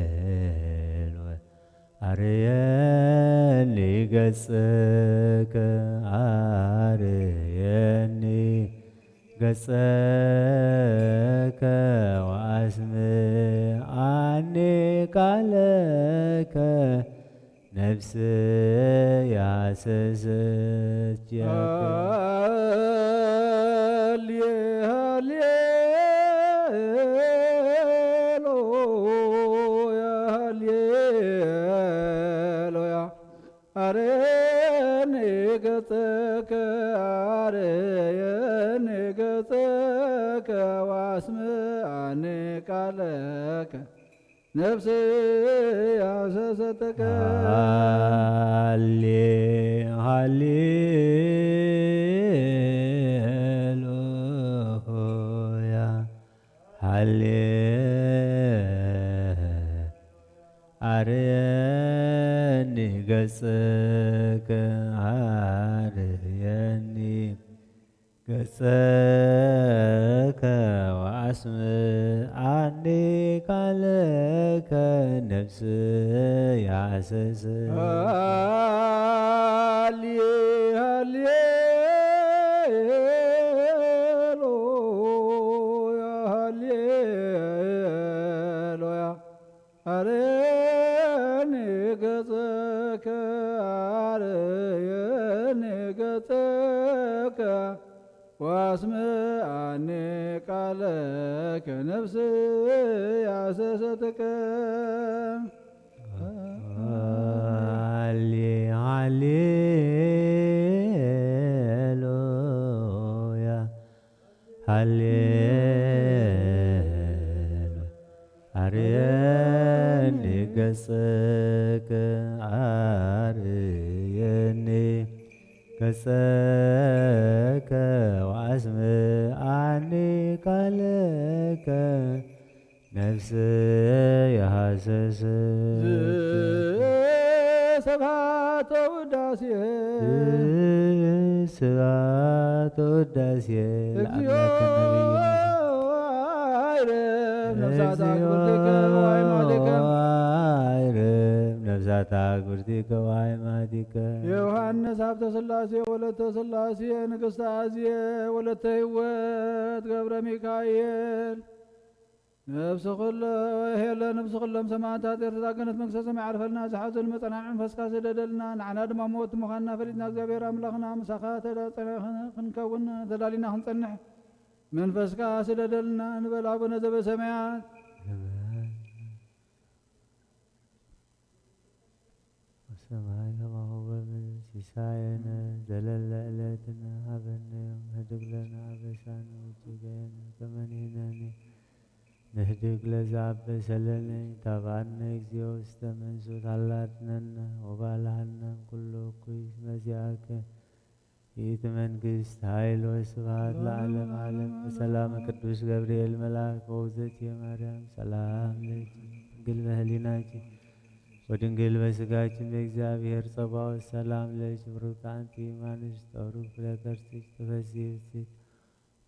ሃሌሉያ። ኣርየኒ ገጽከ፣ ኣርየኒ ገጽከ፣ ወኣስምዓኒ ቃለከ፣ ነፍስየ ሃሰሰት ኪያከ። ሃሌ-፣ ሃሌሉያ፣ ሃሌሉያ። ኣርየኒ ገጽከ፣ ኣርየኒ ገጽከ፣ ወኣስምዓኒ ቃለከ፣ ነፍስየ ሃሰሰት ኪያከ። ሃሌ-፣ ሃሌሉያ፣ ሃሌ-፣ ኣርየኒ ገጽከ፣ ኣርየኒ ገጸከ ወአስምዓኒ ቃለከ ነፍስየ ሃሰሰት። ሃሌ-፣ ሃሌሉያ፣ ሃሌሉያ። አርየኒ ገጸከ፣ አርየኒ ገጸከ፣ ወአስምዓኒ ቃለከ ነፍስየ ሃሰሰትከ። ሃሌ-፣ ሃሌሉያ። ሃሌሉያ። አርየኒ ገጸከ፣ አርየኒ ገጸከ ወአስምዓኒ ቃለከ ነፍስየ ሃሰሰት። ስብሐተ ውዳሴ። ስብሐተ ውዳሴ እግዚኦ ለአምላክነ በየነ። አይረፍ ነፍሳት እግዚኦ አክብርቲከ ወአይማቲከ። አይረፍ ነፍሳት አክብርቲከ ወአይማቲከ። ዮሐንስ ሀብተ ሥላሴ ወለተ ሥላሴ ንግሥተ አዜ ወለተ ሕይወት ገብረ ሚካኤል። ነፍሲ ኩሎ ሄለ ነፍሲ ኩሎም ሰማዕታት ኤርትራ ገነት መንግስተ ሰማይ ዓርፈልና። ዝሓዘን መጸናንዒ መንፈስካ ስደደልና። ንዓና ድማ ሞት ምዃንና ፈሊጥና እግዚኣብሔር ኣምላኽና ምሳኻ ተዳጸና ክንከውን ተዳሊና ክንጸንሕ መንፈስካ ስደደልና ንበል። ኣቡነ ዘበሰማያት። ወሰማይ ከማሁ በምድር ሲሳየነ ዘለለ ዕለትነ ሀበነ ዮም ህድግ ለነ አበሳነ ወጌጋየነ ከመ ንሕነኒ ንህድግ ለዘአበሰ ለነ። ኢታብአነ እግዚኦ ውስተ መንሱት አላ አድነነ ወባልሐነ እምኩሉ እኩይ። እስመ ዚአከ ይእቲ መንግስት ኃይል ወስብሐት ለዓለመ ዓለም። በሰላመ ቅዱስ ገብርኤል መልአክ በውእግዝእትየ ማርያም ሰላም ለኪ ድንግል በህሊናኪ ወድንግል በስጋኪ በእግዚአብሔር ጸባኦት ሰላም ለኪ። ብሩክት አንቲ እም አንስት ወብሩክ ፍሬ ከርሥኪ ተፈሥሒ ፍሥሕት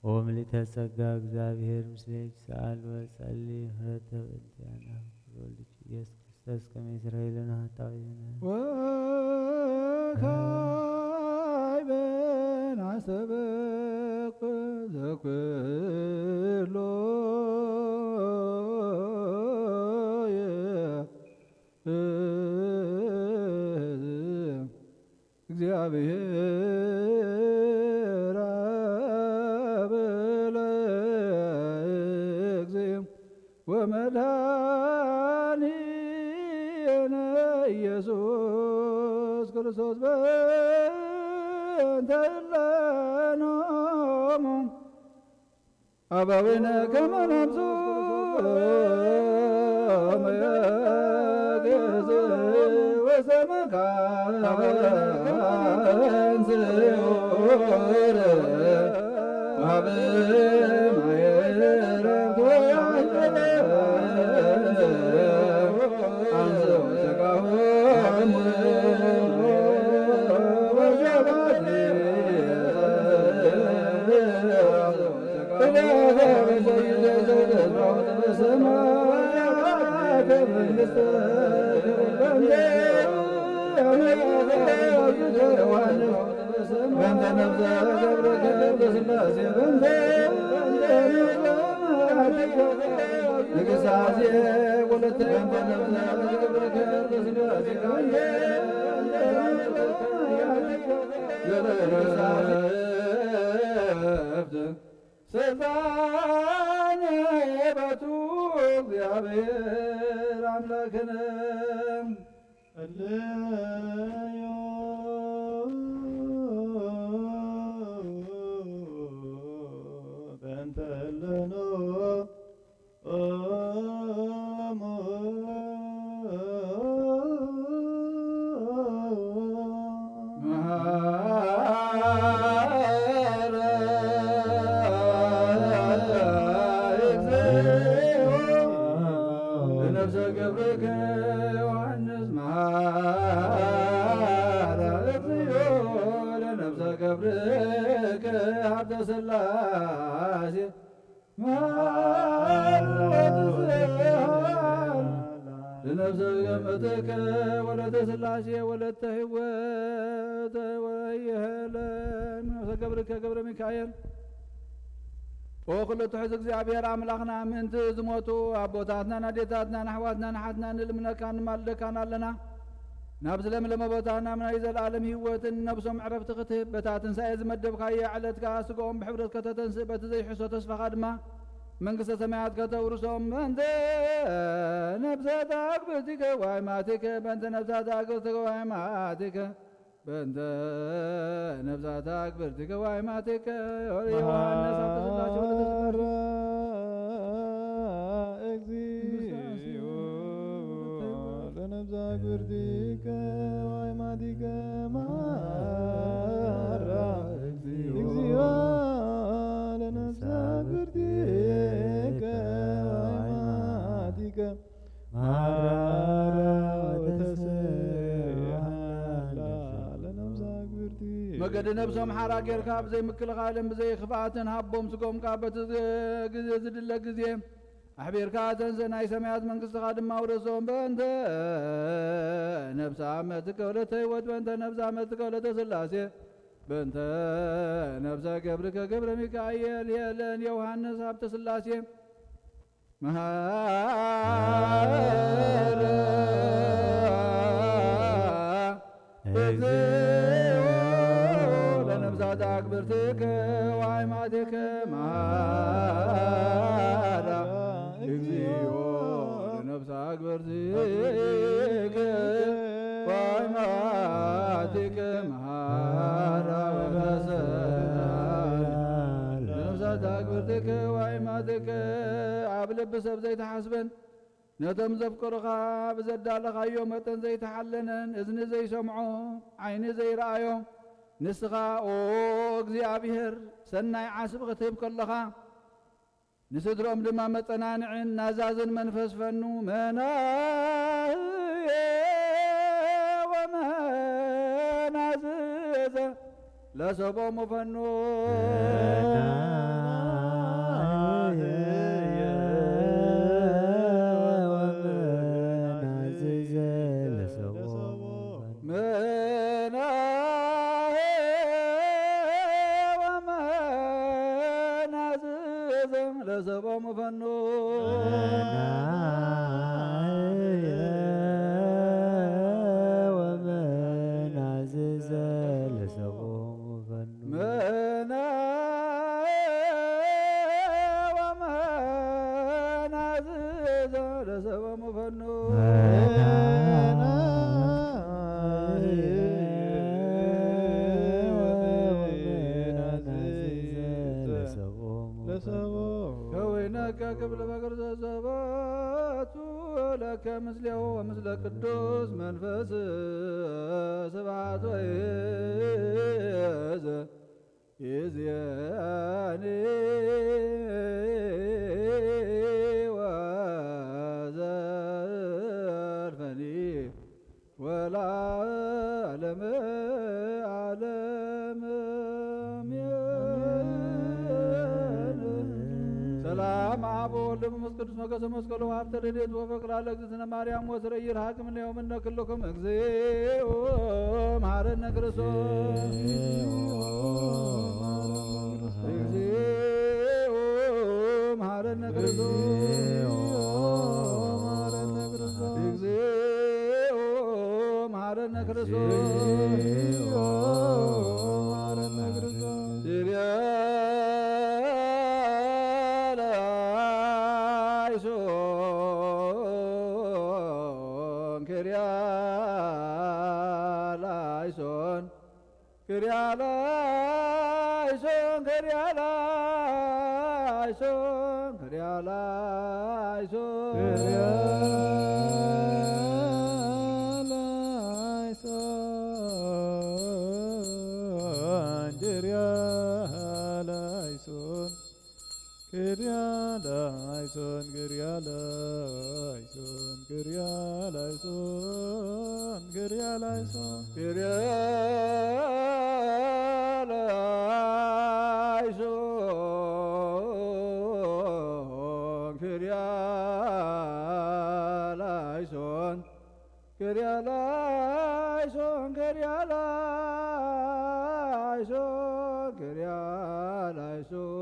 ኦ ምልዕተ ጸጋ እግዚአብሔር ምስሌኪ። ሰአሊ ወጸሊ ምሕረተ በእንቲአነ ወልድኪ ኢየሱስ ክርስቶስ ከመ ይስረይ ለነ ኃጣውኢነ። ወካዕበ ናስተበቅ ዘኩሎ የ- እግዚአብሔር አብ ለእግዚእ ወመድኃኒነ ኢየሱስ ክርስቶስ በእንተ እለኖሙ አበዊነ ከመ ነብሱ መየግዝ ወሰመካን ስዑር ማብ ማየረቶ አንስኡ ስጋሆሙ ወዘባቲ በእንተ ነፍሰ ገብርከ በስላሴ በእንተ ንግሳዜ ወለተ በእንተ ነፍሰ ገብርከ በስላሴ በእንተ ስልጣን በቱ እግዚአብሔር አምላክነ እለዮ በእንተ እለኖ ለነፍሰ ገብርከ ዮሐንስ መሐራ እግዚኦ ለነፍሰ ገብርከ ሀብተ ሥላሴ ለነፍሰ ገመትከ ወለተ ሥላሴ ወለተ ሕይወት ወየለ ነፍሰ ገብርከ ገብረ ሚካኤል። ኦ ኩሉ ትሑት እግዚኣብሔር ኣምላኽና፣ ምእንቲ ዝሞቱ ኣቦታትናን ኣዴታትናን ኣሕዋትናን ኣሓትናን ንልምነካን ንማልደካን ኣለና። ናብ ዝለምለመ ቦታ ናብ ናይ ዘለኣለም ህይወትን ነብሶም ዕረፍቲ ክትህብ በታ ትንሳኤ ዝመደብካያ ዕለት ከኣ ስጋኦም ብሕብረት ከተተንስእ በቲ ዘይሕሶ ተስፋኻ ድማ መንግስተ ሰማያት ከተውርሶም። በእንተ ነብሳት ኣግብርቲከ ዋይማቲከ በእንተ ነብሳት ኣግብርቲከ ዋይማቲከ በእንተ ነብሳት ኣግብርቲከ ዋይማቲከ ዮሐንስ ሀብተ ሥላሴ ወለተ ሥላሴ። መሐረ እግዚኦ ለነብሳት ኣግብርቲከ ዋይማቲከ መሐረ እግዚኦ ለነብሳት ኣግብርቲከ ዋይማቲከ መሐራ ወተስሐላ ለነብሳ ግብርቲ። መገዲ ነብሶም ሓራ ጌርካ ብዘይ ምክልኻልን ብዘይ ክፍኣትን ሃቦም፣ ስጎምካ በቲ ዝ-፣ ግዜ ዝድለ ግዜ ኣሕቢርካ ተንስእ፣ ናይ ሰማያት መንግስትኻ ድማ ውረሶም። በእንተ ነብሳ መትከ ወለተ ህይወት፣ በእንተ ነብሳ መትከ ወለተ ሥላሴ፣ በእንተ ነብሳ ገብርከ ገብረ ሚካኤል፣ ሄለን ዮሐንስ ሀብተ ሥላሴ። መሐረ እግዚኦ ለነፍሳት አግብርትከ ወአይማቲከ። መሐረ እግዚኦ ለነፍሳት አግብርትከ ወአይማቲከ። መሐረ ወተሰአል ለነፍሳት አግብርትከ ወአይማቲከ። ኣብ ልቢ ሰብ ዘይተሓስበን ነቶም ዘፍቀሩኻ ብዘዳለኻዮ መጠን ዘይተሓለነን፣ እዝኒ ዘይሰምዖ፣ ዓይኒ ዘይረኣዮ፣ ንስኻ ኦ እግዚኣብሔር ሰናይ ዓስቢ ክትህብ ከለኻ፣ ንስድሮም ድማ መጸናንዕን ናዛዝን መንፈስ ፈኑ። መናህየ ወመናዝዘ ለሰቦሙ ፈኑ። መናህየ ወመናዝዘ ለሰቦሙ ፈኑ። መናህየ ወመናዝዘ ለሰቦሙ ፈኑ። መናህየ ወመናዝዘ ለሰቦሙ ፈኑ። መናህየ ወመናዝዘ ለሰቦሙ ፈኑ። ከዊነከ ክብለ በግር ዘዘበቱ ለከ ምስሌሁ ወምስለ ቅዱስ መንፈስ ስብሐት ወይዘ ይእዜኒ ወዘልፈኒ ወለዓለመ ዓለም አሜን። ሰላም በስመ አብ ወወልድ ወመንፈስ ቅዱስ። ሞገሰ መስቀሉ ሀብተ ረድኤት ወፍቅር ላለ እግዝእትነ ማርያም ወስረ ይርሃቅ እምኔሁ እምነ ኩልኩም። እግዚኦ መሐረነ ክርስቶስ። እግዚኦ መሐረነ ክርስቶስ። እግዚኦ መሐረነ ክርስቶስ። ኪርያላይሶን፣ ኪርያላይሶን፣ ኪርያላይሶን፣ ኪርያላይሶን፣ ኪርያላይሶን። ኪርያላይሶን፣ ኪርያላይሶን፣ ኪርያላይሶን፣ ኪርያላይሶን፣ ኪርያላይሶን፣ ኪርያላይሶን፣ ኪርያላይሶን፣ ኪርያላይሶን። ኪርያላይሶን፣ ኪርያላይሶን፣ ኪርያላይሶን፣ ኪርያላይሶን።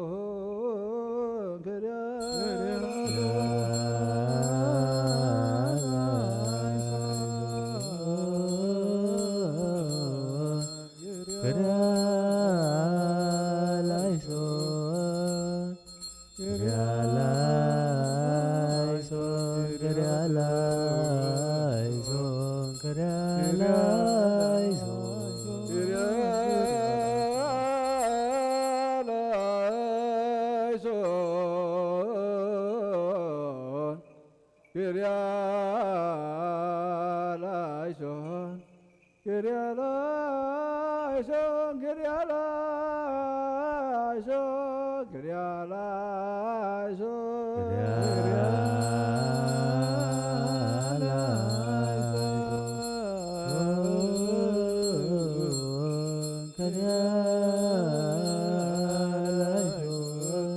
ኪርያላይሶን፣ ኪርያላይሶን፣ ኪርያላይሶን፣ ኪርያላይሶን። ኪርያላይሶን፣ ኪርያላይሶን፣ ኪርያላይሶን፣ ኪርያላይሶን፣ ኪርያላይሶን። ኪርያላይሶን፣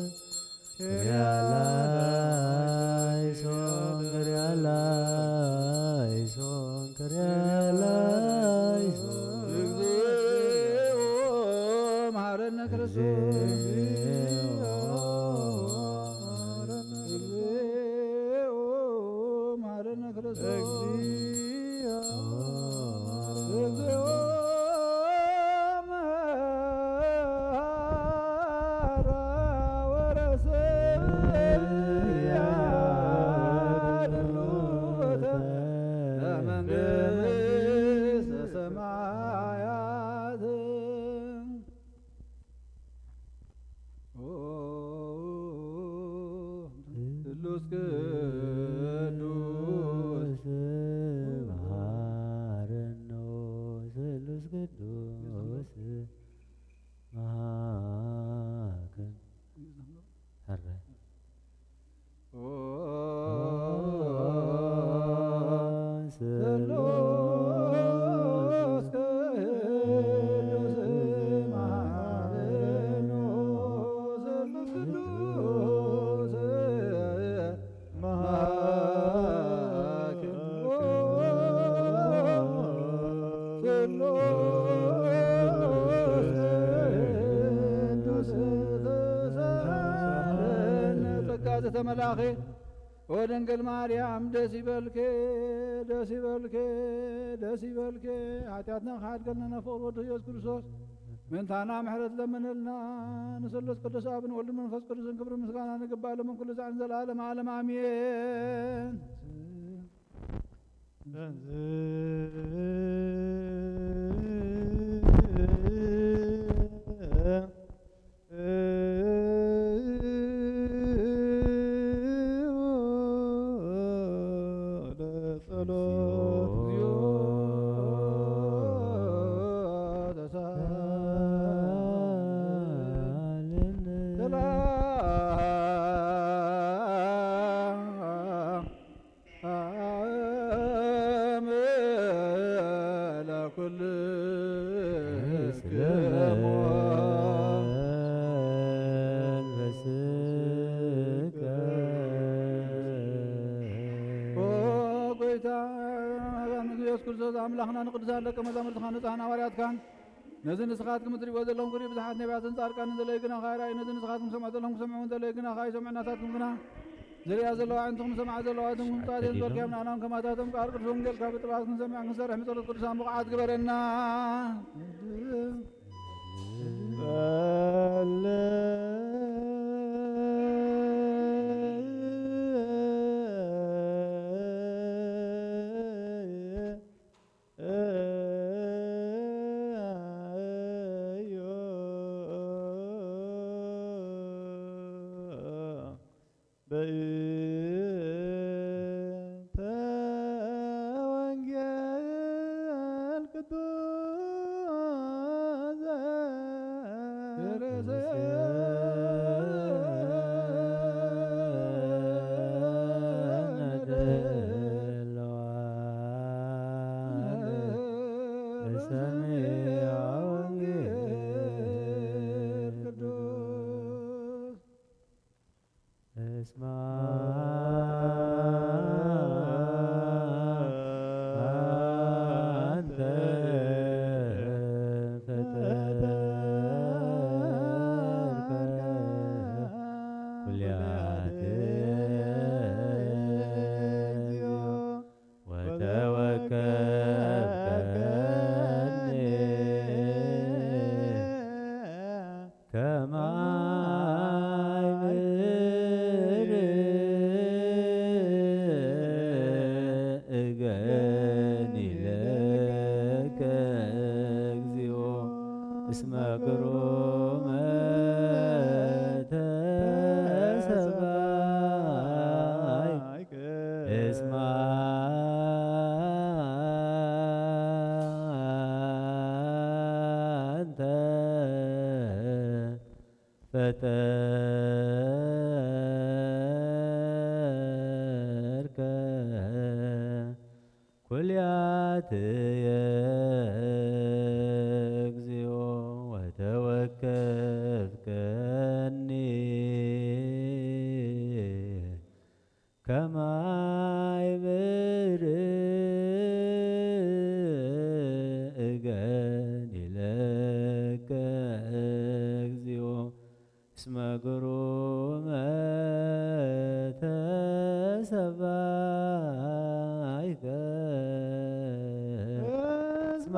ኪርያላይሶን፣ ኪርያላይሶን፣ ኪርያላይሶን፣ ኪርያላይሶን። እግዚኦ መሐረነ ክርስቶስ። እግዚኦ መሐረነ ክርስቶስ። እግዚኦ መሐራ ወረሰያ ድሉተ ለመንግስተ ሰማያት። ኦ ስሉስ ቅዱስ መሐረነ ስሉስ ቅዱስ መሐረነ። ሐረ ኦ ስሉስ ቅዱስ መሐረነ ስሉስ ቅዱስ መሐረነ ስሉስ ቅዱስ ተሳለነ። ጸጋ ዘተመላኸ ኦ ድንግል ማርያም ደስ ይበልኪ፣ ደስ ይበልኪ፣ ደስ ይበልኪ። ሓጢኣትና ክሓድገልና ናብ ፍቕሪ ወዱ ኢየሱስ ክርስቶስ ምእንታና ምሕረት ለምንልና። ንስሉስ ቅዱስ ኣብን ወልድን መንፈስ ቅዱስን ክብሪ ምስጋና ንግባእ ሎምን ኩሉ ዛዕን ዘላለም ዓለም ኣሜን። ኣምላኽና ንቅዱሳን ደቀ መዛሙርትኻ ንጹሓን ሃዋርያትካን ነዚ ንስኻትኩም እትርእይዎ ዘለኹም ክርእዩ ብዙሓት ነቢያትን ጻድቃንን ዘለዩ ግና ከኣ ይረኣዩ። ነዚ ንስኻትኩም ክሰምዑ ዘለኹም ክሰምዑ እውን ዘለዩ ግና ከኣ ይሰምዑ። ናታትኩም ግና ዝርእያ ዘለዋ ኣዕይንትኹም ዝሰምዓ ዘለዋ እዝንኩም ምጽዋት እየን ዝበልካዮም ንኣናውን ከማታቶም ቃል ቅዱስ ወንጌልካ ብጥበባት ክንሰምዕ ክንሰርሕ ብጸሎት ቅዱሳን ብቑዓት ግበረና። በእንተ ወንጌል ቅዱስ ዘተሰምዐ ወንጌል ቅዱስ እስማ አንተ ፈጠርከ ኩልያት ወተወከፍከኒ ከማይ ምድር እገኒ ለከ እግዚኦ እስመ ግሩመ ተሰባይ እስማ አንተ ፈጠርከ ኩልያትየ እግዚኦ ወተወከፍከኒ ከማይ ብርእ እገኒ ለከ እግዚኦ እስመ ግሩመ ተሰባይከ እስማ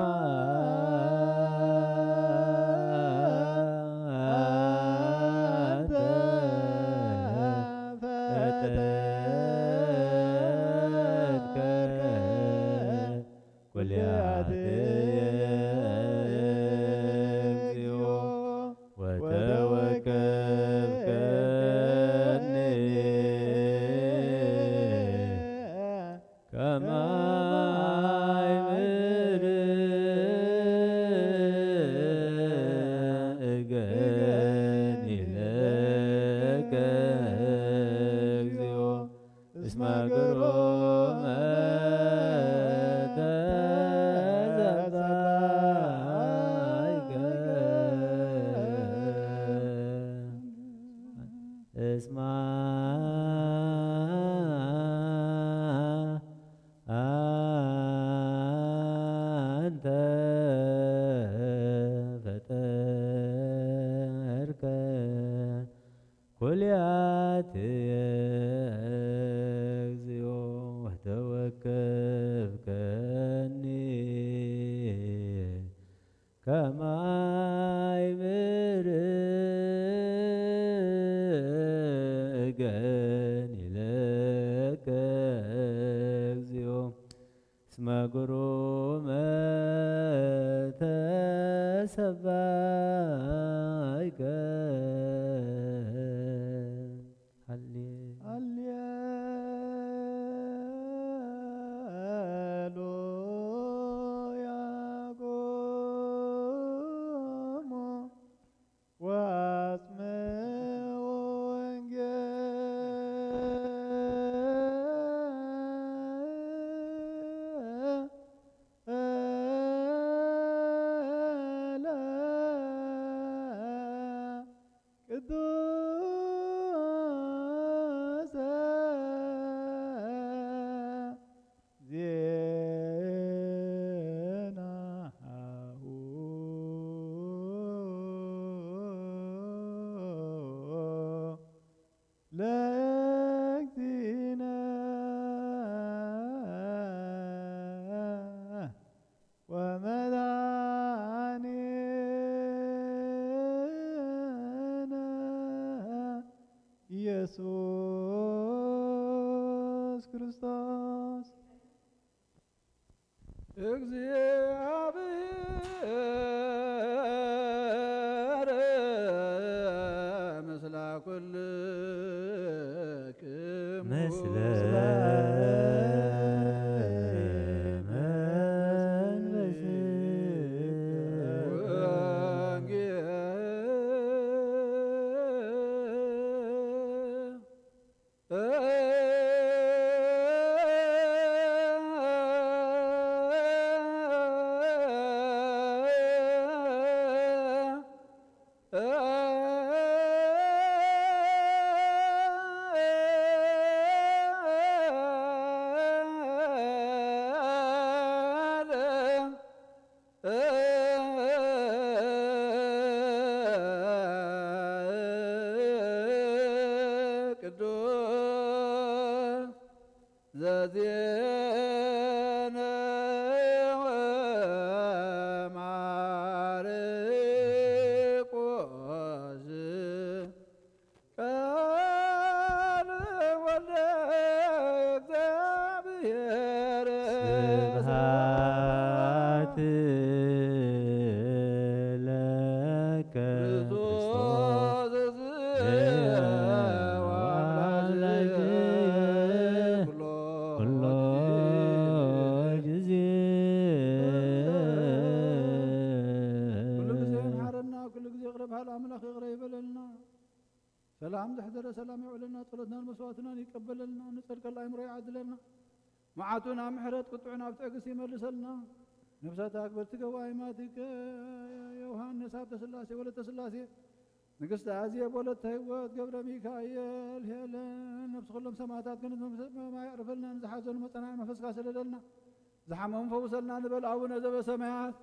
አንተ ፈጠርከ ኩልያትየ እግዚኦ ወተወከፍከኒ ከማይ ምድር እገኒ ለከ እግዚኦ እስመ ግሩመ ተሰባይከ እስማ አንተ ፈጠርከ ኩልያትየ እግዚኦ ወተወከፍከኒ ከማይ ብርእ እገኒ ለከ እግዚኦ እስመ ግሩመ ተሰባይከ። ሃሌ- ሃሌሉያ። ጎሞ ወአጽምዑ ወንጌለ ቅዱስ ኢየሱስ ክርስቶስ እግዚአብሔር ምስለ ኩልክሙ። ምስለ መንፈስከ። ወንጌል። ቅዱስ ዘዜነወ ማርቆስ ቃል ወልደ እግዚአብሔር። ስብሐት ለከ ክርስቶስ ወአምላክ ኩሎ ኩሎ ጊዜ። ኩሉ ጊዜ ይምሓረና፣ ኩሉ ጊዜ ይቕረ በሃል ኣምላኽ ይቕረ ይበለልና። ሰላም ዘሕደረ ሰላም የውዕለልና፣ ጸሎትናን መስዋዕትናን ይቀበለልና፣ ንጸድቀላ ኣእምሮ ይዓድለልና። መዓቱ ናብ ምሕረት፣ ቁጥዑ ናብ ትዕግስቲ ይመልሰልና። ነፍሳት ኣክብርቲ ገዋይማቲከ ዮሃንስ ሃብተ ስላሴ ወለተ ስላሴ፣ ንግስቲ ኣዜብ ወለተ ህይወት ገብረ ሚካኤል ሄለን፣ ነፍሲ ኩሎም ሰማዕታት ገነት መንግስተ ሰማይ የዕርፈልና። ንዝሓዘኑ መጸናንዒ መንፈስካ ሰደደልና፣ ዝሓመሙ ፈውሰልና ንበል ኣቡነ ዘበሰማያት።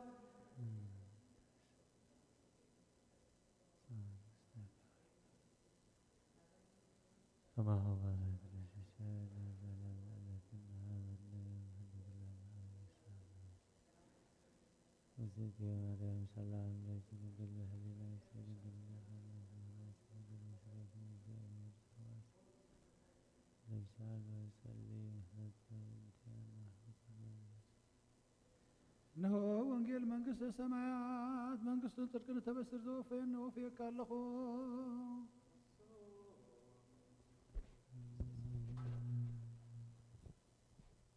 እነሆ ወንጌል መንግስተ ሰማያት መንግስትን ጽድቅን እተበስር ዘወፈየኒ ወፍየካ ኣለኹ።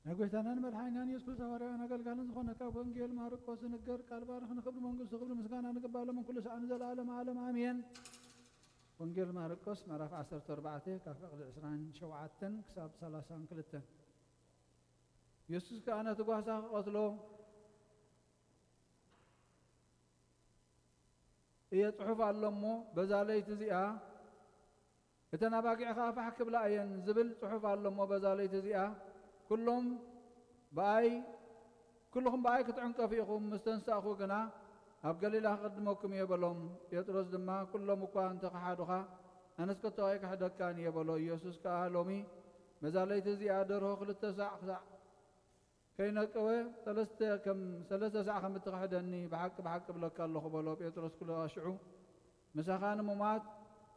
ናይ ጎይታናን መድሓኒናን ኢየሱስ ክርስቶስ ሃዋርያውን ኣገልጋልን ዝኾነ ካብ ወንጌል ማርቆስ ዝንገር ቃል ባርኽ ንክብሪ መንግስቱ ክብሪ ምስጋና ንግባእ ሎምን ኩሉ ሰዓት ንዘለዓለም ዓለም ኣሜን። ወንጌል ማርቆስ ምዕራፍ ዓሰርተ ኣርባዕተ ካብ ዕስራን ሸውዓተን ክሳብ ሰላሳን ክልተን። ኢየሱስ ከኣ ነቲ ጓሳ ክቐትሎ እየ ጽሑፍ ኣሎ እሞ፣ በዛ ለይቲ እዚኣ እተን ኣባጊዕ ከኣ ፋሕ ክብላ እየን ዝብል ጽሑፍ ኣሎ እሞ፣ በዛ ለይቲ እዚኣ ኩሎም ብኣይ፣ ኩልኹም ብኣይ ክትዕንቀፉ ኢኹም፣ ምስ ተንሳእኹ ግና ኣብ ገሊላ ክቕድመኩም እየ በሎም። ጴጥሮስ ድማ፣ ኩሎም እኳ እንተ ኸሓዱኻ፣ ኣነስ ከቶ ኣይክሕደካን እየ በሎ። ኢየሱስ ከኣ፣ ሎሚ በዛ ለይቲ እዚኣ ደርሆ ክልተ ሳዕ ክሳዕ ከይነቀወ ሰለስተ ከም፣ ሰለስተ ሳዕ ከም እትኽሕደኒ ብሓቂ ብሓቂ እብለካ ኣለኹ በሎ። ጴጥሮስ ኩሉ ሽዑ ምሳኻ ንሙማት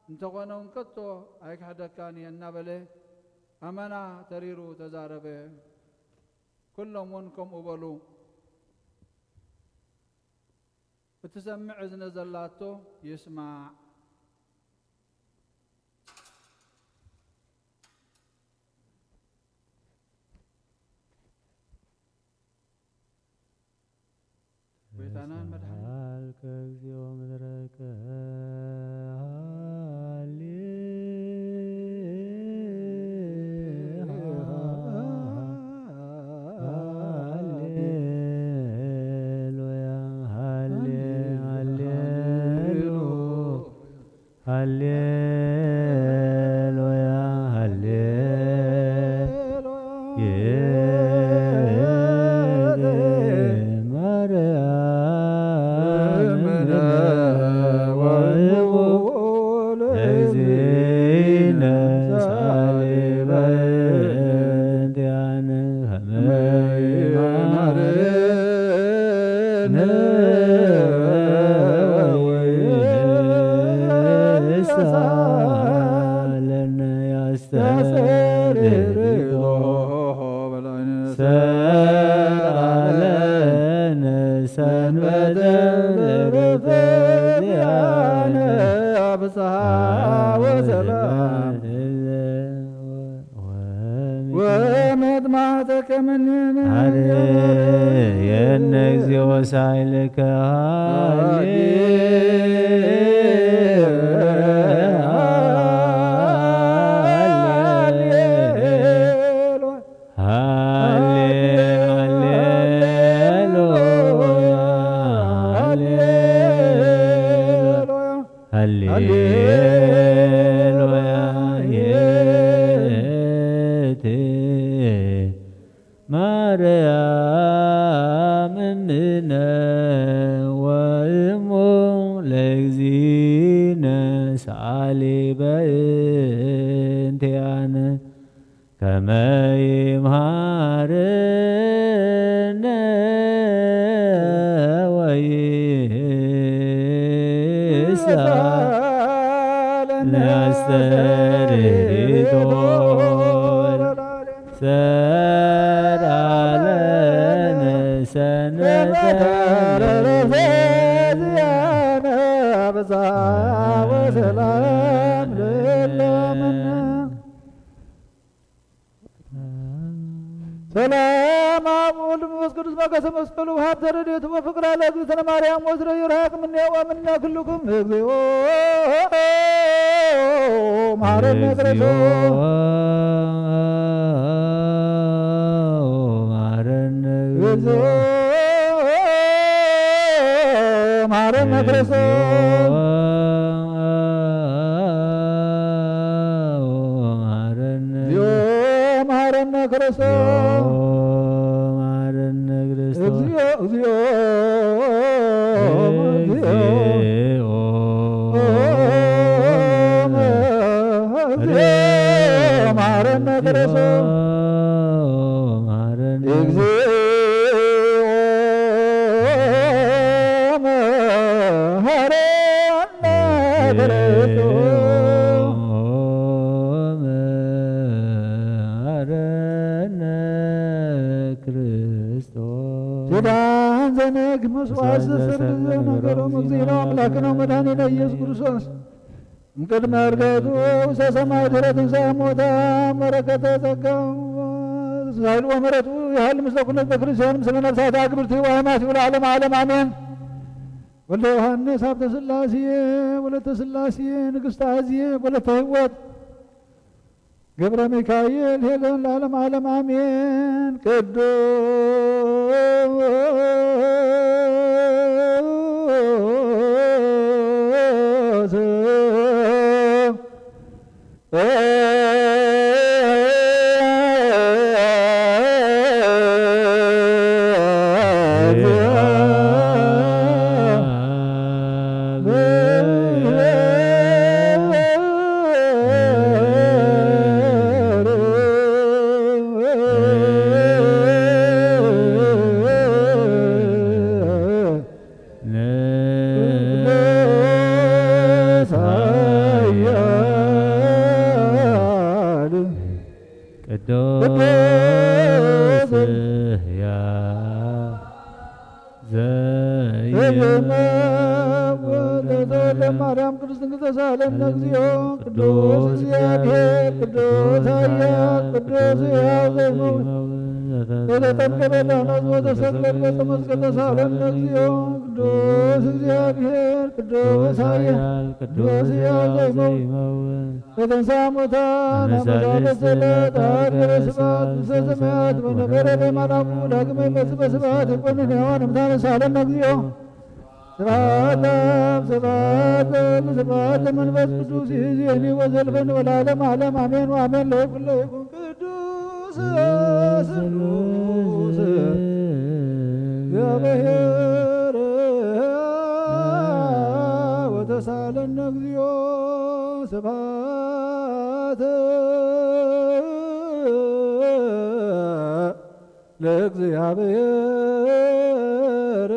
እንተኾነ እውን ከቶ ኣይክሕደካን እየ እናበለ ኣመና ተሪሩ ተዛረበ። ኩሎም እውን ከምኡ በሉ። እትሰምዕ እዝኒ ዘላቶ ይስማዕ። ጎይታናን መድሓኒት ተስብሐልከ እግዚኦ ምድረከ ሃሌ ሃሌሉያ ሃሌ ሃሌሉ ሃሌሉያ ሃሌ ይእቲ ማርያም እምነ ወእሙ ለእግዚእነ ሳሊ በእንቲአነ ከመ ይማረነ ወይንሳ ሃርየነ እግዚኦ ሳይልከ ሃሌ ሃሌ ሃሌ ሃሌ ሃሌሉያ ሃሌ ሃሌሉያ። የእቲ ማርያም እምነ ወእሙ ለእግዚእነ ሰአሊ በእንቲአነ ከመ ይምሃርነ ወይሳለነ አስተርእዮ ሰራለነ ሰነተ ለዘዚአነ ብዛ ወሰላም ለለምነ ሰላም አብ ወልድ መንፈስ ቅዱስ መገሰ መስቀሉ ሀብተ ረድኤቱ ወፍቅራ ለእግዝእትነ ማርያም ወትረ ይርሃቅ ምኔ ወምነ ኩልኩም እግዚኦ መሐረነ ክርስቶስ። መሐረነ እግዚኦ መሐረነ ክርስቶስ። መሐረነ እግዚኦ መሐረነ ክርስቶስ። መሐረነ ክርስቶስ። እግዚኦ እግዚኦ እግዚኦ እግዚኦ መሐረነ ክርስቶስ። መሐረነ እግዚኦ መሐረነ ክርስቶስ። መሐረነ ክርስቶስ። ኪዳን ዘነግ መስዋዕት ዘሰርግ ዘነገሮም እግዚእነ አምላክነ ወመድኃኒነ ኢየሱስ ክርስቶስ እምቅድመ ዕርገቱ ውስተ ሰማይ ድሕረ ትንሣኤ እሙታን በረከተ ጸጋው ሳይል ወምሕረቱ ይሃሉ ምስለ ኩሉ ህዝበ ክርስቲያን ምስለ ነፍሳት አግብርቲ ወአሕዋት ለዓለመ ዓለም አሜን። ወልደ ዮሐንስ ሀብተ ሥላሴ ወለተ ሥላሴ ንግሥተ አዜ ወለተ ሕይወት ገብረ ሚካኤል ሄለን ለዓለመ ዓለም አሜን። ቅዱስ ቅዱስ ቅዱስ ሕያው ዘይመውት። ወለተ ማርያም ቅድስት ድንግል ተሳለነ እግዚኦ። ቅዱስ እግዚአብሔር ቅዱስ ኃያል ቅዱስ ሕያው ዘይመውት። ዘተጠምቀ በዳናት ወተሰቅለ በዕፀ መስቀል ተሳለነ እግዚኦ። ቅዱስ እግዚአብሔር ቅዱስ ኃያል ቅዱስ ሕያው ዘይመውት። ወተንሥአ እሙታን አመ ሳልስት ዕለት አርገ በስብሐት ውስተ ሰማያት ወነበረ በየማነ አቡሁ ዳግመ ይመጽእ በስብሐት ይኮንን ሕያዋን እሙታን ተሳለነ እግዚኦ። ስብሐት ለአብ ስብሐት ለወልድ ስብሐት ለመንፈስ ቅዱስ ይእዜኒ ወዘልፈኒ ወለዓለመ ዓለም አሜን ወአሜን። ለይኩን ለይኩን ቅዱስ ስሉስ እግዚአብሔር ወተሳለነ እግዚኦ። ስብሐት ለእግዚአብሔር።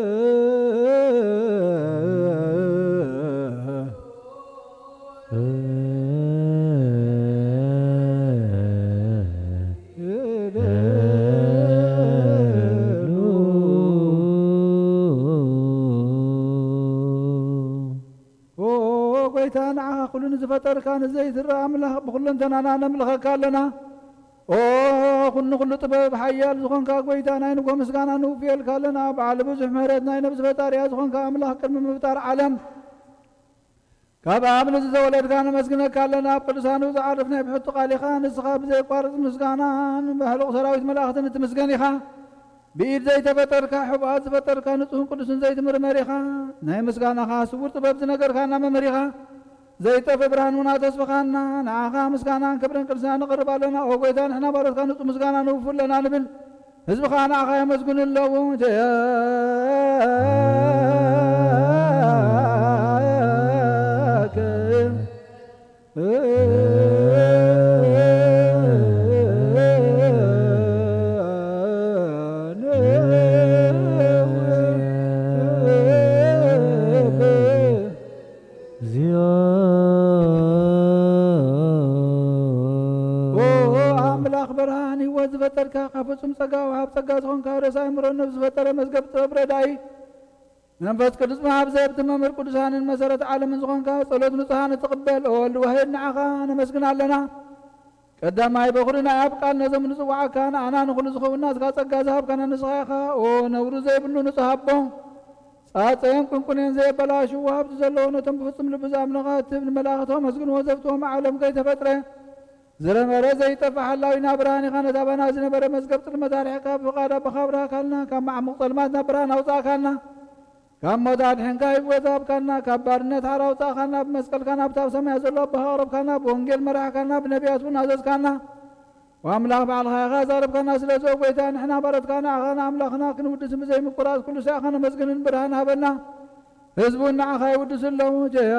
ኦ ጎይታ፣ ንዓኻ ኩሉ ንዝፈጠርካ ንዘይትረኣ ኣምላኽ ብኹለንተናና ነምልኸካ ኣለና። ኦ ኩሉ ንኹሉ ጥበብ ሓያል ዝኾንካ ጐይታ ናይ ንጎ ምስጋና ንውፍየልካ ኣለና። በዓል ብዙሕ ምሕረት ናይ ነብሲ ፈጣሪያ ዝኾንካ ኣምላኽ ቅድሚ ምፍጣር ዓለም ካብ ኣብ ምድሪ ዝተወለድካ ነመስግነካ ኣለና። ኣብ ቅዱሳኑ ዝዓርፍ ናይ ብሕቱ ቃል ኢኻ። ንስኻ ብዘየቋርጽ ምስጋናን ብሕሉቕ ሰራዊት መላእኽትን እትምስገን ኢኻ። ብኢድ ዘይተፈጠርካ፣ ሕቡኣት ዝፈጠርካ፣ ንጹህን ቅዱስን ዘይትምርመር ኢኻ። ናይ ምስጋናኻ ስውር ጥበብ ዝነገርካና መምህር ኢኻ። ዘይጠፍእ ብርሃን ውና ተስፍኻና። ንዓኻ ምስጋናን ክብርን ቅድስና ነቕርብ ኣለና። ኦ ጐይታ፣ ንሕና ባሮትካ ንጹህ ምስጋና ንውፉ ኣለና ንብል። ህዝብኻ ንዓኻ የመስግኑ ኣለዉ። ጀያከ እግዚኦ። ኦ ኣምላኽ ብርሃን ህይወት ዝፈጠርካ፣ ካብ ፍጹም ጸጋ ወሃብ ጸጋ ዝኾንካ፣ ርእሰ ኣእምሮን ነፍሲ ዝፈጠረ መዝገብ ጥበብ ረዳኢ፣ መንፈስ ቅዱስ መሃብ ዘህብቲ መምህር ቅዱሳንን መሰረት ዓለምን ዝኾንካ፣ ጸሎት ንጹሃን እትቕበል፣ ኦ ወልድ ዋሕድ፣ ንዓኻ ነመስግን ኣለና። ቀዳማይ በኹሪ ናይ ኣብ ቃል ነዞም ንጽዋዓካ፣ ንኣና ንኹሉ ዝኸውን ናትካ ጸጋ ዝሃብካና ንስኻ ኢኻ። ኦ ነውሪ ዘይብሉ ንጹህ ኣቦ፣ ጻጸየን ቁንቁኔን ዘየበላሹ፣ ወሃብቲ ዘለዎ፣ ነቶም ብፍጹም ልቢ ዝኣምኑኻ እትህብ፣ ንመላእኽቲ ከመስግንዎ ዘፍትዎም፣ ዓለም ከይተፈጥረ ዝረመረ ዘይጠፍእ ሓላዊና ብርሃን ኢኻ። ነታ ባና ዝነበረ መዝገብ ጽልመት ኣርሒቕካ፣ ብፍቓድ ኣቦኻ ኣብርሃካልና፣ ካብ ማዕሙቕ ጸልማት ናብ ብርሃን ኣውጻእካና። ካብ ሞት ኣድሒንካ ህይወት ሃብካና፣ ካብ ባርነት ሓራ ኣውጻእካና፣ ብመስቀልካ ናብታ ኣብ ሰማያት ዘሎ ኣቦኻ ኣቕረብካና፣ ብወንጌል መራሕካና፣ ብነቢያት እውን ኣዘዝካና። ወኣምላኽ ባዕልኻ ኢኻ ዘቕረብካና። ስለዚ ኦ ጐይታ፣ ንሕና ባሮትካ ንዓኻ ንኣምላኽና ክንውድስን ብዘይምቁራጽ ኩሉ ሳዕኻ ነመስግንን ብርሃን ሃበና። ህዝቡ ንዓኻ ይውድሱ ኣለዉ። ጀያከ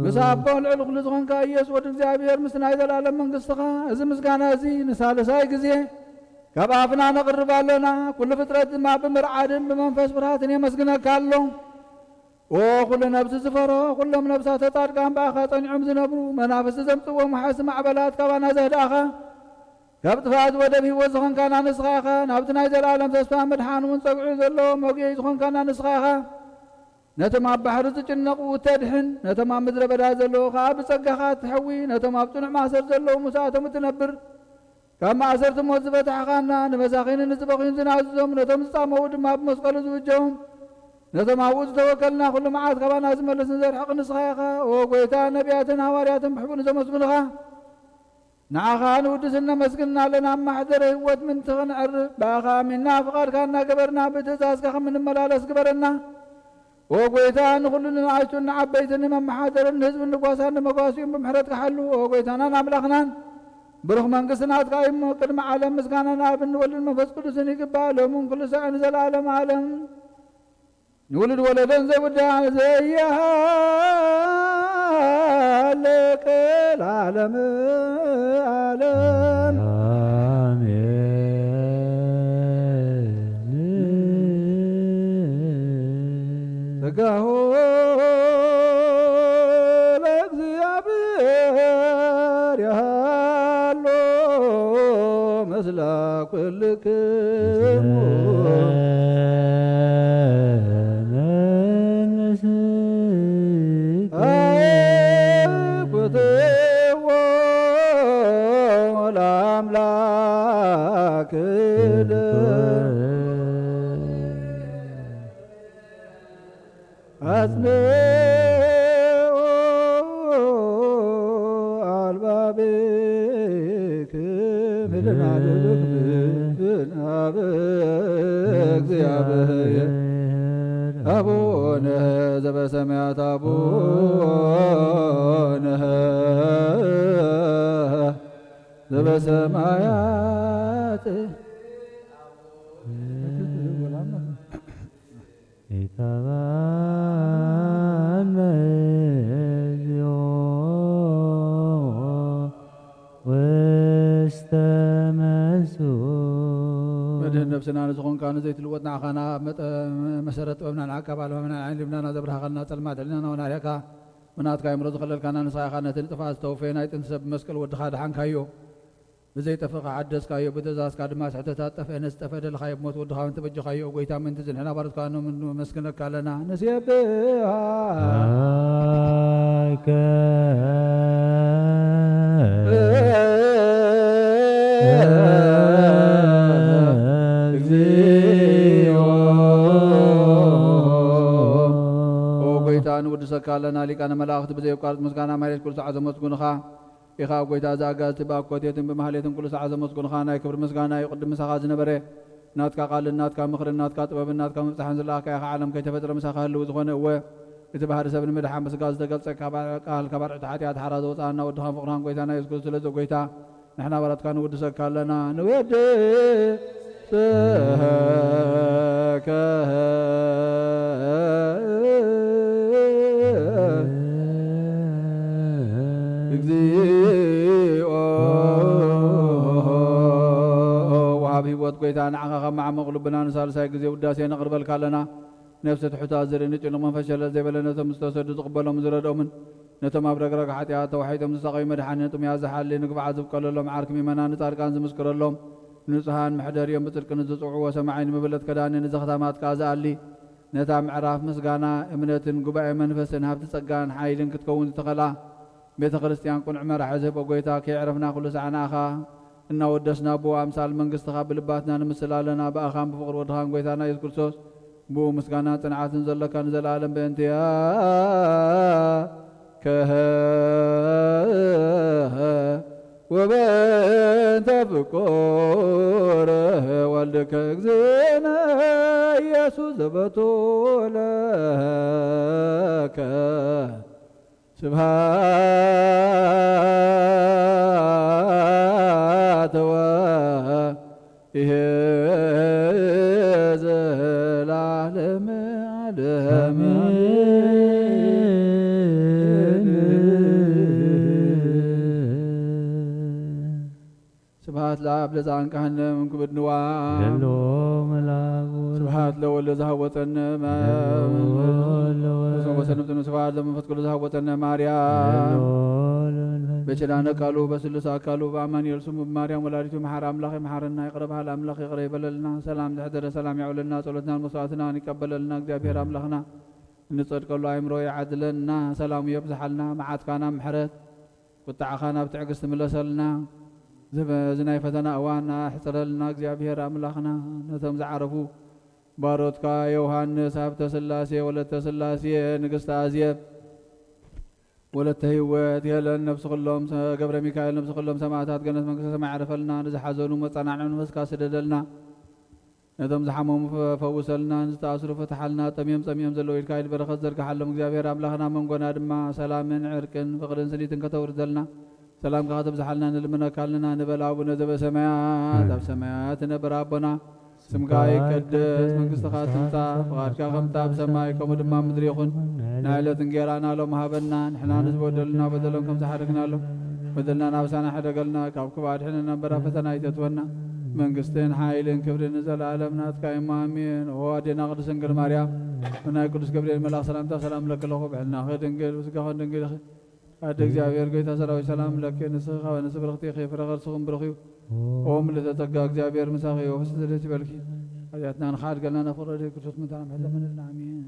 ምስ ኣቦ ልዕሊ ኩሉ ዝኾንካ ኢየሱስ ወዲ እግዚኣብሔር፣ ምስቲ ናይ ዘለኣለም መንግስትኻ፣ እዚ ምስጋና እዚ ንሳልሳይ ግዜ ካብ ኣፍና ነቕርብ ኣለና። ኩሉ ፍጥረት ድማ ብምርዓድን ብመንፈስ ፍርሃትን የመስግነካ ኣሎ። ኦ ኩሉ ነብሲ ዝፈርሆ፣ ኩሎም ነብሳተ ጻድቃን ብኣኻ ጸኒዖም ዝነብሩ፣ መናፍስቲ ዘምጽእዎም ወሓዝቲ ማዕበላት ካባና ዘህድኣኻ፣ ካብ ጥፍኣት ወደብ ህይወት ዝኾንካና ንስኻ ኢኻ። ናብቲ ናይ ዘለኣለም ተስፋ መድሓኒ እውን ጸግዑ ዘለዎ መጉየይ ዝኾንካና ንስኻ ኢኻ። ነቶም ኣብ ባሕሪ ዝጭነቑ እተድሕን፣ ነቶም ኣብ ምድረ በዳ ዘለዉ ኸኣ ብጸጋኻ እትሕዊ፣ ነቶም ኣብ ጽኑዕ ማእሰር ዘለዉ ምስኣቶም እትነብር፣ ካብ ማእሰርቲ ሞት ዝፈታሕኻና፣ ንመሳኺንን ንዝበኽዩን ዝናዝዞም፣ ነቶም ዝጻመዉ ድማ ብመስቀሉ ዝውጀዎም፣ ነቶም ኣብኡ ዝተወከልና ኩሉ መዓት ካባና ዝመልስን ዘርሕቕ ንስኻ ኢኻ። ኦ ጐይታ፣ ነቢያትን ሃዋርያትን ብሕቡእ ንዘመስግኑኻ፣ ንዓኻ ንውድስን ነመስግንን ኣለና። ኣብ ማሕደረ ህይወት ምእንቲ ኽንዕርፍ፣ ብኣኻ ኣሚንና ፍቓድካ እናገበርና፣ ብትእዛዝካ ከም እንመላለስ ግበረና። ኦ ጐይታ፣ ንኹሉ ንንኣሽቱን ንዓበይትን፣ ንመመሓደርን ንህዝብን ንጓሳን ንመጓሲኡን ብምሕረትካ ሓሉ። ኦ ጐይታናን ኣምላኽናን፣ ብሩኽ መንግስቲ ናትካ እዩ እሞ፣ ቅድሚ ዓለም ምስጋና ንኣብን ንወልድን መንፈስ ቅዱስን ይግባእ፣ ሎምን ኩሉ ሳዕ ንዘለኣለም ዓለም። ንውሉድ ወለዶን ዘይውዳእ ዘይሃልቅ ለዓለመ ዓለም። ኣሜን። ስጋሁ ለእግዚኣብሔር ይሃሎ ምስለ ኩልክሙ። ኣጽንዑ ኣልባቢክም፣ ህልና ልብክም ኣብ እግዚኣብሔር። ኣቡነ ዘበሰማያት፣ ኣቡነ ዘበሰማያት። ኢታባነ እግዚኦ ውስተ መንሱ። መድህን ነብስና ንዝኾንካ ንዘይትልወጥ ንዓኻና መጠ-፣ መሰረት ጥበብናን ዓቃብ ኣልማምናን ዓይኒ ልብናና ዘብርሃኻልና ጸልማት ሕሊናና ወናርያካ ብናትካ ኣእምሮ ዝኸለልካና ንስኻ ኢኻ ነቲ ንጥፍኣት ዝተወፈየ ናይ ጥንቲ ሰብ ብመስቀል ወድኻ ድሓንካዮ። ብዘይጠፍእ ሓደስካዮ፣ ብትእዛዝካ ድማ ስሕተታት ጠፍአ፣ ነቲ ዝጠፍአ ደለኻዮ፣ ብሞት ወድኻ እውን ተበጀኻዮ። ጎይታ ምእንቲ ዝንሕና ባሮትካ ነመስግነካ ኣለና። ንሴብሃ ሃይከ እግዚኦ። ኦ ጎይታ፣ ንውድሰካ ኣለና። ሊቃነ መላእኽቲ ብዘየቋርጽ ምስጋና ማሕሌት ኩሉ ሰዓት ዘመስግኑኻ። ኢኻ፣ ኣብ ጎይታ፣ እዚ ኣጋዝቲ ብኣኮቴትን ብማህሌትን ኩሉ ሰዓት ዘመስግኑኻ። ናይ ክብሪ ምስጋና እዩ ቅድም ምሳኻ ዝነበረ። ናትካ ቃልን ናትካ ምኽርን ናትካ ጥበብን ናትካ ምብጻሕን ዝለኣኽካ ኢኻ። ዓለም ከይተፈጥረ ምሳኻ ህልው ዝኾነ። እወ፣ እቲ ባህሪ ሰብ ንምድሓን ብስጋ ዝተገልጸ ካብ ቃል ካብ ኣርዑት ሓጢኣት ሓራ ዘውጽኣና ወድኻን ፍቕርኻን ጎይታና የሱስ ክርስቶስ። ስለዚ ጎይታ፣ ንሕና ባሮትካ ንውድሰካ ኣለና። ንወድሰከ እግዚኦ። ወሃብ ህይወት ጎይታ፣ ንዓኻ ካብ መዓሙቕ ልብና ንሳልሳይ ግዜ ውዳሴ ነቕርበልካ ኣለና። ነፍሲ ትሑታት ዝርኢ ንጭኑቕ መንፈስ ሸለል ዘይበለ፣ ነቶም ዝተሰዱ ዝቕበሎም ዝረድኦምን ነቶም ኣብ ረግረግ ሓጢኣት ተዋሒጦም ዝሳቐዩ መድሓኒ ንጥሙያት ዝሓሊ፣ ንግፉዓት ዝብቀለሎም፣ ዓርኪ ምእመናን ንጻድቃን ዝምስክረሎም፣ ንጹሃን መሕደሪኦም ብጽድቂ ንዝጽውዕዎ ሰማዒ፣ ንመበለት ከዳኒ ንዘኽታማት ከኣ ዝኣሊ፣ ነታ ምዕራፍ ምስጋና እምነትን ጉባኤ መንፈስን ሃብቲ ጸጋን ሓይልን ክትከውን ዝተኸላ ቤተ ክርስቲያን ቅኑዕ መራሒ ዝህቦ ጎይታ፣ ከየዕረፍና ኩሉ ሳዕ ንኣኻ እናወደስና ብኡ ኣምሳል መንግስትኻ ብልባትና ንምስል ኣለና። ብኣኻን ብፍቕሪ ወድኻን ጎይታና የሱስ ክርስቶስ ብኡ ምስጋናን ጽንዓትን ዘለካ ንዘለኣለም። በእንቲኣ ከሀ ወበእንተ ፍቁር ወልድከ እግዚእነ ኢየሱስ ዘበቱ ለከ ስብሐት ወይሄ ዘላለም ዓለም። ስብሐት ለአብ ለዘአንቀሐነ እምክብድ ንዋም። ለሎ መላኩ ስብሐት ለወልድ ዘሃወፀነ መ-፣ ለሎ ለወልድ። ስብሐት ለመንፈስ ቅዱስ ዘሃወፀነ ማርያም። ለሎ ለመንፈስ በኪዳነ ቃሉ በስሉስ አካሉ በአማኑኤል ስሙ በማርያም ወላዲቱ መሐር አምላክ ይመሐረና። ይቅረ በሃል አምላክ ይቅረ ይበለልና። ሰላም ዘሕደረ ሰላም ያውለልና። ጸሎትናን መስዋዕትናን ይቀበለልና። እግዚአብሔር አምላክና እንጸድቀሉ አእምሮ ይዓድለና። ሰላሙ የብዝሓልና። መዓትካ ናብ ምሕረት ቁጣዕኻ ናብ ትዕግስቲ ምለሰልና። እዚ በ-፣ እዚ ናይ ፈተና እዋን ኣሕጽረልና። እግዚኣብሔር ኣምላኽና፣ ነቶም ዝዓረፉ ባሮትካ ዮሃንስ፣ ሃብተ ስላሴ፣ ወለተ ስላሴ፣ ንግስቲ ኣዜብ፣ ወለተ ህይወት፣ ሄለን፣ ነፍሲ ኩሎም ሰ-፣ ገብረ ሚካኤል፣ ነፍሲ ኩሎም ሰማእታት ገነት መንግስተ ሰማይ ዓርፈልና። ንዝሓዘኑ መጸናንዒ መንፈስካ ስደደልና። ነቶም ዝሓመሙ ፈ-፣ ፈውሰልና፣ ንዝተኣስሩ ፍትሓልና፣ ጠምዮም ጸሚኦም ዘለዉ ኢድካ ኢድ በረኸት ዘርግሓሎም። እግዚኣብሔር ኣምላኽና ኣብ መንጎና ድማ ሰላምን ዕርቅን ፍቕርን ስኒትን ከተውርደልና፣ ሰላምካ ከተብዝሓልና ንልምነካ ኣለና። ንበል ኣቡነ ዘበሰማያት፣ ኣብ ሰማያት ትነብር ኣቦና፣ ስምካ ይቀደስ፣ መንግስትኻ ትምጻእ፣ ፍቓድካ ከምታ ኣብ ሰማይ ከምኡ ድማ ኣብ ምድሪ ይኹን። ናይ ዕለት እንጌራና ሎም ሃበና፣ ንሕና ንዝበደሉና በደሎም ከም ዝሓደግናሎም፣ በደልና ናብ ሳና ሕደገልና፣ ካብ ክፉእ ኣድሕነና እምበር ኣብ ፈተና ኣይተእትወና። መንግስትን ሓይልን ክብርን ንዘለኣለም ናትካ እዩ፣ ኣሜን። ኦ ኣዴና ቅድስት ድንግል ማርያም፣ ብናይ ቅዱስ ገብርኤል መልኣኽ ሰላምታ ሰላም እለኪ ኣለኹ። ብሕልናኺ ድንግል፣ ብስጋኺ ድንግል ኢኺ። ኣደ እግዚኣብሔር፣ ጎይታ ሰራዊት፣ ሰላም ለኪ። ንስኺ ካብ ኣንስቲ ብርኽቲ ኢኺ፣ ፍረ ከርስኽን ብሩኽ እዩ። ኦ ምልዕተ ጸጋ፣ እግዚኣብሔር ምሳኺ እዩ፣ ብስቲ ደስ ይበልኪ። ሓጢኣትና ንኽሓድገልና፣ ናብ ፍቕሪ ወልድኪ ክርስቶስ ምእንታና ምሕረት ለምንልና። ኣሜን።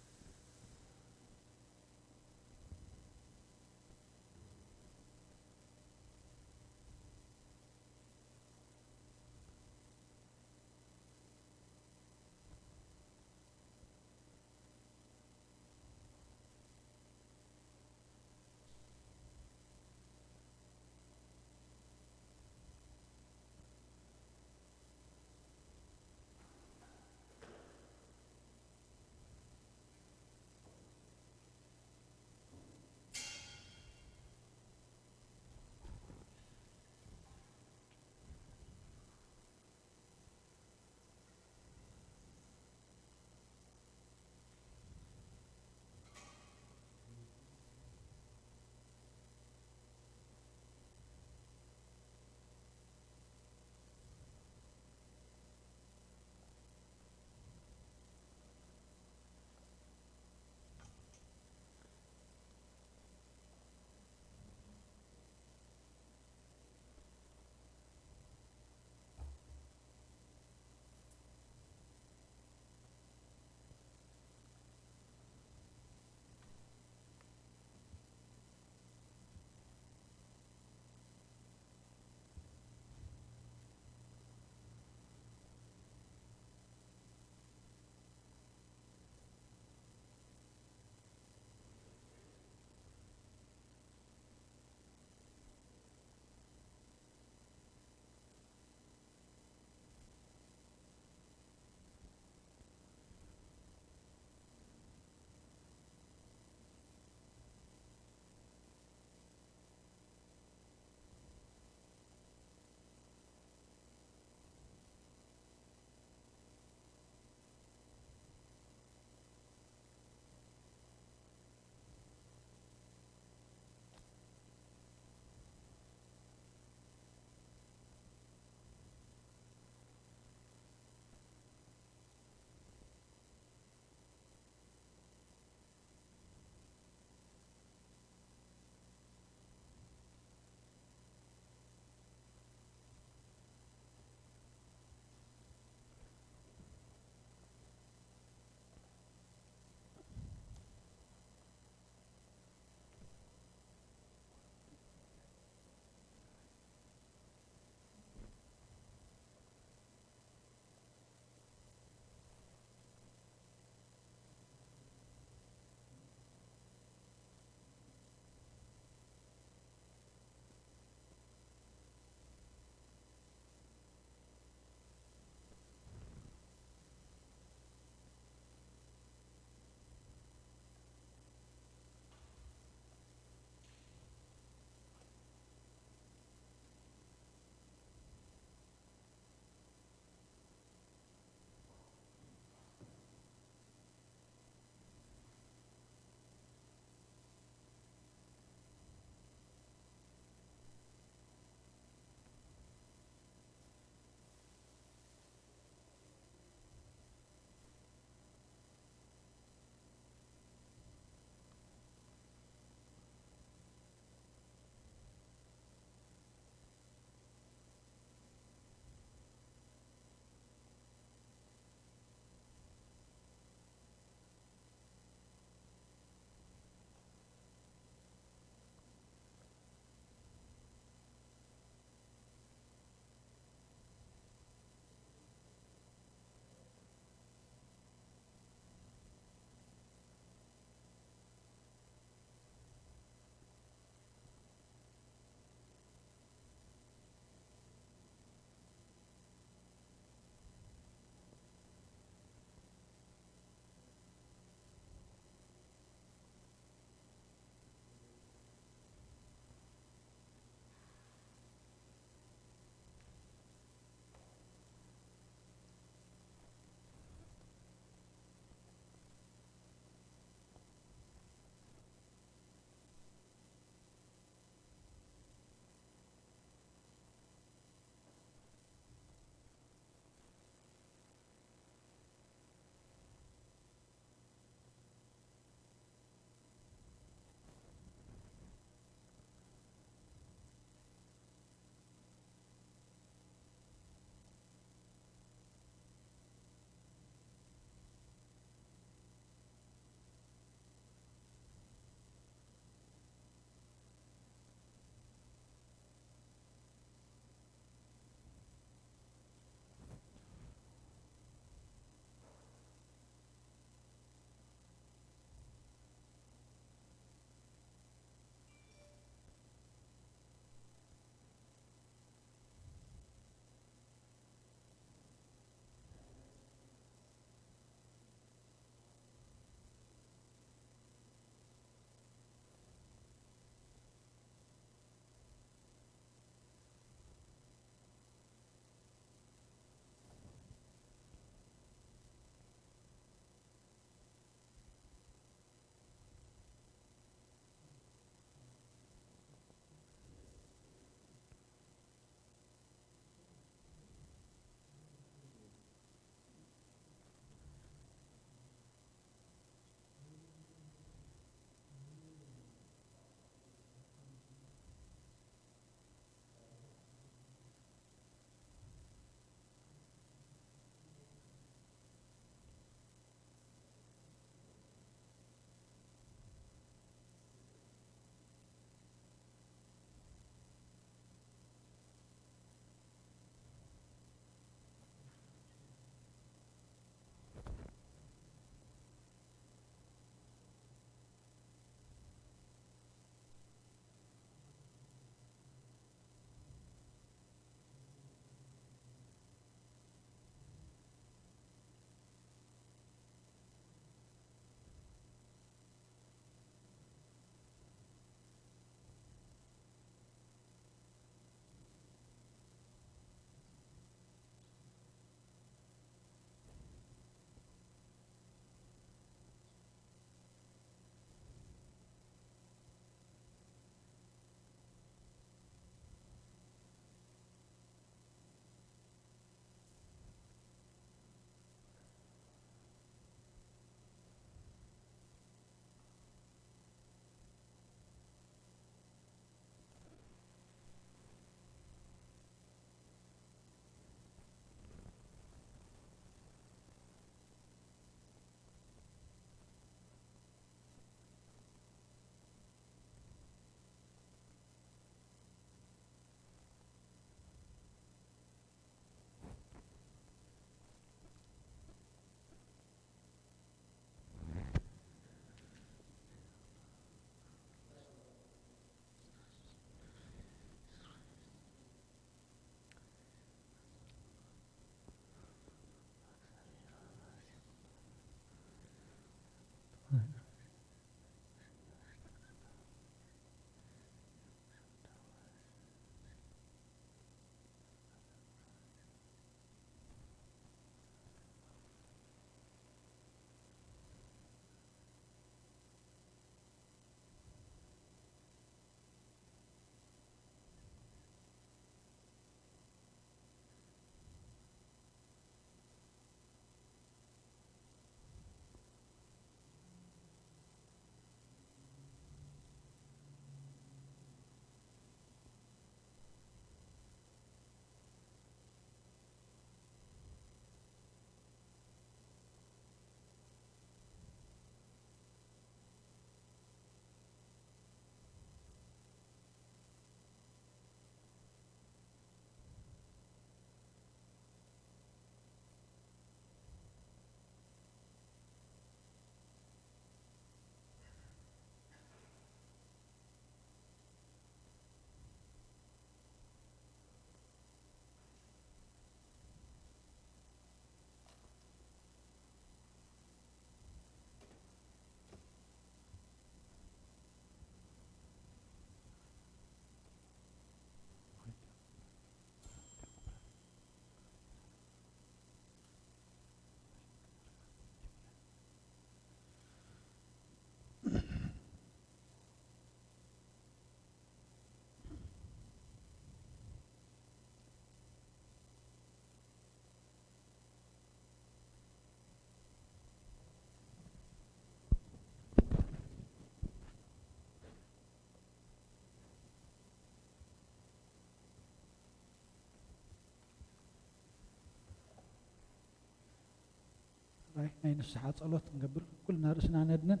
ናይ ንስሓ ጸሎት ክንገብር ኩልና ርእስና ነድንን።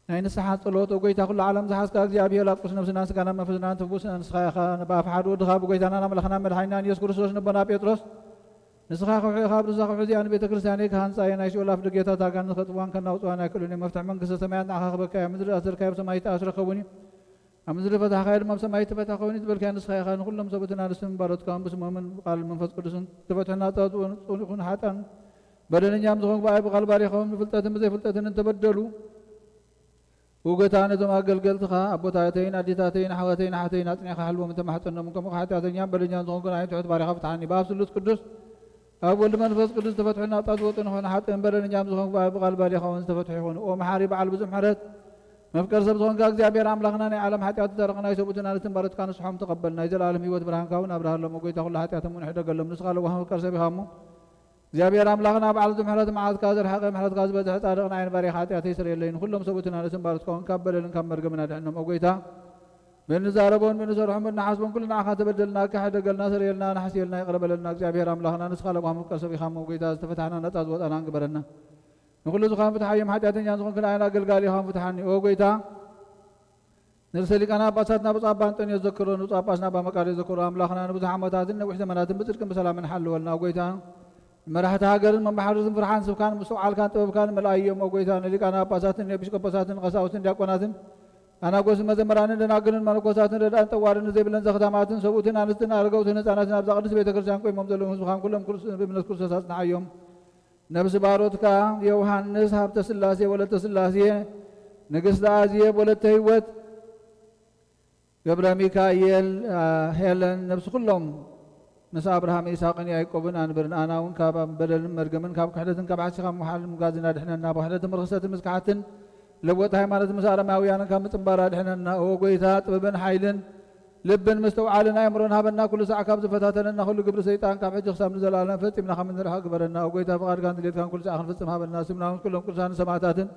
ናይ ንስሓ ጸሎት። ኦ ጎይታ፣ ኩሉ ዓለም ዝሓዝካ እግዚኣብሔር፣ ኣብ ቅዱስ ነፍስናን ስጋናን መንፈስናን ትፍውስና ንስኻ ኢኻ። ብኣፍ ሓደ ወድኻ ብጎይታናን ኣምላኽናን መድሓኒናን ኢየሱስ ክርስቶስ ንቦና ጴጥሮስ፣ ንስኻ ከውሒ ኢኻ፣ ኣብ ርእሳ ከውሒ እዚኣ ንቤተ ክርስቲያነይ ክሃንጻ እየ፣ ናይ ሲኦል ኣፍ ደጌታት ኣጋንንት ከጥፍዋን ከናውጽዋን ኣይክእሉን እዮም፣ መፍትሒ መንግስተ ሰማያት ንዓኻ ክበካ እያ፣ ምድሪ ኣሰርካዮ ኣብ ሰማይ ይተኣስረ ክኸውን እዩ። ኣብ ምድሪ ፈታሕካዮ ድማ ኣብ ሰማይ ይትፈታሕ ኮይኑ ዝበልካዮ ንስኻ ኢኻ። ንኹሎም ሰብኡትን ኣንስትን ባሮትካውን ብስሞምን ብቃል መንፈስ ቅዱስን ዝተፈትሑ ናጻ ዝወጹ ይኹኑ። ሓጥኣን በደለኛም ዝኾንኩ ብኣይ ብቃል ባሪኻውን ብፍልጠትን ብዘይፍልጠትን እንተበደሉ፣ ውገታ ነቶም ኣገልገልትኻ ኣቦታተይን ኣዴታተይን ኣሕዋተይን ኣሓተይን ኣጽኒዕካ ሓልዎም እንተማሕጸኖምን ከምኡ ሓጢኣተኛም በደለኛም ዝኾንኩ ንኣይ ትሑት ባሪኻ ፍትሓኒ። ብኣብ ስሉስ ቅዱስ ኣብ ወልድ መንፈስ ቅዱስ ዝተፈትሑ ናጻ ዝወጡ ንኾነ ሓጥእን በደለኛም ዝኾንኩ ብኣይ ብቃል ባሪኻውን ዝተፈትሑ ይኾኑ። ኦ መሓሪ በዓል ብዙሕ ምሕረት መፍቀር ሰብ ዝኾንካ እግዚኣብሔር ኣምላኽና ናይ ዓለም ሓጢኣት ዝተረኸ ናይ ሰብኡትን ኣንስትን ባሮትካ ንስሖም ተቐበል። ናይ ዘለኣለም ህይወት ብርሃንካ እውን ኣብርሃሎም። ኦ ጎይታ ኩሉ ሓጢኣቶም እውን ሕደገሎም። ንስኻ ለዋህ መፍቀር ሰብ ኢኻ እሞ እግዚኣብሔር ኣምላኽና በዓል ምሕረት መዓልትካ ዘርሓቐ ምሕረትካ ዝበዝሐ ጻድቕ ንዓይን ባሪኻ ሓጢኣተይ ስረየለይ። ንኹሎም ሰብኡትን ኣንስትን ባሮትካ እውን ካብ በደልን ካብ መርገምን ኣድሕኖም። ኦ ጎይታ ብእንዛረቦን ብእንሰርሖን ብእንሓስቦን ኩሉ ንዓኻ ተበደልና፣ ሕደገልና፣ ስረየልና፣ ንሓስየልና፣ ይቕረ በለልና። እግዚኣብሔር ኣምላኽና ንስኻ ለዋህ መፍቀር ሰብ ኢኻ እሞ ጎይታ ዝተፈታሕና ናጻ ዝወጣናን ግበረና። ንኹሉ ዝኾን ፍትሓዮም ሓጢኣተኛ ዝኾንኩ ንኣይን ኣገልጋሊኻን ፍትሓኒ። ኦ ጎይታ ንርእሰ ሊቃነ ጳጳሳትና ብፁዕ ኣባ እንጦንዮስ ዘክሮ፣ ንብፁዕ ጳጳስና ኣባ መቃርዮስ ዘክሮ፣ ኣምላኽና ንብዙሕ ዓመታትን ነዊሕ ዘመናትን ብጽድቅን ብሰላምን ሓልወልና። ኦ ጎይታ ንመራሕቲ ሃገርን መማሕርትን ፍርሓን ስብካን ምስትውዓልካን ጥበብካን መልኣዮም። ኦ ጎይታ ንሊቃነ ጳጳሳትን ንኤጲስቆጶሳትን ቀሳውስትን ዲያቆናትን ኣናጎስን መዘምራንን ደናግልን መነኮሳትን ረዳእን ጠዋርን ዘይብለን ዘኽታማትን ሰብኡትን ኣንስትን ኣረገውትን ህፃናትን ኣብዛ ቅድስት ቤተ ክርስቲያን ቆይሞም ዘለዉ ህዝብኻን ኩሎም ክርስ-፣ ብእምነት ክርስቶስ ኣጽንዓዮም። ነብሲ ባሮትካ ዮሃንስ ሃብተ ስላሴ ወለተ ስላሴ፣ ንግስቲ ኣዜብ ወለተ ህይወት፣ ገብረ ሚካኤል፣ አ፣ ሄለን፣ ነብሲ ኩሎም ምስ ኣብርሃም ይስሐቅን ያዕቆብን ኣንብርን፣ ኣና እውን ካብ በደልን መርገምን ካብ ክሕደትን ካብ ሓሲኻ ምውሓልን ምጋዝን ኣድሕነና። ብክሕደትን ብርኽሰትን ምስካሓትን ለወጥ ሃይማኖት ምስ ኣረማውያንን ካብ ምጽንባር ኣድሕነና። ኦ ጎይታ፣ ጥበብን ሓይልን ልብን ምስትውዓልን ኣእምሮን ሃበና። ኩሉ ሳዕ ካብ ዝፈታተነና ኩሉ ግብሪ ሰይጣን ካብ ሕጂ ክሳብ ንዘለኣለም ፈጺምና ከም እንርሕቕ ግበረና። ኦ ጎይታ፣ ፍቓድካን ድሌትካን ኩሉ ሳዕ ክንፍጽም ሃበና። ስምና ምስ ኩሎም ቅዱሳንን ሰማዕታትን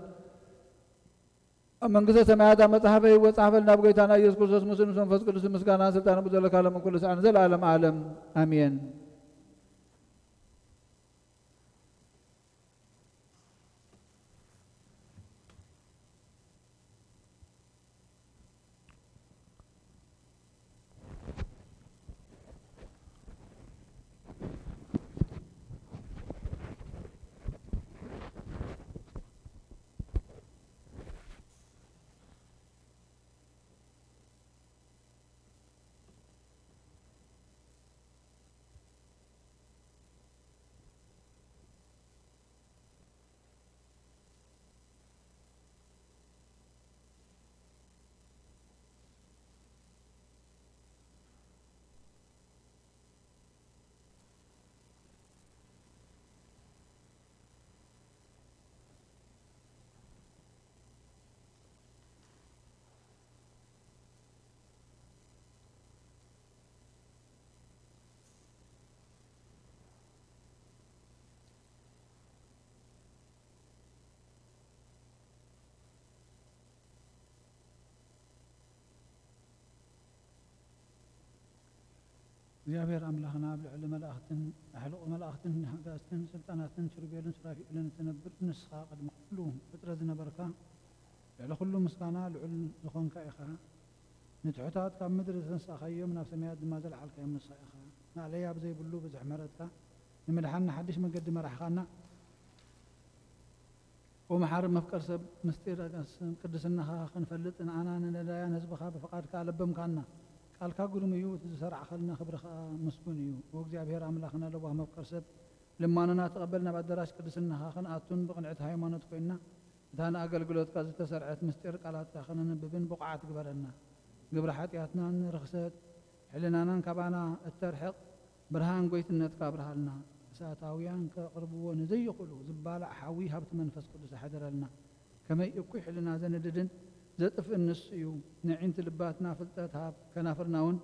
ኣብ መንግስተ ሰማያት ኣብ መጽሓፈ ህይወት ጸሓፈልና። ብጎይታና ኢየሱስ ክርስቶስ ምስኡ ምስ መንፈስ ቅዱስ ምስጋናን ስልጣንን ብዘለካ ሎምን ኩሉ ሳዕ ንዘለኣለም ዓለም ኣሜን። እግዚኣብሔር ኣምላኽና፣ ኣብ ልዕሊ መላእኽትን ኣሕሉቕ መላእኽትን ሓጋዝትን ስልጣናትን ኪሩቤልን ሱራፊኤልን እትነብር፣ ንስኻ ቅድሚ ኩሉ ፍጥረት ዝነበርካ፣ ልዕሊ ኩሉ ምስጋና ልዑል ዝኾንካ ኢኻ። ንትሑታት ካብ ምድሪ ዘተንሳእካዮም፣ ናብ ሰማያት ድማ ዘልዓልካዮም ንስኻ ኢኻ። ማእለያ ብዘይብሉ ብዙሕ ምሕረትካ፣ ንምድሓንና ሓድሽ መገዲ መራሕኻና። ኦ መሓሪ መፍቀር ሰብ፣ ምስጢር ቅድስናኻ ክንፈልጥ ንኣና ንነዳያን ህዝብኻ ብፍቓድካ ኣለበምካና። ቃልካ ግሩም እዩ፣ እቲ ዝሰራዕኻልና ክብሪ ኸኣ ምስጉን እዩ። ኦ እግዚኣብሔር ኣምላኽና ለዋህ መፍቀር ሰብ፣ ልማኖና ተቐበል፣ ናብ ኣዳራሽ ቅድስናኻ ክንኣቱን ብቕንዕቲ ሃይማኖት ኮይንና እታ ንኣገልግሎትካ ዝተሰርዐት ምስጢር ቃላትካ ከነንብብን ብቑዓት ግበረና። ግብሪ ሓጢኣትናን ርኽሰት ሕልናናን ካባና እተርሕቕ ብርሃን ጎይትነትካ ኣብርሃልና። እሳታውያን ከቕርብዎ ንዘይኽእሉ ዝባላዕ ሓዊ ሃብቲ መንፈስ ቅዱስ ኣሕድረልና። ከመይ እኩይ ሕልና ዘንድድን ዘጥፍእን ንሱ እዩ። ነዒንቲ ልባትና ፍልጠት ሃብ፣ ከናፍርና እውን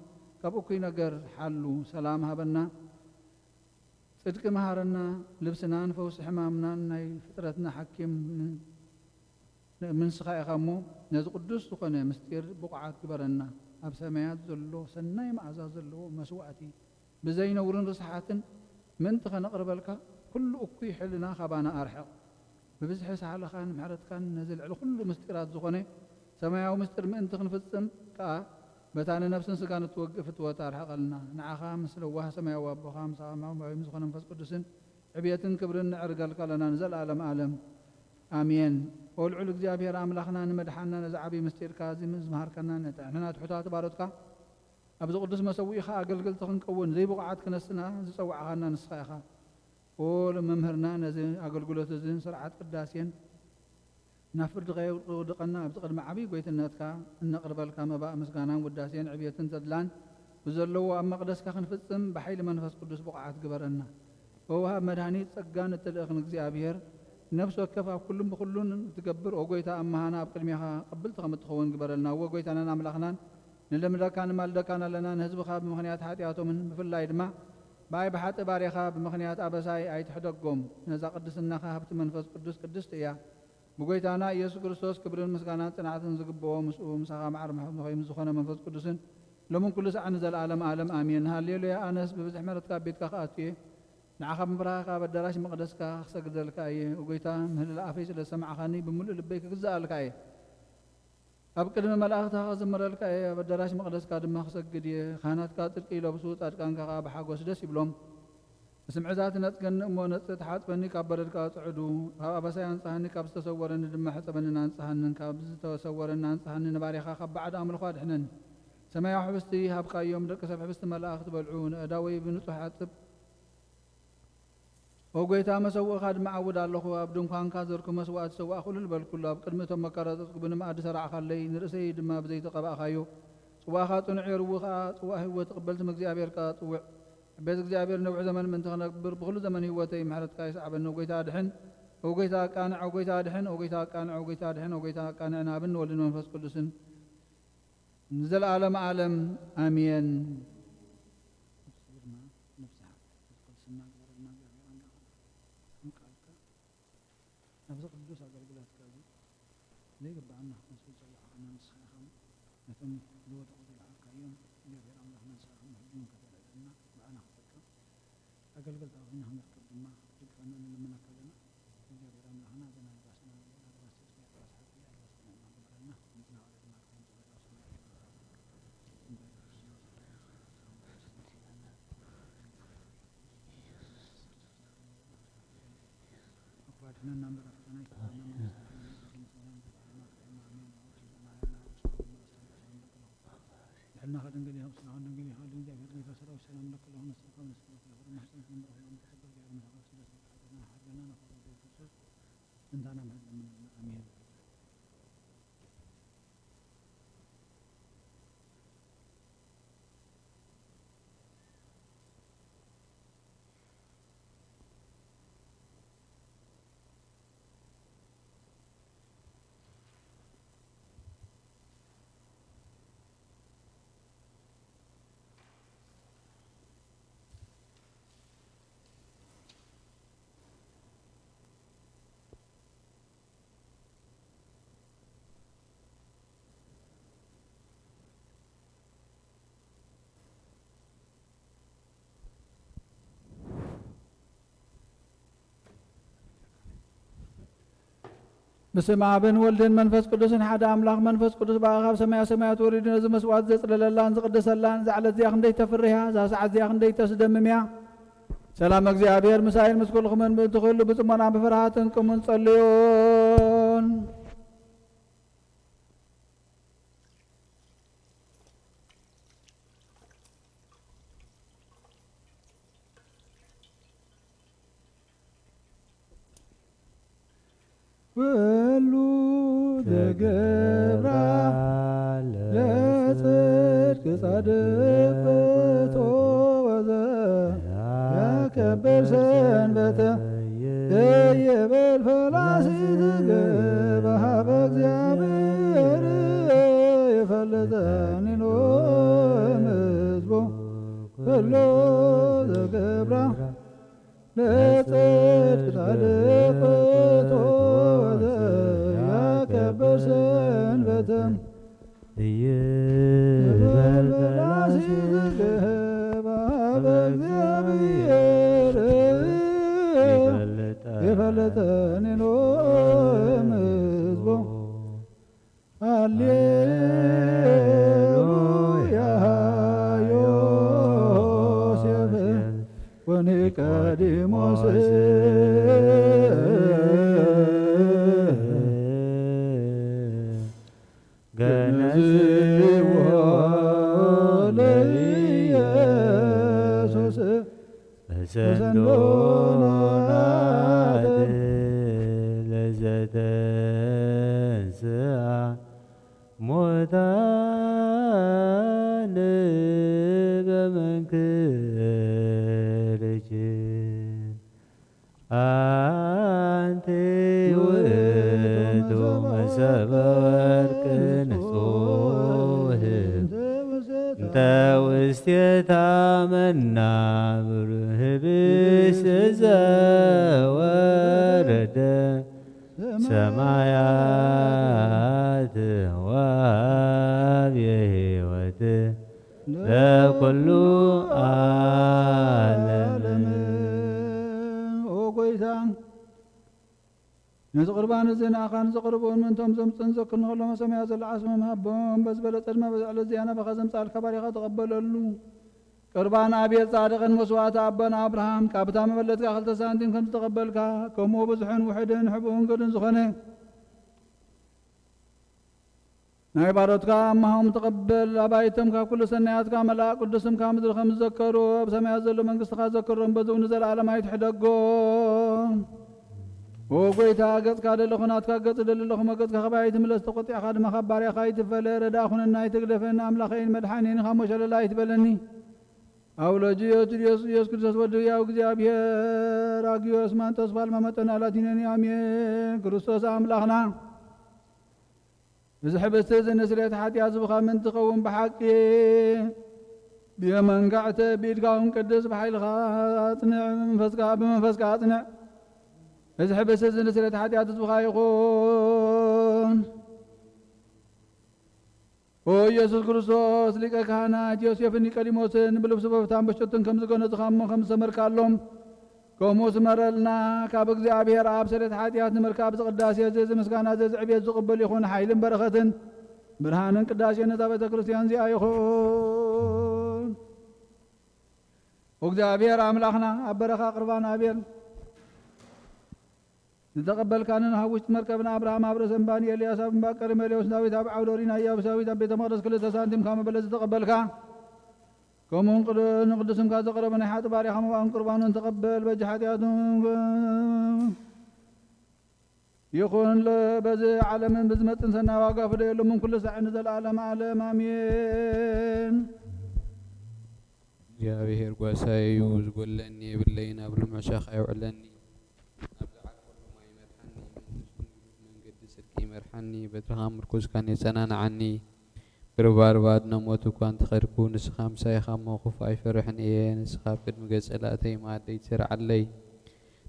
ካብ እኩይ ነገር ሓሉ። ሰላም ሃበና፣ ጽድቂ መሃረና፣ ልብስናን ፈውሲ ሕማምናን ናይ ፍጥረትና ሓኪም ን-፣ ንስኻ ኢኻ እሞ፣ ነዚ ቅዱስ ዝኾነ ምስጢር ብቑዓት ግበረና። ኣብ ሰማያት ዘሎ ሰናይ መኣዛ ዘለዎ መስዋእቲ ብዘይ ነውርን ርስሓትን ምእንቲ ከነቕርበልካ፣ ኩሉ እኩይ ሕልና ካባና ኣርሕቕ። ብብዝሒ ሳህልኻን ምሕረትካን ነዚ ልዕሊ ኩሉ ምስጢራት ዝኾነ ሰማያዊ ምስጢር ምእንቲ ክንፍጽም ከኣ፣ በታ ንነፍስን ስጋን እትወግእ ፍትወት ኣርሕቐልና። ንዓኻ ምስ ለዋህ ሰማያዊ ኣቦኻ፣ ምስ ኣማዊ ዝኾነ መንፈስ ቅዱስን ዕብየትን ክብርን ነዕርገልካ ኣለና ንዘለኣለም ዓለም። ኣሜን። ኦ ልዑል እግዚኣብሔር ኣምላኽና፣ ንመድሓንና ነዚ ዓብዪ ምስጢርካ እዚ ዝመሃርከና፣ ነቲ ንሕና ትሑታት ባሮትካ ኣብዚ ቅዱስ መሰውኢኻ ኣገልገልቲ ክንከውን ዘይብቑዓት ክነስና ዝጸዋዕኻና ንስኻ ኢኻ። ኦ መምህርና፣ ነዚ ኣገልግሎት እዝን ስርዓት ቅዳሴን ናብ ፍርድኻ የውድቐና። ኣብዚ ቅድሚ ዓብዪ ጎይትነትካ እነቕርበልካ መባእ ምስጋናን ውዳሴን ዕብየትን ተድላን ብዘለዎ ኣብ መቕደስካ ክንፍጽም ብሓይሊ መንፈስ ቅዱስ ብቑዓት ግበረና። ኦ ወሃብ መድኃኒት ጸጋን እትልእኽን እግዚኣብሔር፣ ነፍሲ ወከፍ ኣብ ኩሉን ብኹሉን እትገብር፣ ኦ ጎይታ ኣመሃና ኣብ ቅድሜኻ ቅብልቲ ከም እትኸውን ግበረልና። እወ ጎይታናን ኣምላኽናን፣ ንልምደካን ንማልደካን ኣለና። ንህዝብኻ ብምኽንያት ሓጢኣቶምን ብፍላይ ድማ ብኣይ ብሓጥእ ባርያኻ ብምኽንያት ኣበሳይ ኣይትሕደጎም። ነዛ ቅድስናኻ ሃብቲ መንፈስ ቅዱስ ቅድስቲ እያ። ብጎይታና ኢየሱስ ክርስቶስ ክብርን ምስጋናን ጽንዓትን ዝግብኦ፣ ምስኡ ምሳኻ ማዕረ ምሕረት ንኸይኑ ዝኾነ መንፈስ ቅዱስን ሎምን ኩሉ ሰዓት ንዘለኣለም ዓለም ኣሜን። ሃሌሉያ። ኣነስ ብብዝሒ ምሕረትካ ኣብ ቤትካ ክኣቱ እየ። ንዓኻ ብምፍራህካ ኣብ ኣዳራሽ መቕደስካ ክሰግደልካ እየ። ኦ ጎይታ፣ ምህልላ ኣፈይ ስለ ዝሰማዕኻኒ ብምሉእ ልበይ ክግዛኣልካ እየ። ኣብ ቅድሚ መላእኽትኻ ክዝምረልካ እየ። ኣብ ኣዳራሽ መቕደስካ ድማ ክሰግድ እየ። ካህናትካ ጽድቂ ይለብሱ፣ ጻድቃንካ ከኣ ብሓጎስ ደስ ይብሎም። ስምዒ እዛ ትነጽገኒ እሞ ነጽ-፣ ተሓጽበኒ፣ ካብ በደል ከኣ ጽዕዱ። ካብ ኣበሳይ ኣንጽሃኒ፣ ካብ ዝተሰወረኒ ድማ ሕጸበንን ኣንጽሃንን። ካብ ዝተሰወረኒ ኣንጽሃኒ፣ ንባርያኻ ካብ ባዕዲ ኣምልኾ ኣድሕነኒ። ሰማያዊ ሕብስቲ ሃብካዮም፣ ደቂ ሰብ ሕብስቲ መላእኽቲ በልዑ። ንእዳወይ ብንጹህ ሓጽብ፣ ኦ ጎይታ፣ መሰውእኻ ድማ ዓውድ ኣለኹ። ኣብ ድንኳንካ ዘርኩ መስዋእቲ ሰዋእኩ፣ እልል በልኩሉ። ኣብ ቅድሚ እቶም መካራጸጽኩ፣ ብንመኣዲ ሰራዕኻለይ፣ ንርእሰይ ድማ ብዘይቲ ቀባእካዮ። ጽዋእኻ ጽኑዕ እየ፣ ርዉእ ኸኣ፣ ጽዋእ ህይወት ተቐበልቲ እም እግዚኣብሔር ከኣ ጽውዕ። ቤት እግዚኣብሔር ነዊሕ ዘመን ምእንቲ ክነብር፣ ብኹሉ ዘመን ህይወተይ ምሕረትካ ይስዓበኒ። ኦ ጎይታ ኣድሕን፣ ኦ ጎይታ ኣቃንዕ፣ ኦ ጎይታ ኣድሕን፣ ኦ ጎይታ ኣቃንዕ፣ ኦ ጎይታ ኣድሕን፣ ኦ ጎይታ ኣቃንዕ፣ ናብን ወልድን መንፈስ ቅዱስን ንዘለኣለም ዓለም ኣሜን። ነፍስና ግበረልና እግዚኣብሔር ኣምላኽና። ከም ቃልካ ናብዚ ቅዱስ ኣገልግሎትካ እዚ ዘይግብኣና ክመስል ዝጸዋዕካና ንስኻ ኢኻ። ነቶም ዝወደቑ ዝለዓልካዮም እግዚኣብሔር ኣምላኽና ንስኻ ከም ሕጂ እውን ከተልዕለና ብኣና ክትጥቀም ኣገልገልትኻ ኮይና ክንርከብ ድማ ድግፈና ንልምነካ ኣለና። እግዚኣብሔር ኣምላኽና እዘን ኣልባስና እዚኣን ኣልባስ ጽድቂ፣ ኣልባስ ሓቂ፣ ኣልባስ ጥዕና ግበረልና። ምጽና ወለድና በስመ ኣብን ወልድን መንፈስ ቅዱስን ሓደ ኣምላኽ። መንፈስ ቅዱስ ብኣኻ ካብ ሰማያ ሰማያት ወሪዱ ነዚ መስዋዕት ዘጽለለላን ዝቕድሰላን፣ እዛ ዕለት እዚኣ ክንደይ ተፍርህ እያ፣ እዛ ሰዓት እዚኣ ክንደይ ተስደምም እያ። ሰላም እግዚኣብሔር ምሳይን ምስ ኩልኹምን፣ ምእንቲ ኩሉ ብጽሞና ብፍርሃትን ቅሙን ጸልዩን። ኩሉ ተገብራ ለጽድቅ ጻድቅ ውእቱ ወዘ ያከብር ሰንበተ። እይበል ፈላሲ ዝግብ ሀበ እግዚአብሔር ይፈልጠኒ ኖም ህዝቡ ኩሉ ዘገብራ ለጽድቅ ጻድቅ ውእቱ ወዘያከብር ሰንበተ። እይበል ፈላሲ ዝግብ ሀበ እግዚአብሔር ተኒኖም ህዝቦም። ሃሌሉያ ዮሴፍ ወኒቆዲሞስ ገነዝዎ ለኢየሱስ ተሰንዶ ናት ለዘተንስአ ሙታን በመንክርኪ። ኣንቲ ውእቱ መሰበ ወርቅ ንጹህ እንተ ውስቴታ መና ብሩህ ህብስት ዘወረደ ሰማያት ወአብ የህይወት ለኩሉ ዓለም። ኦ ጎይታ፣ ነዚ ቁርባን እዚ ንኣኻን ዘቕርብኡን ምእንቶም ዘምጽእን ዘክርን ከሎ መሰምያ ዘለዓስሞም ሃቦም። በዚ በለጸ ድማ በዚ ዕለት እዚኣ ናባኻ ዘምጻልካ ባሪኻ ተቐበለሉ። ቁርባን ኣቤል ጻድቕን መስዋእቲ ኣቦና ኣብርሃም ካብታ መበለትካ ክልተ ሳንቲም ከም ዝተቐበልካ፣ ከምኡ ብዙሕን ውሑድን ሕቡእን ገድን ዝኾነ ናይ ባሮትካ ኣማሆም ተቐበል። ኣባይቶም ካብ ኩሉ ሰናያትካ መላእ ቅዱስ ስምካ ምድሪ ከም ዝዘከሩ፣ ኣብ ሰማያት ዘሎ መንግስትኻ ዘክሮም፣ በዚ እውን ንዘለኣለም ኣይትሕደጎም። ኦ ጎይታ፣ ገጽካ ደለኹ ናትካ ገጽ ደሊ ኣለኹ፣ መገጽካ ካባይ ኣይትምለስ፣ ተቆጢዕካ ድማ ካብ ባርያኻ ኣይትፈለ። ረዳእ ኩነና፣ ኣይትግደፈኒ፣ ኣምላኸይን መድሓኒን ካብ ሞት ሸለል ኣይትበለኒ። ኣውሎጅዮስ ጅልዮስ ኢየሱስ ክርስቶስ ወዲ ህያው እግዚኣብሔር፣ ኣግዮስ ማንጦስ ፋልማ መጠን ኣላቲኖኒ፣ ኣሜን። ክርስቶስ ኣምላኽና፣ እዚ ሕብስቲ እዚ ንስርየት ሓጢኣት ዝብኻ ምእንቲ ዝኸውን ብሓቂ ብየመንጋዕተ ብኢድካ እውን ቅድስ፣ ብሓይልኻ ኣጽንዕ፣ ብመንፈስካ፣ ብመንፈስካ ኣጽንዕ። እዚ ሕብስቲ እዚ ንስርየት ሓጢኣት ዝብኻ ይኹን። ኦ ኢየሱስ ክርስቶስ፣ ሊቀ ካህናት ዮሴፍን ኒቆዲሞስን ብልብሲ በፍታን በሸቱን ከም ዝገነዝኻ እሞ ከም ዝሰመርካሎም፣ ከምኡ ስመረልና። ካብ እግዚኣብሔር ኣብ ስርየት ሓጢኣት ንምርካብ እዚ ቅዳሴ እዚ፣ እዚ ምስጋና እዚ፣ እዚ ዕቤት ዝቕበል ይኹን። ሓይልን በረኸትን ብርሃንን ቅዳሴ ነዛ ቤተ ክርስቲያን እዚኣ ይኹን። እግዚኣብሔር ኣምላኽና፣ ኣብ በረኻ ቁርባን ኣቤል ዝተቐበልካንን ኣብ ውሽጢ መርከብ ንኣብርሃም ኣብ ርእሲ እምባ ንኤልያስ ኣብ እምባ ቀርሜሌዎስ ዳዊት ኣብ ዓውደ ኦሪት ናይ ኢያቡሳዊት ኣብ ቤተ መቕደስ ክልተ ሳንቲም ካብ መበለት ዝተቐበልካ፣ ከምኡውን ቅዱ-፣ ንቅዱስ ስምካ ዘቕረበ ናይ ሓጢ ባርያኻ መባእን ቁርባኑን ተቐበል። በጃ ሓጢኣቱ ይኹን ለ-፣ በዚ ዓለምን ብዝመጽን ሰናይ ዋጋ ፍደየሉ ምን ኩሉ ሳዕ ንዘለዓለም ዓለም ኣሜን። እግዚኣብሔር ጓሳይ እዩ፣ ዝጎድለኒ የብለይን። ኣብ ልሙዕ ሻኻ የውዕለኒ፣ ኣብ ዝዓርፈሉ ማይ ይመርሓኒ፣ መንገዲ ጽድቂ ይመርሓኒ። በትርኻ ምርኩስ ካን የጸናንዓኒ። ብርባርባት ናብ ሞት እኳ እንተኸድኩ፣ ንስኻ ምሳይ ኢኻ እሞ ክፉእ ኣይፈርሕን እየ። ንስኻ ኣብ ቅድሚ ገጸ ላእተይ መኣደይ ትሰርዓለይ።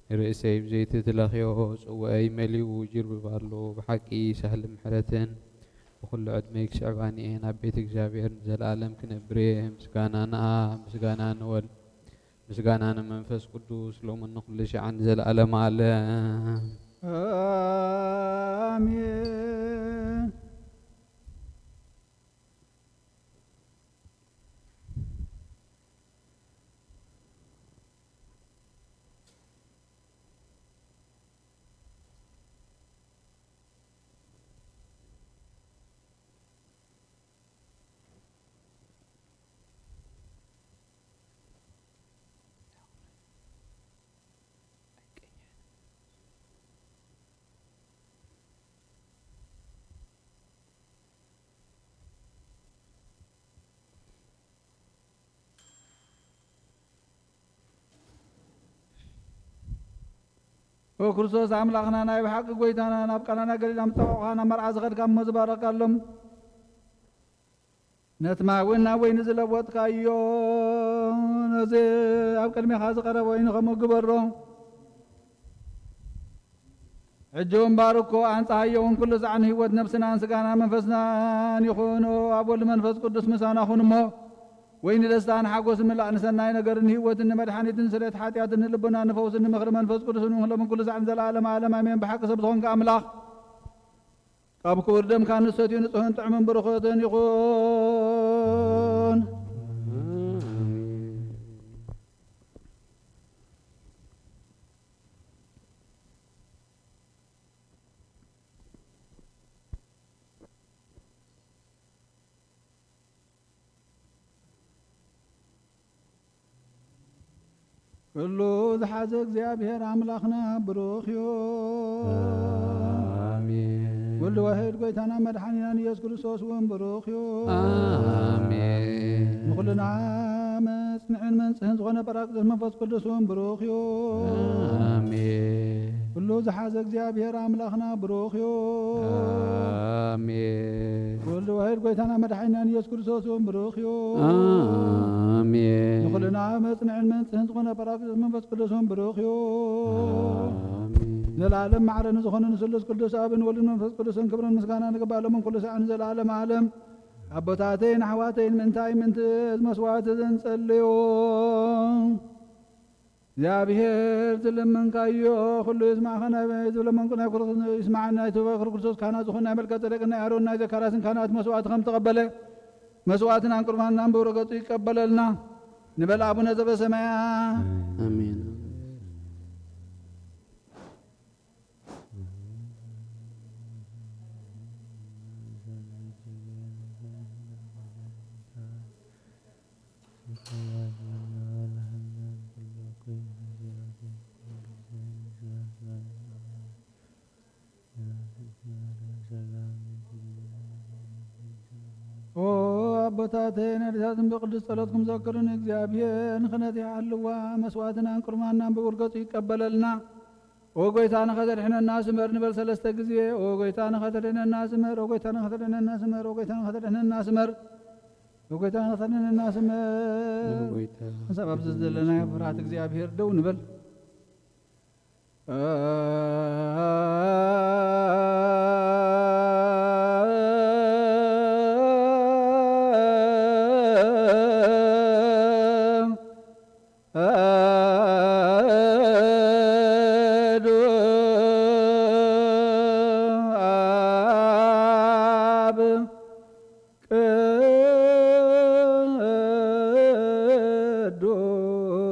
ንርእሰይ ብዘይቲ ትለኽዮ፣ ጽዋኣይ መሊኡ ይጅርብብ ኣሎ። ብሓቂ ሳህሊ ምሕረትን ብኹሉ ዕድመይ ክስዕባኒ እየን። ኣብ ቤት እግዚኣብሔር ንዘለኣለም ክነብር እየ። ምስጋና ንኣ፣ ምስጋና ንወልድ፣ ምስጋና ንመንፈስ ቅዱስ፣ ሎምን ንኹሉ ሻዕን ንዘለኣለም ኣለም። ኣሜን። ኦ ክርስቶስ ኣምላኽና፣ ናይ ብሓቂ ጎይታና፣ ናብ ቃና ናይ ገሊላ ምስ ጠወቕኻ ናብ መርዓ ዝኸድካ እሞ ዝባረኻሎም፣ ነቲ ማይ እውን ናብ ወይኒ ዝለወጥካዮ፣ ነዚ ኣብ ቅድሜኻ ዝቐረበ ወይኒ ከምኡ ግበሮ። ሕጂ እውን ባርኮ፣ ኣንጽሃዮ እውን ኩሉ ዛዕን ህይወት ነብስናን ስጋና መንፈስናን ይኹን። ኦ ኣብ ወልድ መንፈስ ቅዱስ ምሳና ኩን እሞ፣ ወይ ንደስታን ሓጎስን ምላእ ንሰናይ ነገርን ንህይወትን ንመድሓኒትን ንስርየት ሓጢኣትን ንልቡና ንፈውስን ንምኽሪ መንፈስ ቅዱስን ንኹሎም ኩሉ ሳዕ ንዘለዓለም ዓለም ኣሜን። ብሓቂ ሰብ ዝኾንካ ኣምላኽ ካብ ክቡር ደምካ ንሰትዩ ንጹህን ጥዑምን በረኸትን ይኹን። ኩሉ ዝሓዘ እግዚኣብሔር ኣምላኽና ብሩኽ እዩ። ኣሜን። ወልድ ዋሕድ ጎይታና መድሓኒናን ኢየሱስ ክርስቶስ እውን ብሩኽ እዩ። ኣሜን። ንኹልና መጽንዕን መንጽህን ዝኾነ ጳራቅሊጦስ መንፈስ ቅዱስ እውን ብሩኽ እዩ። ኣሜን። ኩሉ ዝሓዘ እግዚኣብሔር ኣምላኽና ብሩኽ እዩ። ኣሜን። ወልድ ዋሕድ ጎይታና መድሓኒናን ኢየሱስ ክርስቶስ እውን ብሩኽ እዩ። ኣሜን። ንኹልና መጽንዕን መንጽህን ዝኾነ ጳራቅሊጦስ መንፈስ ቅዱስ እውን ብሩኽ እዩ። ኣሜን። ዘለዓለም ማዕረ ንዝኾነ ንስሉስ ቅዱስ ኣብን ወልድን መንፈስ ቅዱስን ክብርን ምስጋናን ይግባእ፣ ሎምን ኩሉ ሳዕን ንዘለዓለም ዓለም። ኣቦታተይን ኣሕዋተይን፣ ምንታይ ምንትዝ መስዋዕቲ ዘንጸልዩ እግዚኣብሔር ዝለመንካዮ ኩሉ ይስማዕኻ። ናይ ዝለመንኩ ናይ ክርስቶስ ይስማዓኒ። ናይ ተባረኸ ክርስቶስ ካህናት ዝኾኑ ናይ መልከ ጸደቅን ናይ ኣሮን ናይ ዘካርያስን ካህናት መስዋዕቲ ከም ተቐበለ፣ መስዋዕትናን ቁርባንናን ብውረ ገጹ ይቀበለልና። ንበል ኣቡነ ዘበሰማያ። ኣሜን። ኦ ኣቦታተይን ኣዴታትን፣ ብቅዱስ ጸሎትኩም ዘክሩኒ። እግዚኣብሔር ንኽህነተይ ሓልዋ፣ መስዋዕትናን ቁርባንናን ብውር ገጹ ይቀበለልና። ኦ ጎይታ ንኸተድሕነና ስመር ንበል ሰለስተ ግዜ። ኦ ጎይታ ንኸተድሕነና ስመር፣ ኦ ጎይታ ንኸተድሕነና ስመር፣ ኦ ጎይታ ንኸተድሕነና ስመር፣ ኦ ጎይታ ንኸተድሕነና ስመር። ኦ ጎይታ። ንሰብ ኣብዚ ዘለናዮ ፍርሃት እግዚኣብሔር ደው ንበል።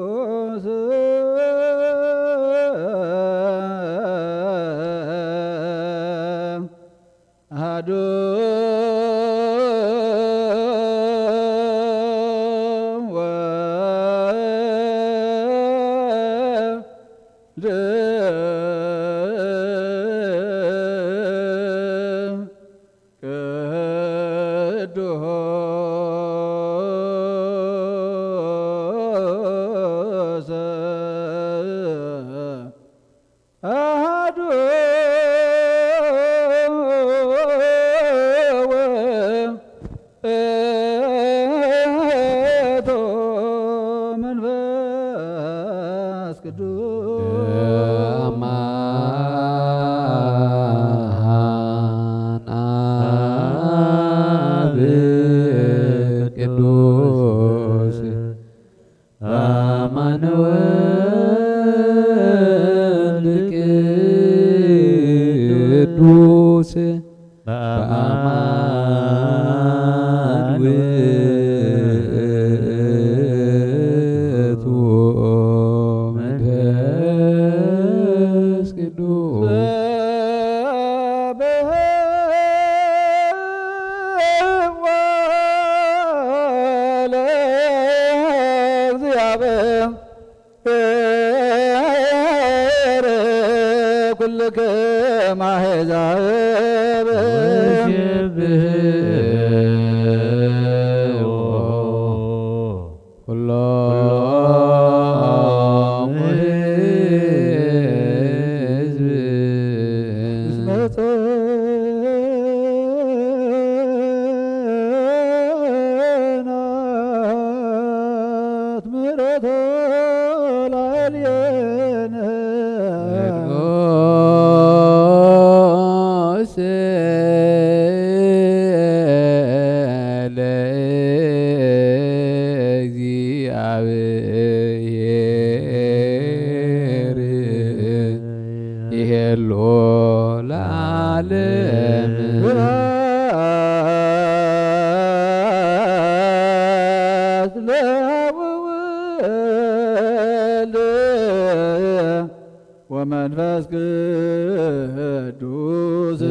ቅዱስ አሐዱ ወልድ ቅዱስ አሐዱ ውእቱ መንፈስ ቅዱስ። አማን አብ ቅዱስ። አማን ወልድ ቅዱስ። በአማን ውእቱ መንፈስ ቅዱስ። ለእግዚአብሔር ኩልክም አሕዛብ። ወሽብሕዎ ኩሎም ሕዝብ። እስመ ጽንዓት ምሕረቱ ላዕሌነ። ቅዱስ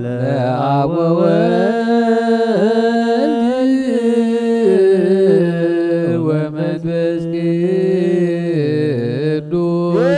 ለአብ ወወልድ ወመንፈስ ቅዱስ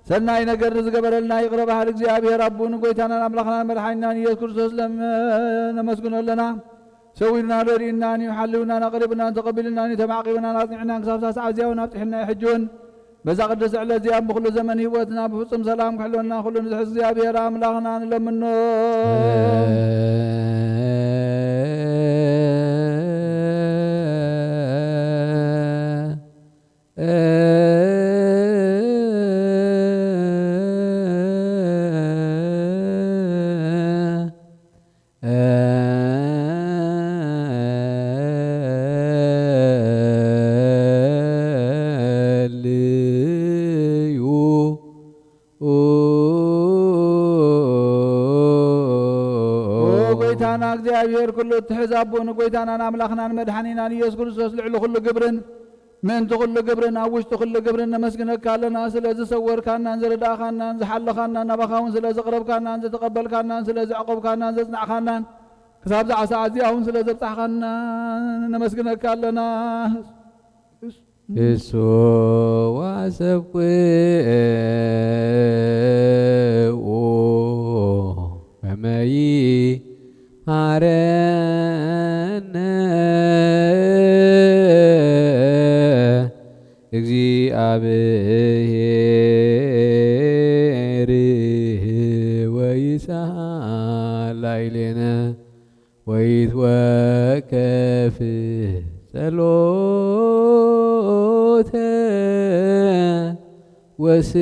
ሰናይ ነገር ንዝገበረልና ይቕረ በሃሊ እግዚኣብሔር ኣቦን ጎይታናን ኣምላኽናን መድሓኒናን ኢየሱስ ክርስቶስ ለም-፣ ነመስግኖ ኣለና። ሰዊሩና ረዲኡናን እዩ፣ ሓልዩናን ኣቕሪቡናን ተቐቢሉናን እዩ፣ ተማዕቂቡናን ኣጽኒዕናን ክሳብ ሳዕ እዚኣ እውን ኣብጽሕና እዩ። ሕጂ እውን በዛ ቅድስቲ ዕለት እዚኣ ብኹሉ ዘመን ህይወትና ብፍጹም ሰላም ክሕልወና ኩሉ ንዝሕዝ እግዚኣብሔር ኣምላኽና ንለምኖ። ጎይታና እግዚኣብሔር ኩሉ እትሕዝ ኣቦ ንጎይታናን ኣምላኽናን መድሓኒናን ኢየሱስ ክርስቶስ ልዕሊ ኩሉ ግብርን ምእንቲ ኩሉ ግብርን ኣብ ውሽጢ ኩሉ ግብርን ነመስግነካ ኣለና። ስለ ዝሰወርካናን ዝረዳእኻናን ዝሓለኻናን ናባኻ እውን ስለ ዘቕረብካናን ዝተቐበልካናን ስለ ዘዕቆብካናን ዘጽናዕኻናን ክሳብ ዛዕ ሰዓት እዚኣ እውን ስለ ዘብጻሕኻና ነመስግነካ ኣለና። እሱ ዋሰብቅኡ ከመይ ሃረነ እግዚኣብሔር ወይሳላ ኢሌነ ወይትወከፍ ጸሎተ ወስእለተ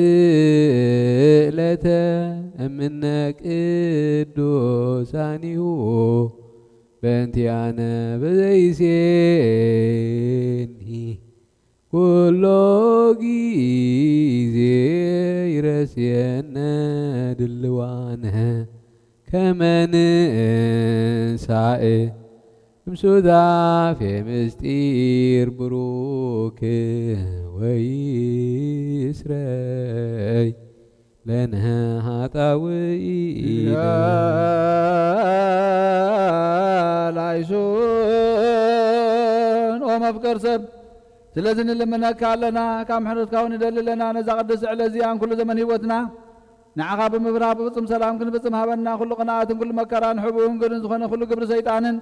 እምነ ቅዱሳኒሁ በእንቲኣነ በዘይሴኒ ኩሎ ጊዜ ይረስየነ ድልዋነ ከመ ንሳእ እምሱታፌ ምስጢር ብሩክ ወይስረይ ለነ ሃጣውኢነ። ላይሶን ኦ መፍቀር ሰብ፣ ስለዚ ንልምነካ ኣለና፣ ካብ ምሕረትካ እውን ንደሊ ኣለና። ነዛ ቅድስቲ ዕለት እዚኣን ኩሉ ዘመን ህይወትና ንዓኻ ብምብራህ ብፍጹም ሰላም ክንፍጽም ሃበና። ኩሉ ቅንኣትን ኩሉ መከራን ሕቡእን ግርን ዝኾነ ኩሉ ግብሪ ሰይጣንን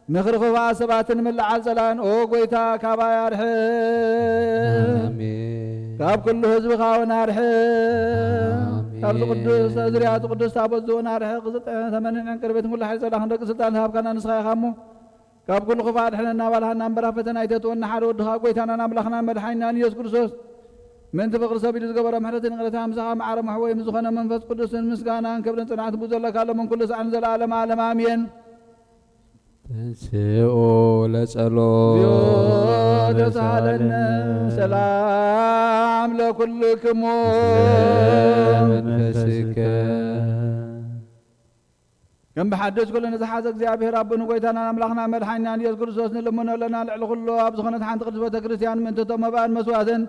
ምኽሪ ክፉኣት ሰባትን ምልዓል ጸላእን፣ ኦ ጐይታ፣ ካባይ ኣርሕቕ። ኣሜን። ካብ ኩሉ ህዝብኻ እውን ኣርሕቕ። ኣሜን። ካብዚ ቅዱስ፣ ዝርያ እቲ ቅዱስ ታቦት እውን ኣርሕቕ። ዝጠ-፣ ተመንን ዕንቅርቤትን ኩሉ ሓይሊ ጸላእን ደቂ ስልጣን ዝሃብካና ንስኻ ኢኻ እሞ፣ ካብ ኩሉ ክፉእ ኣድሕነና፣ ኣባልሃና እምበር ኣብ ፈተና ኣይተእትወና። ሓደ ወድኻ ጐይታናን ኣምላኽናን መድሓኒናን ኢየሱስ ክርስቶስ፣ ምእንቲ ፍቕሪ ሰብ ኢሉ ዝገበሮ ምሕረትን ይቕሬታን፣ ምሳኻ መዓረ መሕወይ ምስ ዝኾነ መንፈስ ቅዱስን ምስጋናን ክብርን ጽንዓትን ብኡ ዘለካ፣ ሎምን ኩሉ ሰዓትን ዘለዓለመ ዓለም ኣሜን። ተንሥኡ ለጸሎት። እግዚኦ ተሳሃለነ። ሰላም ለኩልክሙ። መንፈስከ። ከም ብሓድሽ ኩሉ ንዝሓዘ እግዚኣብሔር ኣቦን ጐይታናን ኣምላኽናን መድሓኒናን ኢየሱስ ክርስቶስ ንልምኖ ኣለና። ልዕሊ ኩሉ ኣብ ዝኾነት ሓንቲ ቅድስት ቤተ ክርስቲያን ምእንቲ እቶም መባእን መስዋእትን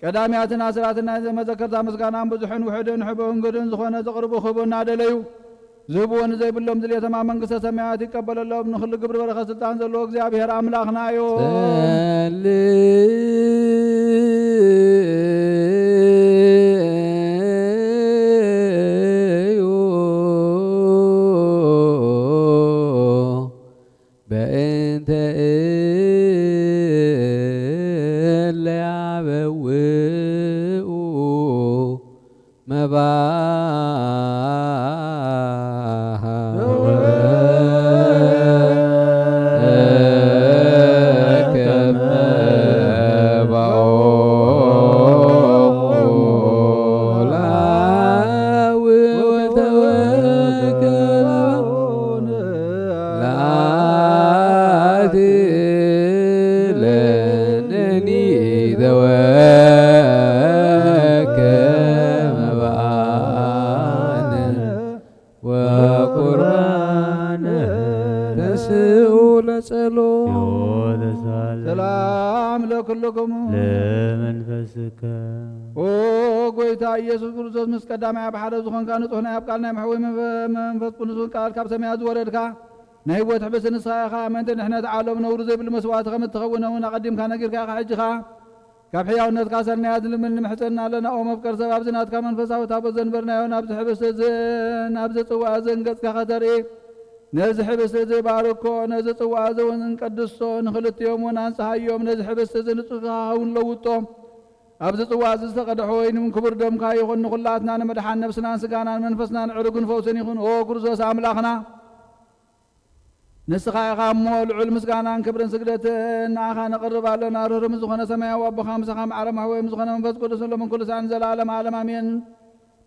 ቀዳምያትን ኣስራትን ናይ መዘከርታ ምስጋናን ብዙሕን ውሑድን ሕቡእን ግድን ዝኾነ ዘቕርቡ ክህቡ እናደለዩ ዝህብዎ ንዘይብሎም ድልየቶም ኣብ መንግስተ ሰማያት ይቀበለሎም። ንኹሉ ግብሪ በረኸት ስልጣን ዘለዎ እግዚኣብሔር ኣምላኽና እዩ። ጸልዩ በእንተ እለ ያበውኡ መባህ ለአቲ ለነኒ ዘወከ መባነ ወቁርባነ ተስኡ ለጸሎ። ሰላም ለኩልክሙ። ለመንፈስከ። ኦ ጐይታ ኢየሱስ ክርስቶስ፣ ምስ ቀዳማይ ኣብ ሓደ ዝኾንካ ንጹሕ ናይ ኣብ ቃል ናይ መሕወይ መንፈ-፣ መንፈስ ቅዱስ ቃል ካብ ሰማያት ዝወረድካ ናይ ህይወት ሕብስቲ ንስኻ ኢኻ። ምእንቲ ድሕነት ዓለም ነውሪ ዘይብሉ መስዋዕቲ ከም እትኸውን እውን ኣቐዲምካ ነጊርካ ኢኻ። ሕጂ ኸኣ ካብ ሕያውነትካ ሰናያት ንልምን ንምሕጸን ኣለና። ኦ መፍቀር ሰብ፣ ኣብዚ ናትካ መንፈሳዊ ታቦት ዘንበርናዮ ናብዚ ሕብስቲ እዚ፣ ናብዚ ጽዋእ እዚ ንገጽካ ከተርኢ፣ ነዚ ሕብስቲ እዚ ባርኮ፣ ነዚ ጽዋእ እዚ እውን ቀድሶ፣ ንኽልቲኦም እውን ኣንጽሃዮም። ነዚ ሕብስቲ እዚ ንጹህ ክኸውን ለውጦ። ኣብዚ ጽዋእ እዚ ዝተቐድሐ ወይኒ እውን ክቡር ደምካ ይኹን። ንኹላትና ንምድሓን ነብስናን ስጋናን መንፈስናን ዕሩግን ፈውስን ይኹን። ኦ ክርስቶስ ኣምላኽና፣ ንስኻ ኢኻ እሞ ልዑል ምስጋናን ክብርን ስግደትን ንኣኻ ነቕርብ ኣለና። ርህሩህ ምስ ዝኾነ ሰማያዊ ኣቦኻ ምሳኻ ማዕረ ማሕወይ ምስ ዝኾነ መንፈስ ቅዱስ ሎምን ኩሉ ሰዓትን ንዘለዓለም ዓለም ኣሜን።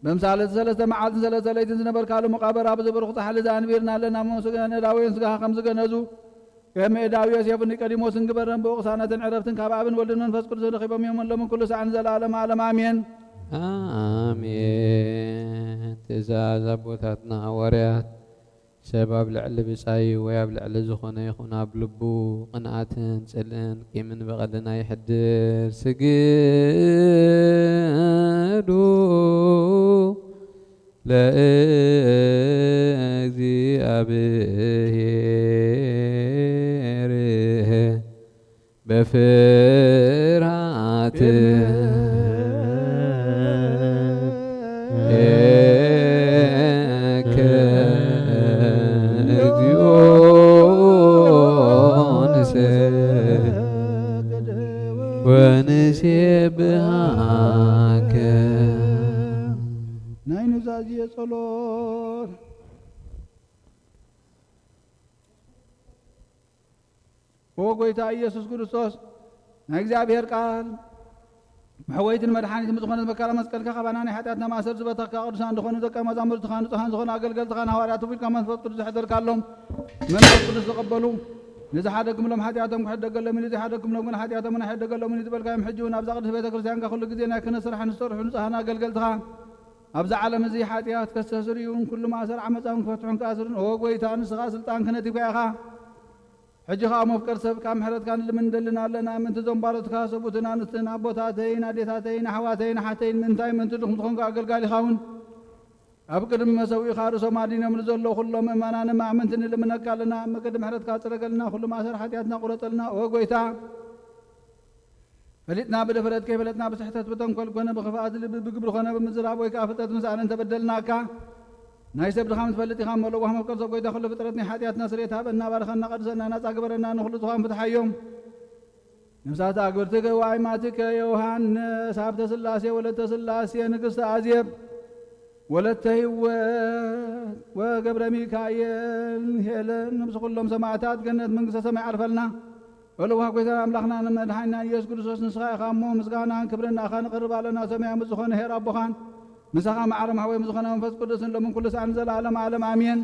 በምሳሌ እቲ ሰለስተ መዓልትን ሰለስተ ለይትን ዝነበርካሉ መቓብር ኣብዚ ብሩኽ ጻሕሊ እዚ ኣንቢርና ኣለና እሞ፣ ስጋ-፣ ነዳውያን ስጋኻ ከም ዝገነዙ፣ ከም እዳዊ ዮሴፍን ኒቆዲሞስን ግበረን። ብኡ ቅሳነትን ዕረፍትን ካብ ኣብን ወልድን መንፈስ ቅዱስን ረኺቦም እዮም። ሎምን ኩሉ ሰዓትን ንዘለዓለም ዓለም ኣሜን። ኣሜን። ትእዛዝ ኣቦታትና ሃዋርያት፣ ሰብ ኣብ ልዕሊ ብጻዩ ወይ ኣብ ልዕሊ ዝኾነ ይኹን ኣብ ልቡ ቅንኣትን ጽልእን ቂምን በቐልን ኣይሕድር። ስግዱ ለእግዚኣብሔር በፍርሃት እከ እግዚኦ ንሰግድ ወንሴብሃከ። ናይ ኑዛዜ ጸሎት። ኦ ጐይታ ኢየሱስ ክርስቶስ፣ ናይ እግዚኣብሔር ቃል መሕወይትን መድሓኒትን ብዝኾነት መከራ መስቀልካ፣ ካባና ናይ ሓጢኣትና ማእሰር ዝበተኽካ፣ ቅዱሳን ዝኾኑ ደቀ መዛሙርትኻ፣ ንጹሃን ዝኾኑ ኣገልገልትኻ፣ ንሃዋርያት ትውፊልካ መንፈስ ቅዱስ ዘሕደርካሎም፣ መንፈስ ቅዱስ ዝቐበሉ፣ ንዝሓደግኩምሎም ሓጢኣቶም ክሕደገሎም ኢሉ፣ ዘይሓደግኩምሎም ግን ሓጢኣቶም ኣይሕደገሎምን እዩ ዝበልካዮም፣ ሕጂ እውን ኣብዛ ቅድስት ቤተ ክርስቲያንካ ኩሉ ግዜ ናይ ክህነት ስራሕ ንዝሰርሑ ንጹሃን ኣገልገልትኻ፣ ኣብዚ ዓለም እዚ ሓጢኣት ከስተስርዩን ኩሉ ማእሰር ዓመፃውን ክፈትሑን ክኣስሩን፣ ኦ ጐይታ፣ ንስኻ ስልጣን ክህነት ሂብካ ኢኻ። ሕጂ ኸኣ መፍቀር ሰብ ካብ ምሕረትካ ንልምን እንደልን ኣለና። ምእንቲ እዞም ባሮትካ ሰብኡትን ኣንስትን ኣቦታተይን ኣዴታተይን ኣሕዋተይን ኣሓተይን ምእንታይ ምእንቲ ድኹም ዝኾንካ ኣገልጋሊኻ እውን ኣብ ቅድሚ መሰውኢኻ ርእሶም ኣዲኖም ንዘለዉ ኩሎም ምእመናን እማእምንቲ ንልምነካ ኣለና። መገዲ ምሕረትካ ጽረገልና፣ ኩሉ ማእሰር ሓጢኣትና ቁረጸልና። ኦ ጐይታ፣ ፈሊጥና ብድፍረት ከይፈለጥና ብስሕተት ብተንኮል ኮነ ብኽፍኣት ልቢ ብግብሪ ኮነ ብምዝራብ ወይ ከኣ ፍጥረት ምስ ኣነ እንተበደልናካ ናይ ሰብ ድኻም ትፈልጥ ኢኻ እሞ፣ ለዋህ መፍቀር ሰብ ጎይታ ኩሉ ፍጥረት ናይ ሓጢኣትና ስርየት ሃበና፣ ባርኸና፣ ቀድሰና፣ ናጻ ግበረና፣ ንኹሉ ዝኸውን ፍትሓዮም። ነፍሳት ኣግብርትከ ወኣይማትከ ዮሃንስ፣ ሃብተ ስላሴ፣ ወለተ ስላሴ፣ ንግስተ ኣዜብ፣ ወለተ ህይወት፣ ወገብረ ሚካኤል፣ ሄለን፣ ነብሲ ኩሎም ሰማዕታት ገነት መንግስተ ሰማይ ዓርፈልና። ወለዋህ ጎይታና ኣምላኽና ንመድሓኒና ኢየሱስ ክርስቶስ ንስኻ ኢኻ እሞ፣ ምስጋናን ክብርን ንኣኻ ንቕርብ ኣለና። ሰማያዊ ምስ ዝኾነ ኄር ኣቦኻን፣ ምሳኻ መዓረ ማሕወይ ምስ ዝኾነ መንፈስ ቅዱስን ሎምን ኩሉ ሰዓትን ዘለዓለም ዓለም ኣሜን።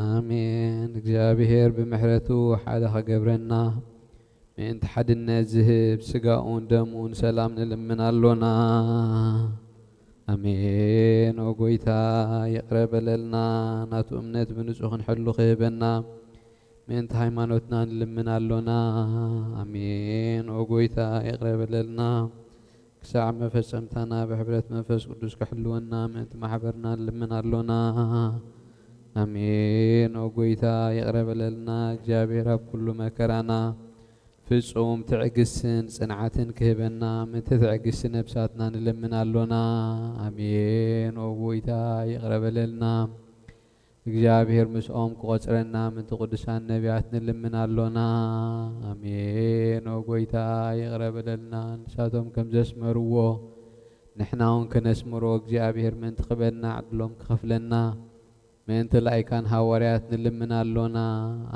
ኣሜን። እግዚኣብሔር ብምሕረቱ ሓደ ኸገብረና፣ ምእንቲ ሓድነት ዝህብ ስጋኡን ደሙን ሰላም ንልምን ኣሎና። ኣሜን። ኦ ጎይታ፣ ይቕረ በለልና፣ ናቱ እምነት ብንጹህ ክንሕሉ ክህበና፣ ምእንቲ ሃይማኖትና ንልምን ኣሎና። ኣሜን። ኦ ጎይታ፣ ይቕረ በለልና፣ ክሳዕ መፈጸምታና ብሕብረት መንፈስ ቅዱስ ክሕልወና፣ ምእንቲ ማሕበርና ንልምን ኣሎና። ኣሜን። ኦ ጎይታ፣ ይቕረ በለልና፣ እግዚኣብሔር ኣብ ኩሉ መከራና ፍጹም ትዕግስትን ጽንዓትን ክህበና፣ ምእንቲ ትዕግስቲ ነብሳትና ንልምን ኣሎና። ኣሜን። ኦ ጎይታ፣ ይቕረ በለልና፣ እግዚኣብሔር ምስኦም ክቖጽረና፣ ምእንቲ ቅዱሳን ነቢያት ንልምን ኣሎና። ኣሜን። ኦ ጎይታ፣ ይቕረ በለልና፣ ንሳቶም ከም ዘስመርዎ ንሕና እውን ከነስምሮ፣ እግዚኣብሔር ምእንቲ ክበልና ዕድሎም ክኸፍለና፣ ምእንቲ ላይካን ሃዋርያት ንልምን ኣሎና።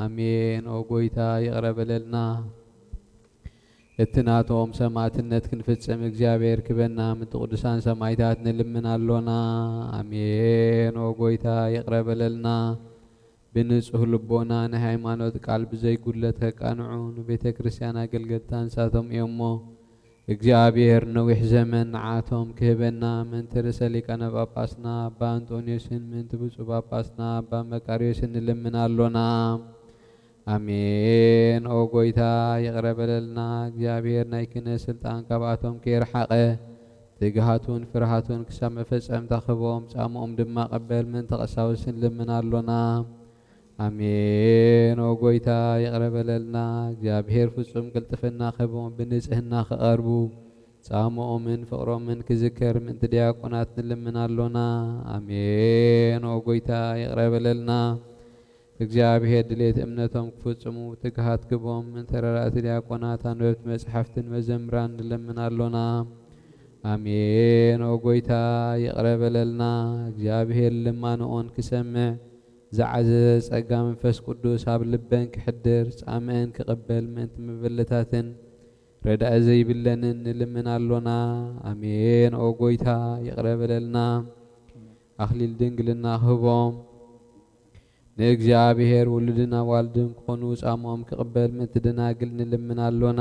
ኣሜን። ኦ ጎይታ፣ ይቕረ በለልና። እቲ ናቶም ሰማዕትነት ክንፍጽም እግዚኣብሔር ክበና፣ ምእንቲ ቅዱሳን ሰማይታት ንልምን ኣሎና። ኣሜን። ኦ ጎይታ፣ ይቕረ በለልና። ብንጹህ ልቦና ናይ ሃይማኖት ቃል ብዘይ ጉድለት ከቃንዑ፣ ንቤተ ክርስቲያን ኣገልገልታ ንሳቶም እዮም እሞ፣ እግዚኣብሔር ነዊሕ ዘመን ንዓቶም ክህበና፣ ምእንቲ ርእሰ ሊቃነ ጳጳስና ኣባ ኣንጦንዮስን ምእንቲ ብፁዕ ጳጳስና ኣባ መቃርዮስን ንልምን ኣሎና። ኣሜን። ኦ ጎይታ፣ ይቕረ በለልና። እግዚኣብሔር ናይ ክህነት ስልጣን ካብኣቶም ከየርሓቐ፣ ትግሃቱን ፍርሃቱን ክሳብ መፈጸምታ ክህቦም፣ ጻምኦም ድማ ቀበል፣ ምእንቲ ቀሳውስት ንልምን ኣሎና። ኣሜን። ኦ ጎይታ፣ ይቕረ በለልና። እግዚኣብሔር ፍጹም ቅልጥፍና ክህቦም፣ ብንጽህና ክቐርቡ፣ ጻምኦምን ፍቕሮምን ክዝከር፣ ምእንቲ ዲያቆናት ንልምን ኣሎና። ኣሜን። ኦ ጎይታ፣ ይቕረ በለልና። እግዚኣብሔር ድሌት እምነቶም ክፍጽሙ ትግሃት ግቦም፣ ምእንቲ ረዳእቲ ዲያቆናት፣ ኣንበብቲ መጻሕፍትን መዘምራን ንልምን ኣሎና። ኣሜን። ኦ ጎይታ፣ ይቕረ በለልና። እግዚኣብሔር ልማንኦን ክሰምዕ፣ ዝዓዘዘ ጸጋ መንፈስ ቅዱስ ኣብ ልበን ክሕድር፣ ጻምእን ክቕበል፣ ምእንቲ መበለታትን ረዳኢ ዘይብለንን ንልምን ኣሎና። ኣሜን። ኦ ጎይታ፣ ይቕረ በለልና። ኣኽሊል ድንግልና ክህቦም፣ ንእግዚኣብሔር ውሉድን ኣዋልድን ክኾኑ ጻምኦም ክቕበል ምእንቲ ደናግል ንልምን ኣሎና።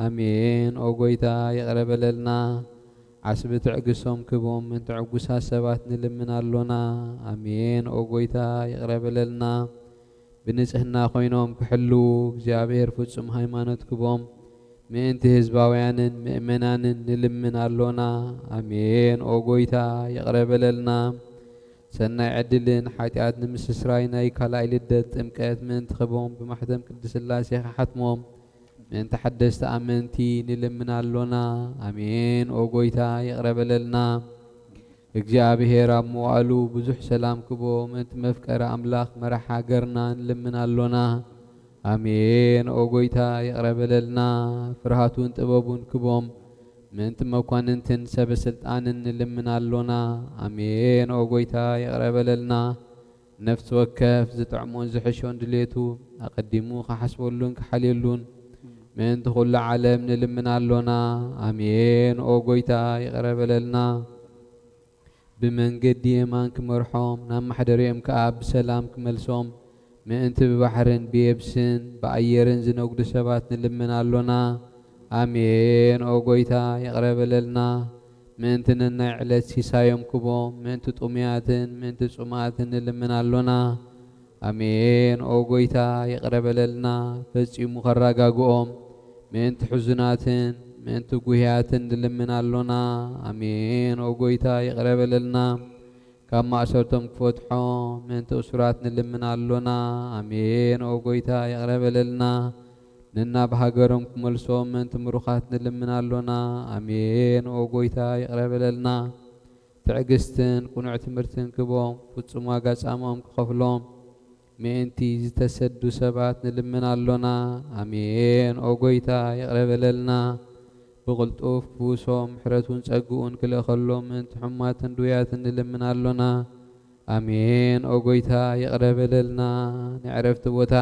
ኣሜን። ኦ ጎይታ፣ ይቕረ በለልና። ዓስቢ ትዕግስቶም ክህቦም ምእንቲ ዕጉሳት ሰባት ንልምን ኣሎና። ኣሜን። ኦ ጎይታ፣ ይቕረ በለልና። ብንጽህና ኮይኖም ክሕልዉ እግዚኣብሔር ፍጹም ሃይማኖት ክህቦም ምእንቲ ህዝባውያንን ምእመናንን ንልምን ኣሎና። ኣሜን። ኦ ጎይታ፣ ይቕረ በለልና። ሰናይ ዕድልን ሓጢኣት ንምስስራይ ናይ ካልኣይ ልደት ጥምቀት ምእንቲ ክህቦም ብማሕተም ቅድስት ሥላሴ ክሓትሞም ምእንቲ ሓደስቲ ኣመንቲ ንልምን ኣሎና። ኣሜን። ኦ ጎይታ፣ ይቕረ በለልና። እግዚኣብሔር ኣብ መዋእሉ ብዙሕ ሰላም ክቦ ምእንቲ መፍቀሪ ኣምላኽ መራሕ ሃገርና ንልምን ኣሎና። ኣሜን። ኦ ጎይታ፣ ይቕረ በለልና። ፍርሃቱን ጥበቡን ክቦም ምእንቲ መኳንንትን ሰበ ስልጣንን ንልምን ኣሎና። ኣሜን። ኦ ጎይታ፣ ይቕረ በለልና። ነፍሲ ወከፍ ዝጥዕሞን ዝሕሾን ድሌቱ ኣቐዲሙ ክሓስበሉን ክሓልየሉን ምእንቲ ኩሉ ዓለም ንልምን ኣሎና። ኣሜን። ኦ ጎይታ፣ ይቕረ በለልና። ብመንገዲ የማን ክመርሖም፣ ናብ ማሕደሪኦም ከኣ ብሰላም ክመልሶም ምእንቲ ብባሕርን ብየብስን ብኣየርን ዝነግዱ ሰባት ንልምን ኣሎና። ኣሜን። ኦ ጎይታ፣ ይቕረ በለልና። ምእንቲ ነናይ ዕለት ሲሳዮም ክቦም፣ ምእንቲ ጥሙያትን ምእንቲ ጽሙኣትን ንልምን ኣሎና። ኣሜን። ኦ ጎይታ፣ ይቕረ በለልና። ፈጺሙ ከረጋግኦም፣ ምእንቲ ሕዙናትን ምእንቲ ጉህያትን ንልምን ኣሎና። ኣሜን። ኦ ጎይታ፣ ይቕረ በለልና። ካብ ማእሰርቶም ክፈትሖም ምእንቲ እሱራት ንልምን ኣሎና። ኣሜን። ኦ ጎይታ፣ ይቕረ በለልና። ነናብ ሃገሮም ክመልሶም ምእንቲ ምሩኻት ንልምን ኣሎና። ኣሜን። ኦ ጎይታ፣ ይቕረ በለልና። እቲ ትዕግስትን ቅኑዕ ትምህርትን ክቦም፣ ፍጹም ዋጋ ጻምኦም ክኸፍሎም ምእንቲ ዝተሰዱ ሰባት ንልምን ኣሎና። ኣሜን። ኦ ጎይታ፣ ይቕረ በለልና። ብቕልጡፍ ፍውሶም፣ ምሕረቱን ጸግኡን ክልእኸሎም ምእንቲ ሕሙማትን ድውያትን ንልምን ኣሎና። ኣሜን። ኦ ጎይታ፣ ይቕረ በለልና። ናይ ዕረፍቲ ቦታ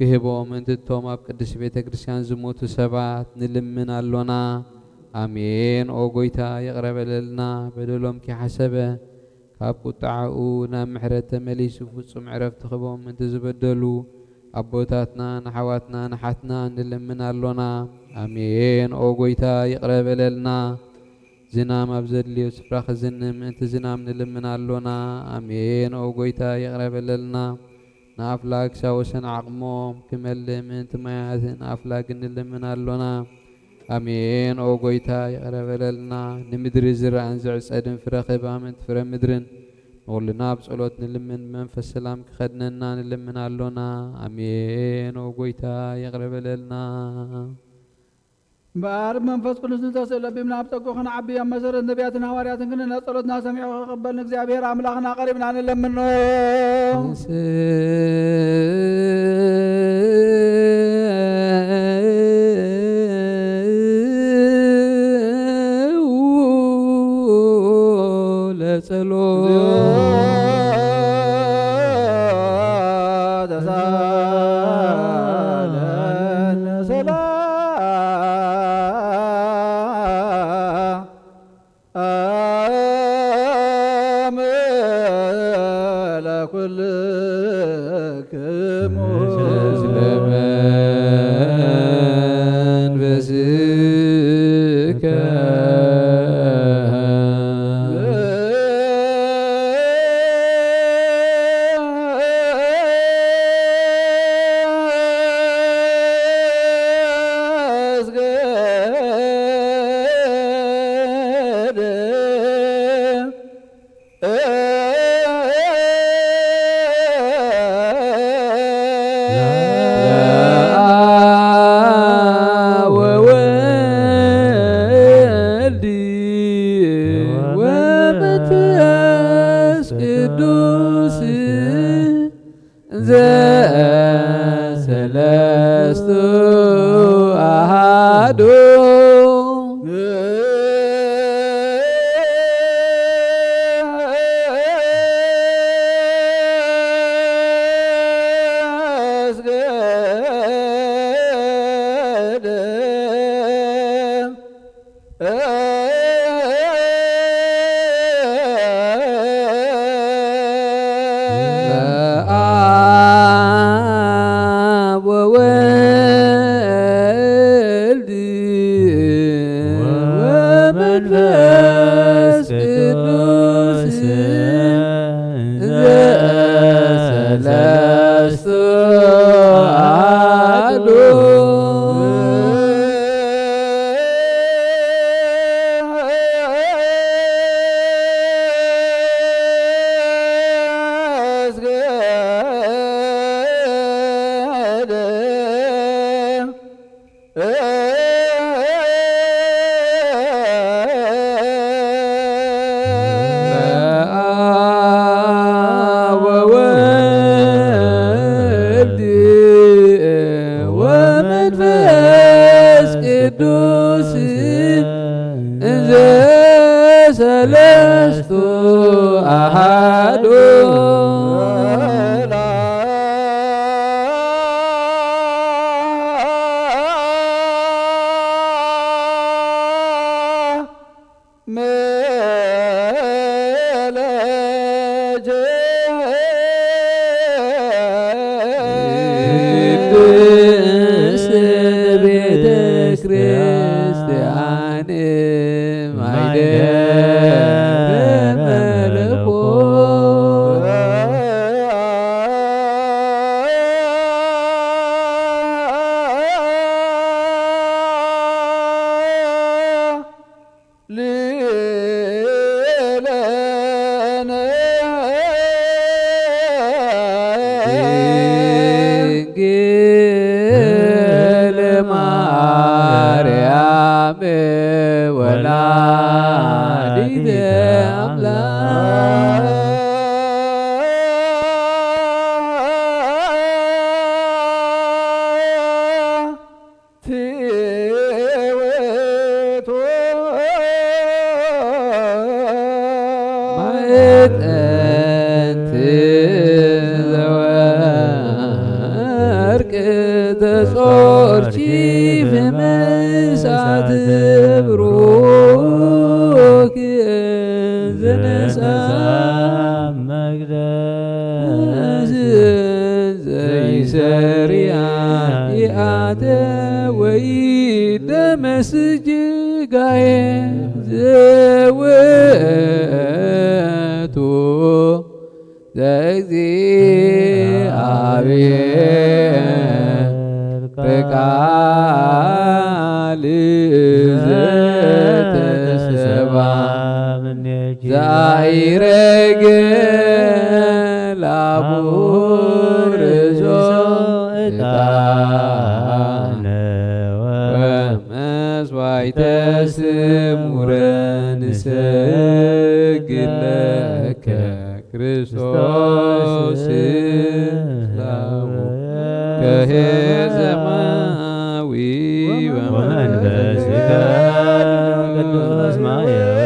ክህቦ ምእንቲ እቶም ኣብ ቅድስቲ ቤተ ክርስቲያን ዝሞቱ ሰባት ንልምን ኣሎና። ኣሜን። ኦ ጎይታ፣ ይቕረ በለልና። በደሎም ከይሓሰበ ካብ ቁጥዓኡ ናብ ምሕረት ተመሊሱ ፍጹም ዕረፍቲ ክህቦም ምእንቲ ዝበደሉ ኣቦታትና፣ ንኣሕዋትና፣ ንሓትና ንልምን ኣሎና። ኣሜን። ኦ ጎይታ፣ ይቕረ በለልና። ዝናም ኣብ ዘድልዮ ስፍራ ክዝንም ምእንቲ ዝናም ንልምን ኣሎና። ኣሜን። ኦ ጎይታ፣ ይቕረ በለልና። ንኣፍላግ ሳወሰን ዓቕሞም ክመልእ ምእንቲ ማያትን ኣፍላግን ንልምን ኣሎና። ኣሜን። ኦ ጎይታ፣ ይቕረ በለልና። ንምድሪ ዝረኣን ዝዕጸድን ፍረ ክህባ ምእንቲ ፍረ ምድርን ንኹልና ብጸሎት ንልምን፣ ብመንፈስ ሰላም ክኸድነና ንልምን ኣሎና። ኣሜን። ኦ ጎይታ፣ ይቕረ በለልና። እምበኣር ብመንፈስ ቅዱስ ንተስእ ለቢብና ኣብ ጸግኡ ክንዓቢ፣ ኣብ መሰረት ነቢያትን ሃዋርያትን ክንነ ጸሎትና ሰሚዑ ክቕበል ንእግዚኣብሔር ኣምላኽና ቀሪብና ንለምኖ። ለጸሎት። ተሳለን ሰላም ለኩልክሙ። ለአብ ወወልድ ወመንፈስ ቅዱስ ዘሰለስቱ አሃዱ። በአብ ወወልድ ወመንፈስ ቅዱስ ዘሰለስቱ አሐዱ። በአብ ወወልድ ወመንፈስ ቅዱስ እንዘ ሰለስቱ አሐዱ። ቅድስት ቤተ ክርስቲያን ማይደረ መለኮት። ሊለነ ድንግል ማርያም ወላዲተ አምላክ። ጥንቲ ዘወርቅ ተጾርኪ ብምስዓት ብሩክ ዘነሳ መግደስ ዘይሰሪ ኃጢአተ ወይ ደመ ስጋየ ዘውእቱ ዘእግዚኣብሔር በቃል ዘተሰባ ዛይረገ ላቡ ርእሶ ዕጣነ ወመስዋዕተ ስሙረ ንሰግድ ለከ ክርስቶስ ላቡ ከሄ ዘማዊ ወመንፈስከ ቅዱስ ማያዊ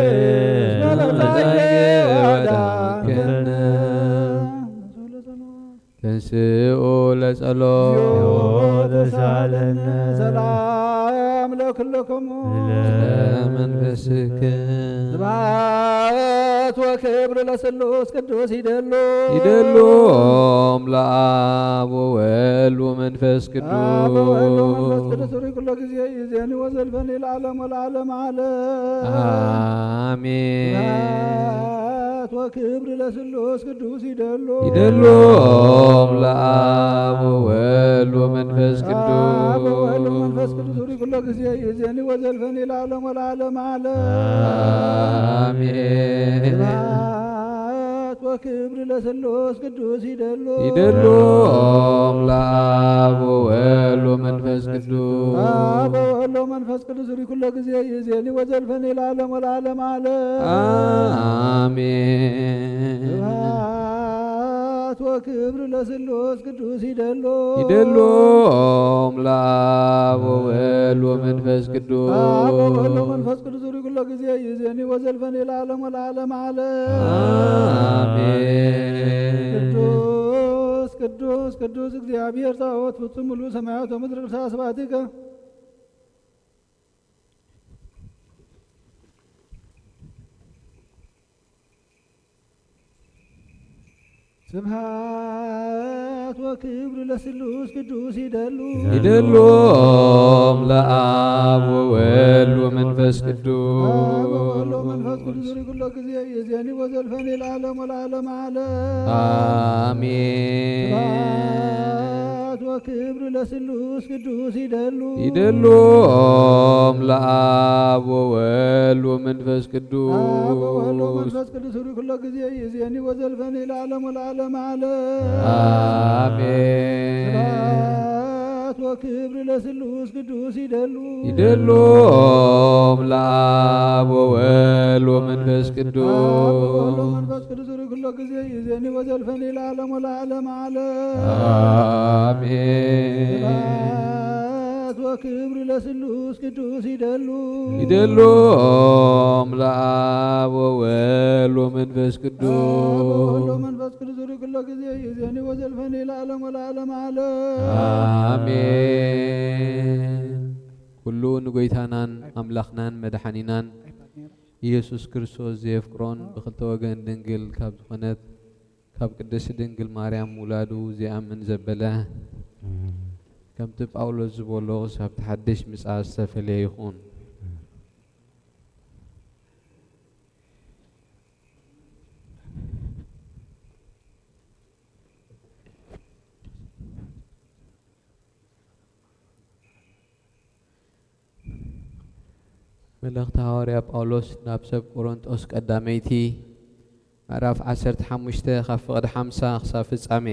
ተንስኡ ለጸሎት ተሳለነ ሰላም ለክልክሙ ለመንፈስክ ስብሐት ወክብር ለስሉስ ቅዱስ ይደሉ ይደሉ ለአብ ወወልድ ወመንፈስ ቅዱስ አብ ወወልድ ወመንፈስ ቅዱስ ሪ ኩሎ ጊዜ ይዜኒ ወዘልፈኒ ለዓለም ወለዓለም ዓለም። አሜን። ስብሐት ወክብር ለስሉስ ቅዱስ ይደሉ ይደሉ ለአብ ወወልድ ወመንፈስ ቅዱስ አብ ወወልድ ወመንፈስ ቅዱስ ሪ ኩሎ ጊዜ ይዜኒ ወዘልፈኒ ለዓለም ወለዓለም ዓለም። አሜን። ስብሐት ወክብር ለስሉስ ቅዱስ ይደሉ ይደሉ ለአብ ወወልድ ወመንፈስ ቅዱስ አብ ወወልድ ወመንፈስ ቅዱስ ሪ ኩሎ ጊዜ ይዜኒ ወዘልፈኒ ለዓለም ወለዓለም ዓለም። አሜን። ስብሐት ወክብር ለስሉስ ቅዱስ ይደሉ ይደሉ ለአብ ወወልድ ወመንፈስ ቅዱስ አብ ወወልድ ወመንፈስ ቅዱስ ሪ ኩሎ ጊዜ ይዜኒ ወዘልፈኒ ለዓለም ወለዓለም ዓለም። አሜን። ቅዱስ ቅዱስ ቅዱስ እግዚአብሔር ጸባኦት ፍጹም ሙሉ ሰማያት ወምድር ቅዱስ ስብሐትከ። ስብሐት ወክብር ለስሉስ ቅዱስ ይደሉ ይደሉ ለአብ ወወልድ ወመንፈስ ቅዱስ አብ ወወልድ ወመንፈስ ቅዱስ ሪ ኩሎ ጊዜ ይዜኒ ወዘልፈኒ ለዓለም ወለዓለም ዓለም። አሜን። ስብሐት ወክብር ለስሉስ ቅዱስ ይደሉ ይደሉ ለአብ ወወልድ ወመንፈስ ቅዱስ አብ ወወልድ ወመንፈስ ቅዱስ ሪ ኩሎ ጊዜ ይዜኒ ወዘልፈኒ ለዓለም ወለዓለም ዓለም። አሜን። ስብሐት ወክብር ለስሉስ ቅዱስ ይደሉ ይደሉ ለአብ ወወልድ ወመንፈስ ቅዱስ አብ ወወልድ ወመንፈስ ቅዱስ ሪ ኩሎ ጊዜ ይዜኒ ወዘልፈኒ ለዓለም ወለዓለም ዓለም። አሜን። ስብሐት ወክብር ለስሉስ ቅዱስ ይደሉ ይደሉ ለአብ ወወልድ ወመንፈስ ቅዱስ አብ ወወልድ ወመንፈስ ቅዱስ ሪ ኩሎ ጊዜ ይዜኒ ወዘልፈኒ ለዓለም ወለዓለም ዓለም። አሜን። ኩሉ ንጎይታናን ኣምላኽናን መድሓኒናን ኢየሱስ ክርስቶስ ዘየፍቅሮን ብኽልተ ወገን ድንግል ካብ ዝኾነት ካብ ቅድስቲ ድንግል ማርያም ውላዱ ዘይኣምን ዘበለ ከምቲ ጳውሎስ ዝበሎ ክሳብ እቲ ሓድሽ ምጽኣት ዝተፈልየ ይኹን። መልእኽቲ ሃዋርያ ጳውሎስ ናብ ሰብ ቆሮንጦስ ቀዳመይቲ ምዕራፍ ዓሰርተ ሓሙሽተ ካብ ፍቕዲ ሓምሳ ክሳብ ፍጻሜ።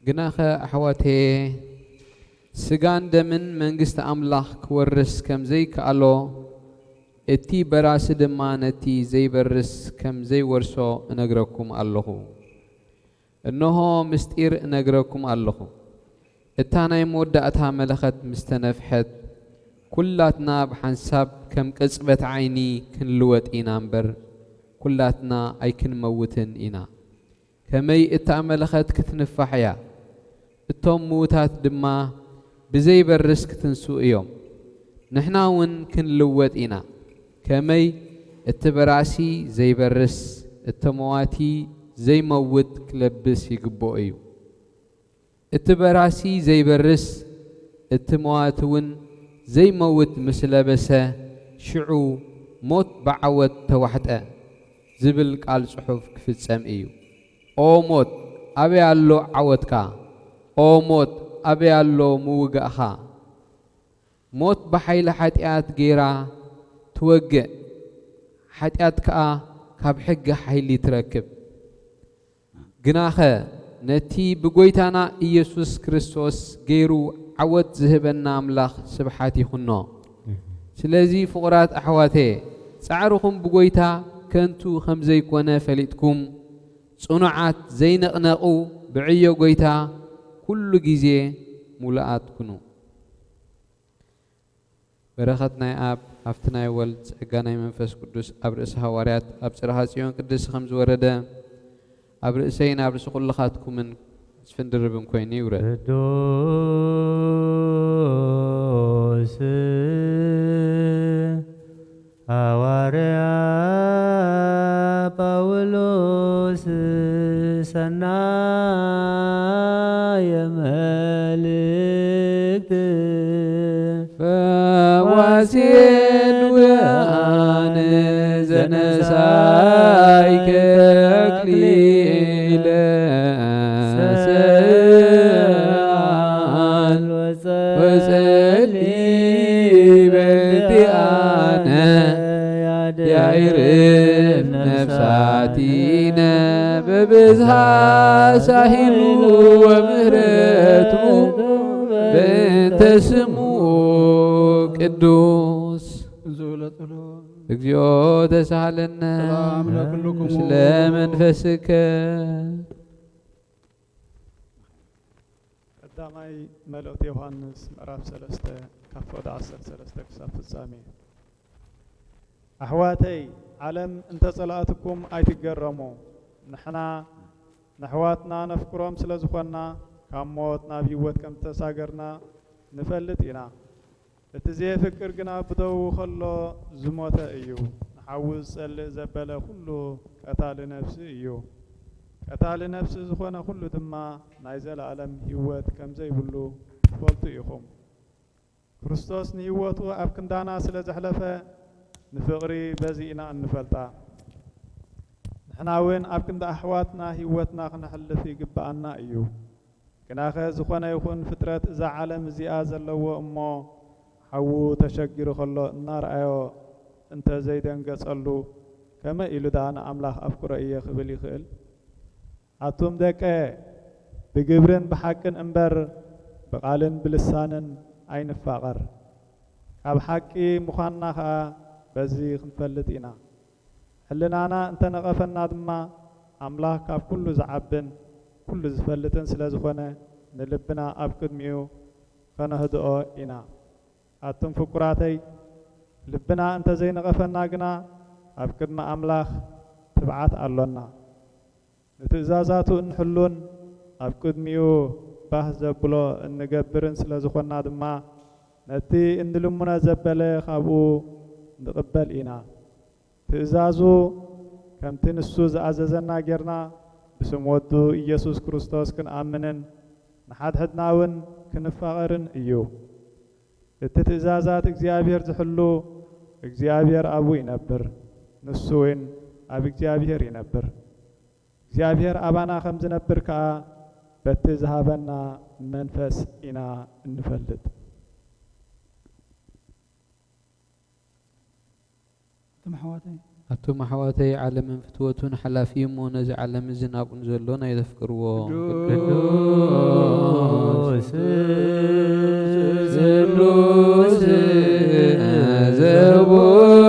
ግናኸ ኣሕዋተየ፣ ስጋን ደምን መንግስቲ ኣምላኽ ክወርስ ከም ዘይከኣሎ፣ እቲ በራሲ ድማ ነቲ ዘይበርስ ከም ዘይወርሶ እነግረኩም ኣለኹ። እንሆ፣ ምስጢር እነግረኩም ኣለኹ። እታ ናይ መወዳእታ መለኸት ምስ ተነፍሐት፣ ኩላትና ብሓንሳብ ከም ቅጽበት ዓይኒ ክንልወጥ ኢና እምበር፣ ኩላትና ኣይክንመውትን ኢና። ከመይ እታ መለኸት ክትንፋሕ እያ፣ እቶም ምዉታት ድማ ብዘይበርስ ክትንስኡ እዮም። ንሕና እውን ክንልወጥ ኢና። ከመይ እቲ በራሲ ዘይበርስ፣ እቲ መዋቲ ዘይመውት ክለብስ ይግብኦ እዩ። እቲ በራሲ ዘይበርስ፣ እቲ መዋቲ እውን ዘይመውት ምስ ለበሰ፣ ሽዑ ሞት ብዓወት ተዋሕጠ ዝብል ቃል ጽሑፍ ክፍጸም እዩ። ኦ ሞት፣ ኣበይ ኣሎ ዓወትካ? ኦ ሞት፣ ኣበይ ኣሎ ምውጋእኻ? ሞት ብሓይሊ ሓጢኣት ገይራ ትወግእ፣ ሓጢኣት ከኣ ካብ ሕጊ ሓይሊ ትረክብ። ግናኸ ነቲ ብጎይታና ኢየሱስ ክርስቶስ ገይሩ ዓወት ዝህበና ኣምላኽ ስብሓት ይኹኖ። ስለዚ ፍቑራት ኣሕዋተ፣ ጻዕርኹም ብጎይታ ከንቱ ከም ዘይኮነ ፈሊጥኩም፣ ጽኑዓት ዘይንቕነቑ ብዕዮ ጎይታ ኩሉ ግዜ ሙሉኣት ኩኑ። በረኸት ናይ ኣብ፣ ሃብቲ ናይ ወልድ፣ ጸጋ ናይ መንፈስ ቅዱስ ኣብ ርእሲ ሃዋርያት፣ ኣብ ጽርሃ ጽዮን ቅድስቲ ከም ዝወረደ፣ ኣብ ርእሰይን ኣብ ርእሲ ኩልኻትኩምን ዕጽፍን ድርብን ኮይኑ ይውረድ። ቅዱስ ሃዋርያ ጳውሎስ ሰናየ መልእክት ፈዋሴ ድውያን ዘነሳይከ ኣክሊለ ሰአል ወጸሊ በእንቲኣነ ያይርም ነፍሳቲነ በብዝሃ ሳሂሉ ወምህረቱ በእንተ ስሙ ቅዱስ። እንዘ ለጸሎት። እግዚኦ ተሳሃለነ ሰላም ለኩልክሙ። ምስለ መንፈስከ። ቀዳማይ መልእኽቲ ዮሃንስ ምዕራፍ ሰለስተ ካብ ፍቕዲ ዓሰርተ ሰለስተ ክሳብ ፍጻሜ። ኣሕዋተይ፣ ዓለም እንተ ጸላእትኩም ኣይትገረሙ። ንሕና ነሕዋትና ነፍቅሮም ስለ ዝኾንና፣ ካብ ሞት ናብ ህይወት ከም እተሳገርና ንፈልጥ ኢና። እቲ ዘየፍቅር ግና ብደዉ ኸሎ ዝሞተ እዩ። ንሓዉ ዝጸልእ ዘበለ ኹሉ ቀታሊ ነፍሲ እዩ። ቀታሊ ነፍሲ ዝኾነ ኹሉ ድማ ናይ ዘለኣለም ህይወት ከም ዘይብሉ ትፈልጡ ኢኹም። ክርስቶስ ንህይወቱ ኣብ ክንዳና ስለ ዘሕለፈ፣ ንፍቕሪ በዚ ኢና እንፈልጣ። ንሕና እውን ኣብ ክንዲ ኣሕዋትና ህይወትና ክነሕልፍ ይግብኣና እዩ። ግናኸ ዝኾነ ይኹን ፍጥረት እዛ ዓለም እዚኣ ዘለዎ እሞ ሓዉ ተሸጊሩ ኸሎ እናረኣዮ እንተ ዘይደንገጸሉ፣ ከመይ ኢሉ ደኣ ንኣምላኽ ኣፍቅሮ እየ ክብል ይኽእል? ኣቱም ደቀ፣ ብግብርን ብሓቅን እምበር ብቓልን ብልሳንን ኣይንፋቐር። ካብ ሓቂ ምዃንና ኸኣ በዚ ክንፈልጥ ኢና። ሕልናና እንተ ነቐፈና ድማ፣ ኣምላኽ ካብ ኩሉ ዝዓብን ኩሉ ዝፈልጥን ስለ ዝኾነ፣ ንልብና ኣብ ቅድሚኡ ኸነህድኦ ኢና። ኣቱም ፍቁራተይ፣ ልብና እንተ ዘይነቐፈና ግና፣ ኣብ ቅድሚ ኣምላኽ ትብዓት ኣሎና። ንትእዛዛቱ እንሕሉን ኣብ ቅድሚኡ ባህ ዘብሎ እንገብርን ስለ ዝኾንና ድማ፣ ነቲ እንልምኖ ዘበለ ኻብኡ ንቕበል ኢና። ትእዛዙ ከምቲ ንሱ ዝኣዘዘና ጌርና ብስም ወዱ ኢየሱስ ክርስቶስ ክንኣምንን ንሓድሕድና እውን ክንፋቐርን እዩ። እቲ ትእዛዛት እግዚኣብሔር ዝሕሉ እግዚኣብሔር ኣብኡ ይነብር፣ ንሱ እውን ኣብ እግዚኣብሔር ይነብር። እግዚኣብሔር ኣባና ከም ዝነብር ከኣ በቲ ዝሃበና መንፈስ ኢና እንፈልጥ። ኣቱም ኣሕዋተይ፣ ኣቱም ኣሕዋተይ፣ ዓለምን ፍትወቱን ሓላፊ እዩ እሞ፣ ነዚ ዓለም እዚ ናብኡ ንዘሎ ናይ ዘፍቅርዎ። ቅዱስ ስሉስ ዘቡር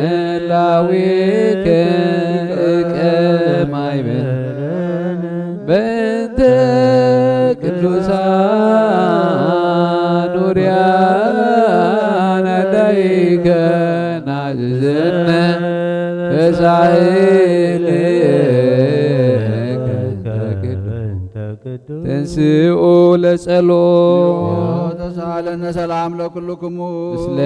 ህላዌከ ቀማይ በ- በእንተ ቅዱሳን ውርያን ኣዳይከ ናዝዘነ በሳህልከ ተንስኡ ለጸሎ። ተሳለነ ሰላም ለኩልክሙ። ምስለ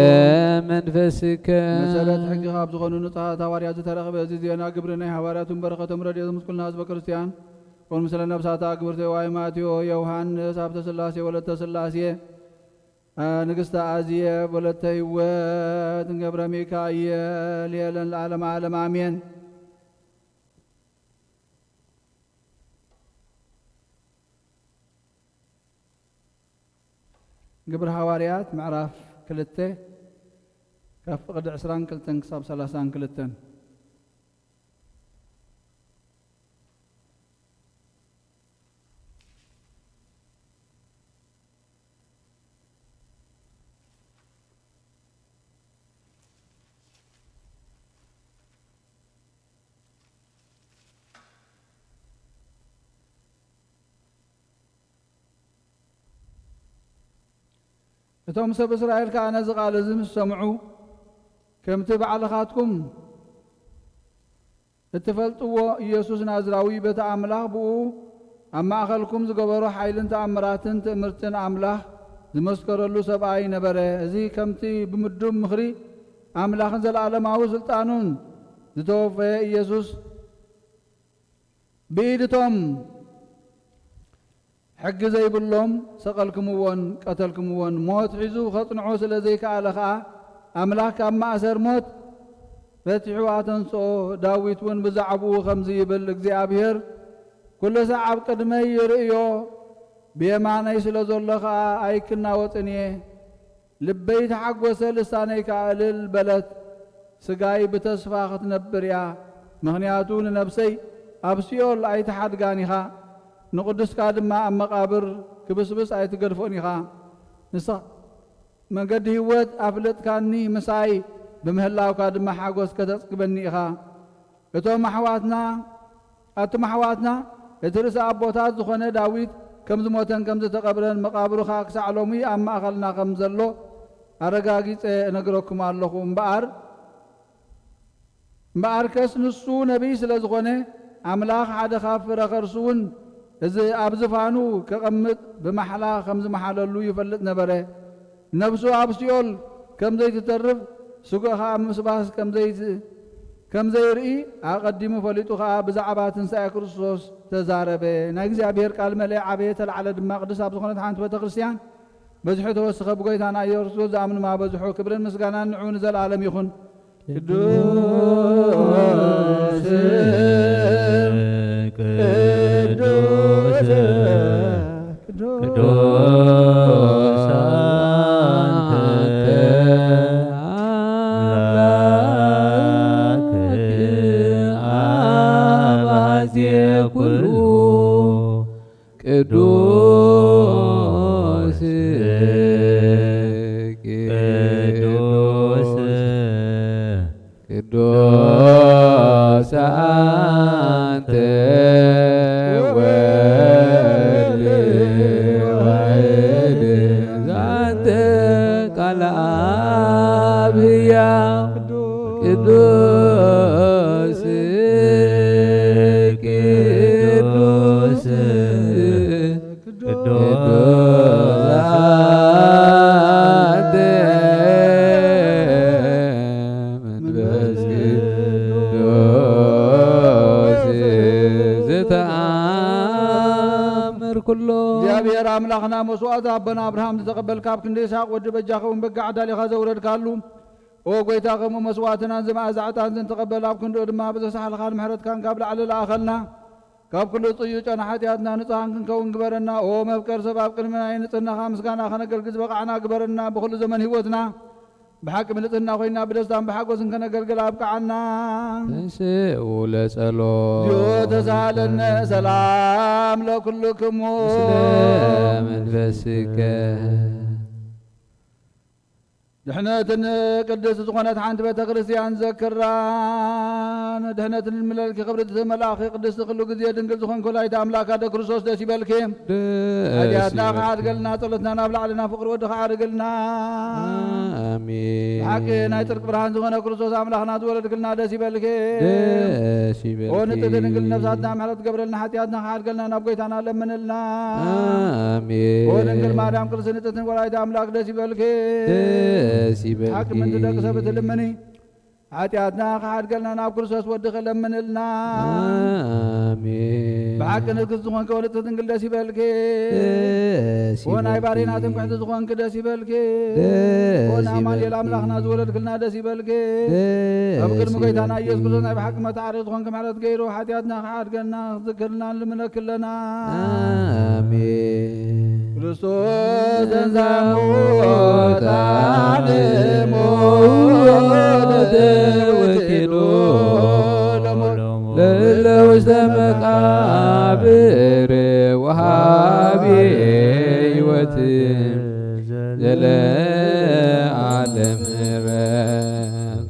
መንፈስከ። መሰረት ሕጊ ካብ ዝኾኑ ንጹሓት ሃዋርያት ዝተረኽበ እዚ ዜና ግብሪ ናይ ሃዋርያቱን በረኸቶም ረድኤቶም ምስ ኩልና ህዝበ ክርስቲያን ኩን። ምስለ ነብሳታ ግብርቲ ዋይ ማቴዎ ዮሃንስ ሃብተ ስላሴ ወለተ ስላሴ ንግስቲ ኣዝየ ወለተ ህይወት ገብረ ሚካኤል የለን ለዓለመ ዓለም ኣሜን። ግብሪ ሃዋርያት ምዕራፍ ክልተ ካብ ፍቕዲ ዕስራን ክልተን ክሳብ ሰላሳን ክልተን። እቶም ሰብ እስራኤል ከኣ ነዚ ቃል እዚ ምስ ሰምዑ፣ ከምቲ ባዕልኻትኩም እትፈልጥዎ ኢየሱስ ናዝራዊ በቲ ኣምላኽ ብኡ ኣብ ማእኸልኩም ዝገበሮ ሓይልን ተኣምራትን ትእምርትን ኣምላኽ ዝመስከረሉ ሰብኣይ ነበረ። እዚ ከምቲ ብምዱብ ምኽሪ ኣምላኽን ዘለኣለማዊ ስልጣኑን ዝተወፈየ ኢየሱስ ብኢድ እቶም ሕጊ ዘይብሎም ሰቐልክምዎን ቀተልክምዎን። ሞት ሒዙ ኸጽንዖ ስለ ዘይከኣለ ኸኣ፣ ኣምላኽ ካብ ማእሰር ሞት ፈቲሑ ኣተንስኦ። ዳዊት እውን ብዛዕባኡ ኸምዚ ይብል፣ እግዚኣብሄር ኵሉ ሳዕ ኣብ ቅድመይ ይርእዮ፣ ብየማነይ ስለ ዘሎ ኸኣ ኣይክናወጽን እየ። ልበይ ተሓጐሰ፣ ልሳነይ ከኣ እልል በለት። ስጋይ ብተስፋ ኽትነብር እያ፣ ምኽንያቱ ንነብሰይ ኣብ ሲኦል ኣይትሓድጋን ኢኻ፣ ንቕዱስካ ድማ ኣብ መቓብር ክብስብስ ኣይትገድፎን ኢኻ። ንስኻ መገዲ ህይወት ኣፍለጥካኒ፣ ምሳይ ብምህላውካ ድማ ሓጎስ ከተጽግበኒ ኢኻ። እቶም ኣሕዋትና ኣቱም ኣሕዋትና፣ እቲ ርእሲ ኣቦታት ዝኾነ ዳዊት ከም ዝሞተን ከም ዝተቐብረን፣ መቓብሩ ኸኣ ክሳዕ ሎሚ ኣብ ማእኸልና ከም ዘሎ ኣረጋጊጸ እነግረኩም ኣለኹ። እምበኣር፣ እምበኣርከስ ንሱ ነቢይ ስለ ዝኾነ፣ ኣምላኽ ሓደ ካብ ፍረ ኸርሱ እውን እዚ ኣብ ዝፋኑ ከቐምጥ ብማሕላ ከም ዝመሓለሉ ይፈልጥ ነበረ። ነብሱ ኣብ ሲኦል ከም ዘይትተርፍ፣ ስግኡ ኸኣ ኣብ ምስባስ ከም ዘይት-፣ ከም ዘይርኢ ኣቐዲሙ ፈሊጡ ኸኣ ብዛዕባ ትንሳኤ ክርስቶስ ተዛረበ። ናይ እግዚኣብሔር ቃል መለ ዓበየ ተላዕለ ድማ ቅድስት ኣብ ዝኾነት ሓንቲ ቤተ ክርስቲያን በዚሑ ተወስኸ። ብጎይታና ኢየሱስ ክርስቶስ ዝኣምኑ ማበዝሑ። ክብርን ምስጋናን ንዑ ንዘለዓለም ይኹን። ቅዱስ ቅዱስ ቅዱስ ኣንተ ኣምላክ ኣባዜ ኩሉ ቅዱስ ቅዱስ ቅዱስ ኣንተ ወልድ ዋሕድ ዛንተ ቃል ኣብ ህያው ቅዱስ ቅዱስ ቅዱስ ቅዱስ መንፈስ ቅዱስ ዝተኣምር ኩሎ። እግዚኣብሔር ኣምላኽና መስዋዕቲ ኣቦና ኣብርሃም ዝተቐበልካ ኣብ ክንዲ ይስሓቅ ወዲ በጃ ኸውን በጋ ኣዳሊኻ ዘውረድካሉ፣ ኦ ጐይታ፣ ከምኡ መስዋዕትናን እዚ መኣዛ ዕጣን እዚ ንተቐበል፣ ኣብ ክንድኡ ድማ ብዘሳሕልኻን ምሕረትካን ካብ ላዕሊ ለኣኸልና። ካብ ኩሉ ጽዩእ ጨና ሓጢኣትና ንጹሃን ክንከውን ግበረና። ኦ መፍቀር ሰብ፣ ኣብ ቅድሚ ናይ ንጽህናኻ ምስጋና ከነገልግል ዝበቓዕና ግበረና። ብኹሉ ዘመን ህይወትና ብሓቂ ብንጽህና ኮይና ብደስታን ብሓጎስን ከነገልግል ኣብቅዓና። ተንስኡ ለጸሎት። እግዚኦ ተሳሃለነ ሰላም ለኩልክሙ። ምስለ መንፈስከ። ድሕነትን ቅድስቲ ዝኾነት ሓንቲ ቤተ ክርስቲያን ዘክራ። ድሕነትን ንልመነልኪ ክብርቲ መልኣኺ ቅድስቲ ኩሉ ግዜ ድንግል ዝኾንኪ ወላዲተ ኣምላክ ኣደ ክርስቶስ ደስ ይበልኪ። ደስ ሓጢኣትና ይበልኪ። ክሓድገልና ጸሎትና ናብ ላዕሊ ናብ ፍቕሪ ወዲ ክዓርግልና። ኣሜን። ብሓቂ ናይ ጽድቂ ብርሃን ዝኾነ ክርስቶስ ኣምላኽና ዝወለድክልና ደስ ይበልኪ። ደስ ይበልኪ። ኦ ንጽሕቲ ድንግል ነፍሳትና ምሕረት ገብረልና ሓጢኣትና ክሓድገልና ናብ ጎይታና ለምንልና። ኣሜን። ኦ ድንግል ማርያም ቅድስቲ ንጽሕቲ ወላዲተ ኣምላክ ደስ ይበልኪ። ደስ ይበልኪ። ሓቂ ምንቲ ደቂ ሰብ ትልምኒ። ሓጢኣትና ክሓድገልና ናብ ክርስቶስ ወድኺ ለምንልና። ኣሜን። ብሓቂ ንግስቲ ዝኾንኪ ወልድቲ ድንግል ደስ ይበልኪ። ደስ ኦ ናይ ይበልኪ። ባሬና ትምክሕቲ ዝኾንኪ ደስ ይበልኪ። ደስ ኦ ናይ ኣማኑኤል ይበልኪ። ኣምላኽና ዝወለድክልና ደስ ይበልኪ። ደስ ኣብ ቅድሚ ጎይታና ይበልኪ። ኢየሱስ ክርስቶስ ናይ ብሓቂ መታዓሪ ዝኾንኪ ምሕረት ገይሩ ሓጢኣትና ክሓድገልና ክዝክርልና ንልምነኪ ኣለና። ኣሜን። ክርስቶስ ተንሥአ እሙታን ሞተ ወኪሉ ለእለ ውስተ መቃብር ወሃቢ ሕይወት ዘለዓለም።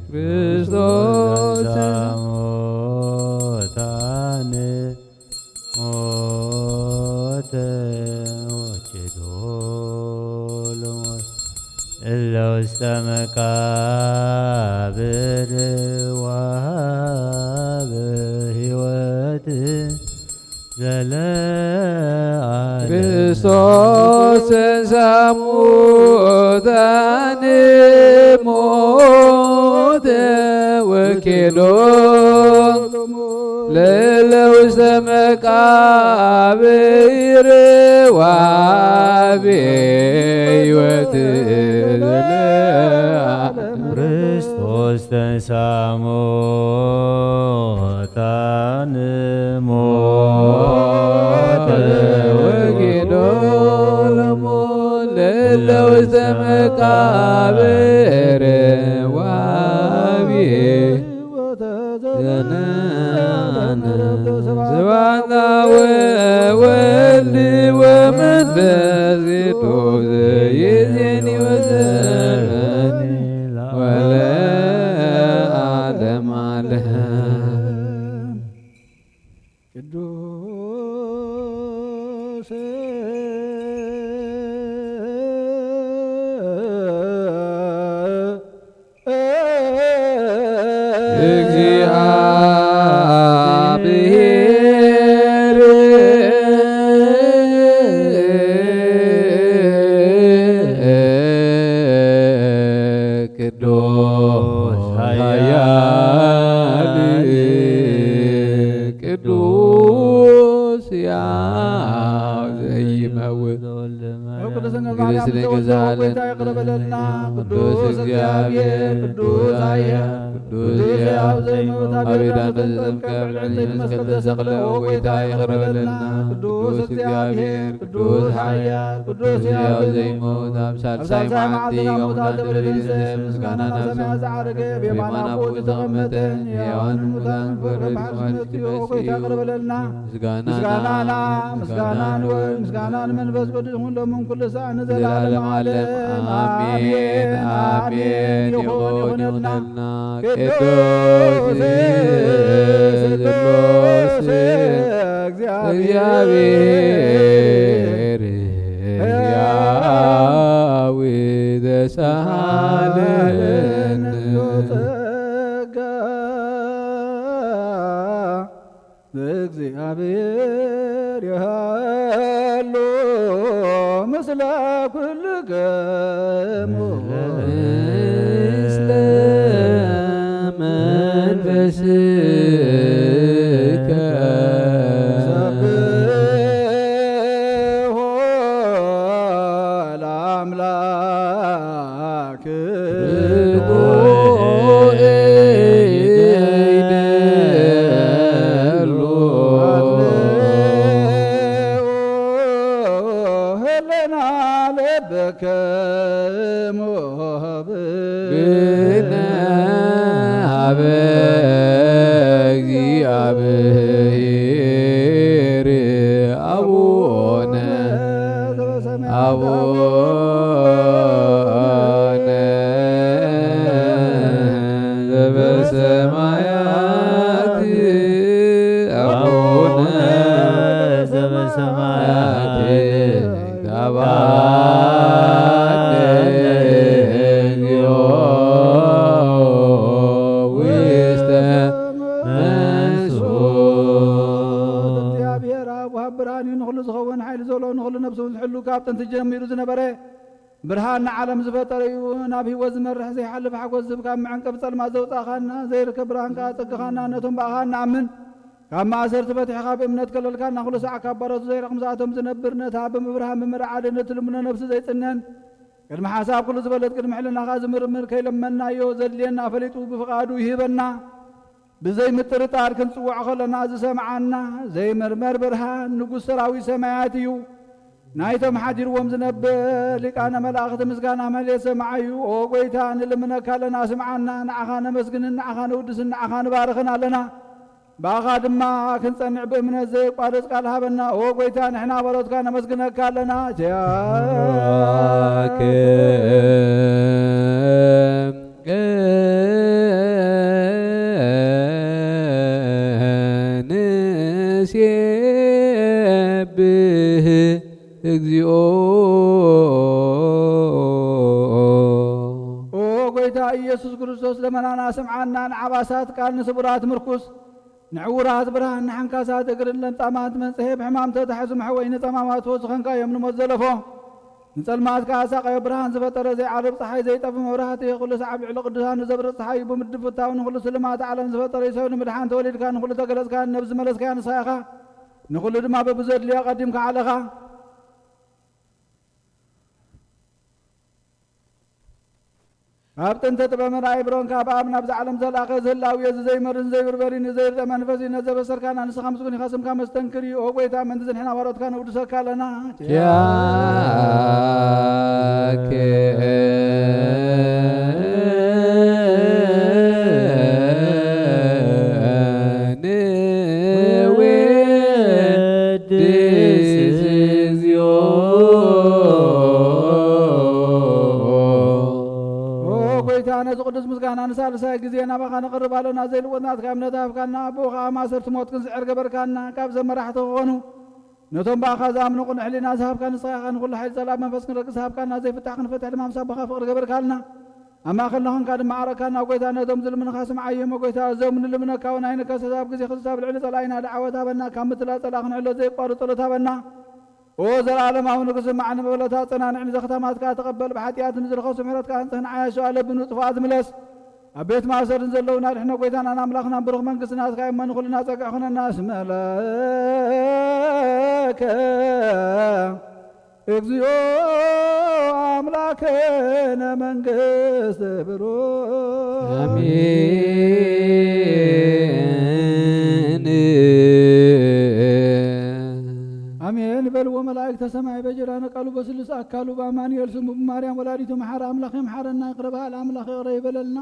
ክርስቶስ ተንሥአ እሙታን ሞተ ወኪሉ ለሞት እለ ውስተ መቃብር ወሃበ ሕይወት ዘለዓለም። ክርስቶስ ተንሥአ እሙታን ሞተ ወኪሉ ለእለ ውስተ መቃብር ወሃቢ ሕይወት ዘለዓለም። ክርስቶስ ተንሥአ እሙታን ሞተ ወኪሉ ለእለ ውስተ መቃብር ወሃቢ ስብሐት ለወልድ ወመንፈስ ቅዱስ ይእዜኒ ወዘልፈኒ ወለዓለመ ዓለም። ቅዱስ እግዚአብሔር ቅዱስ ኃያል ቅዱስ ሕያው ዘይመውት። ቅድስት ድንግል ማርያም ቅድስት ድንግል ተወልደ ዘወልደ ጌታ ይቅር በለልና። ቅዱስ እግዚአብሔር፣ ቅዱስ ኃያል፣ ቅዱስ ሕያው ዘይመውት፣ አቤት አንተ ዘጠምቀ ብዕንጸይቲ መስቀል ተሰቅለ፣ ኦ ጌታ ይቅር በለልና። ቅዱስ እግዚአብሔር፣ ቅዱስ ኃያል፣ ቅዱስ ሕያው ዘይመውት፣ ኣብ ሳልሳይ መዓልቲ ካብ ሙታን ተበሊዘ ምስጋና ናብ ሰማያት ዝዓረገ፣ ብየማን ኣቦኡ ዝተቐመጠ፣ ሕያዋን ሙታን ክፈርድ መዋቲ መሲሑ፣ ኦ ጌታ ይቅር በለልና። ምስጋና ምስጋና ንወልድ፣ ምስጋና ንመንፈስ ቅዱስ ይኹን ሎምን ኩሉ ሰዓት ንዘለዓለም ዓለም። ኣሜን፣ ኣሜን። ይኹን፣ ይኹነልና። ቅዱስ ስሉስ እግዚአብሔር ሕያው ተሳሃለነ። ጸጋ እግዚአብሔር ይሃሉ ምስለ ኩልክሙ። ምስለ መንፈስከ። ሰብሖ ለአምላክ። ሰማያት አቡነ ዘበሰማያት ይትቀባእ እግዚኦ ውስተ መንሱት። እግዚኣብሔር ኣብ ወሃብ ብርሃን እዩ፣ ንኹሉ ዝኸውን ሓይሊ ዘሎ፣ ንኹሉ ነብሱ ዝሕሉ፣ ካብ ጥንቲ ጀሚሩ ዝነበረ፣ ብርሃን ንዓለም ዝፈጠረ እዩ። ናብ ህይወት ዝመርሕ ዘይሓልፍ ሓጎስ ዝህብ፣ ካብ መዐንቀፍ ጸልማት ዘውጻእኻና፣ ዘይርከብ ብርሃን ከኣ ጸግኻና፣ ነቶም ብኣኻ እንኣምን ካብ ማእሰርቲ ፈቲሕኻ ብእምነት ከለልካና፣ ኩሉ ሳዕ ካብ ባሮቱ ዘይርሕቕ ምስኣቶም ዝነብር፣ ነታ ብምብርሃን ብምርዓድ ንትልምኖ ነብሲ ዘይጽነን፣ ቅድሚ ሓሳብ ኩሉ ዝበለት ቅድሚ ሕልናኻ ዝምርምር፣ ከይለመንናዮ ዘድልየና ፈሊጡ ብፍቓዱ ይህበና። ብዘይ ምጥርጣር ክንጽውዖ ከለና ዝሰምዓና፣ ዘይምርመር ብርሃን ንጉስ ሰራዊት ሰማያት እዩ። ናይቶም ሓዲርዎም ዝነብር ሊቃነ መላእኽቲ ምስጋና ማህሌት ሰማዓዩ። ኦ ጐይታ፣ ንልምነካ ኣለና፣ ስምዓና። ንዓኻ ነመስግንን ንዓኻ ነውድስን ንዓኻ ንባርኽን ኣለና። ብኣኻ ድማ ክንጸንዕ ብእምነት ዘየቋርጽ ቃል ሃበና። ኦ ጐይታ፣ ንሕና ባሮትካ ነመስግነካ ኣለና። ኪያከ ንሴብህ እግዚኦ። ኦ ጐይታ ኢየሱስ ክርስቶስ፣ ለመናና ስምዓና፣ ንዓባሳት ቃል፣ ንስቡራት ምርኩስ፣ ንዕዉራት ብርሃን፣ ንሓንካሳት እግርን ለምጻማት መንጽሔ፣ ብሕማም ተታሒዙ መሕወዪ፣ ንጸማማት ፈውሲ ኾንካዮም፣ ንሞት ዘለፎ ንጸልማት ከኣ ኣሳቐዮ። ብርሃን ዝፈጠረ ዘይዓርብ ጸሓይ፣ ዘይጠፊ መብራህቲ፣ ኩሉ ሳዕ ኣብ ልዕሊ ቅዱሳኑ ዘብርቕ ጸሓይ እዩ። ብምድፍታው ንኹሉ ስልማት ዓለም ዝፈጠረ እዩ። ሰብ ንምድሓን ተወሊድካ፣ ንኹሉ ተገለጽካ፣ ነብሲ ዝመለስካያ ንስኻ ኢኻ። ንኹሉ ድማ በብዘድልዮ ኣቐዲምካ ዓለኻ። ኣብ ጥንተ ጥበብን ራእይ ብሮንካ ብኣብ ናብዛ ዓለም ዘላኸ፣ እዚ ህላዊ እዚ ዘይመርን ዘይብርበርን እዩ፣ ዘይርእ መንፈስ እዩ። ነዚ ዘበሰርካና ንስኻ ምስጉን ኢኻ፣ ስምካ መስተንክር እዩ። ኦ ጐይታ፣ ምእንቲ ዝንሕና ባሮትካ ነውድሰካ ኣለና። ኪያከ ንወድስ እግዚኦ። ኦ ጐይታ፣ ነዚ ቅዱስ ምስጋና ንሳልሳይ ግዜ ናባኻ ነቕርብ ኣለና። ዘይልወጥ ናትካ እምነት ሃብካና፣ ብኡ ኸዓ ማእሰርቲ ሞት ክንስዕር ገበርካና። ካብ ሰብ መራሕቲ ክኾኑ ነቶም ብኣኻ ዝኣምኑ ቅኑዕ ሕሊና ዝሃብካ ንስኻ ኢኻ። ንኹሉ ሓይሊ ጸላእ መንፈስ ክንረግጽ ሃብካና፣ ዘይፍታሕ ክንፈትሕ ድማ ምስ ኣቦኻ ፍቕሪ ገበርካልና። ኣብ ማእከልና ኾንካ ድማ ዓረካና። ጐይታ፣ ነቶም ዝልምኑኻ ስምዓዮም። ጐይታ፣ እዞም ንልምነካ እውን ኣይንከሰስ። ኣብ ግዜ ክስስ ኣብ ልዕሊ ጸላኢና ደዓወት ሃበና። ካብ ምትላል ጸላእ ክንሕሎ ዘየቋርጽ ጸሎት ሃበና። ኦ ዘለኣለማዊ ንጉስ፣ ስማዕ ንመበለታ፣ ኣጸናንዕ ንዘኽታማት ከኣ ተቐበል። ብሓጢኣት ንዝረኸሱ ምሕረትካ ኣንጽህ፣ ንዓያሹ ኣለቢ ንጥፉኣት ምለስ። ኣብ ቤት ማእሰርን ዘለዉ ናድሕኖ ጐይታናን ኣምላኽናን ብሩኽ መንግስቲ ናትካ እሞ ንኹልና ጸግዒ ኹነና። እስመ ለከ እግዚኦ ኣምላክነ መንግስት ብሩክ። ኣሜን። ኣሜን በልዎ መላእክተ ሰማይ በጅራነ ቃሉ በስሉስ ኣካሉ በአማኑኤል ስሙ ብማርያም ወላዲቱ መሓረ ኣምላኽ ይምሓረና። ይቕረ በሃል ኣምላኽ ይቕረ ይበለልና።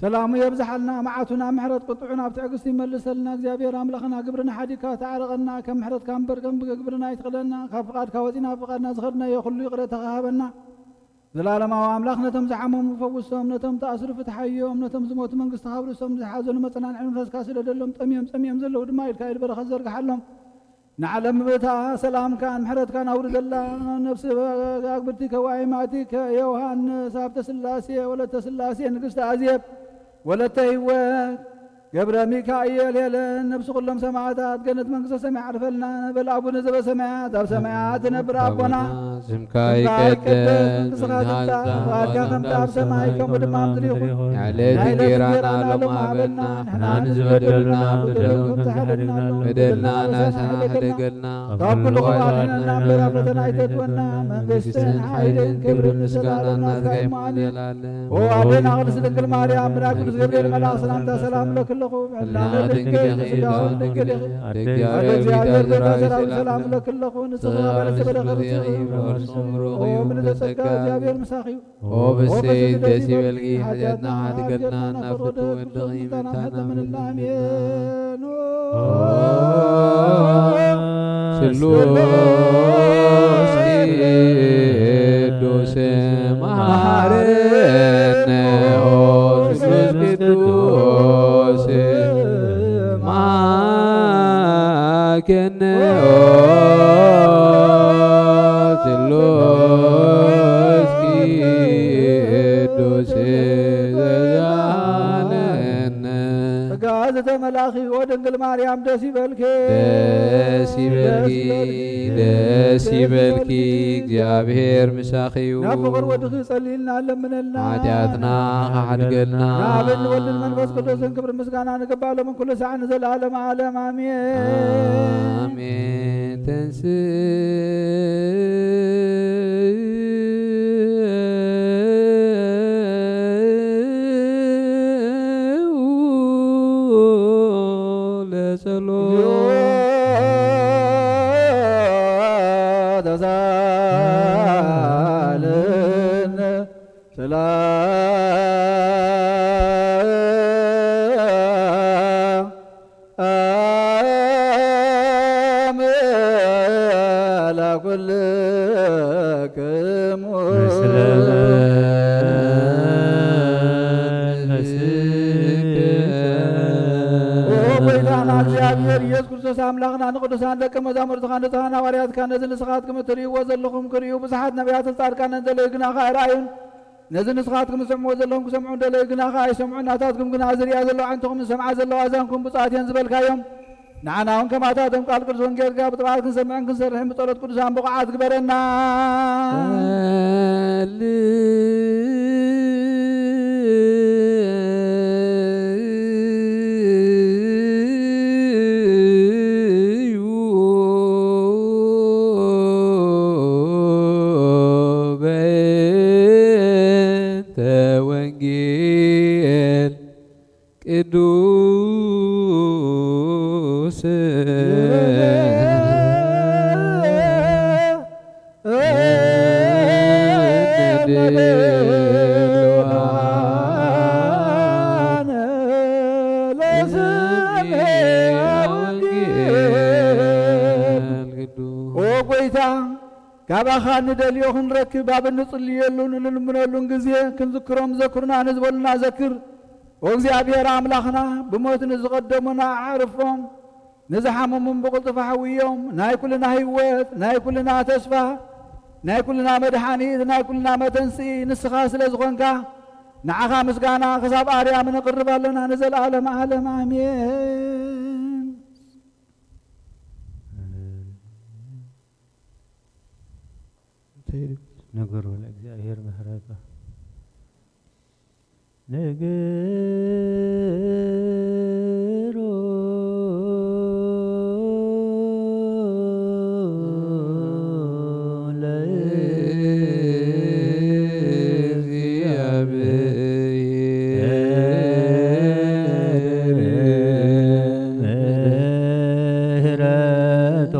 ሰላሙ የብዝሓልና፣ መዓቱ ናብ ምሕረት፣ ቁጥዑ ናብ ትዕግስቲ ይመልሰልና። እግዚኣብሔር ኣምላኽና፣ ግብርና ሓዲግካ ተዓረቐና፣ ከም ምሕረትካ እምበር ከም ግብርና ኣይትኽለና። ካብ ፍቓድካ ወፂና ኣብ ፍቓድና ዝኸድናዮ ኩሉ ይቕሬታ ሃበና። ዘላለማዊ ኣምላኽ፣ ነቶም ዝሓመሙ ፈውሶም፣ ነቶም ተኣስሩ ፍትሓዮም፣ ነቶም ዝሞቱ መንግስቲ ካብርሶም፣ ዝሓዘኑ መጸናንዒ መንፈስካ ስደደሎም፣ ጠምዮም ጸሚኦም ዘለዉ ድማ ኢድካ ኢድ በረኸት ዘርግሓሎም። ንዓለም ብታ ሰላምካን ምሕረትካን ኣውርደላ። ነፍሲ ኣግብርቲከ ወኣይማቲከ ዮሃንስ፣ ሃብተ ስላሴ፣ ወለተ ስላሴ፣ ንግስቲ ኣዜብ፣ ወለተ ህይወት፣ ገብረ ሚካኤል፣ ሄለን፣ ነፍሲ ኩሎም ሰማዕታት፣ ገነት መንግስተ ሰማይ ዓርፈልና። በል ኣቡነ ዘበሰማያት፣ ኣብ ሰማያት ትነብር ኣቦና፣ ስምካ ይቀደስ፣ መንግስትኻ ትምጻእ፣ ፍቓድካ ከምቲ ኣብ ሰማይ ከምኡ ድማ ኣብ ምድሪ ይኹን። ናይ ዕለት እንጌራና ሎሚ ሃበና፣ ንሕና ንዝበደሉና በደሎም ከም ዝሓለና፣ በደልና ንሕና ሕደገልና፣ ካብ ኩሉ ክፉእ ኣድሕነና እምበር ኣብ ፈተና ኣይተእትወና። መንግስትን ሓይልን ክብርን ምስጋናን ናትካ እዩ እሞ ኣሜን። ኦ ኣዴና ቅድስት ድንግል ማርያም፣ መልኣክ ቅዱስ ገብርኤል መልኣክ ሰላምታ ሰላም እብለኪ ኣለኹ። ብሕልናኺ ድንግል፣ ብስጋኺ ድንግል ኢኺ። ኣደ እግዚኣብሔር ቤታ ሰራዊት ሰላም እብለኪ ኣለኹ። ንስኺ ኸዓ በለስ በረኸት ርኢኺ። ኦ ምልዕተ ጸጋ፣ እግዚኣብሔር ምሳኺ እዩ። ኦ ብስይ ደስ ይበልኪ፣ ሓጢኣትና ሓድገልና፣ ናብ ፍርዲ ወድኺ ምእንታና ለምንልና። ኣሜን። ስሉስ ቅዱስ መሐረነ፣ ኦ ስሉስ ቅዱስ ከነ ኦ ስሉስ ቅዱስ ዘዛለነ። ጸጋ ዝተመላኺ ኦ ድንግል ማርያም ደስ ይበልኪ። ደስ ይበልኪ፣ ደስ ይበልኪ፣ እግዚኣብሔር ምሳኺ እዩ። ናብ ፍቕር ወድኺ ጸልይልና፣ ለምነልና። ሓጢኣትና ክሓድገልና። ንኣብን ንወልድን መንፈስ ቅዱስን ክብሪ ምስጋና ንግባእ ሎምን ኩሉ ሳዕ ንዘለዓለመ ዓለም ኣሜን። ኣሜን። ተንስእ ለጸሎት። ተሳለን ሰላም ለኩልክሙ። ምስለ መንፈስከ። ኦ ጎይታና እግዚኣብሔር ኢየሱስ ክርስቶስ ኣምላኽና ንቅዱሳን ደቀ መዛሙርትኻ ንጽሓን ሃዋርያትካ ነዚ ንስኻትኩም እትርእይዎ ዘለኹም ክርእዩ ብዙሓት ነቢያትን ጻድቃንን ዘለዩ ግና ከኣ ኣይረኣዩን። ነዚ ንስኻትኩም ትሰምዕዎ ዘለኹም ክሰምዑ እንደለዩ ግና ከኣ ኣይሰምዑን። ናታትኩም ግና ዝርእያ ዘለዋ ኣዒንትኹም ዝሰምዓ ዘለዋ ኣዛንኩም ብፁዓት እየን ዝበልካዮም። ንዓና እውን ከማታቶም ቃል ቅዱስ ወንጌልካ ብጥቕዓት ክንሰምዕን ክንሰርሕን ብጸሎት ቅዱሳን ብቑዓት ግበረና። በእንተ ወንጌል ቅዱስ ኦ ጎይታ፣ ካባኻ ንደልዮ ክንረክብ ኣብ እንጽልየሉን እንልምነሉን ግዜ ክንዝክሮም ዘክሩና ንዝበሉና ዘክር። ኦ እግዚኣብሔር ኣምላኽና፣ ብሞት ንዝቐደሙና ኣዕርፎም፣ ንዝሓመሙን ብቕልጡፍ ኣሕውዮም። ናይ ኩልና ህይወት፣ ናይ ኩልና ተስፋ፣ ናይ ኩልና መድሓኒት፣ ናይ ኩልና መተንስኢ ንስኻ ስለ ዝኾንካ፣ ንዓኻ ምስጋና ክሳብ ኣርያም ነቕርብ ኣለና ንዘለኣለም ዓለም። ኣሜን። እንታይ ኢሉ? ንግሩ ለእግዚኣብሔር ምህረቱ። ንግሩ ለእግዚኣብሔር ምህረቶ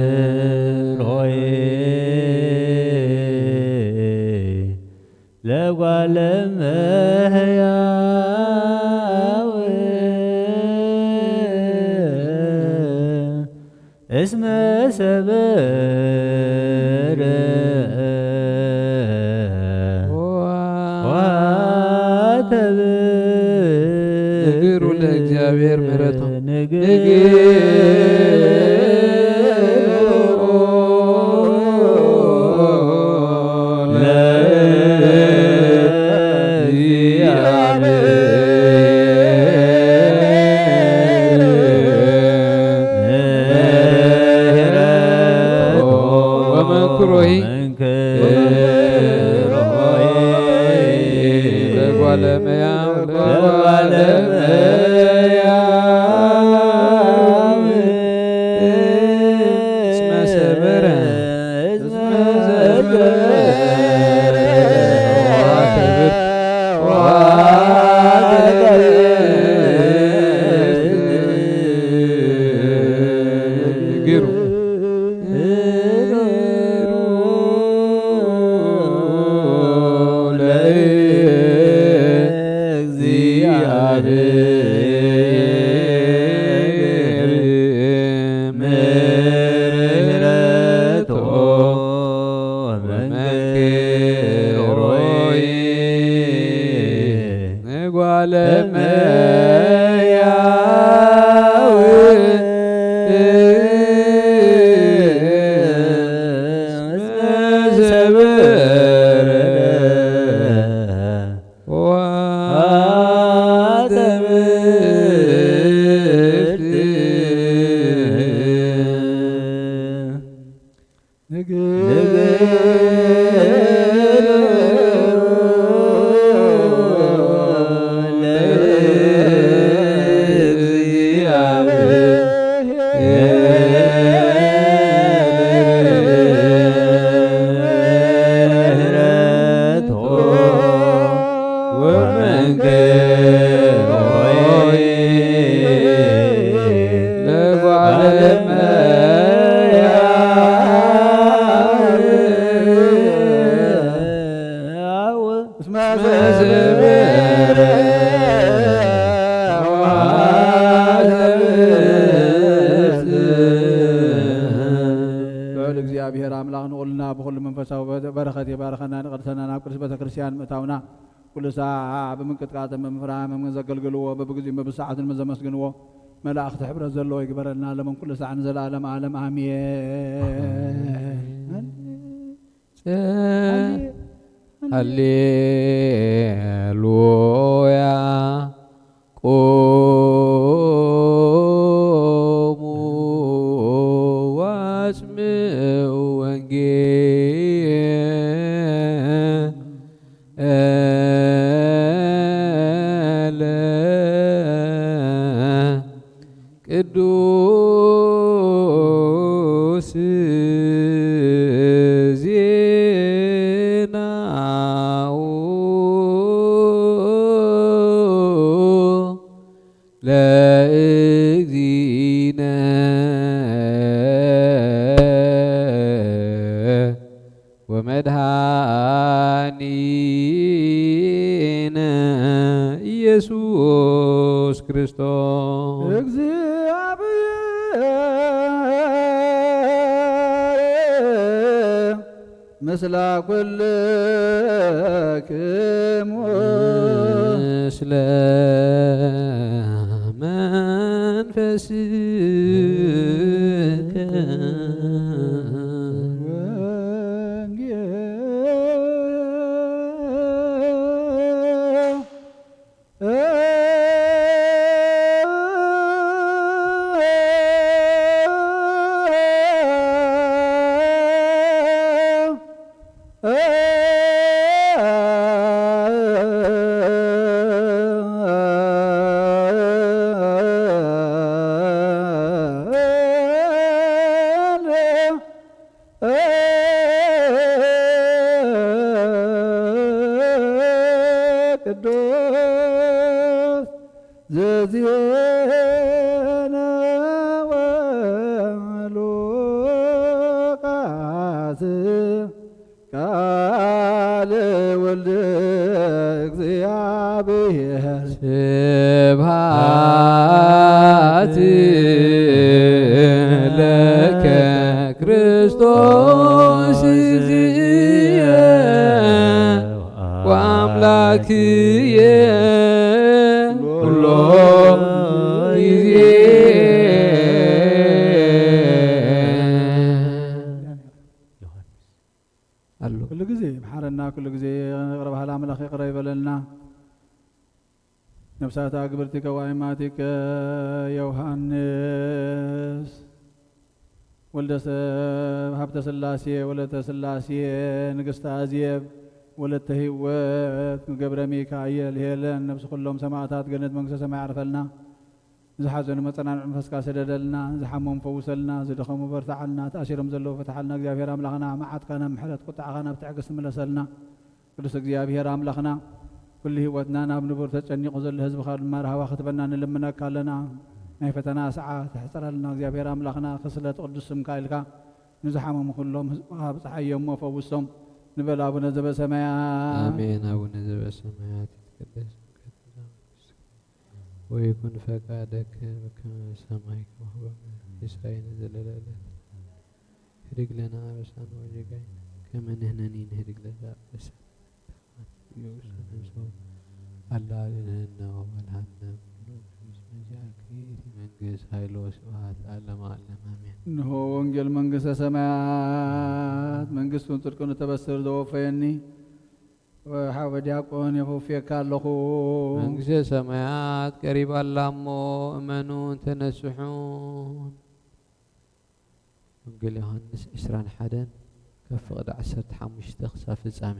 ወመንክሮይ ለጓለ እመሕያው እስመ ሰበረ ዋተብ ንግሩ ለእግዚኣብሔር ምህረቶ። ንግሩ ለእግዚኣብሔር ምህረቶ ወመንክሮሂ ለጓለመያው ለጓለመያው እስመ ሰበረ እስመ ሰበረ ዋክብር ዋክብር ግሩ ለእግዚኣብሔር ምህረቶ ወመንክሮይ ንጓለመያ ሆይ ለጓለ እመሕያው እስመ ዘበረ ልዑል እግዚኣብሔር ኣምላኽ ንኹልና ብኹሉ መንፈሳዊ በረኸት ይባርኸና፣ ንቐድሰና ናብ ቅድስት ቤተ ክርስቲያን ምእታውና፣ ኩሉ ሳዕ ብምንቅጥቃጥን ብምፍራህን ዘገልግልዎ፣ በብግዚኡን በብሰዓቱን ዘመስግንዎ፣ መላእኽቲ ሕብረት ዘለዎ ይግበረልና፣ ለመን ኩሉ ሳዕ ንዘለዓለም ዓለም ኣሜን። ሃሌሉያ። ቆሙ ወአስምዑ ወንጌለ ቅዱስ ዜናሁ ለእግዚእነ ወመድኃኒነ ኢየሱስ ክርስቶስ። እግዚአብሔር ምስለ ኩልክሙ ምስለ መንፈስከ ወንጌል ቅዱስ ዘዜነወ ሉቃስ ቃለ ወልደ እግዚአብሔር። ስብሐት ለከ ክርስቶስ እግዚእየ ወአምላክየ ኩሎ ጊዜ። ኣሎ። ኩሉ ግዜ ይምሓረና፣ ኩሉ ግዜ ይቕረ በሃሊ ኣምላኽ ይቕረ ይበለልና። ነፍሳታ ግብርቲከ ወኣይማቲከ ዮሃንስ ወልደ ሰብ ሃብተ ስላሴ ወለተ ስላሴ ንግስተ ኣዜብ ወለተ ህይወት ገብረ ሚካኤል ሄለን ነፍሲ ኩሎም ሰማዕታት ገነት መንግስተ ሰማይ ያዕርፈልና። ዝሓዘኑ መጸናንዒ መንፈስካ ስደደልና፣ ዝሓመሙ ፈውሰልና፣ ዝደኸሙ በርትዓልና፣ ተኣሲሮም ዘለዉ ፍትሓልና። እግዚኣብሔር ኣምላኽና መዓትካ ናብ ምሕረት፣ ቁጥዓኻ ናብ ትዕግስቲ ምለሰልና። ቅዱስ እግዚኣብሔር ኣምላኽና፣ ኩሉ ህይወትና ናብ ንቡር ተጨኒቑ ዘሎ ህዝብኻ ድማ ራህዋ ክትበና ንልምነካ ኣለና። ናይ ፈተና ሰዓት ተሕጽረልና እግዚኣብሔር ኣምላኽና፣ ክስለት ቅዱስ ስምካ ኢልካ ንዝሓመሙ ኩሎም ህዝብኻ ኣብጽሓዮም እሞ ፈውሶም ንበል። ኣቡነ ዘበሰማያት። ኣሜን። ኣቡነ ዘበሰማያት ይትቀደስ ስምከ ትምጻእ መንግስትከ ወይኩን ፈቃድከ በከመ በሰማይ ከማሁ በምድር። ሲሳየነ ዘለለዕለትነ ሀድግ ለነ አበሳነ ወጌጋየነ ከመ ንሕነኒ ንሀድግ ለዘአበሰ። አላ አድኅነነ ወባልሐነ። መዚአከ ይእቲ መንግስት ኃይል ወስብሐት ለዓለመ ዓለም አሜን። እንሆ ወንጌል መንግስተ ሰማያት መንግስቱን ጽድቁን እተበስር ዘወፈየኒ ወሓወ ዲያቆን የፈውፍየካ ኣለኹ። መንግስተ ሰማያት ቀሪባ ኣላ እሞ እመኑን ተነስሑን። ወንጌል ዮሃንስ ዕስራን ሓደን ካብ ፍቕዲ ዓሰርተ ሓሙሽተ ክሳብ ፍጻሜ።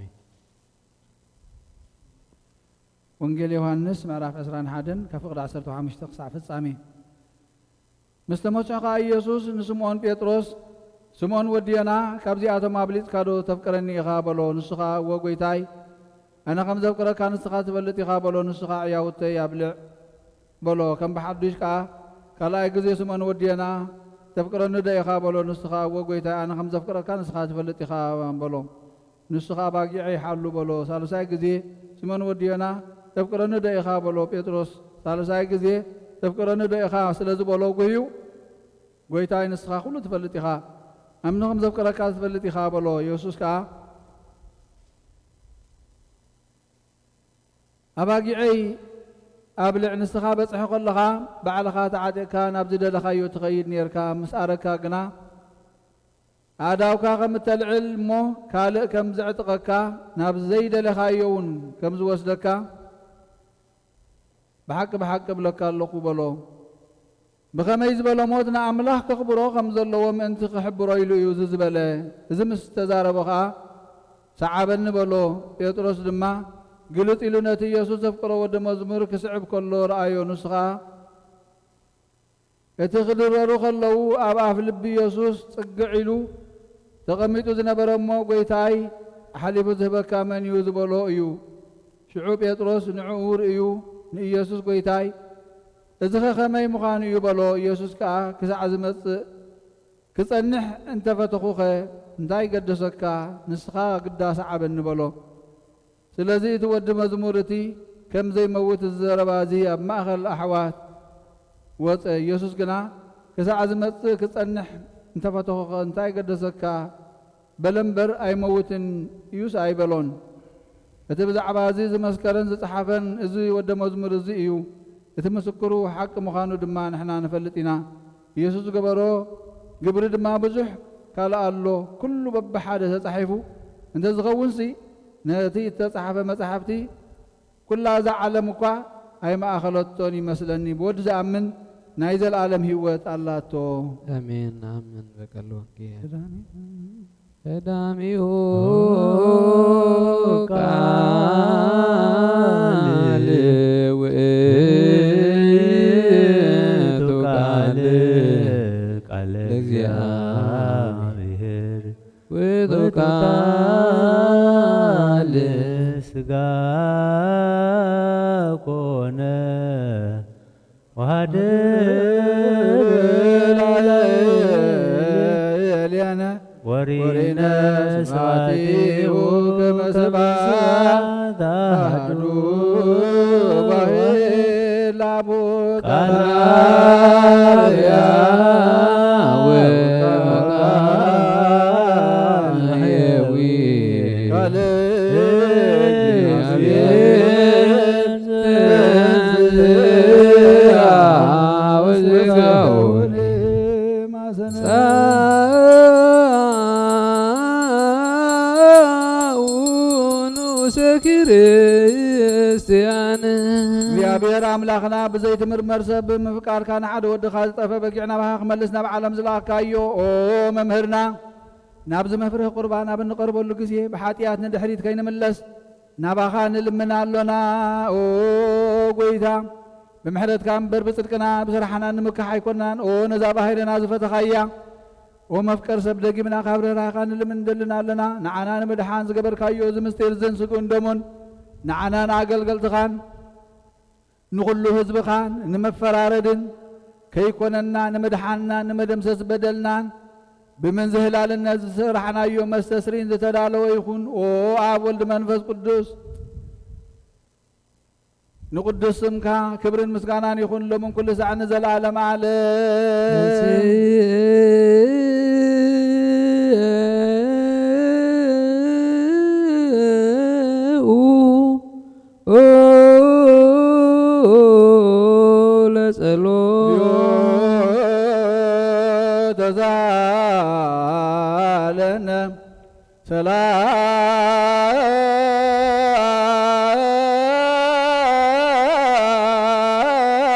ወንጌል ዮሃንስ ምዕራፍ ዕስራን ሓደን ካብ ፍቕዲ ዓሰርተ ሓሙሽተ ክሳብ ፍጻሜ። ምስ ተመስሑ ኸኣ ኢየሱስ ንስምዖን ጴጥሮስ፣ ስምዖን ወዲ ዮና፣ ካብዚኣቶም ኣብሊጽካ ዶ ተፍቅረኒ ኢኻ? በሎ። ንሱ ኸኣ፣ እወ ጐይታይ፣ ኣነ ከም ዘፍቅረካ ንስኻ ትፈልጥ ኢኻ በሎ። ንሱ ኸኣ ዕያውተይ ኣብልዕ በሎ። ከም ብሓዱሽ ከኣ ካልኣይ ግዜ ስምኦን ወዲ ዮና፣ "ተፍቅረኒ ዶ ኢኻ?" በሎ። ንሱ ኸኣ፣ "እወ ጐይታይ፣ ኣነ ከም ዘፍቅረካ ንስኻ ትፈልጥ ኢኻ" በሎ። ንሱ ኸኣ፣ "ኣባጊዐይ ሓሉ" በሎ። ሳልሳይ ግዜ ስምኦን ወዲ ዮና፣ "ተፍቅረኒ ዶ ኢኻ?" በሎ። ጴጥሮስ ሳልሳይ ግዜ፣ "ተፍቅረኒ ዶ ኢኻ?" ስለ ዝበሎ፣ ጉህዩ፣ "ጐይታይ፣ ንስኻ ኵሉ ትፈልጥ ኢኻ፣ ኣነ ከም ዘፍቅረካ ትፈልጥ ኢኻ" በሎ። የሱስ ከኣ፣ "ኣባጊዐይ ኣብልዕ፣ ንስኻ በጽሒ ከለኻ ባዕልኻ ተዓጢቕካ ናብ ዝደለኻዮ ትኸይድ ኔርካ፣ ምስ ኣረግካ ግና ኣእዳውካ ከም እተልዕል እሞ ካልእ ከም ዘዕጥቐካ፣ ናብ ዘይደለኻዮ እውን ከም ዝወስደካ ብሓቂ ብሓቂ እብለካ ኣለኹ" በሎ። ብኸመይ ዝበለ ሞት ንኣምላኽ ከኽብሮ ከም ዘለዎ ምእንቲ ክሕብሮ ኢሉ እዩ እዚ ዝበለ። እዚ ምስ ተዛረቦ ኸኣ፣ "ሰዓበኒ" በሎ። ጴጥሮስ ድማ ግልጥ ኢሉ ነቲ የሱስ ዘፍቅሮ ወዲ መዝሙር ክስዕብ ከሎ ረኣዮ። ንሱ ኸኣ እቲ ክድረሩ ከለዉ ኣብ ኣፍ ልቢ የሱስ ጽግዕ ኢሉ ተቐሚጡ ዝነበረ እሞ፣ "ጐይታይ፣ ኣሕሊፉ ዝህበካ መን እዩ?" ዝበሎ እዩ። ሽዑ ጴጥሮስ ንዕኡ ርእዩ ንኢየሱስ፣ "ጐይታይ፣ እዚኸ ኸመይ ምዃኑ እዩ?" በሎ። ኢየሱስ ከኣ፣ "ክሳዕ ዝመጽእ ክጸንሕ እንተ ፈተኹኸ እንታይ ገደሰካ? ንስኻ ግዳ ሰዓበኒ" በሎ። ስለዚ እቲ ወዲ መዝሙር እቲ ከም ዘይመውት እዚ ዘረባ እዚ ኣብ ማእከል ኣሕዋት ወጸ። ኢየሱስ ግና፣ "ክሳዕ ዝመጽእ ክጸንሕ እንተ ፈተኹኸ እንታይ ገደሰካ?" በለ እምበር፣ "ኣይመውትን እዩስ" ኣይበሎን። እቲ ብዛዕባ እዚ ዝመስከረን ዝጸሓፈን እዚ ወደ መዝሙር እዚ እዩ። እቲ ምስክሩ ሓቂ ምዃኑ ድማ ንሕና ንፈልጥ ኢና። ኢየሱስ ዝገበሮ ግብሪ ድማ ብዙሕ ካልእ ኣሎ። ኩሉ በብሓደ ተጻሒፉ እንተ ዝኸውንሲ፣ ነቲ እተጻሕፈ መጻሕፍቲ ኩላ እዛ ዓለም እኳ ኣይመኣኸለቶን ይመስለኒ። ብወዲ ዝኣምን ናይ ዘለኣለም ህይወት ኣላቶ። ኣሜን። ኣምን በቀል ወንጌል። ቀዳሚሁ ቃል ውእቱ ቃል፣ ቃል እግዚአብሔር ውእቱ ቃል ሥጋ ኮነ ወሃደረ ላዕሌነ ወሪነ ስብሐቲሁ ከመ ስብሐት አሐዱ ባሕር ላቡ ቃል አርያም ወቃል ሕያዊ ቃል እግዚአብሔር ተንሥአ ወስጋሁ ጻኡ ንኡሰ ክርስቲያን። እግዚኣብሔር ኣምላኽና ብዘይትምርመር ሰብ ብምፍቃርካ ንሓደ ወድኻ ዝጠፈ በጊዕ ናባኻ ክመልስ ናብ ዓለም ዝለኣኽካዮ፣ ኦ መምህርና፣ ናብዚ መፍርህ ቁርባን ኣብ እንቐርበሉ ግዜ ብሓጢኣት ንድሕሪት ከይንምለስ ናባኻ ንልምን ኣሎና። ኦ ጐይታ፣ ብምሕረትካ እምበር ብጽድቅና ብስራሕና ንምካሕ ኣይኮንናን። ኦ ነዛ ባሕርና ዝፈተኻያ፣ ኦ መፍቀር ሰብ ደጊምና ካብ ርህራሄኻ ንልምን ንደልን ኣለና። ንዓና ንምድሓን ዝገበርካዮ እዚ ምስጢር እዝን ስግኡን ደሙን ንዓናን ኣገልገልትኻን ንኹሉ ህዝብኻን ንመፈራረድን ከይኮነና፣ ንምድሓንናን ንመደምሰስ በደልናን ብምንዝህላልነት ዝሰራሕናዮ መስተስሪን ዝተዳለወ ይኹን። ኦ ኣብ ወልድ መንፈስ ቅዱስ ንቅዱስ ስምካ ክብርን ምስጋናን ይኹን ሎምን ኩሉ ሳዕ ንዘለዓለም ዓለም። ተንሥኡ ለጸሎት ተዛለነ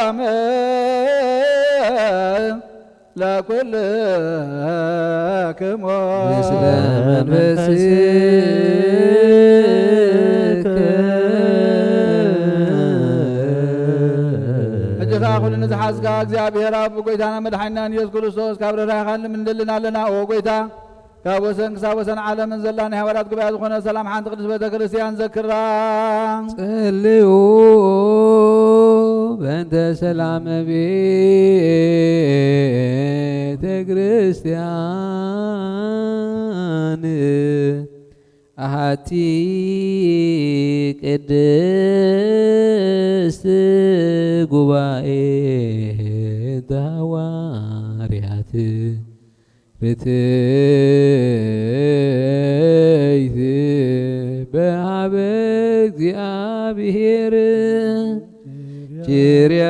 ሰላም ለኩልክሙ ምስለ መንፈስክ። ሕጂ ኸዓ ኩሉ ንዝሓዝካ እግዚኣብሔር ኣብ ጎይታና መድሓኒናን ኢየሱስ ክርስቶስ ካብ ርህራሄኻን ልምንደልን ኣለና። ኦ ጎይታ፣ ካብ ወሰን ክሳብ ወሰን ዓለምን ዘላ ናይ ሃዋርያት ጉባኤ ዝኾነ ሰላም ሓንቲ ቅድስት ቤተ ክርስቲያን ዘክራ። ጸልዩ በእንተ ሰላመ ቤተ ክርስቲያን ኣሃቲ ቅድስት ጉባኤ ሃዋርያት ርትዕት በሃበ እግዚኣብሔር ኪርያ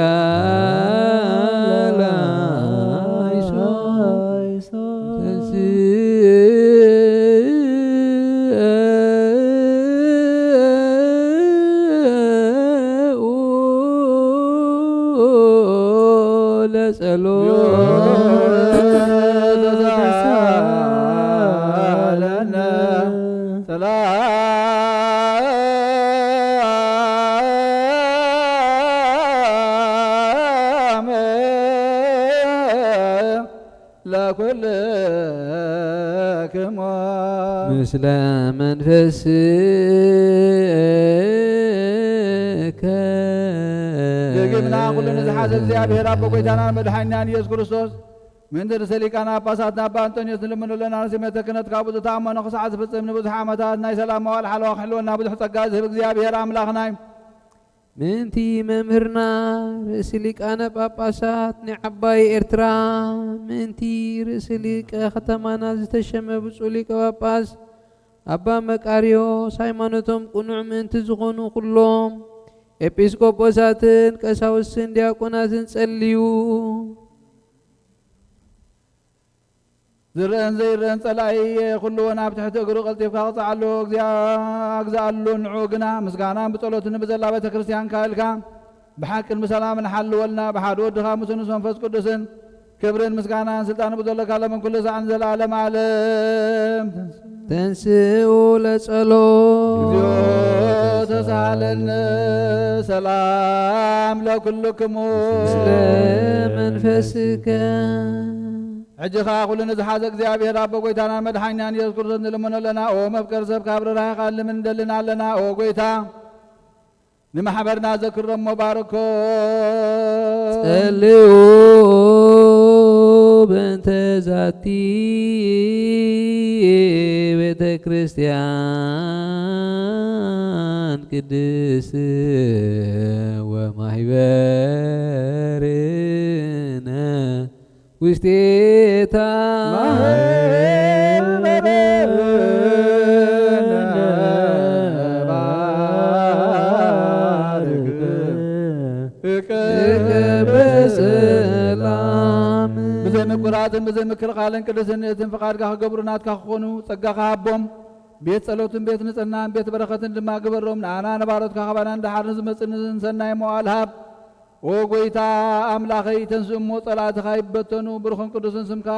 ላይሶን። ተንሥኡ ለጸሎት ተሳለነ ሰላም ለኩልክሙ ምስለ መንፈስከ። ደጊምና ኩሉ ንዝሓዘ እግዚኣብሔር ኣቦ ጎይታናን መድሓኒናን ኢየሱስ ክርስቶስ፣ ምእንቲ ርእሰ ሊቃነ ጳጳሳትና ኣባ ኣንጦንዮስ ንልምኖ ኣለና። ርእሲ ቤተ ክህነት ካብ ብፁዕ ተኣመኖ ክሳዕ ዝፍጽም ንብዙሕ ዓመታት ናይ ሰላም መዋል ሓለዋ ክሕልወና ብዙሕ ጸጋ ዝህብ እግዚኣብሔር ኣምላኽና እዩ። ምእንቲ መምህርና ርእሲ ሊቃነ ጳጳሳት ናይ ዓባይ ኤርትራ፣ ምእንቲ ርእሲ ሊቀ ከተማና ዝተሸመ ብፁዕ ሊቀ ጳጳስ ኣባ መቃርዮስ፣ ሃይማኖቶም ቅኑዕ ምእንቲ ዝኾኑ ኩሎም ኤጲስቆጶሳትን ቀሳውስትን ዲያቆናትን ጸልዩ። ዝረአን ዘይረአን ጸላኢ ኩልዎን ኣብ ትሕቲ እግሩ ቀልጢፍካ ቅጽዓሉ፣ እግዚኣብ-፣ ኣግዝኣሉ። ንዑ ግና ምስጋናን ብጸሎትን ብዘላ ቤተ ክርስቲያን ካይልካ ብሓቅን ብሰላምን ሓልወልና። ብሓደ ወድኻ ምስኡ ምስ መንፈስ ቅዱስን ክብርን ምስጋናን ስልጣን ብዘለካ ለምን ኩሉ ሳዕን ዘላለም ዓለም። ተንስኡ ለጸሎት። እግዚኦ ተሳሃለነ ሰላም ለኩልክሙ። ምስለ መንፈስከ። ሕጂ ኸኣ ኩሉ ንዝሓዘ እግዚኣብሔር ኣቦ ጎይታናን መድሓኒናን ኢየሱስ ክርስቶስ ንልምኖ ኣለና። ኦ መፍቀር ሰብ፣ ካብ ርህራሄኻ ልምን እንደልን ኣለና። ኦ ጎይታ፣ ንማሕበርና ዘክሮ እሞ ባርኮ። ጸልዩ በእንተ ዛቲ ቤተ ክርስቲያን ቅድስት ወማሕበርነ ውስቴታ ማህበርነ ባርክ። ብዘይ ምቁራጽን ብዘይ ምክልኻልን ቅድስነትን ፍቓድካ ክገብሩ ናትካ ክኾኑ ጸጋኻ ሃቦም። ቤት ጸሎትን ቤት ንጽህናን ቤት በረኸትን ድማ ግበሮም። ንኣና ንባሮትካ ካባና ንደሓር ንዝመጽእ ንሰናይ መዋል ሃብ። ኦ ጎይታ ኣምላኸይ፣ ተንስእ እሞ ጸላእትኻ ይበተኑ። ብሩኽን ቅዱስን ስምካ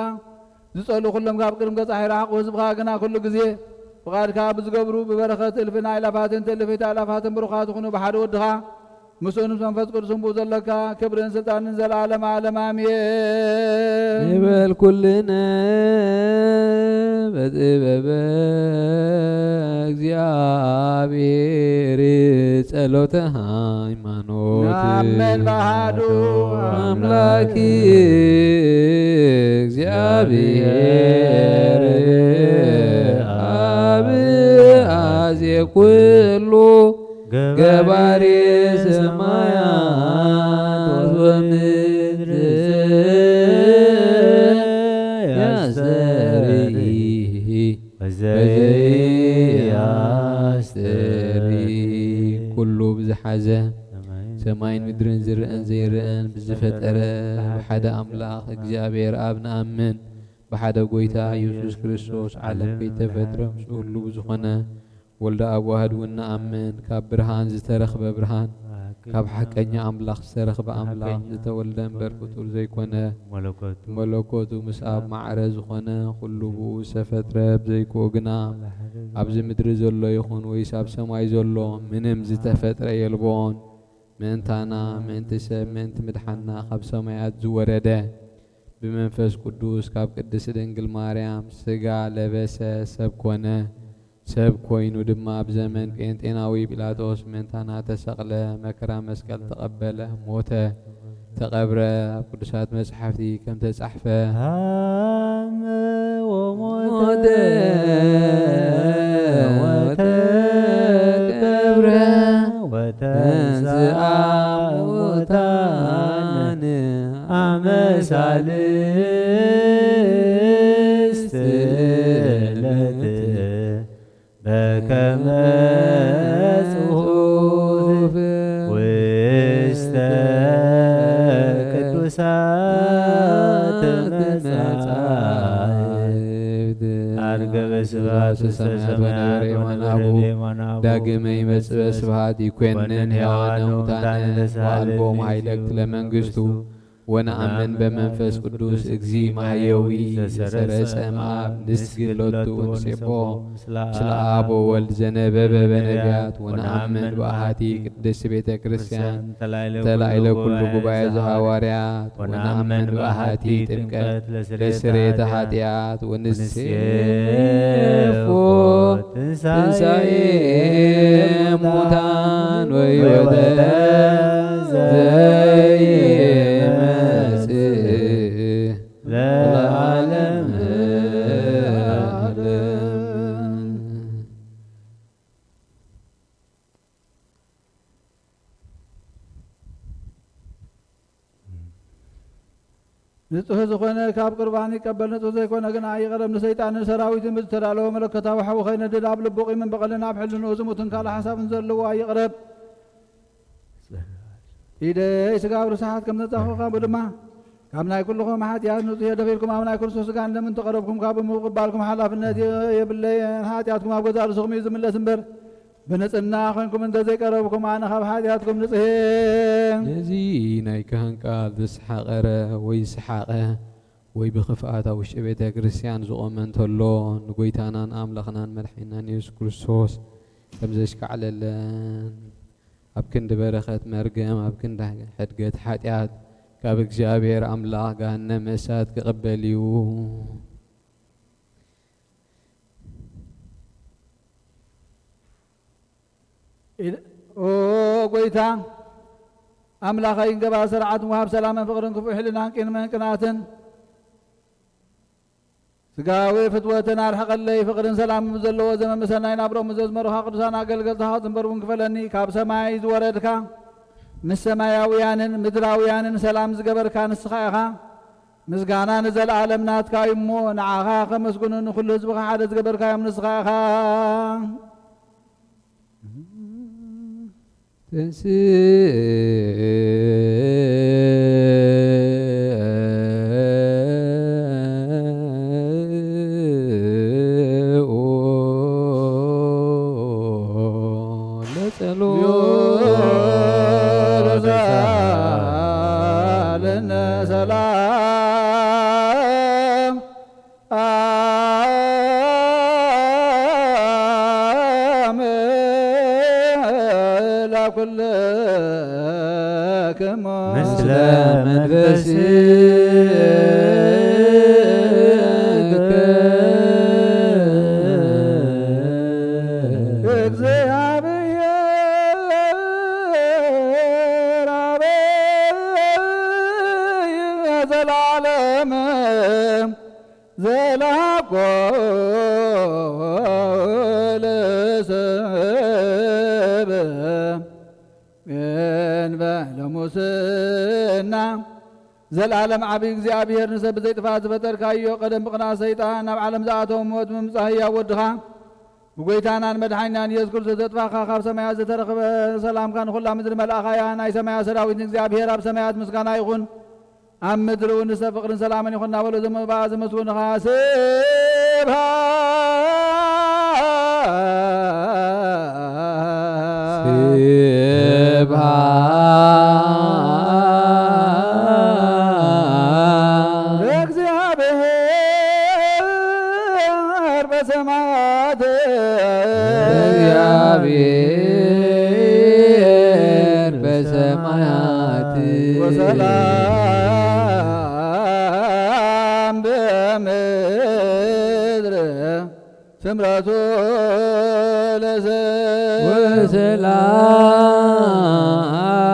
ዝጸልኡ ኩሎም ካብ ቅድሚ ገጻ ይርሓቑ። ህዝብኻ ግና ኩሉ ግዜ ፍቓድካ ብዝገብሩ ብበረኸት እልፍን ኣእላፋትን ትእልፊት ኣእላፋትን ብሩኻት ይኹኑ። ብሓደ ወድኻ ምስኡን ምስ መንፈስ ቅዱስን ብኡ ዘለካ ክብርን ስልጣንን ዘለዓለም ዓለም ኣሜን። ንበል ኩልነ በጥበበ እግዚኣብሔር ጸሎተ ሃይማኖት። ናመን ባሃዱ ኣምላክ እግዚኣብሔር ኣብ ኣዜ ኩሉ ገባሬ ሰማያት ወምድር ያስተርኢ ወዘያስተሪ ኩሉ ብዝሓዘ ሰማይን ምድርን ዝርአን ዘይርአን ብዝፈጠረ ብሓደ ኣምላኽ እግዚኣብሔር ኣብ ንኣምን። ብሓደ ጎይታ ኢየሱስ ክርስቶስ ዓለም ከይተፈጥረ ምስኡ ህሉ ብዝኾነ ወልደ ኣብ ዋህድ እውን ንኣምን። ካብ ብርሃን ዝተረኽበ ብርሃን፣ ካብ ሓቀኛ ኣምላኽ ዝተረኽበ ኣምላኽ፣ ዝተወልደ እምበር ፍጡር ዘይኮነ፣ መለኮቱ መለኮቱ ምስ ኣብ ማዕረ ዝኾነ፣ ኩሉ ብኡ ዝተፈጥረ፣ ብዘይክኡ ግና ኣብዚ ምድሪ ዘሎ ይኹን ወይስ ኣብ ሰማይ ዘሎ ምንም ዝተፈጥረ የልቦን። ምእንታና፣ ምእንቲ ሰብ፣ ምእንቲ ምድሓንና ካብ ሰማያት ዝወረደ፣ ብመንፈስ ቅዱስ ካብ ቅድስት ድንግል ማርያም ሥጋ ለበሰ፣ ሰብ ኮነ። ሰብ ኮይኑ ድማ ኣብ ዘመን ጴንጤናዊ ጲላጦስ ምእንታና ተሰቕለ፣ መከራ መስቀል ተቐበለ፣ ሞተ፣ ተቐብረ። ኣብ ቅዱሳት መጻሕፍቲ ከም ተጻሕፈ፣ ሃመ ወሞተ ሞተ ወተቀብረ ወተንሥአ ወተንሥአ እሙታን እሙታን አመ ሳልስት ዕለት በከመ ጽሑፍ ውስተ ቅዱሳት መጻሕፍት። አርገበ ስብሐት ውስተ ሰማያት ወነበረ በየማነ አቡሁ። ዳግመ ይመጽእ በስብሐት ይኮንን ሕያዋነ ሙታነ ወአልቦሙ ኃይለ እክትለ መንግሥቱ። ወነአምን በመንፈስ ቅዱስ እግዚእ ማሕየዊ ዘሰረጸ እምአብ ንስግድ ሎቱ ወንሴብሖ ምስለ አብ ወወልድ ዘነበበ በነቢያት። ወነአምን በአሐቲ ቅድስት ቤተ ክርስቲያን ተላዕለ ኩሉ ጉባኤ ዘሐዋርያት። ወነአምን በአሐቲ ጥምቀት ለስርየተ ኃጢአት ወንሴፎ ትንሣኤ ሙታን ወሕይወተ ዘይመጽእ ለዓለመ ዓለም። ንጹሕ ዝኾነ ካብ ቁርባን ይቀበል፣ ንጹሕ ዘይኮነ ግና ይቕረብ። ንሰይጣንን ሰራዊትን ብዝተዳለወ መለኮታዊ ሓዊ ከይነድድ፣ ኣብ ልቡ ቂምን በቐልን ኣብ ሕልንኡ ዝሙትን ካልእ ሓሳብን ዘለዎ ኣይቕረብ። ኢደይ ስጋብ ርስሓት ከም ዘጻኹ፣ ካብኡ ድማ ካብ ናይ ኩልኹም ሓጢኣት ንጹሕ እየ። ደፊርኩም ኣብ ናይ ክርስቶስ ስጋን ደምን ተቐረብኩም፣ ካብኡ ምቕባልኩም ሓላፍነት የብለይን። ሓጢኣትኩም ኣብ ገዛእ ርእስኹም እዩ ዝምለስ እምበር፣ ብንጽህና ኾንኩም እንተ ዘይቀረብኩም፣ ኣነ ካብ ሓጢኣትኩም ንጽህ እየ። ነዚ ናይ ካህን ቃል ዝሰሓቐረ ወይ ዝሰሓቐ ወይ ብኽፍኣት ኣብ ውሽጢ ቤተ ክርስቲያን ዝቖመ እንተሎ፣ ንጎይታናን ኣምላኽናን መድሓኒናን የሱስ ክርስቶስ ከም ዘሽካዕለለን፣ ኣብ ክንዲ በረኸት መርገም፣ ኣብ ክንዲ ሕድገት ሓጢኣት፣ ካብ እግዚኣብሔር ኣምላኽ ገሃነመ እሳት ክቕበል እዩ። ኢል-፣ ኦ ጎይታ ኣምላኸይ፣ እንገባ ስርዓት ምውሃብ ሰላምን ፍቕርን ክፉእ ሕልናን ቂምን ቅንኣትን ስጋዊ ፍትወትን ኣርሕቐለይ። ፍቕርን ሰላምን ዘለዎ ዘመን ብሰናይ ናብሮም ዘዝመሩኻ ቅዱሳን ኣገልገልትኻ ዝንበር እውን ክፈለኒ። ካብ ሰማይ ዝወረድካ ምስ ሰማያውያንን ምድራውያንን ሰላም ዝገበርካ ንስኻ ኢኻ። ምስጋና ንዘለዓለም ናትካ እዩ እሞ፣ ንዓኻ ከመስግኑ ንኹሉ ህዝብኻ ሓደ ዝገበርካዮም ንስኻ ኢኻ። ተንሥኡ ለጸሎት ለሳልነ ሰላም አምላክ ኩልክሙ ምስለ መንፈስከ እግዚአብሔር አብ ዘላለም ዘላኮ ለሰብ እንበለ ሙስና። ዘላለም ዓቢ እግዚኣብሔር፣ ንሰብ ብዘይጥፋእ ዝፈጠርካዮ፣ ቀደም ብቕንኣት ሰይጣን ናብ ዓለም ዝኣተወ፣ ሞት ብምምጻእ ህያው ወድኻ ብጎይታናን መድሓኒናን ኢየሱስ ክርስቶስ ዘጥፋእካ፣ ካብ ሰማያት ዝተረኽበ ሰላምካ ንኹላ ምድሪ መልኣኻያ። ናይ ሰማያት ሰራዊት ንእግዚኣብሔር ኣብ ሰማያት ምስጋና ይኹን። ኣብ ምድሪ እውን ንሰብ ፍቕርን ሰላምን ይኹን እናበሉ ዘመ-፣ ዘመስግኑኻ። ስብሃ-፣ ስብሃ-፣ ለእግዚኣብሔር በሰማያት። እግዚአብሔር በሰማያት። ወሰላም ስምረቱ ለሰ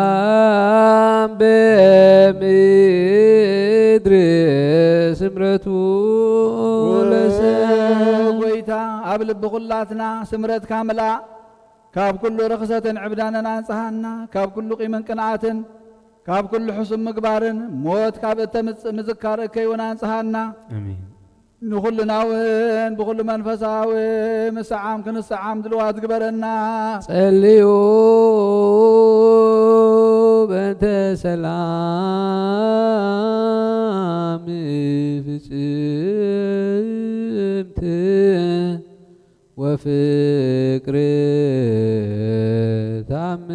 ወሰላም በምድር ስምረቱ ለሰ ጎይታ ኣብ ልቢ ኩላትና ስምረትካ ምላእ። ካብ ኩሉ ርኽሰትን ዕብዳንን ኣንጽሃና፣ ካብ ኩሉ ቂምን ቅንኣትን፣ ካብ ኩሉ ሕሱም ምግባርን ሞት ካብ እተምጽእ ምዝካር እከይውን ኣንጽሃና። ኣሜን። ንኹልና እውን ብኹሉ መንፈሳዊ ምስዓም ክንስዓም ድልዋት ግበረና። ጸልዩ በእንተ ሰላም ፍጽምት ወፍቅር ታምሁ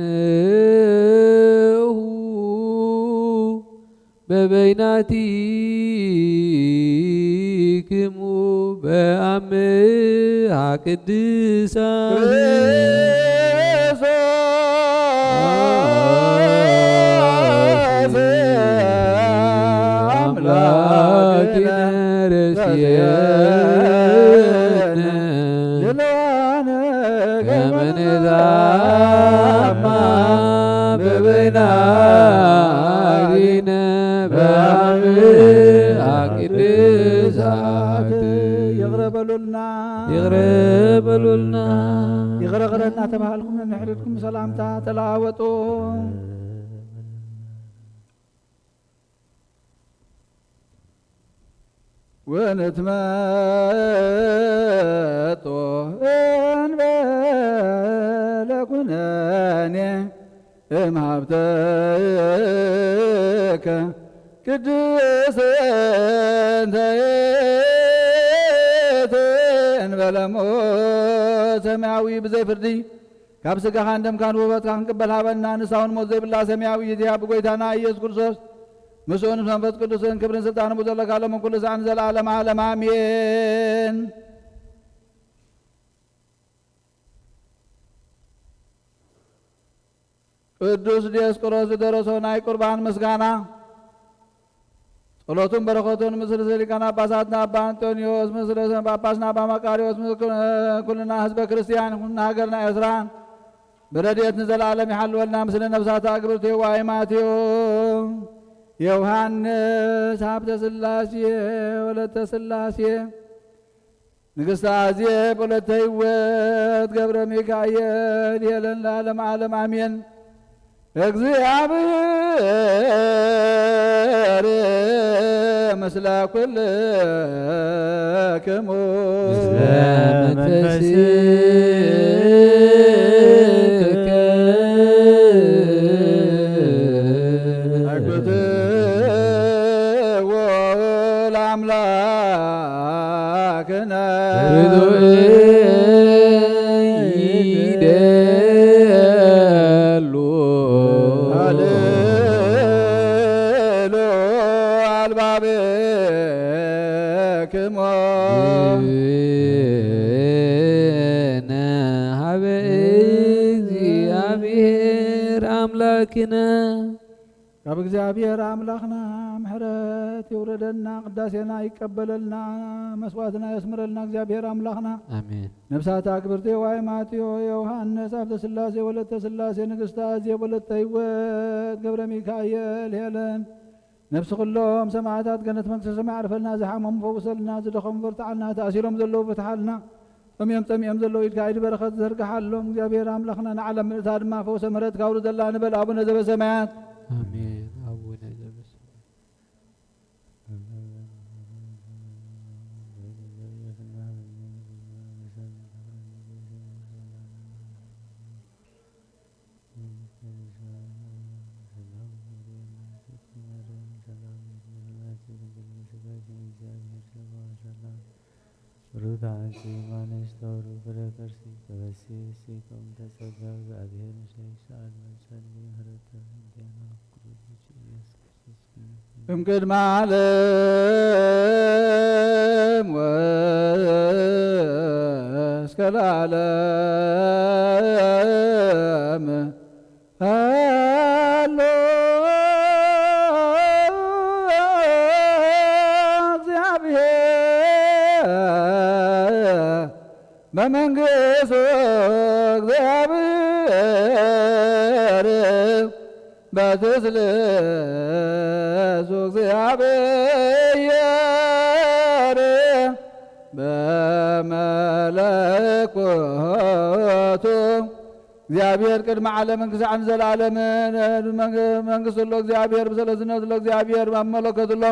በበይናቲክሙ በአምሃ ቅድሳት። አምላክነ ርእስየነ ከመ ንትአመ በበይናቲነ በአምሃ ቅድሳት። ይቕረ በሉልና። ይቕረ በሉልና። ይቕረ ይቕረ እናተባሃልኩም ነንሕድሕድኩም ሰላምታ ተለዋወጡ። ወንትመጦ እንበለ ኩነኔ እምሃብተከ ቅድስት እንተ ይእትንበለ ሞት ሰማያዊ ብዘይ ፍርዲ ካብ ስጋኻን ደምካን ውህበትካ ክንቅበል ሃበና። ንሳውን ሞት ዘይብላ ሰማያዊት እያ። ብጎይታና ኢየሱስ ክርስቶስ ምስኡን ምስ መንፈስ ቅዱስን ክብርን ስልጣንን ብዘለካ ሎምን ኩሉ ሰዓትን ዘለዓለም ዓለም ኣሜን። ቅዱስ ዲዮስቆሮስ ዝደረሶ ናይ ቁርባን ምስጋና። ጸሎቱን በረኸቱን ምስ ርእሰ ሊቃነ ጳጳሳትና ኣባ ኣንጦንዮስ፣ ምስ ርእሰ ጳጳስና ኣባ መቃርዮስ፣ ምስ ኩ-፣ ኩልና ህዝበ ክርስቲያን፣ ኩልና ሃገርና ኤርትራን ብረድኤት ንዘለዓለም ይሓልወልና። ምስለ ነፍሳት ኣግብርቲሁ ዋይማቲሁ ዮሃንስ ሃብተ ስላሴ ወለተ ስላሴ ንግስተ ኣዜብ ወለተ ህይወት ገብረ ሚካኤል ሄለን ለዓለም ዓለም ኣሜን። እግዚኣብሔር ምስለ ኩልክሙ። ምስለ መንፈስከ። አግብትዎ ለአምላክነ። ርቱዕ ይደሉ። አልዕሉ አልባብክሙ። ግብነ ሀበ እግዚአብሔር አምላክነ። ካብ እግዚኣብሔር ኣምላኽና ምሕረት ይውረደልና፣ ቅዳሴና ይቀበለልና፣ መስዋዕትና የስምረልና እግዚኣብሔር ኣምላኽና። ኣሜን። ነፍሳት ኣክብርቲ ዋይ ማቴዎ ዮሃንስ፣ ሃብተ ስላሴ ወለተ ስላሴ፣ ንግስቲ ኣዜብ ወለተ ህይወት፣ ገብረ ሚካኤል፣ ሄለን፣ ነፍሲ ኩሎም ሰማዕታት ገነት መንግስተ ሰማይ ዓርፈልና፣ ዝሓመሙ ፈውሰልና፣ ዝደኸሙ በርትዓልና፣ ተኣሲሮም ዘለዉ ፍትሓልና። ጾምዮም ጸሚኦም ዘለዉ ኢድካ ኢድ በረኸት ዘርግሓሎም እግዚኣብሔር ኣምላኽና፣ ንዓለም ምልእታ ድማ ፈውሰ ምሕረትካ ኣውርደላ ንበል። ኣቡነ ዘበሰማያት። ኣሜን። ኣቡነ ዘበሰማያት። ሩት አንቺ ማነሽ ተወሩ ፍሬ ከርሲ ተበሲ ሲኩም ተጸጋ እግዚአብሔር ምስሌኪ ሰአል መጸሊ ምህረተ እንዲያና ኩሉ ኢየሱስ እምቅድመ ዓለም ወእስከ ለዓለም ሃሎ። በመንግስቱ እግዚኣብሔር በትስልሱ እግዚኣብሔር በመለኮቱ እግዚኣብሔር ቅድሚ ዓለምን ክሳዕ ንዘለዓለምን መንግ-፣ መንግስቱ ኣሎ እግዚኣብሔር ብሰለስነቱ ኣሎ እግዚኣብሔር ኣብ መለኮቱ ኣሎ።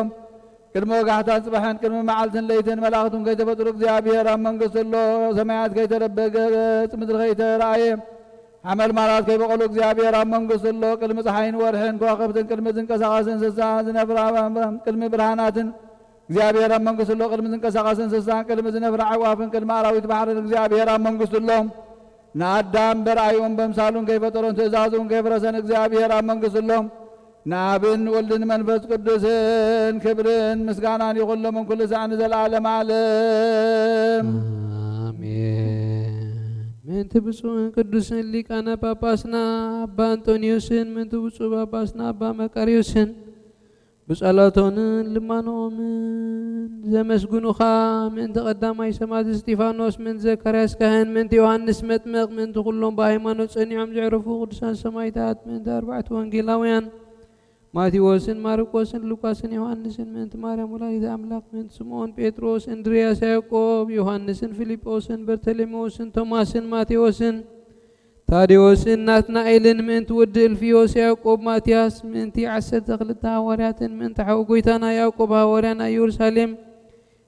ቅድሚ ወጋሕታን ጽባሕን ቅድሚ መዓልትን ለይትን መላእኽቱን ከይተፈጥሩ እግዚኣብሔር ኣብ መንግስቱ ኣሎ። ሰማያት ከይተደበገ ገጽ ምድሪ ከይተራእየ ሓመልማላት ከይበቐሉ እግዚኣብሔር ኣብ መንግስቱ ኣሎ። ቅድሚ ጸሓይን ወርሕን ከዋኽብትን ቅድሚ ዝንቀሳቐስ እንስሳ ዝነፍራ ቅድሚ ብርሃናትን እግዚኣብሔር ኣብ መንግስቱ ኣሎ። ቅድሚ ዝንቀሳቐስ እንስሳን ቅድሚ ዝነፍራ ኣዕዋፍን ቅድሚ ኣራዊት ባሕርን እግዚኣብሔር ኣብ መንግስቱ ኣሎ። ንኣዳም በርኣዩን በምሳሉን ከይፈጠሮን ትእዛዙን ከይፍረሰን እግዚኣብሔር ኣብ መንግስቱ ኣሎ። ንኣብን ወልድን መንፈስ ቅዱስን ክብርን ምስጋናን ይኹን ሎምን ኩሉ ሳዕ ንዘለዓለም ዓለም። ኣሜን። ምእንቲ ብፁዕን ቅዱስን ሊቃነ ጳጳስና ኣባ ኣንጦንዮስን ምእንቲ ብፁዕ ጳጳስና ኣባ መቃርዮስን ብጸሎቶምን ልማኖምን ዘመስግኑኻ፣ ምእንቲ ቀዳማይ ሰማዕት እስጢፋኖስ፣ ምእንቲ ዘካርያስ ካህን፣ ምእንቲ ዮሃንስ መጥምቕ፣ ምእንቲ ኩሎም ብሃይማኖት ጸኒዖም ዘዕረፉ ቅዱሳን ሰማዕታት፣ ምእንቲ ኣርባዕቱ ወንጌላውያን ማቴዎስን ማርቆስን ሉቃስን ዮሃንስን፣ ምእንቲ ማርያም ወላዲተ ኣምላኽ፣ ምእንቲ ስምዖን ጴጥሮስ፣ እንድርያስ፣ ያዕቆብ፣ ዮሃንስን ፊልጶስን በርተሎሜዎስን ቶማስን ማቴዎስን ታዴዎስን ናትናኤልን፣ ምእንቲ ወዲ እልፍዮስ ያዕቆብ ማትያስ፣ ምእንቲ ዓሰርተ ክልተ ሃዋርያትን፣ ምእንቲ ሓው ጐይታና ያዕቆብ ሃዋርያ ናይ ኢየሩሳሌም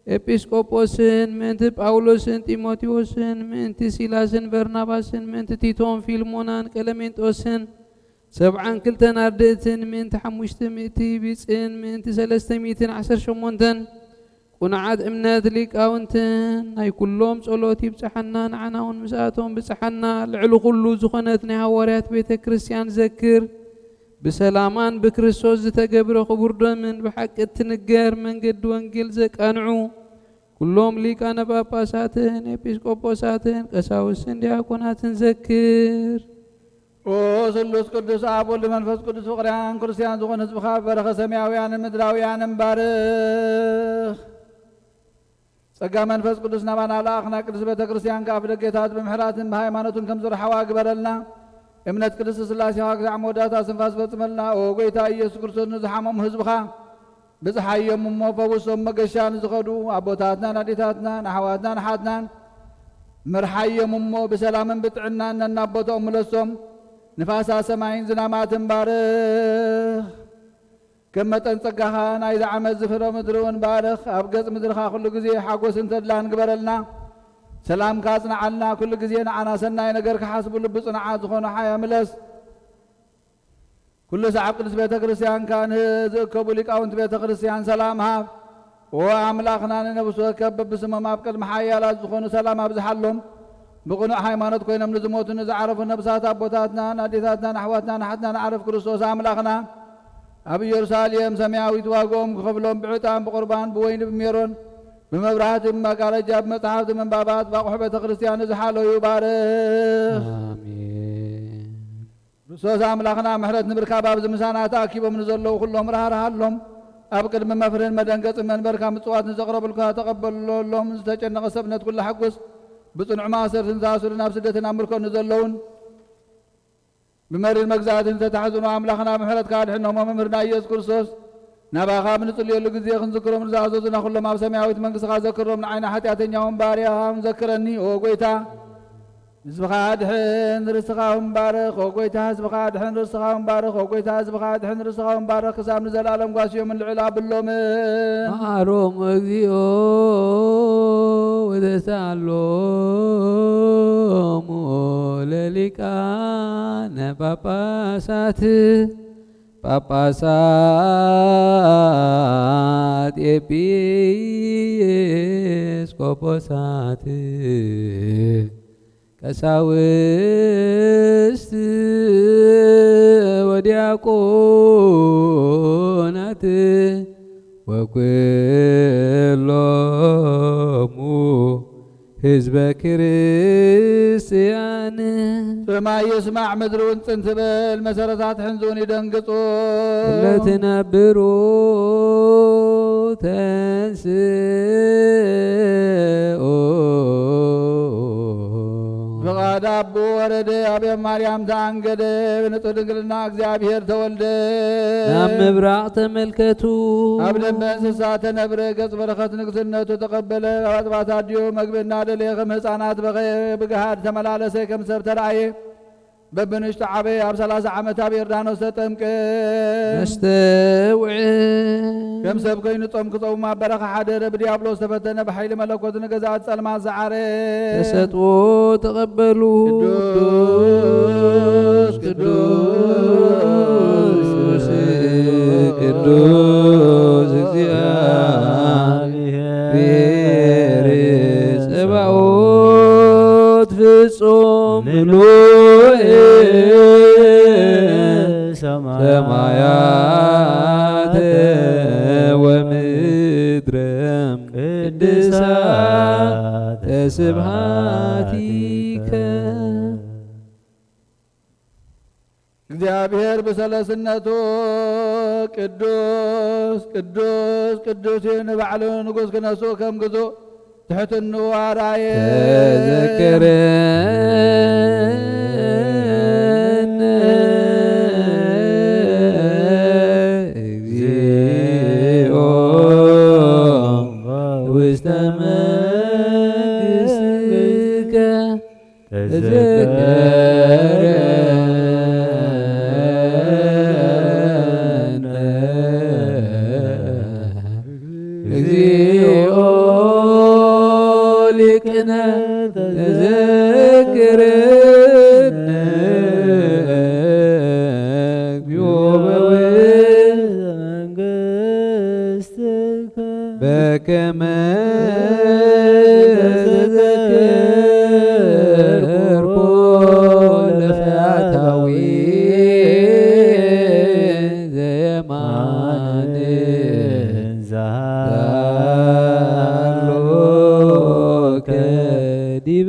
ኤጲስቆጶስን፣ ምእንቲ ጳውሎስን ጢሞቴዎስን፣ ምእንቲ ሲላስን በርናባስን፣ ምእንቲ ቲቶን ፊልሞናን ቀለሜንጦስን፣ ሰብዓን ክልተን ኣርድእትን፣ ምእንቲ ሓሙሽተ ሚእቲ ቢጽን፣ ምእንቲ ሰለስተ ሚእትን ዓሰርተ ሸሞንተን ቅኑዓት እምነት ሊቃውንትን ናይ ኩሎም ጸሎት ይብጽሓና፣ ንዓና እውን ምስኣቶም ብጽሓና። ልዕሊ ኩሉ ዝኾነት ናይ ሃዋርያት ቤተ ክርስቲያን ዘክር፣ ብሰላማን ብክርስቶስ ዝተገብረ ክቡር ደምን ብሓቂ እትንገር መንገዲ ወንጌል ዘቃንዑ ኩሎም ሊቃነ ጳጳሳትን ኤጲስቆጶሳትን ቀሳውስትን ዲያቆናትን ዘክር። ኦ ስሉስ ቅዱስ ኣብ ወልድ መንፈስ ቅዱስ ፍቕርያን ክርስቲያን ዝኾኑ ህዝብኻ በረኸ ሰማያውያንን ምድራውያንን ባርኽ። ጸጋ መንፈስ ቅዱስ ናባና ለኣኽ ናይ ቅድስት ቤተ ክርስቲያን ከኣ ብደጌታት ብምሕራትን ብሃይማኖትን ከም ዝረሓዋ ግበረልና። እምነት ቅድስት ስላሴኻ ክሳዕ መወዳእታ ስንፋስ ፈጽመልና። ኦ ጐይታ ኢየሱስ ክርስቶስ ንዝሓመሙ ህዝብኻ ብጽሓዮም እሞ ፈውሶም። መገሻ ንዝኸዱ ኣቦታትናን ኣዴታትናን ኣሕዋትናን ኣሓትናን ምርሓዮም እሞ ብሰላምን ብጥዕናን ነናብ ቦታኦም ምለሶም። ንፋሳ ሰማይን ዝናማትን ባርኽ። ከም መጠን ጸጋኻ ናይዚ ዓመት እዚ ፍረ ምድሪ እውን ባርኽ። ኣብ ገጽ ምድርኻ ኩሉ ግዜ ሓጎስን ተድላን ግበረልና። ሰላምካ ኣጽንዓልና። ኩሉ ግዜ ንዓና ሰናይ ነገር ክሓስቡ ልቢ ጽኑዓት ዝኾኑ ሓያ ምለስ። ኩሉ ሰዓብ ቅድስት ቤተ ክርስቲያንካ ንዝእከቡ ሊቃውንቲ ቤተ ክርስቲያን ሰላም ሃብ። ኦ ኣምላኽና ንነብሲ ወከፍ በብስሞም ኣብ ቅድሚ ሓያላት ዝኾኑ ሰላም ኣብዝሓሎም። ብቕኑዕ ሃይማኖት ኮይኖም ንዝሞቱ ንዝዓረፉ ነብሳት ኣቦታትናን ኣዴታትናን ኣሕዋትናን ኣሓትናን ኣዕርፍ ክርስቶስ ኣምላኽና ኣብ ኢየሩሳሌም ሰማያዊት ዋግኦም ክኸፍሎም ብዕጣን ብቑርባን ብወይኒ ብሜሮን ብመብራህቲ ብመጋረጃ ብመጽሓፍቲ ምንባባት ባቑሑ ቤተ ክርስቲያን ንዝሓለዩ ባርኽ። ኣሜን። ክርስቶስ ኣምላኽና ምሕረት ንምርካብ ኣብዚ ምሳና ተኣኪቦም ንዘለዉ ኩሎም ራህርሃሎም። ኣብ ቅድሚ መፍርህን መደንገጽን መንበርካ ምጽዋት ንዘቕረቡልካ ተቐበለሎም። ዝተጨነቐ ሰብነት ኩሉ ሓጉስ። ብጽኑዕ ማእሰርትን ዝኣስሩን ኣብ ስደትን ኣብ ምርኮን ንዘለዉን ብመሪር መግዛእትን ዝተታሕዙን ኣምላኽና ምሕረትካ ኣድሕኖም። መምህርና ኢየሱስ ክርስቶስ ናባኻ ኣብ ንጽልየሉ ግዜ ክንዝክሮም ንዝኣዘዙና ኩሎም ኣብ ሰማያዊት መንግስትኻ ዘክሮም። ንዓይና ሓጢኣተኛውን ባርያኻን ዘክረኒ ኦ ጐይታ። ህዝብኻ ኣድሕን ርስትኻ እውን ባርኽ ኦ ጐይታ። ህዝብኻ ኣድሕን ርስትኻ እውን ባርኽ ኦ ጐይታ። ህዝብኻ ኣድሕን ርስትኻ እውን ባርኽ ክሳብ ንዘለኣለም ጓስዮምን ልዕል ኣብሎምን። መሃሮም እግዚኦ ወተሳሎም ለሊቃነ ጳጳሳት ጳጳሳት ኤጲስቆጶሳት ቀሳውስት ወዲያቆናት ወኩሎሙ ህዝበ ክርስቲያን። ሰማይ ይስማዕ ምድሪ እውን ጽን ትበል፣ መሰረታት ሕንዚ እውን ይደንግጹ። ለትነብሩ ተንስኡ ኣዳቡ ወረደ፣ ኣብ ማርያም ተኣንገደ፣ ብንጹህ ድንግልና እግዚኣብሔር ተወልደ። ናብ ምብራቕ ተመልከቱ። ኣብ ደንበ እንስሳ ተነብረ፣ ገጽ በረኸት ንግስነቱ ተቐበለ። ኣብ ኣጽባት ኣዲኡ መግቢ እናደለየ ከም ህፃናት በኸየ፣ ብግሃድ ተመላለሰ፣ ከም ሰብ ተራእየ። በብንሽጡ ዓበየ፣ ኣብ ሠላሳ ዓመት ኣብ ዮርዳኖስ ተጠምቀ። ነስተውዕል። ከም ሰብ ኮይኑ ጾም ክጸውም ኣብ በረኻ ሓደረ። ብዲያብሎስ ተፈተነ፣ ብሓይሊ መለኮት ንገዛእቲ ጸልማት ሰዓረ። ተሰጥኦ ተቐበሉ። ቅዱስ፣ ቅዱስ፣ ቅዱስ እግዚኣብሔር ጸባኦት ፍጹም ምሉእ ሰማያተ ወምድረ ቅድሳተ ስብሐቲከ። እግዚኣብሔር ብሰለስነቱ ቅዱስ፣ ቅዱስ፣ ቅዱስ እዩ። ንባዕሉ ንጉስ ክነስኡ ከም ግዙእ ትሕትንኡ ኣርኣየ። ተዘክረነ እግዚኦ ውስተ መንግሥትከ። ተዘከረነ እግዚኦ ሊቅነ። ተዘክረነ እግዚኦ በውስተ መንግሥትከ። በከመ ተዘከርኩ ለፈያታዊ ዘየማን ዛሎከ ዲበ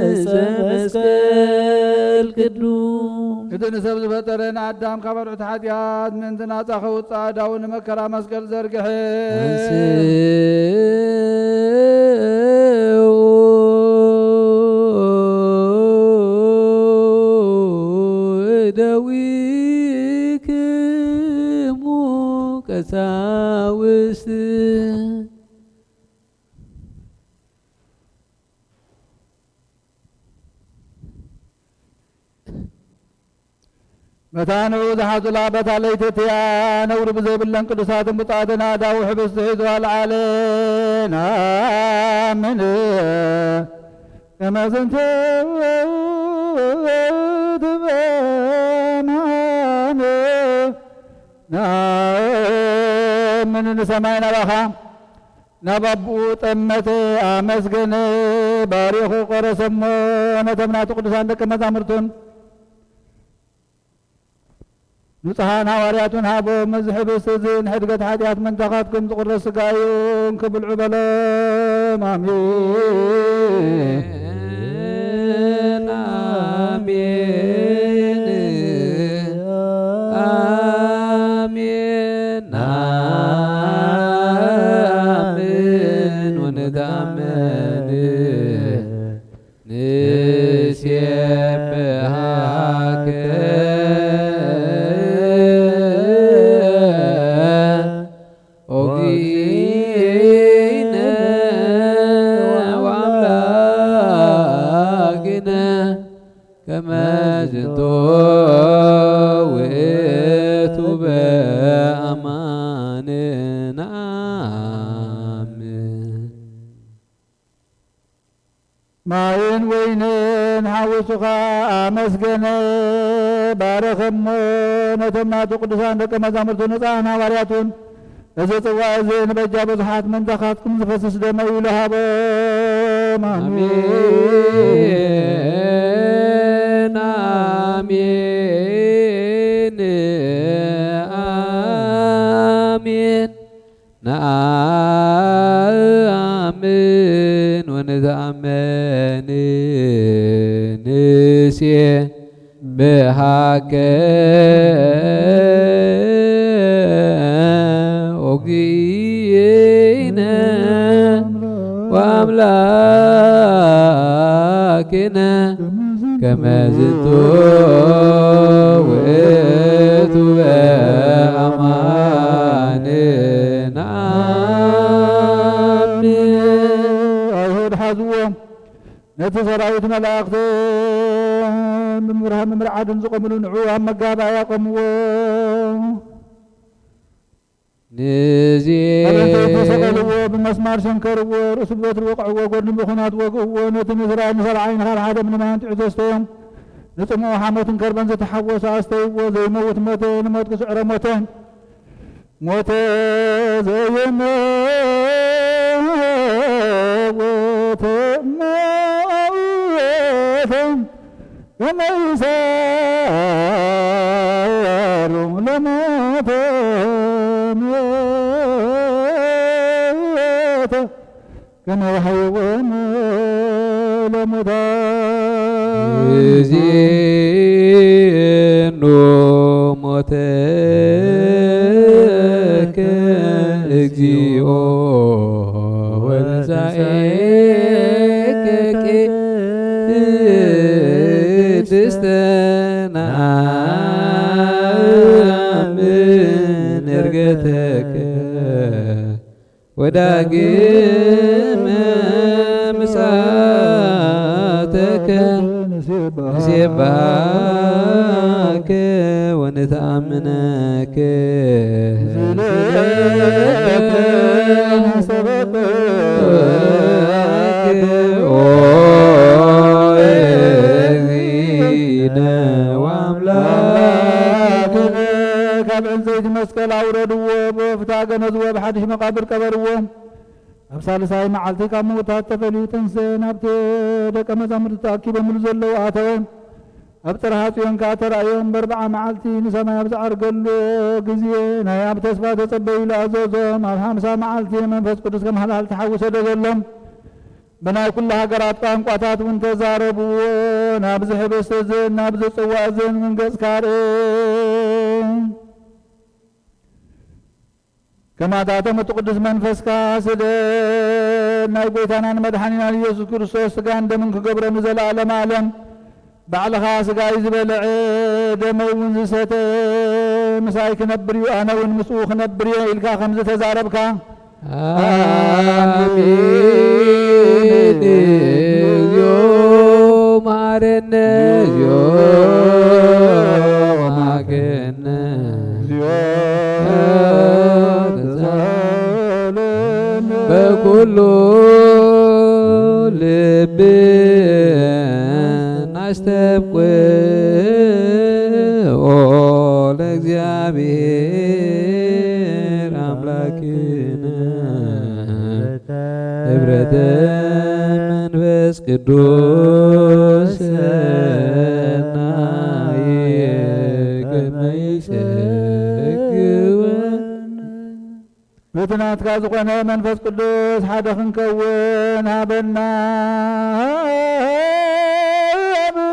ዕፀ መስቀል ቅዱስ። እቲ ንሰብ ዝፈጠረ ንኣዳም ካብ ኣርዑት ሓጢኣት ምእንቲ ናጻ ከውጽእ ኣእዳዉ ንመከራ መስቀል ዘርግሐ። አንስኡ እደዊክሙ ቀሳውስት። መታንኡ ዝሓዙላ በታ ለይቲ እቲኣ ነውሪ ብዘይብለን ቅዱሳትን ብፁዓትን ኣእዳዉ ሕብስቲ ሒዙ ኣልዓለ። ነኣምን ከመ ዝንቱ ውእቱ በማን። ነኣምን ንሰማይ ናባኻ ናብ ኣቦኡ ጠመተ፣ ኣመስገነ፣ ባሪኹ ቆረሰሞ፣ ነቶም ናቱ ቅዱሳን ደቀ መዛሙርቱን ንጹሓን ሃዋርያቱን ሃቦም። እዚ ሕብስቲ እዚ ንሕድገት ሓጢኣት ምእንታኻትኩም ዝቑረስ ሥጋይ እዩ፣ እንኪ ብልዑ በሎም። ኣሜን። ኣሜን። ኣሜን። ንኣምን ወንትኣምን ንሴብሐከ ኦ እግዚእነ ወአምላክነ ከመ ዝንቱ ውእቱ በአማን ነአምን። ማይን ወይንን ሓዊሱ ኸኣ ኣመስገነ፣ ባረኸሞ፣ ነቶም ናቱ ቅዱሳን ደቀ መዛሙርቱ ንጹሓን ሃዋርያቱን፣ እዚ ጽዋ እዚ ንበጃ ብዙሓት ምእንታኻትኩም ዝፈስስ ደመይ ኢሉ ሃቦም። ኣሜን። ኣሜን። ኣሜን። ነአምን ወንትአመን ንሴብሐከ ኦ እግዚእነ ወአምላክነ ኪነ ከመ ዝንቱ ውእቱ በአማን ነአምን። ኣይሁድ ሓዝዎ፣ ነቲ ሰራዊት መላእኽትን ብምብርሃን ብምርዓድን ዝቖምሉ ንዑ ኣብ መጋባእያ ቆምዎ። ንዚ ኣብ ዕንጨይቲ ሰቐልዎ፣ ብመስማር ሸንከርዎ፣ ርእሱ ብበትሪ ወቕዕዎ፣ ጎድኑ ብኹናት ወግእዎ። ነቲ ንስራይ ንሰብዓይ ንኻልሓደ ምንማን ጥዑ ዘስተዮም፣ ንጽምኡ ሓሞትን ከርበን ዝተሓወሰ ኣስተይዎ። ዘይመውት ሞተ፣ ንሞት ክስዕሮ ሞተ። ሞተ ዘይመውት ሞተ። ከመ ይሳሩ ለሞተ ሞተ፣ ከመ ይሕይዎም ለሙታን። እዚኑ ሞተከ እግዚኦ ወትንሳኤከ ቅድስተ ነአምን ዕርገተከ ወዳግመ ምጽኣተከ ንሴብሐከ ወንተአምነከ። ኦ እግዚእነ ወአምላክነ። ካብ ዕንፀይቲ መስቀል ኣውረድዎ፣ ብወፍታ ገነዝዎ፣ ብሓድሽ መቓብር ቀበርዎ። ኣብ ሳልሳይ መዓልቲ ካብ ምዉታት ተፈልዩ ተንስአ፣ ናብቲ ደቀ መዛሙርቱ ተኣኪቦምሉ ዘለዉ ኣተወ። ኣብ ጽርሃ ጽዮን ከኣ ተራእዮም። በርብዓ መዓልቲ ንሰማይ ኣብ ዝዓርገሉ ግዜ፣ ናይ ኣብ ተስፋ ተጸበዩሉ ኣዘዞም። ኣብ ሓምሳ መዓልቲ መንፈስ ቅዱስ ከም ሃልሃልቲ ሓዊ ሰደደሎም። ብናይ ኩሉ ሃገራት ቋንቋታት እውን ተዛረብዎ። ናብዚ ሕብስቲ እዝን ናብዚ ጽዋ እዝን እውን ገጽካ ርእ። ከማታቶም እቲ ቅዱስ መንፈስካ ስደድ። ናይ ጐይታናን መድሓኒናን ኢየሱስ ክርስቶስ ስጋን ደምን ክገብሮ ንዘለኣለም ኣለም። ባዕልኻ ስጋይ ዝበልዐ ደመይ እውን ዝሰተ ምሳይ ክነብር እዩ፣ ኣነ እውን ምስኡ ክነብር እየ ኢልካ ከም ዝተዛረብካ። ኣሜን። እግዚኦ መሐረነ፣ እግዚኦ መሐረነ። እግዚኦ ተሳለነ። በኩሉ ልብ ናስተብቅዖ ለእግዚአብሔር አምላክነ። ህብረተ መንፈስ ቅዱስ ሰናየ ከመ ይሰግወነ። በቲ ናትካ ዝኾነ መንፈስ ቅዱስ ሓደ ክንከውን ሃበና።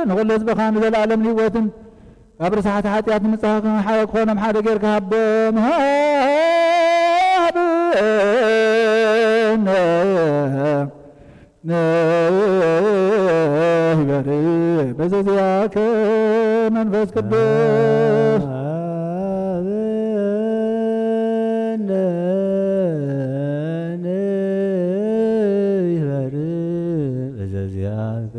ንኹሉ ህዝብኻ ንዘለኣለም ህይወትን ካብ ርሳሓት ሓጢኣት ንምጽኻኽን ሓደ ክኾኖም ሓደ ጌርካ ሃቦም። ሃበነ። ንህበር በዘዚያከ መንፈስ ቅዱስ። ሃበነ ንህበር በዘዚያከ።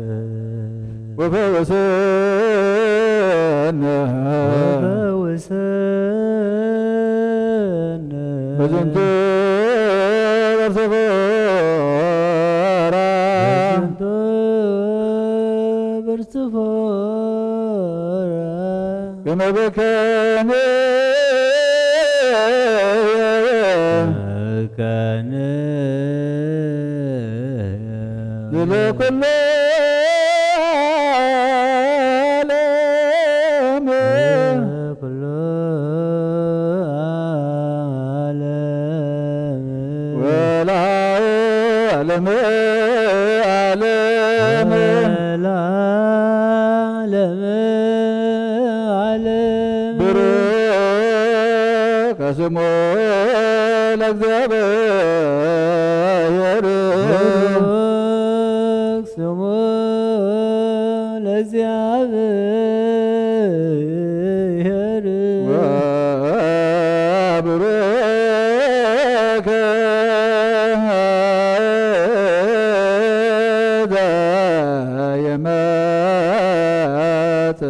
ወፈውሰነ። ወፈውሰነ። በዝንቱ በርሰፈራ። በዝንቱ በርሰፈራ። ከመበከነ። ከነ። ለኩሉ ዓለም። ለኩሉ ዓለም። ወለዓለመ ዓለም። ወለዓለመ ዓለም። ብሩክ ስሙ ለእግዚአብሔር። ብሩክ ስሙ ብሩክ ዘየመጽእ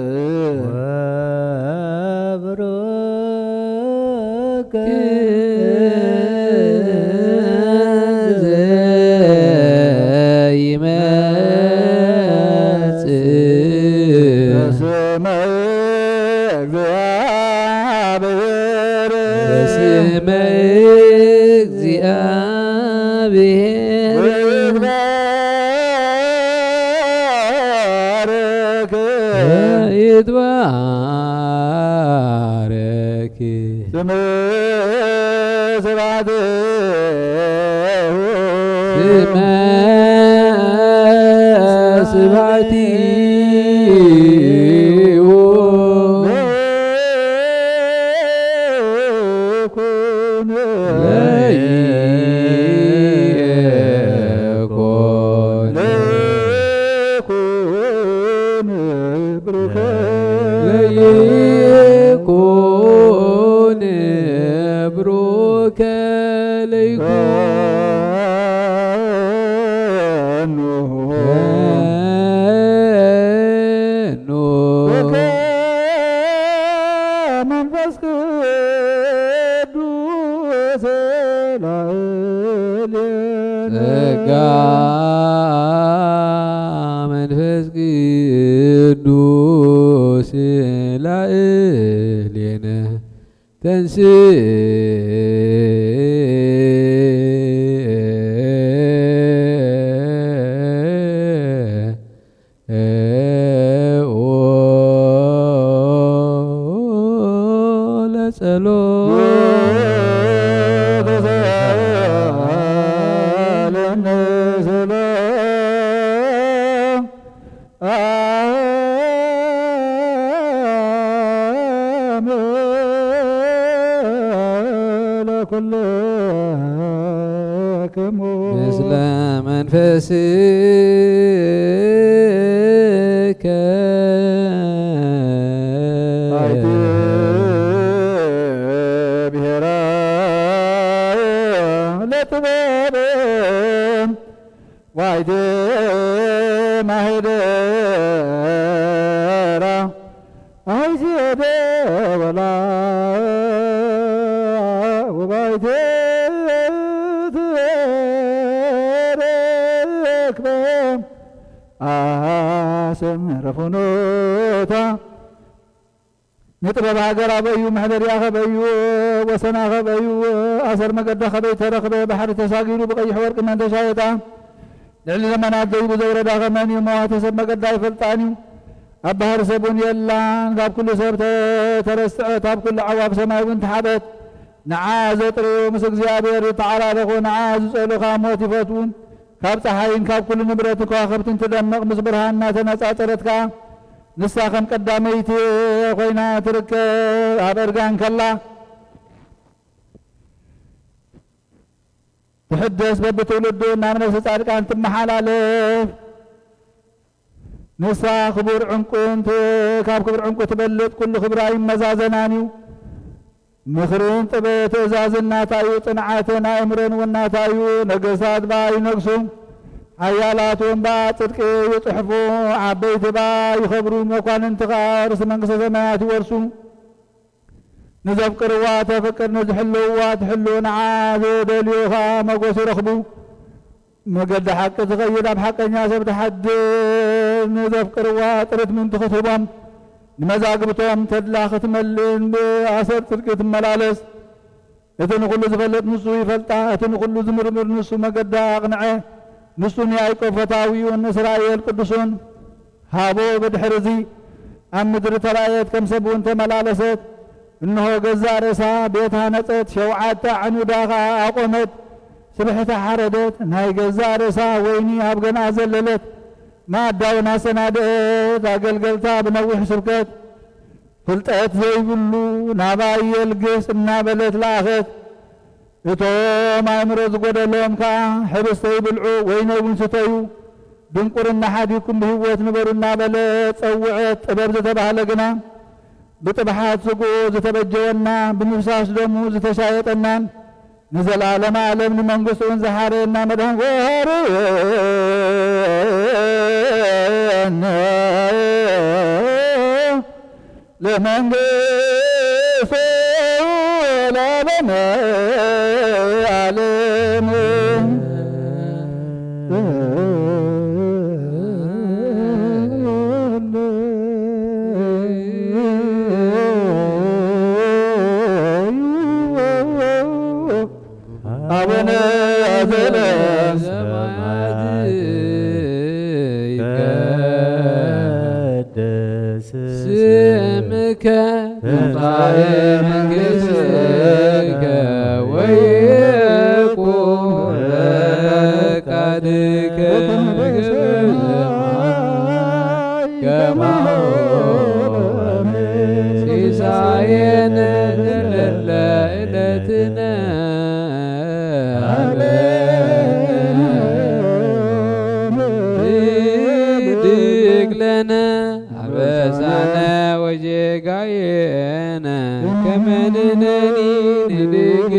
ወብሩክ ዘይመጽእ በስመ እግዚአብሔር በስመ እግዚአብሔር ይትባረክ ይትባረክ ስመ ስብሐት ስመ ስብሐቲሁ ለይኩን ለይኩን ለይኩን ብሩከ ለይኩን ብሩከ ለይኩን ኖ መንፈስ ቅዱስ ላዕሌነ ጸጋ መንፈስ ቅዱስ ላዕሌነ ተንስ ለጸሎት ለኩልክሙ ምስለ መንፈስከ ብሔራ ለጥበብ ዋይዜ ማህደራ አይዜ ደወላ ወባይዜ ትረክበ አሰመረ ፍኖታ ንጥበብ ሃገር ኣበዩ፣ መሕደርያ ከበዩ፣ ወሰና ከበዩ፣ ኣሰር መገዳ ከበይ ተረኽበ፣ ባሕሪ ተሳጊሩ ብቐይሕ ወርቂ መን ተሻየጣ፣ ልዕሊ ዘመናት ዘይቡ ዘውረዳ ከመን እዩ፣ መዋተ ሰብ መገዳ ኣይፈልጣን እዩ። ኣብ ባሕሪ ሰብ እውን የላን፣ ካብ ኩሉ ሰብ ተ-፣ ተረስዐት፣ ኣብ ኩሉ ኣዕዋፍ ሰማይ እውን ተሓበት። ንዓ ዘጥርዩ ምስ እግዚኣብሔር ዝተዓላለኹ፣ ንዓ ዝጸሉኻ ሞት ይፈትዉ። ካብ ጸሓይን ካብ ኩሉ ንብረትን ከዋኽብትን ትደምቕ፣ ምስ ብርሃን እናተነጻጸረት ከኣ ንሳ ከም ቀዳመይቲ ኮይና ትርከብ። ኣብ እርጋን ከላ ትሕደስ፣ በብትውልዱ ናብ ነፍሲ ጻድቃን ትመሓላለፍ። ንሳ ክቡር ዕንቁ እንት-፣ ካብ ክቡር ዕንቁ ትበልጥ፣ ኩሉ ክብራ ይመዛዘናን እዩ። ምኽርን ጥበ-፣ ትእዛዝን ናታ እዩ፣ ጽንዓትን ኣእምሮን እውን ናታ እዩ። ነገስታት ብኣ ይነግሱ፣ ሓያላት እውን ብኣ ጽድቂ ይጽሕፉ፣ ዓበይቲ ብኣ ይኸብሩ፣ መኳንንቲ ኸኣ ርእሲ መንግስተ ሰማያት ይወርሱ። ንዘፍቅርዋ ተፍቅር፣ ንዝሕልውዋ ትሕሉ፣ ንዓ ዝደልዩ ኸኣ መጎስ ይረኽቡ። መገዲ ሓቂ ትኸይድ፣ ኣብ ሓቀኛ ሰብ ትሓድር። ንዘፍቅርዋ ጥሪት ምእንቲ ክትህቦም፣ ንመዛግብቶም ተድላ ክትመልእን ብኣሰር ጽድቂ ትመላለስ። እቲ ንኹሉ ዝፈልጥ ንሱ ይፈልጣ፣ እቲ ንኹሉ ዝምርምር ንሱ መገዳ ኣቕንዐ። ንሱ ንያዕቆብ ፈታዊኡን ንእስራኤል ቅዱሱን። ሃቦ ብድሕርዚ ኣብ ምድሪ ተራእየት፣ ከም ሰብ እውን ተመላለሰት። እንሆ ገዛእ ርእሳ ቤት ሃነጸት፣ ሸውዓተ ኣዕኑዳ ኸኣ ኣቖመት። ስብሕቲ ሓረደት፣ ናይ ገዛእ ርእሳ ወይኒ ኣብ ገንኣ ዘለለት፣ መኣዳ እውን ኣሰናድአት። ኣገልገልታ ብነዊሕ ስብከት፣ ፍልጠት ዘይብሉ ናባይ የልግስ እናበለት ለኣኸት። እቶም ኣእምሮ ዝጎደሎም ከኣ፣ ሕብስተ ይብልዑ፣ ወይነይ እውን ስተዩ፣ ድንቁርና ሓዲግኩም ብህይወት ንበሩ እናበለ ጸውዐት። ጥበብ ዝተባህለ ግና ብጥብሓት ስግኡ ዝተበጀወና፣ ብምፍሳስ ደሙ ዝተሻየጠናን ንዘለዓለመ ዓለም ንመንግስቱን ዝሓረየና መድሕን ወርየነ ለመንግስቱ ለዓለመ ዓለም። አቡነ ዘበሰማያት ይትቀደስ ስምከ ትምጻእ መንግሥትከ ወይኩን ፈቃድከ በከመ በሰማይ ከማሁ ሲሳየነ ዘለለ ዕለትነ ህድግ ለነ አበሳነ ወጌጋየነ ከመ ንሕነኒ ንድግ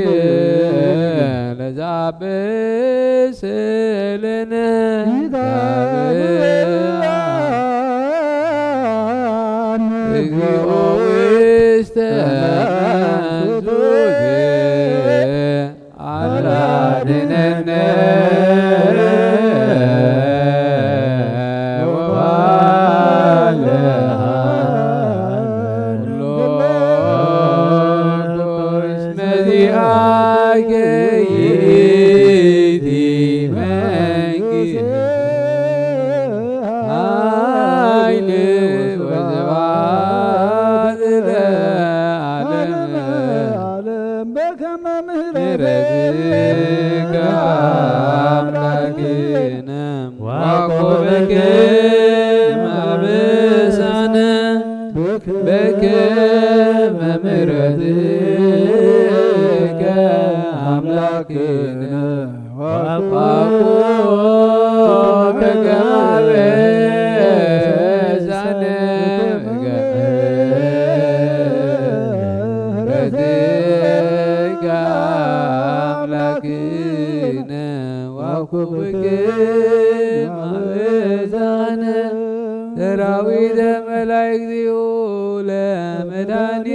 ለዘአበሰ ለነ ኢታብአነ እግዚኦ ውስተ መንሱት አላድነነ ወባልዓነ ኩሎ እስመ ዚአከ ይእቲ መንግሥት ኃይል ወስብሐት ለዓለመ ዓለም በከመ ምሕረትከ ምሕረትከ አምላክነ ወኮብክም አበሳነ በከመ ምሕረትከ አምላክነ ወኮብክም አበሳነ በከመ ምሕረትከ አምላክነ ወኩብክም አበሳነ ሰራዊተ መላእክቲሁ ለመድኃኔ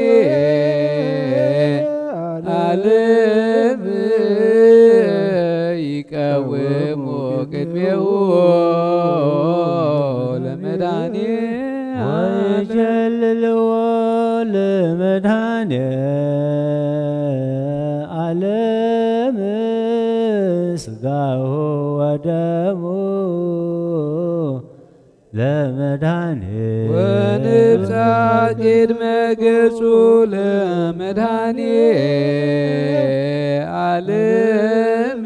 ዓለም ይቀውሙ ቅድሜሁ ለመድኃኔ ዓለም ወይሸልልዎ ለመድኃኔ ዓለም ሥጋሁ ወደሙ ለመድኃኔ ወንብጻት ቅድመ ገጹ ለመድኃኔ ዓለም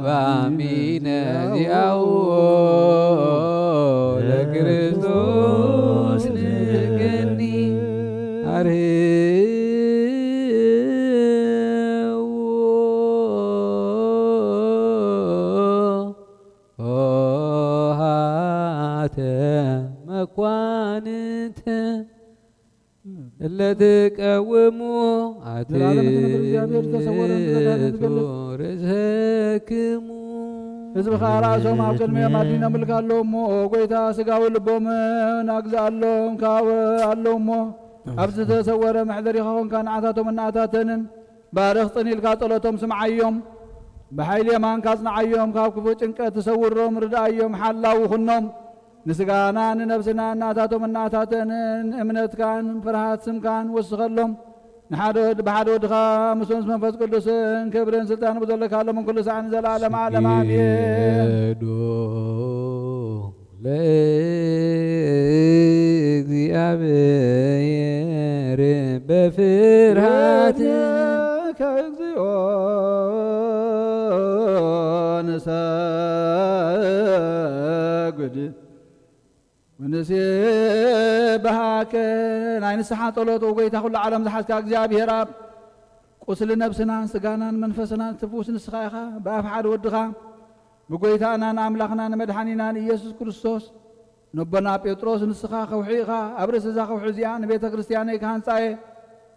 በአሚነ ዚአሁ ለክርስቶስ ንገኒ አርህዎ ኆኃተ መኳንንተ እለ ትቀውሙ ዘላለመ ትነግር እግዚኣብሔር ዝተሰወረ ንዘዳግም ዝገልጽ። ርእሰክሙ። ህዝቢ ኸዓ ራእሶም ኣብ ቅድሚኦም ኣዲኖምልካ ኣለዉ እሞ፣ ጐይታ ስጋዊ ልቦምን ኣግዝኣሎም፣ ካብ ኣለዉ እሞ፣ ኣብ ዝተሰወረ መሕደሪኻ ኾንካ ንዓታቶም እናኣታተንን ባርኽ ጽን ኢልካ ጸሎቶም ስምዓዮም። ብሓይሊ የማንካ ኣጽንዓዮም፣ ካብ ክፉእ ጭንቀት ትሰውሮም፣ ርድኣዮም፣ ሓላዊ ኩኖም። ንስጋና ንነብስና እናታቶም እናታተንን እምነትካን ፍርሃት ስምካን ወስኸሎም። ንሓደ ወድ-፣ ብሓደ ወድኻ ምስኡን ምስ መንፈስ ቅዱስን ክብርን ስልጣን ብዘለካ ሎምን ኩሉ ሰዓን ንዘለዓለም ዓለም ኣሜን። ስግዱ ለእግዚኣብሔር በፍርሃት ከእግዚኦ ንሰግድ ወንሴብሐከ። ናይ ንስሓ ጸሎት፣ ኦ ጐይታ፣ ኩሉ ዓለም ዝሓዝካ እግዚኣብሔር ኣብ፣ ቁስሊ ነብስናን ስጋናን መንፈስናን ትፍውስ ንስኻ ኢኻ። ብኣፍ ሓደ ወድኻ፣ ብጐይታናን ኣምላኽናን መድሓኒናን ኢየሱስ ክርስቶስ፣ ነቦና ጴጥሮስ፣ ንስኻ ከውሒ ኢኻ፣ ኣብ ርእሲ እዛ ከውሒ እዚኣ ንቤተ ክርስቲያነይ ክሃንጻ እየ።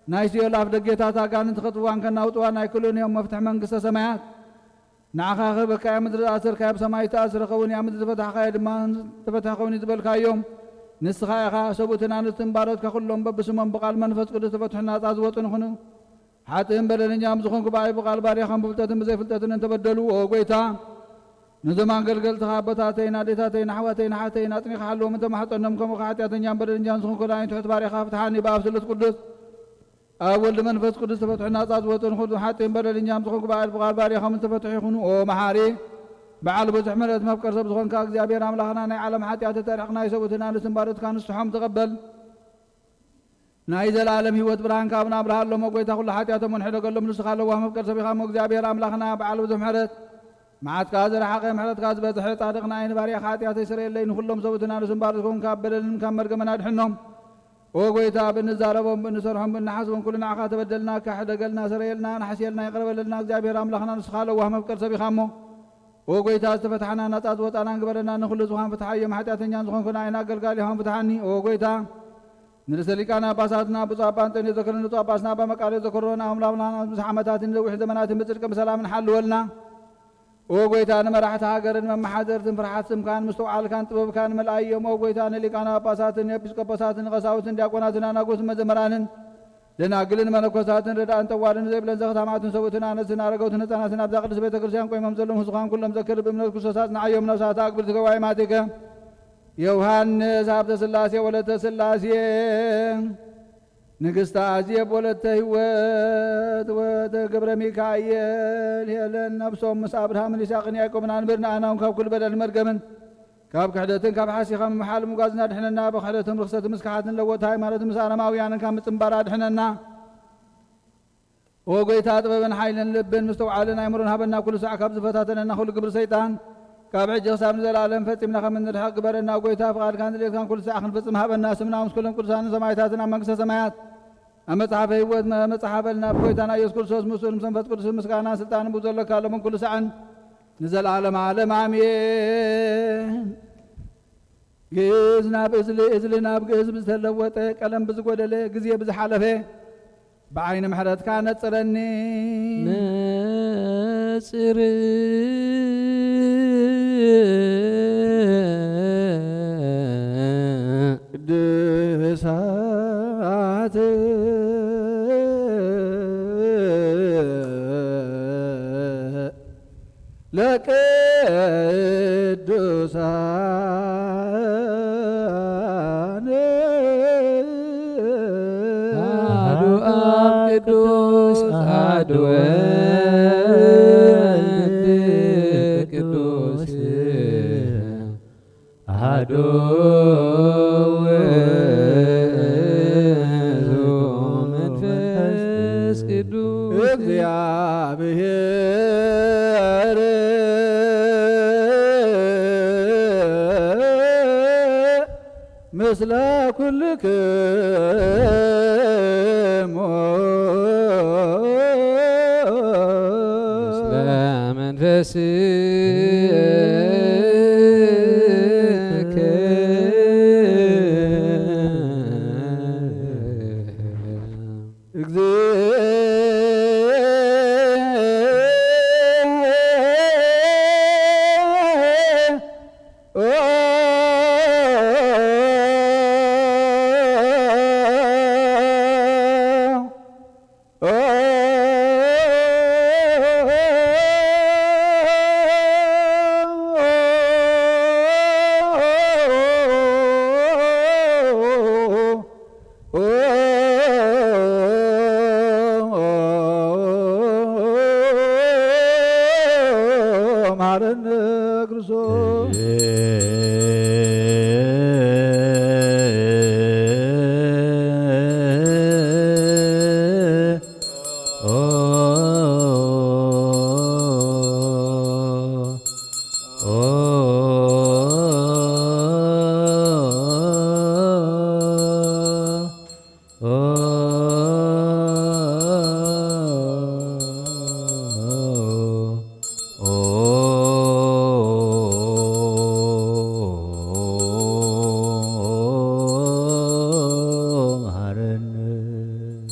ናይ ሲኦል ኣፍ ደጌታት ኣጋንንቲ ከጥፍዋን ከናውጥዋን ኣይክእሉን እዮም። መፍትሕ መንግስተ ሰማያት ንዓኻ ክህበካ እያ። ምድሪ ዝኣሰርካዮ ኣብ ሰማይ ዝተኣስረ ኸውን እያ፣ ምድሪ ዝፈታሕካዮ ድማ ተፈትሐ ኸውን እዩ ዝበልካዮም ንስኻ ኢኻ። ሰብኡትን ኣንስትን ባሮትካ ኩሎም በብስሞም ብቓል መንፈስ ቅዱስ ተፈትሑ ናጻ ዝወጡ ንኹኑ። ሓጥእን በደለኛም ዝኾንኩ ብኣይ ብቓል ባርያኻን ብፍልጠትን ብዘይፍልጠትን እንተበደሉ፣ ኦ ጐይታ፣ ነዞም ኣገልገልትኻ ኣቦታተይን ኣዴታተይን ኣሕዋተይን ኣሓተይን ኣጽኒኻ ሓልዎም እንተማሕጸኖም፣ ከምኡ ከኣ ሓጢኣተኛን በደለኛን ዝኾንኩ ላይን ትሑት ባርያኻ ፍትሓኒ ብኣብ ስሉስ ቅዱስ ኣብ ወልድ መንፈስ ቅዱስ ተፈትሑ ናጻ ዝወጡ ንኹሉ ሓጥእን በደለኛም ዝኾንኩ ብኣይ ብቓል ባርያኻም እንተፈትሑ ይኹኑ። ኦ መሓሪ በዓል ብዙሕ ምሕረት መፍቀር ሰብ ዝኾንካ እግዚኣብሔር ኣምላኽና ናይ ዓለም ሓጢኣት ተተርሕቕ ናይ ሰብኡትን ኣንስትን ባሮትካ ንስሖም ተቐበል። ናይ ዘለኣለም ህይወት ብርሃን ካብ ናብርሃሎም። ኦ ጐይታ፣ ኩሉ ሓጢኣቶም እውን ሕደገሎም። ንስኻ ለዋህ መፍቀር ሰብ ኢኻ እሞ፣ እግዚኣብሔር ኣምላኽና በዓል ብዙሕ ምሕረት፣ መዓትካ ዝረሓቐ ምሕረትካ ዝበዝሐ፣ ጻድቕ ንኣይ ንባርያኻ ሓጢኣተይ ስረየለይ፣ ንኹሎም ሰብኡትን ኣንስትን ባሮትካ እውን ካብ በደልን ካብ መርገምን ኣድሕኖም። ኦ ጐይታ፣ ብንዛረቦም፣ ብንሰርሖም፣ ብንሓስቦም ኩሉ ንዓኻ ተበደልናካ፣ ሕደገልና፣ ሰረየልና፣ ንሓስየልና፣ ይቕረ በለልና። እግዚኣብሔር ኣምላኽና ንስኻ ለዋህ መፍቀር ሰብ ኢኻ እሞ፣ ኦ ጐይታ፣ ዝተፈትሓና ናጻ ዝወጣናን ግበረና። ንኹሉ ዝዃን ፍትሓዮም፣ ሓጢኣተኛን ዝኾንኩ ንኣይን ኣገልጋሊኻን ፍትሓኒ። ኦ ጐይታ፣ ንርእሰ ሊቃነ ጳጳሳትና ብፁዕ ኣባ እንጦንዮስ ዘክርን ብፁዕ ኣባ ስና ኣባ መቃርዮስ ዘክሮን ኣምላኽና ብዙሕ ዓመታትን ነዊሕ ዘመናትን ብጽድቅን ብሰላምን ሓልወልና። ኦ ጐይታ፣ ንመራሕቲ ሃገርን መመሓደርትን ፍርሓት ስምካን ምስትውዓልካን ጥበብካን መልኣዮም። ኦ ጐይታ፣ ንሊቃነ ጳጳሳትን ኤጲስቆጶሳትን ቀሳውስትን ዲያቆናትን ኣናጉስን መዘምራንን ደናግልን መነኮሳትን ረዳእን ጠዋርን ዘይብለን ዘኽታማትን ሰብኡትን ኣነስትን ኣረገውትን ህፃናትን ኣብዛ ቅድስት ቤተ ክርስቲያን ቆይሞም ዘለዉ ህዝኻን ኩሎም ዘክር ብእምነት ክርስቶስ ኣጽንዓዮም። ነፍሳት ኣግብርቲ ገዋይ ማቲከ ዮሃንስ ሃብተ ሥላሴ ወለተ ሥላሴ ንግሥተ ኣዜብ ወለተ ሕይወት ወተ ገብረ ሚካኤል ሄለን ነፍሶም ምስ ኣብርሃምን ይስሐቅን ያዕቆብን ኣንብር ንኣናውን ካብ ኩሉ በደል መርገምን ካብ ክሕደትን ካብ ሓሲኻ ምምሓል ምጓዝና ድሕነና። ብክሕደትን ርኽሰትን ምስ ክሓትን ለወጥቲ ሃይማኖትን ምስ ኣረማውያንን ካብ ምጽንባር ኣድሕነና። ኦ ጐይታ፣ ጥበብን ሓይልን ልብን ምስትውዓልን ኣእምሮን ሃበና። ኩሉ ሳዕ ካብ ዝፈታተነና ኩሉ ግብሪ ሰይጣን ካብ ሕጂ ክሳብ ንዘለኣለም ፈጺምና ከም እንርሕቕ ግበረና። ኦ ጐይታ፣ ፍቓድካን ድሌትካን ኩሉ ሳዕ ክንፍጽም ሃበና። ስምና ምስ ኩሎም ቅዱሳንን ሰማዕታትን ኣብ መንግስተ ሰማያት ኣብ መጽሓፈ ህይወት መ-፣ መጽሓፈልና። ብጐይታና ኢየሱስ ክርስቶስ ምስኡን ምስ መንፈስ ቅዱስን ምስጋናን ስልጣንን ብኡ ዘለካ ሎምን ኩሉ ሳዕን ንዘለዓለመ ዓለም ኣሜን። ግእዝ ናብ እዝሊ፣ እዝሊ ናብ ግእዝ ብዝተለወጠ፣ ቀለም ብዝጎደለ፣ ግዜ ብዝሓለፈ፣ ብዓይኒ ምሕረትካ ነጽረኒ። ነጽር ቅዱሳት ለቅዱሳን አሐዱ አብ ቅዱስ አሐዱ ወልድ ቅዱስ አሐዱ ውእቱ መንፈስ ቅዱስ እግዚአብሔር ምስለ ኩልክሙ ምስለ መንፈስከ እግዚእ መሐረነ ክርስቶስ።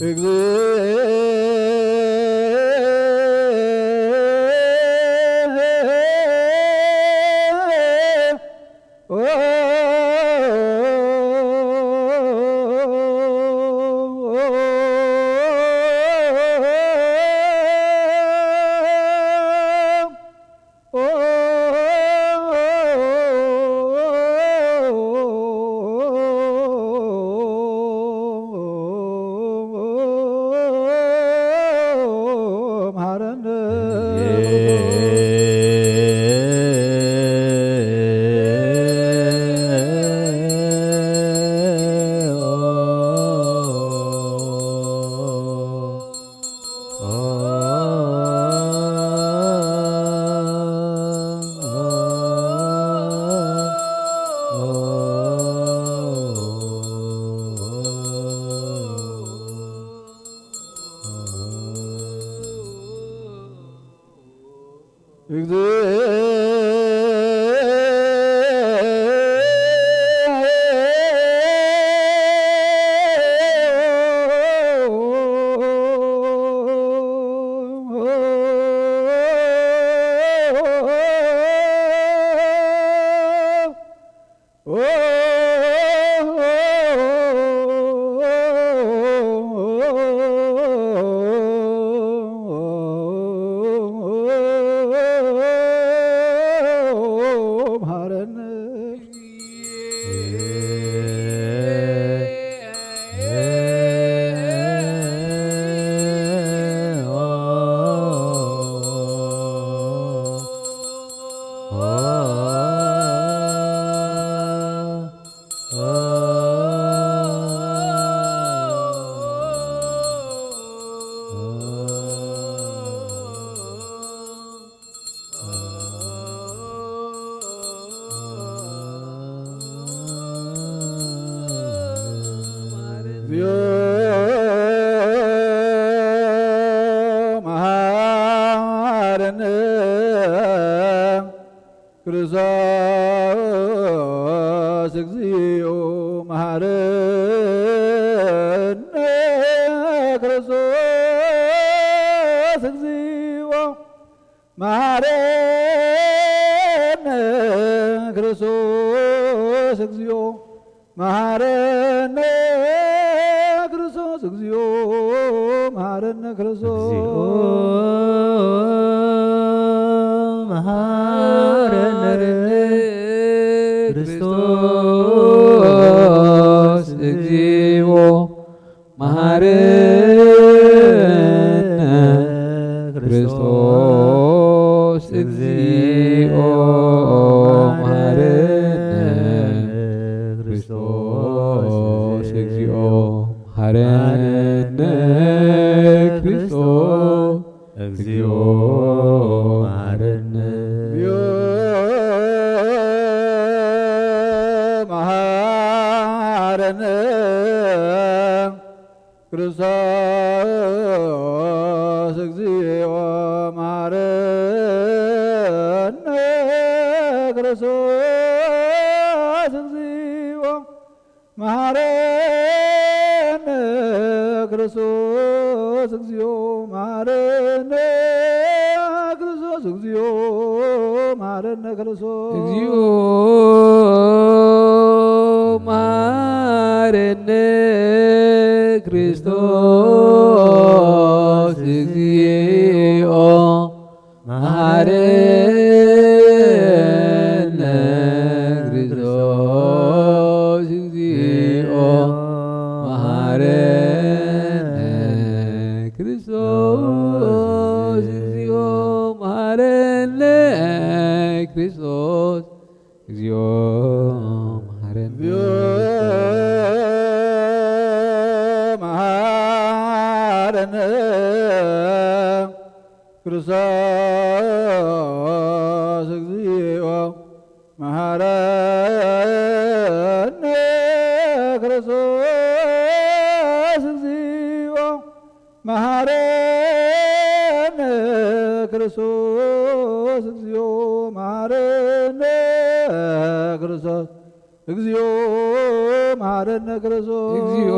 እግዚኦ መሐረነ። እግዚኦ መሐረነ ክርስቶስ እግዚኦ መሐረነ ክርስቶስ እግዚኦ መሐረነ ክርስቶስ እግዚኦ መሐረነ ክርስቶስ እግዚኦ መሐረነ ክርስቶስ። እግዚኦ መሐረነ ክርስቶስ እግዚኦ መሐረነ ክርስቶስ እግዚኦ መሐረነ ክርስቶስ እግዚኦ መሐረነ ክርስቶስ እግዚኦ መሐረነ። እግዚኦ መሐረነ ክርስቶስ እግዚኦ መሐረነ ክርስቶስ እግዚኦ መሐረነ ክርስቶስ እግዚኦ መሐረነ ክርስቶስ እግዚኦ መሐረነ ክርስቶስ። እግዚኦ መሐረነ ክርስቶስ እግዚኦ መሐረነ ክርስቶስ እግዚኦ መሐረነ ክርስቶስ እግዚኦ መሐረነ ክርስቶስ እግዚኦ መሐረነ። እግዚኦ መሐረነ ክርስቶስ እግዚኦ መሐረነ ክርስቶስ እግዚኦ መሐረነ ክርስቶስ እግዚኦ መሐረነ ክርስቶስ እግዚኦ መሐረነ ክርስቶስ። እግዚኦ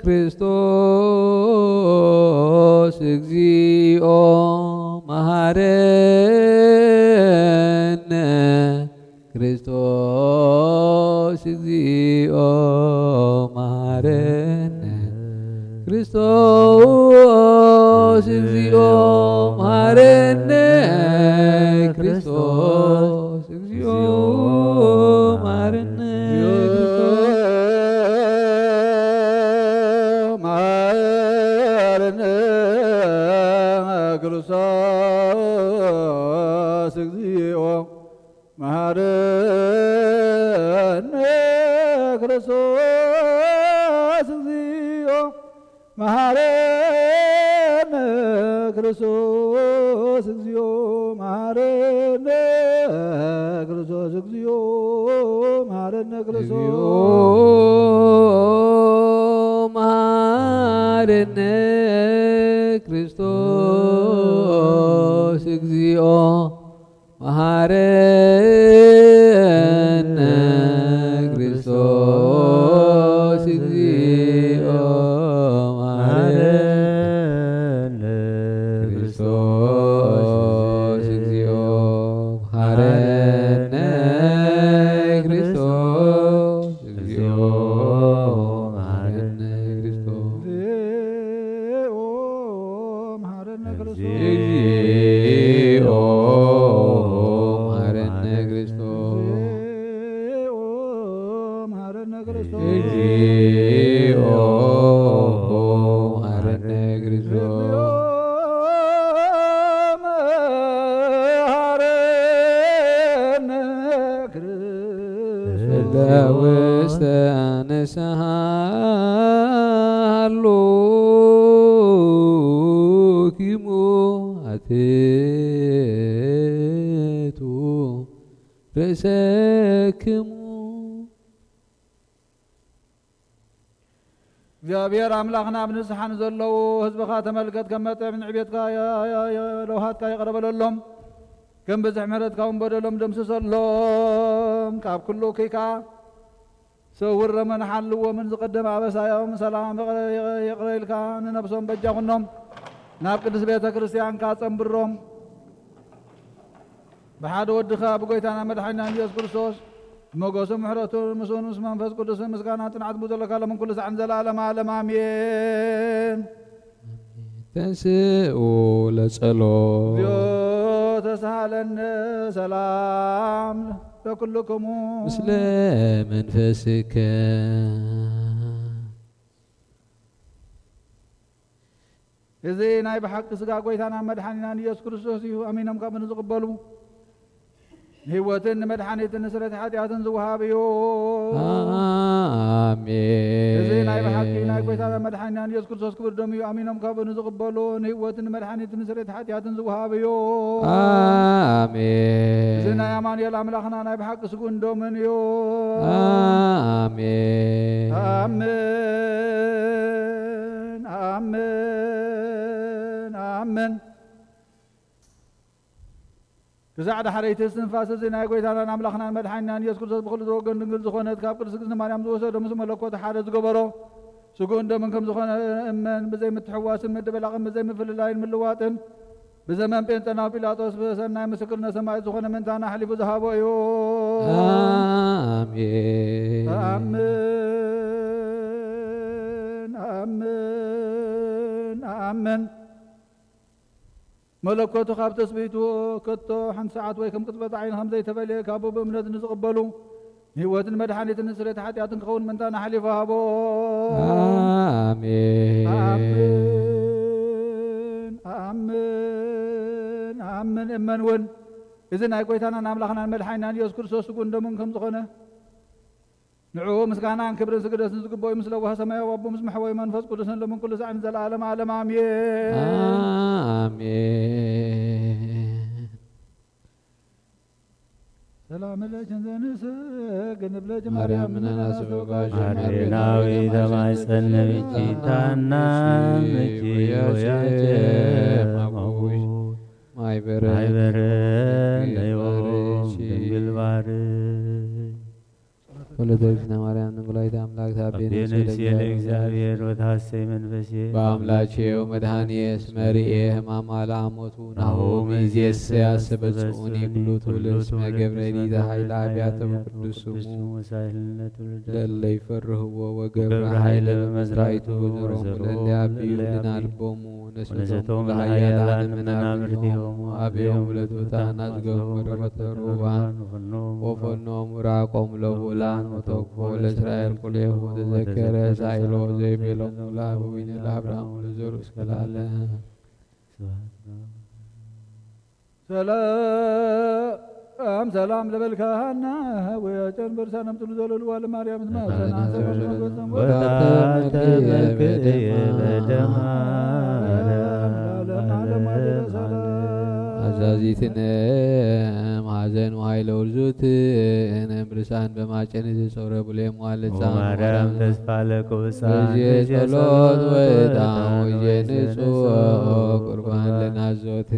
ክርስቶስ እግዚኦ መሐረነ። ክርስቶስ እግዚኦ መሐረነ። ክርስቶስ እግዚኦ መሐረነ። ክርስቶስ እግዚኦ መሐረነ። መሐረነ። ክርስቶስ እግዚኦ መሐረነ። ክርስቶስ እግዚኦ መሐረነ። ክርስቶስ እግዚኦ መሐረነ። ክርስቶስ እግዚኦ መሐረነ። ክርስቶስ መሐረነ። ክርስቶስ እግዚኦ መሐረነ። ክርስቶስ እግዚኦ መሐረነ። ክርስቶስ እግዚኦ መሐረነ። ክርስቶስ እግዚኦ መሐረነ። ክርስቶስ እግዚኦ መሐረነ። ክርስቶስ እግዚኦ መሐረነ። ክርስቶስ እግዚኦ መሐረነ። ክርስቶስ እግዚኦ መሐረነ። ክርስቶስ መሐረነ። ክርስቶስ እለ ውስተ ንስሓ ሃሎኪሙ ኣትቱ ርእሰክሙ። እግዚኣብሔር ኣምላኽና፣ ኣብ ንስሓ ንዘለዉ ህዝብኻ ተመልከት፣ ከም መጠን ዕቤትካ የ-፣ የ-፣ የ-፣ ለውሃትካ ይቕረ በለሎም፣ ከም ብዝሒ ምሕረትካ እውን በደሎም ደምስሰሎም። ካብ ኩሉ እኩይ ከኣ ሰውሮምን ሓልዎምን፣ ዝቐደመ ኣበሳዮም ሰላም ይቕረ፣ ይቕረ፣ ይቕረ ኢልካ ንነብሶም በጃ ኩኖም፣ ናብ ቅድስት ቤተ ክርስቲያንካ ጸንብሮም። ብሓደ ወድኻ ብጎይታና መድሓኒና ኢየሱስ ክርስቶስ ሞገሱ ምሕረቱ ምስኡን ምስ መንፈስ ቅዱስን ምስጋና ጽንዓት ብዘለካ ሎምን ኩሉ ሳዕን ዘለዓለም ዓለም ኣሜን። ተንስኡ ለጸሎት። እግዚኦ ተሳሃለነ ሰላም ለኩልክሙ። ምስለ መንፈስከ። እዚ ናይ ብሓቂ ስጋ ጎይታና መድሓኒናን ኢየሱስ ክርስቶስ እዩ። ኣሚኖም ካብኡ ንዝቕበሉ ንህይወትን ንመድሓኒትን ንስርየት ሓጢኣትን ዝወሃብ እዩ። ኣሜን። እዚ ናይ ብሓቂ ናይ ጎይታና መድሓኒናን ኢየሱስ ክርስቶስ ክቡር ደሙ እዩ። ኣሚኖም ካብኡ ንዝቕበሉ ንህይወትን ንመድሓኒትን ንስርየት ሓጢኣትን ዝወሃብ እዩ። ኣሜን። እዚ ናይ ኣማኑኤል ኣምላኽና ናይ ብሓቂ ስጉን ደሙን እዩ። ኣሜን። ኣምን፣ ኣምን፣ ኣምን። ክሳዕ ዳሕረይቲ እስትንፋስ እዚ ናይ ጎይታናን ኣምላኽናን መድሓኒናን ኢየሱስ ክርስቶስ ብኽልተ ወገን ድንግል ዝኾነት ካብ ቅድስት እግዝእትነ ማርያም ዝወሰዶ ምስ መለኮት ሓደ ዝገበሮ ስግኡን ደሙን ከም ዝኾነ እመን። ብዘይ ምትሕዋስን ምድብላቕን ብዘይ ምፍልላይን ምልዋጥን ብዘመን ጴንጠናዊ ጲላጦስ ብሰናይ ምስክርነት ሰማዕት ዝኾነ ምእንታና ኣሕሊፉ ዝሃቦ እዩ። ኣሜን። ኣምን፣ ኣምን፣ ኣምን። መለኮቱ ካብ ትስብእቱ ከቶ ሓንቲ ሰዓት ወይ ከም ቅጽበት ዓይኒ ከም ዘይተፈልየ፣ ካብኡ ብእምነት ንዝቕበሉ ንህይወትን መድሓኒትን ንስርየት ሓጢኣትን ክኸውን ምእንታና ኣሕሊፉ ሃቦ። ኣሜን። ኣምን፣ ኣምን፣ ኣምን። እመን እውን እዚ ናይ ጎይታናን ኣምላኽናን መድሓኒናን ኢየሱስ ክርስቶስ ስጉን ደሙን ከም ዝኾነ፣ ንዕኡ ምስጋናን ክብርን ስግደትን ዝግብኦ እዩ። ምስ ለዋህ ሰማያዊ ኣቦ፣ ምስ መሕወይ መንፈስ ቅዱስን ሎምን ኩሉ ሳዕን ዘለዓለም ዓለም ኣሜን። ኣሜን። ሰላም ለኪ እንዘ ንሰግድ ንብለኪ ማርያም ማርያም ምነና ምነና ስብጋሽ ስብጋሽ ማርያም ማርያም ተማይጸን ምነና ብኪ ስብጋሽ ታናምኪ ወያጀ ወያጀ ማጉሽ ማጉሽ ማይበረ ማይበረ ድንግል ነይቦ ባርሽ ድንግል ባርሽ። ጸሎተ ወለተ እግዝእትነ ማርያም ንጉላይተ ኣምላክ ታቤ ኣቤነ ነፍሴ ለእግዚኣብሔር። ለእግዚኣብሔር ወታሰይ መንፈሴ በአምላኬው መድኃኒየ እስመ ርኤ ሕማማ ለአሞቱ ናሁ ናሁ ሚእዜሰ ያሰበጽኡኒ ኩሉ ትውልድ እስመ ገብረ ሊተ ኃይለ አብያተ በቅዱስ ስሙ። ለእለ ይፈርህዎ ወገብረ ኃይለ በመዝራይቱ ወዘሮሙ ለእለ ያብዩ ልናልቦሙ ነሰቶሙ ለኃያላን መናብርቲሆሙ አብዮሙ ለትሑታን አጽገቦሙ ወረከቦሙ ለርሁባን ወፈኖሙ ራቆሙ ለውላን ወተክፎ ለእስራኤል ኩሌሁ ወተዘከረ ሳይሎ ዘይቤሎሙ ለአበዊነ ለአብርሃም ወለዘሩ እስከ ለዓለም። ሰላም ሰላም ለበልካና ወያጨን በርሳን አምጥሉ ዘለሉ ዋለ ማርያም ትማሰና ሰበሰበሰም ወታተ መልክየ በደማ አዛዚትነ ማዘን ወኃይለ ውርዙትነ እምርሳን በማጨን ዘጾረ ቡሌም ዋለ ጻን ማርያም ተስፋ ለቅብጻን በዚህ ጸሎት ወጣ ወየ ንጹሕ ቁርባን ለናዞት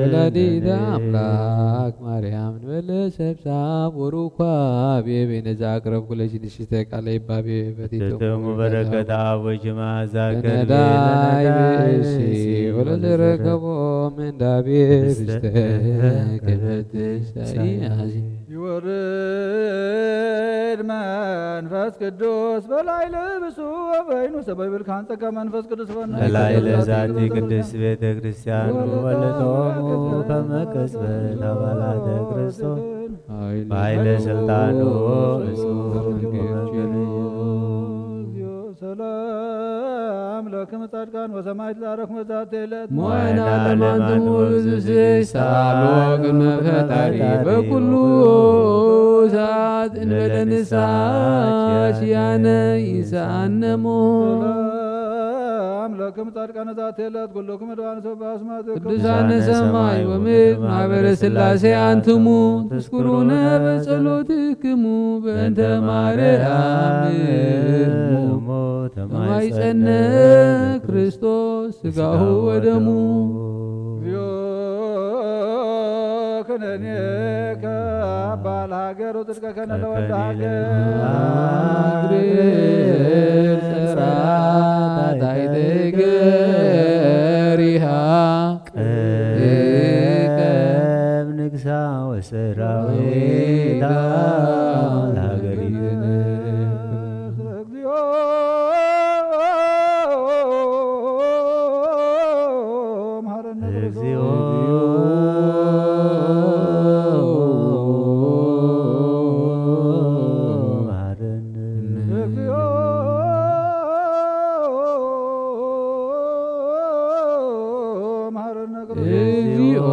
ወላዲተ አምላክ ማርያም ንበለ ሰብሳብ ወሩኳቤ ቤነዛ አቅረብኩ ለኪ ንሽተ ቃለ ይባቤ በቲቶሙ ትሙ በረከት አቦች መዓዛ ከርቤ ከነዳይ ለነዳይ ብእሲ ብእሲ ወለዘረከቦ ምንዳቤ ብስተ ብስተ ከበትሽ ሳይያዚ ይወርድ መንፈስ ቅዱስ በላዕለ ብሱ ወበይኑ ሰማይ ብልካን ጸጋ መንፈስ ቅዱስ ፈና በላዕለ ዛቲ ቅድስት ቤተ ክርስቲያን ወለቶም ከመ ቀስበ አባላተ ክርስቶስ በኃይለ ስልጣኑ እሱ ሰላም ለክም ጻድቃን ወሰማዕት ላረክሙ ዛቲ ዕለት ሞይና ለማንትሙ ብዙ ስሳሎ ቅድመ ፈጣሪ በኩሉ ሰዓት እንበለ ንስሐ ኪያነ ይሰአነሞ። ሰላም ለክም ጻድቃን ዛቲ ዕለት ኩልክም ድዋን ሰባ አስማትክም ቅዱሳነ ሰማይ ወምድር ማህበረ ስላሴ አንትሙ ትስኩሩነ በጸሎትክሙ በእንተ ማርያም እሙ ተማይጸነ ክርስቶስ ስጋሁ ወደሙ። እግዚኦ ክነኔከ አባ ለሀገር ወጽድቀከነ ለወልደ ሀገር። አግብር ጸራታ ይትገሪሃ ቀም ንግሳ ወሰራዊታ ለሀገሪትነ። እግዚኦ መሐረነ ክርስቶስ። እግዚኦ መሐረነ። እግዚኦ መሐረነ ክርስቶስ። እግዚኦ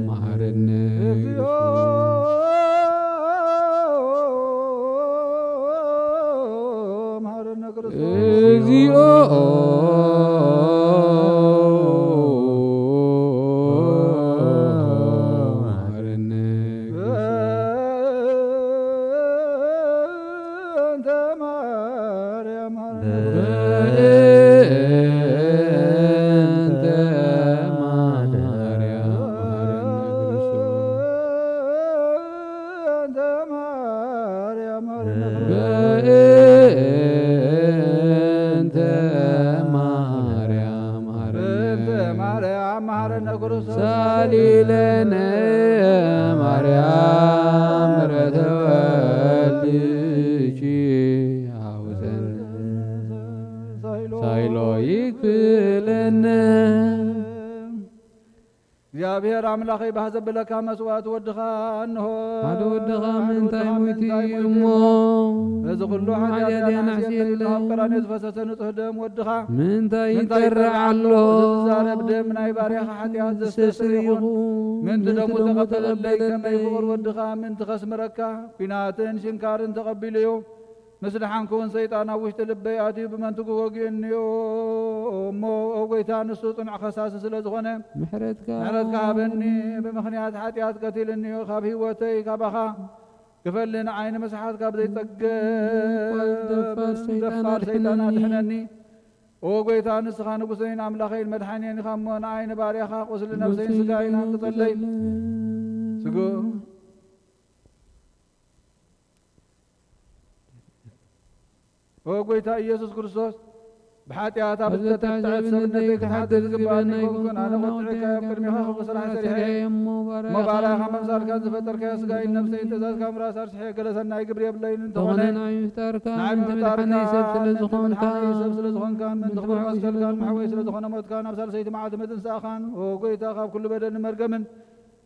መሐረነ። እግዚኦ መሐረነ ክርስቶስ። እግዚኦ መሐረነ። በእንተ ማርያም መሐረነ። በእንተ ማርያም መሐረነ ክርስቶስ። በእንተ ማርያም መሐረነ። በእንተ ማርያም መሐረነ። በእንተ ማርያም መሐረነ ክርስቶስ። ሳሊለነ ማርያም ምሕረተ ወልድኪ አውሰን ሳይሎ ይክፍለነ። እግዚኣብሔር ኣምላኸይ ባህ ዘብለካ መስዋእቲ ወድኻ እንሆ። ሓደ ወድኻ ሓደ ምንታይ ወድኻ ሞይቱ ምንታይ እዩ ሞይቱ እሞ? እሞ? እዚ ኩሉ ሓጢኣትና ሓጢኣትና ኣሕሲርልና ኣሕሲርልና ኣብ ቀራንዮ ዝፈሰሰ ንጹህ ደም ወድኻ ምንታይ ምንታይ ይጠርዕ ይጠርዕ ኣሎ? ኣሎ? እዚ ዝዛረብ ደም ናይ ባርያኻ ሓጢኣት ዘስተስሪ ዘስተስሪ ይኹን። ይኹን። ምንቲ ምንቲ ደሙ ደሙ ተቐበለለይ፣ ተቐበለለይ። ከመይ ፍቑር ወድኻ ምንቲ ከስምረካ፣ ኲናትን ሽንካርን ተቐቢሉ እዩ። ምስ ደሓንኩ እውን ሰይጣን ኣብ ውሽጢ ልበይ ኣትዩ ብመንትጉ ወጊኡኒ እዩ። እሞ ኦ ጐይታ፣ ንሱ ጽኑዕ ከሳሲ ስለ ዝኾነ፣ ምሕረትካ ምሕረትካ ሃበኒ። ብምኽንያት ሓጢኣት ቀቲልኒ እዩ። ካብ ህይወተይ ካባኻ ክፈሊ ንዓይ ንምስሓት ካብ ዘይጸገም ደፋር ሰይጣን ደፋር ሰይጣን ኣድሕነኒ። ኣድሕነኒ። ኦ ጐይታ፣ ንስኻ ንጉሰይን ኣምላኸይን መድሓንየይን ኢኻ እሞ፣ ንኣይ ንባርያኻ ቁስሊ ነፍሰይን ስጋይን ኣንቅጸለይ። ስግኡ። ኦ ጐይታ ኢየሱስ ክርስቶስ፣ ብሓጢኣት ኣብ ዝተተብተዐት ሰብነተይ ክትሓድር ዝግብኣኒ ኣይኮንኩን። ኣነ ቁጥዒካ ኣብ ቅድሜኻ ክፉእ ስራሕ ሰሪሐ እየ። እሞ ባርያኻ ምምሳልካን ዝፈጠርካዮ ስጋይን ነፍሰይን ትእዛዝካ ምራስ ኣርስሐ ገለ ሰናይ ግብሪ የብለይን። እንተኾነ ንዓይ ምፍጣርካ፣ ንዓይ ምፍጣርካ፣ ምእንቲ መድሓነይ ሰብ ስለ ዝኾንካ፣ ምእንቲ መድሓነይ ሰብ ስለ ዝኾንካን ምእንቲ ክቡር መስቀልካን መሓወይ ስለ ዝኾነ ሞትካን ኣብ ሳልሰይቲ መዓልቲ ምትንሳእኻን፣ ኦ ጐይታ፣ ካብ ኩሉ በደልን መርገምን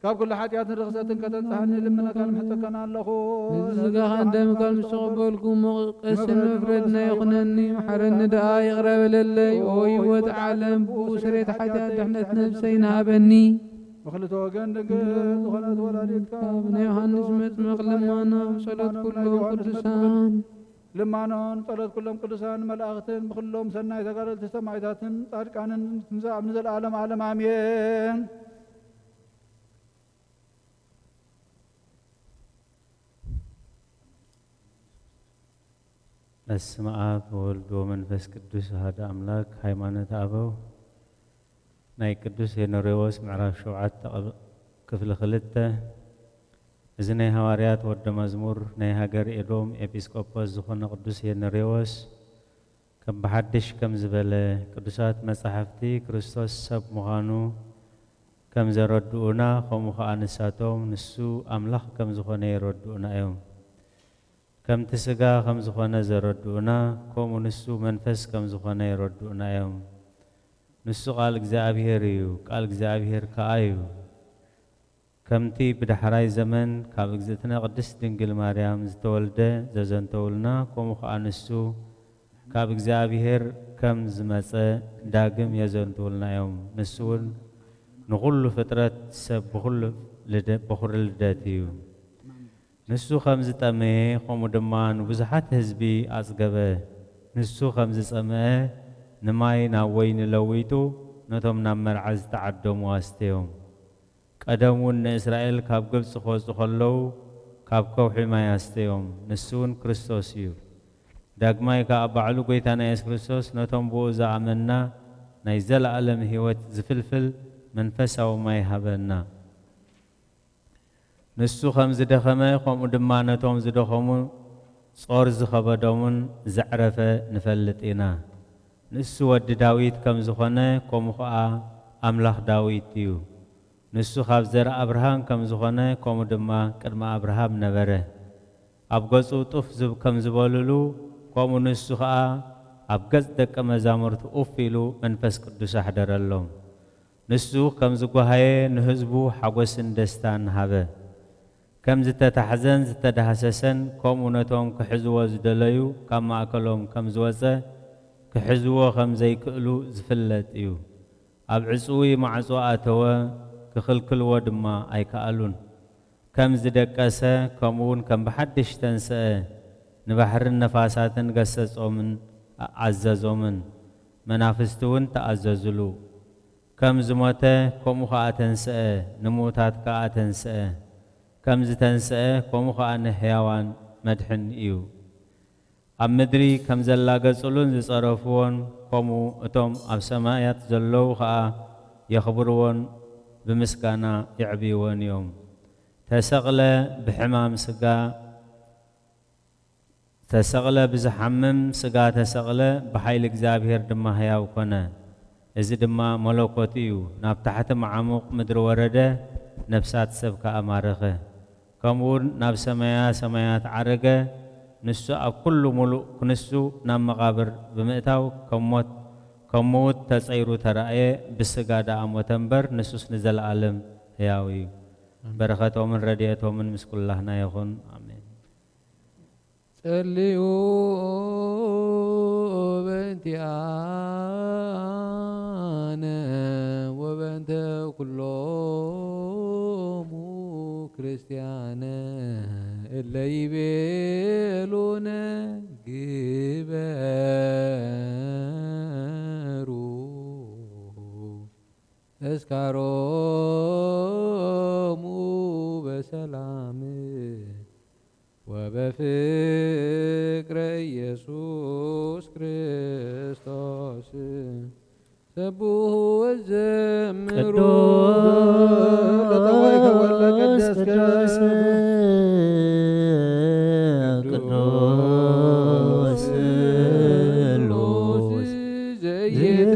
ካብ ኩሉ ሓጢኣትን ርኽሰትን ከተንጽሃኒ ልምነካን ምሕጸካን ኣለኹ። ነዚ ስጋኻን ደምካን ምስ ተቐበልኩ፣ እሞ ቀስን መፍረድና ይኹነኒ፣ መሓረኒ ደኣ፣ ይቕረ በለለይ። ኦ ህይወት ዓለም፣ ብኡ ስርየት ሓጢኣት ድሕነት ነፍሰይ ንሃበኒ። ብኽልተ ወገን ድንግል ዝኾነት ወላዲትካ ብናይ ዮሃንስ መጥምቕ ልማና፣ ብጸሎት ኩሎም ቅዱሳን። ልማኖን ጸሎት ኩሎም ቅዱሳን መላእኽትን ብኹሎም ሰናይ ተጋደልቲ ሰማዕታትን ጻድቃንን ንዘ-፣ ንዘለዓለም ዓለም ኣሜን። በስመ አብ ወወልድ ወመንፈስ ቅዱስ አሐዱ አምላክ። ሃይማኖተ አበው ናይ ቅዱስ ሄኖሬዎስ ምዕራፍ ሸውዓተ፣ ክፍሊ ክልተ። እዚ ናይ ሃዋርያት ወደ መዝሙር ናይ ሃገር ኤዶም ኤጲስቆጶስ ዝኾነ ቅዱስ ሄኖሬዎስ ከም ብሓድሽ ከም ዝበለ፣ ቅዱሳት መጻሕፍቲ ክርስቶስ ሰብ ምዃኑ ከም ዘረድኡና፣ ከምኡ ኸኣ ንሳቶም ንሱ ኣምላኽ ከም ዝኾነ የረድኡና እዮም። ከምቲ ስጋ ከም ዝኾነ ዘረድኡና፣ ከምኡ ንሱ መንፈስ ከም ዝኾነ የረድኡና እዮም። ንሱ ቃል እግዚኣብሔር እዩ፣ ቃል እግዚኣብሔር ከኣ እዩ። ከምቲ ብዳሕራይ ዘመን ካብ እግዝእትነ ቅድስት ድንግል ማርያም ዝተወልደ ዘዘንተውልና፣ ከምኡ ኸኣ ንሱ ካብ እግዚኣብሔር ከም ዝመጸ ዳግም የዘንትውልና እዮም። ንሱ እውን ንኹሉ ፍጥረት ሰብ ብኹሉ ልደ-፣ በኹሪ ልደት እዩ። ንሱ ከም ዝጠመየ፣ ከምኡ ድማ ንብዙሓት ህዝቢ ኣጽገበ። ንሱ ከም ዝጸምአ፣ ንማይ ናብ ወይኒ ለዊጡ፣ ነቶም ናብ መርዓ ዝተዓደሙ ኣስተዮም። ቀደም እውን ንእስራኤል ካብ ግብጺ ክወጹ ከለዉ፣ ካብ ከውሒ ማይ ኣስተዮም። ንሱ እውን ክርስቶስ እዩ። ዳግማይ ከኣ ባዕሉ ጐይታና የሱስ ክርስቶስ ነቶም ብኡ ዝኣመንና ናይ ዘለኣለም ህይወት ዝፍልፍል መንፈሳዊ ማይ ሃበና። ንሱ ከም ዝደኸመ፣ ከምኡ ድማ ነቶም ዝደኸሙ ጾር ዝኸበዶምን ዘዕረፈ ንፈልጥ ኢና። ንሱ ወዲ ዳዊት ከም ዝኾነ፣ ከምኡ ኸኣ ኣምላኽ ዳዊት እዩ። ንሱ ካብ ዘር ኣብርሃም ከም ዝኾነ፣ ከምኡ ድማ ቅድሚ ኣብርሃም ነበረ። ኣብ ገጹ ጡፍ ዝብ-፣ ከም ዝበሉሉ፣ ከምኡ ንሱ ኸኣ ኣብ ገጽ ደቀ መዛሙርቱ ኡፍ ኢሉ መንፈስ ቅዱስ ኣሕደረሎም። ንሱ ከም ዝጓሃየ ንህዝቡ ሓጎስን ደስታን ሃበ። ከም ዝተታሕዘን ዝተዳህሰሰን፣ ከምኡ ነቶም ክሕዝዎ ዝደለዩ ካብ ማእከሎም ከም ዝወጸ፣ ክሕዝዎ ከም ዘይክእሉ ዝፍለጥ እዩ። ኣብ ዕጹዊ ማዕጾ ኣተወ፣ ክኽልክልዎ ድማ ኣይከኣሉን። ከም ዝደቀሰ፣ ከምኡውን ከም ብሓድሽ ተንስአ፣ ንባሕርን ነፋሳትን ገሰጾምን ኣዘዞምን። መናፍስቲ እውን ተኣዘዙሉ። ከም ዝሞተ፣ ከምኡ ኸኣ ተንስአ፣ ንምዉታት ከኣ ተንስአ። ከም ዝተንስአ፣ ከምኡ ኸኣ ንሕያዋን መድሕን እዩ። ኣብ ምድሪ ከም ዘላገጹሉን ዝጸረፍዎን፣ ከምኡ እቶም ኣብ ሰማያት ዘለዉ ኸኣ የኽብርዎን ብምስጋና የዕብይዎን እዮም። ተሰቕለ ብሕማም ስጋ፣ ተሰቕለ ብዝሓምም ስጋ ተሰቕለ፣ ብሓይሊ እግዚኣብሔር ድማ ሕያው ኮነ። እዚ ድማ መለኮቱ እዩ። ናብ ታሕቲ መዓሙቕ ምድሪ ወረደ፣ ነፍሳት ሰብ ከኣ ማረኸ። ከምኡውን ናብ ሰማያ ሰማያት ዓረገ። ንሱ ኣብ ኩሉ ምሉእ ክንሱ ናብ መቓብር ብምእታው ከም ሞት፣ ከም ምዉት ተጸይሩ ተራእየ። ብስጋ ደኣ ሞተ እምበር፣ ንሱስ ንዘለኣለም ሕያው እዩ። በረኸቶምን ረድኤቶምን ምስ ኩላህና ይኹን። ኣሜን። ጸልዩ በእንቲኣነ ወበእንተ ኩሎሙ ክርስቲያን እለ ይቤሉነ ግበሩ ተስካሮሙ በሰላም ወበፍቅረ ኢየሱስ ክርስቶስ ሰብሑ ወዘምሩ። ቅዱስ ቅዱስ ቅዱስ ስሉስ ዘይትነገር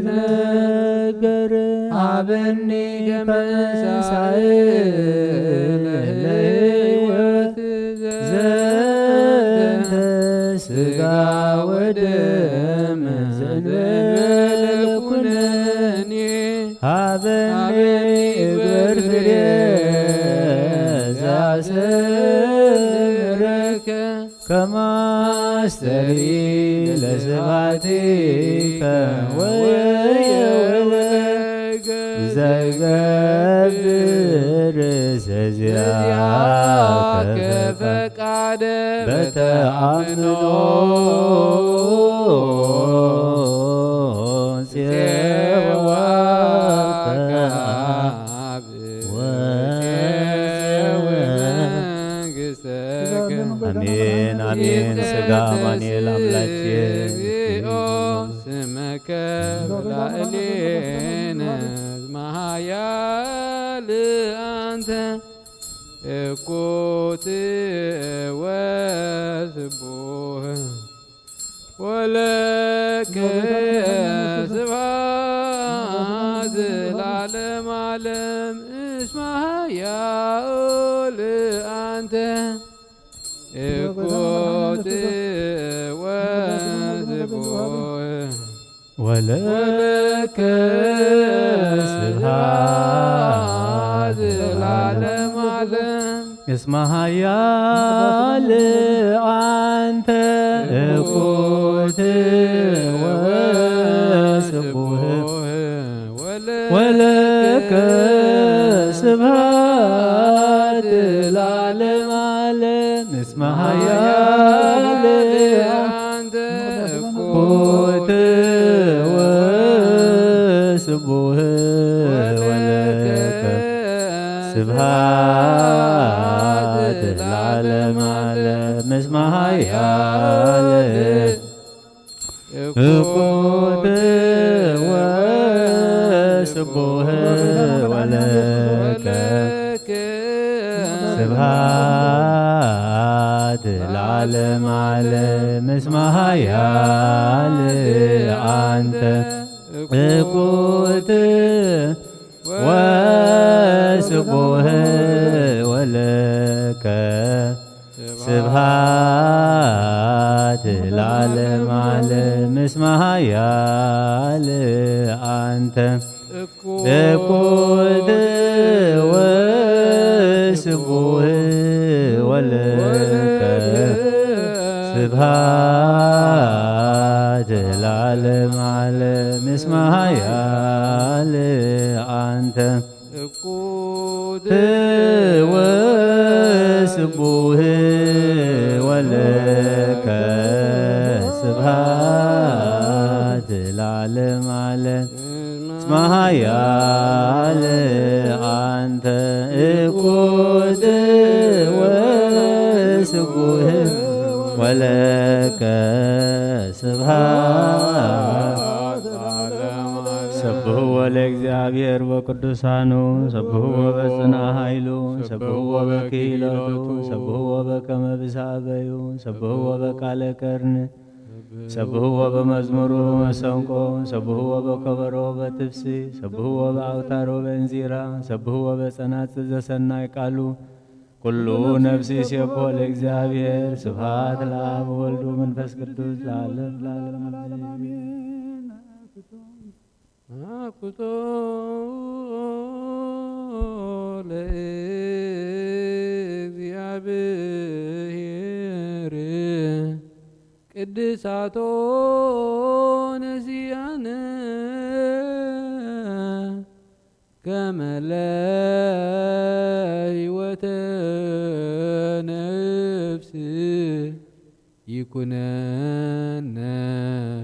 ሀበኒ ከመ ሳእለ ሕይወት ዘንተ ስጋ ወደም ዘእንበለ ኩነኔ ሀበኒ እግበር ፍሬ ዘአሰረከ ከማስተሪ ለስብሐቲከ ወየወለከ ዘይገብር ዘዚአከ ፈቃደ በተአምኖ ጼዋከ አብ ወመንግሥትከ አሜን፣ አሜን። ሥጋ አማኑኤል አምላኬ። እግዚኦ ስመከ ላዕሌነ መሃያል አንተ እኩት ወስቡህ ወለከ ስብሐት ለዓለመ ዓለም እስመ ኃያል አንተ እኩት ወስቡህ ወለከ ስብሐት ለዓለመ ዓለም እስመ ኃያል አንተ እኩት ወስቡህ ወለከ ስብሐት ለዓለመ ዓለም እስመ ኃያል አንተ እኩት ወስቡህ ወለከ ስብሐት ለዓለመ ዓለም እስመ ኃያል እኩት ወስቡህ ወለከ ስብሐት ለዓለመ ዓለም እስመ ኃያል አንተ እኩት ወስቡህ ወለከ ስብሐት ለዓለመ ዓለም እስመ ኃያል አንተ እኩት ወስቡህ ወለከ ስብሐት ለዓለመ ዓለም እስመ ኃያል አንተ እኩት ወስቡህ ወለከ ስብሐት ለዓለመ ዓለም እስመ ኃያል አንተ እኩት ወስቡህ ወለከ ስብሐት ሰብሕዎ ለእግዚአብሔር በቅዱሳኑ፣ ሰብሕዎ በጽና ኃይሉ፣ ሰብሕዎ በክሂለቱ፣ ሰብሕዎ በከመ ብዝሃበዩ፣ ሰብሕዎ በቃለ ቀርን፣ ሰብሕዎ በመዝሙሩ መሰንቆ፣ ሰብሕዎ በከበሮ በትፍሲ፣ ሰብሕዎ በአውታሮ በእንዚራ፣ ሰብሕዎ በጸናጽል ዘሰናይ ቃሉ፣ ኩሉ ነፍሲ ሴኮ ለእግዚአብሔር። ስብሐት ለአብ ወወልድ ወመንፈስ ቅዱስ ለዓለም ለዓለም አሜን። አኩቶ ለእግዚአብሔር ቅድሳቶ ነሲያነ ከመ ለህይወተ ነፍስ ይኩነነ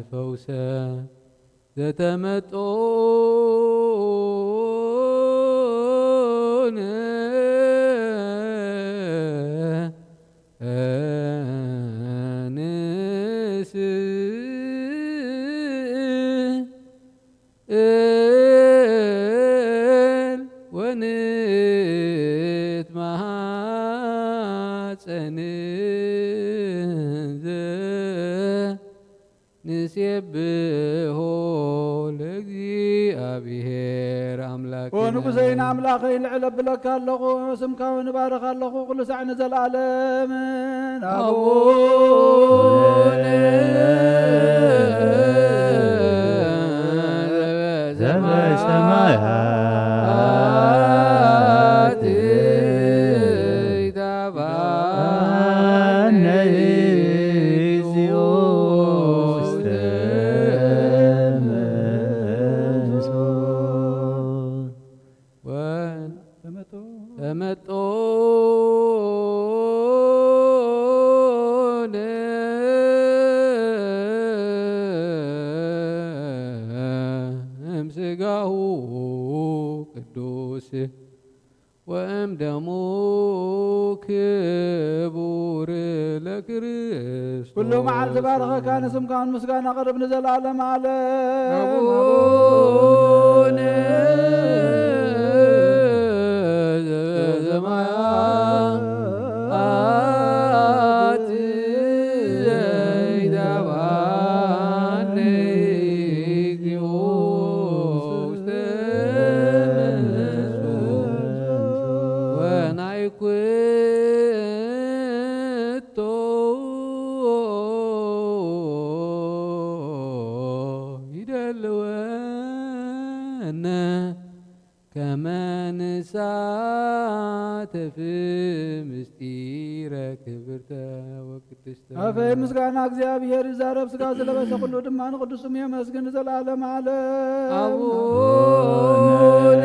ፈውሰ ዘተመጦነ ንት ማሐፀን ንሴብሖ ለእግዚኣብሔር ኣምላክ። ኦ ንጉሰይን ኣምላኸይ፣ ልዕል ኣብለካ ኣለኹ፣ ስምካ እውን እባርኽ ኣለኹ፣ ኩሉ ሳዕ ንዘለኣለም። ኣቡነ ዘበሰማያት ይትባረክ። ወእም ደሙ ክቡር ለክርስቶስ። ኩሉ መዓልቲ ባርኸካ፣ ንስምካ ምስጋና ቅርብ ንዘለዓለም ዓለም። ኣቡነ ዘበሰማያት ዘይተባነ ወናይ ኩቶ ይደልወነ ከመ ንሳተፍ ምስጢረ ክብርተ ወቅድስተ። ኣፈይ ምስጋና እግዚኣብሔር ይዛረብ፣ ስጋ ዝለበሰ ኩሉ ድማ ንቅዱስ ስሙ የመስግን ንዘለዓለም ዓለም። ኣቡነ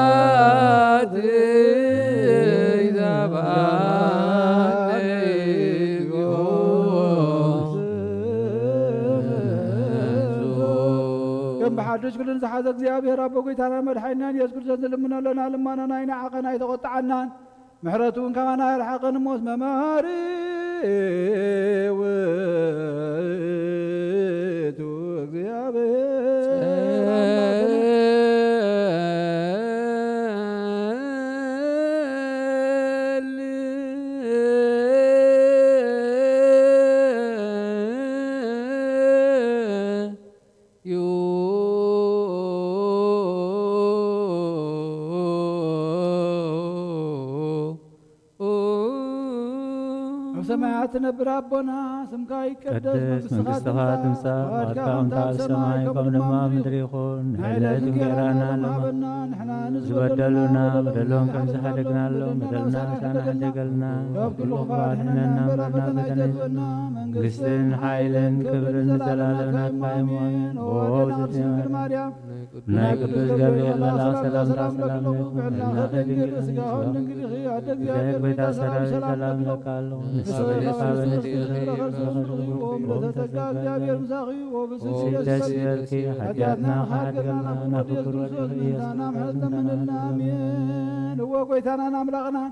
ዘበሰማያት ይትባረክ። ከም ብሓድሽ ኩሉ ንዝሓዘ እግዚኣብሔር ኣቦ ጎይታና መድሓኒናን የሱስ ክርስቶስ ንልምኖ ኣለና። ልማኖና ኣይንዓቐን ኣይተቖጥዓናን። ምሕረቱ እውን ካባና ኣይርሓቐን እሞ፣ እስመ መሓሪ ውእቱ እግዚኣብሔር ኣምላክነ። ጸል ዩ። ኣብ ሰማያት ትነብር ኣቦና፣ ስምካ ይቀደስ፣ ቅድስት መንግስትኻ መንግስትኻ ትምጻእ፣ ትምጻእ፣ ፍቓድካ ፍቓድካ ከም ከምታ ኣብ ሰማይ ሰማይ ከምኡ ከምኡ ድማ ኣብ ምድሪ ምድሪ ይኹን። ይኹን። ናይ ናይ ዕለት ዕለት እንጀራና እንጀራና ሎም ሎም ሃበና፣ ሃበና፣ ንሕና ንሕና ንበደሎም ንበደሎም ከም ከም ዝሓደግናሎም፣ ዝሓደግናሎም፣ በደልና በደልና ንስኻ ንስኻ ንሓደገልና፣ ንሓደገልና፣ ካብ ኩሉ ክፉእ ኣድሕነና እምበር፣ ኣብ ፈተና ኣይተእትወና፣ መንግስትን መንግስትን ሓይልን ሓይልን ክብርን ክብርን ንዘለኣለም ንዘለኣለም ናትካ እዩ። ኣሜን። ኣሜን። ኦ ኦ ኣደና ቅድስት ድንግል ማርያም፣ ናይ ቅዱስ ገብርኤል መልኣክ ሰላምታ ሰላም ንብለኪ፣ ብዕልናኺ ድንግል፣ ስጋኺ ድንግል ኢኺ። ኣደ እግዚኣብሔር፣ ጎይታ ሰራዊት ሰላም እብለኪ ኣለኹ። ንስኺ ካብ ኣንስቲ ተፈጥሮ ጸጋ እግዚኣብሔር ምሳኺ እዩ። ወብስስቲ ደስ ይበልኪ፣ ሓጢኣትና ክሓድገልና ናብ ክቡር ወድኺ ኢየሱስ ክርስቶስ ምሕረት ለምንልና። ኣሜን። እወ ጎይታናን ኣምላኽናን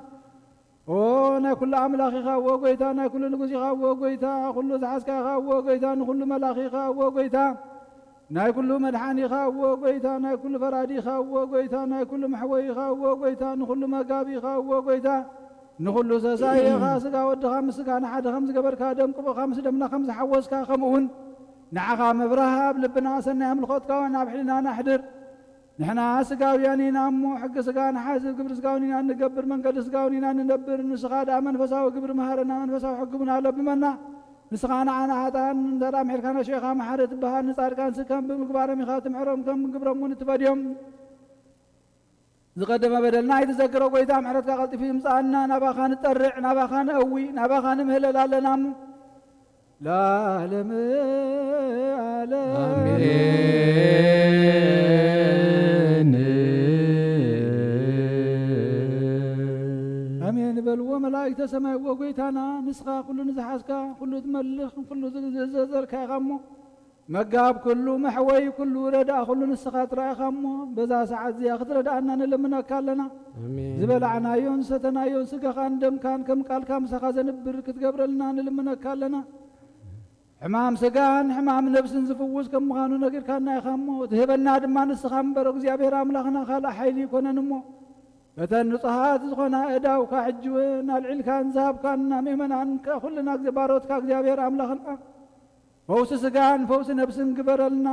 ኦ ናይ ኩሉ ኣምላኽ ኢኻ እወ ጎይታ፣ ናይ ኩሉ ንጉስ ኢኻ እወ ጎይታ፣ ኩሉ ዝሓዝካ ኢኻ እወ ጎይታ፣ ንኩሉ መላኺ ኢኻ እወ ጎይታ፣ ናይ ኩሉ መድሓኒ ኢኻ እወ ጎይታ፣ ናይ ኩሉ ፈራዲ ኢኻ እወ ጎይታ፣ ናይ ኩሉ መሕወይ ኢኻ እወ ጎይታ፣ ንኩሉ መጋቢ ኢኻ እወ ጎይታ፣ ንኩሉ ሰሳይ ኢኻ። ስጋ ወድኻ ምስ ስጋና ሓደ ከም ዝገበርካ፣ ደም ቅቡእኻ ምስ ደምና ከም ዝሓወስካ፣ ከምኡ እውን ንዓኻ ምብራህ ኣብ ልብና ሰናይ ኣምልኾትካ እውን ኣብ ሕሊናና ኣሕድር። ንሕና ስጋውያን ኢና እሞ፣ ሕጊ ስጋ ንሓስብ፣ ግብሪ ስጋውን ኢና እንገብር፣ መንገዲ ስጋውን ኢና እንነብር። ንስኻ ደኣ መንፈሳዊ ግብሪ መሃረና፣ መንፈሳዊ ሕጊ እውን ኣለብመና። ንስኻ ንዓና ኃጥኣን እንተ ደኣ ምሒርካና፣ ሽዑኻ መሓሪ ትበሃል። ንጻድቃንስ ከም ብምግባሮም ኢኻ ትምሕሮም፣ ከም ግብሮም እውን ትፈድዮም። ዝቐደመ በደልና ኣይትዘክሮ። ጐይታ፣ ምሕረትካ ቀልጢፉ ይምጽኣና። ናባኻ ንጠርዕ፣ ናባኻ ነእዊ፣ ናባኻ ንምህለል ኣለና እሞ፣ ለዓለመ ዓለም። ኣሜን። ኣሜን በልዎ መላእክተ ሰማይ። እወ ጐይታና፣ ንስኻ ኩሉ ንዝሓዝካ፣ ኩሉ ትመልኽ፣ ኩሉ ዝዘዘልካ ኢኻ እሞ፣ መጋብ ኩሉ፣ መሕወይ ኩሉ፣ ረዳእ ኩሉ ንስኻ ጥራይ ኢኻ እሞ፣ በዛ ሰዓት እዚኣ ክትረድኣና ንልምነካ ኣለና። ኣሜን። ዝበላዕናዮን ዝሰተናዮን ስጋኻን ደምካን ከም ቃልካ ምሳኻ ዘንብር ክትገብረልና ንልምነካ ኣለና። ሕማም ስጋን ሕማም ነብስን ዝፍውስ ከም ምዃኑ ነጊርካና ኢኻ እሞ፣ ትህበና ድማ ንስኻ እምበር እግዚኣብሔር ኣምላኽና ካልእ ሓይሊ ኣይኮነን እሞ፣ በተን ንጹሃት ዝኾና ኣእዳውካ ሕጂ እውን ኣልዒልካ ንዝሃብካና ምእመናን ከኣ ኩልና ግዜ ባሮትካ እግዚኣብሔር ኣምላኽና፣ ፈውሲ ስጋን ፈውሲ ነብስን ግበረልና።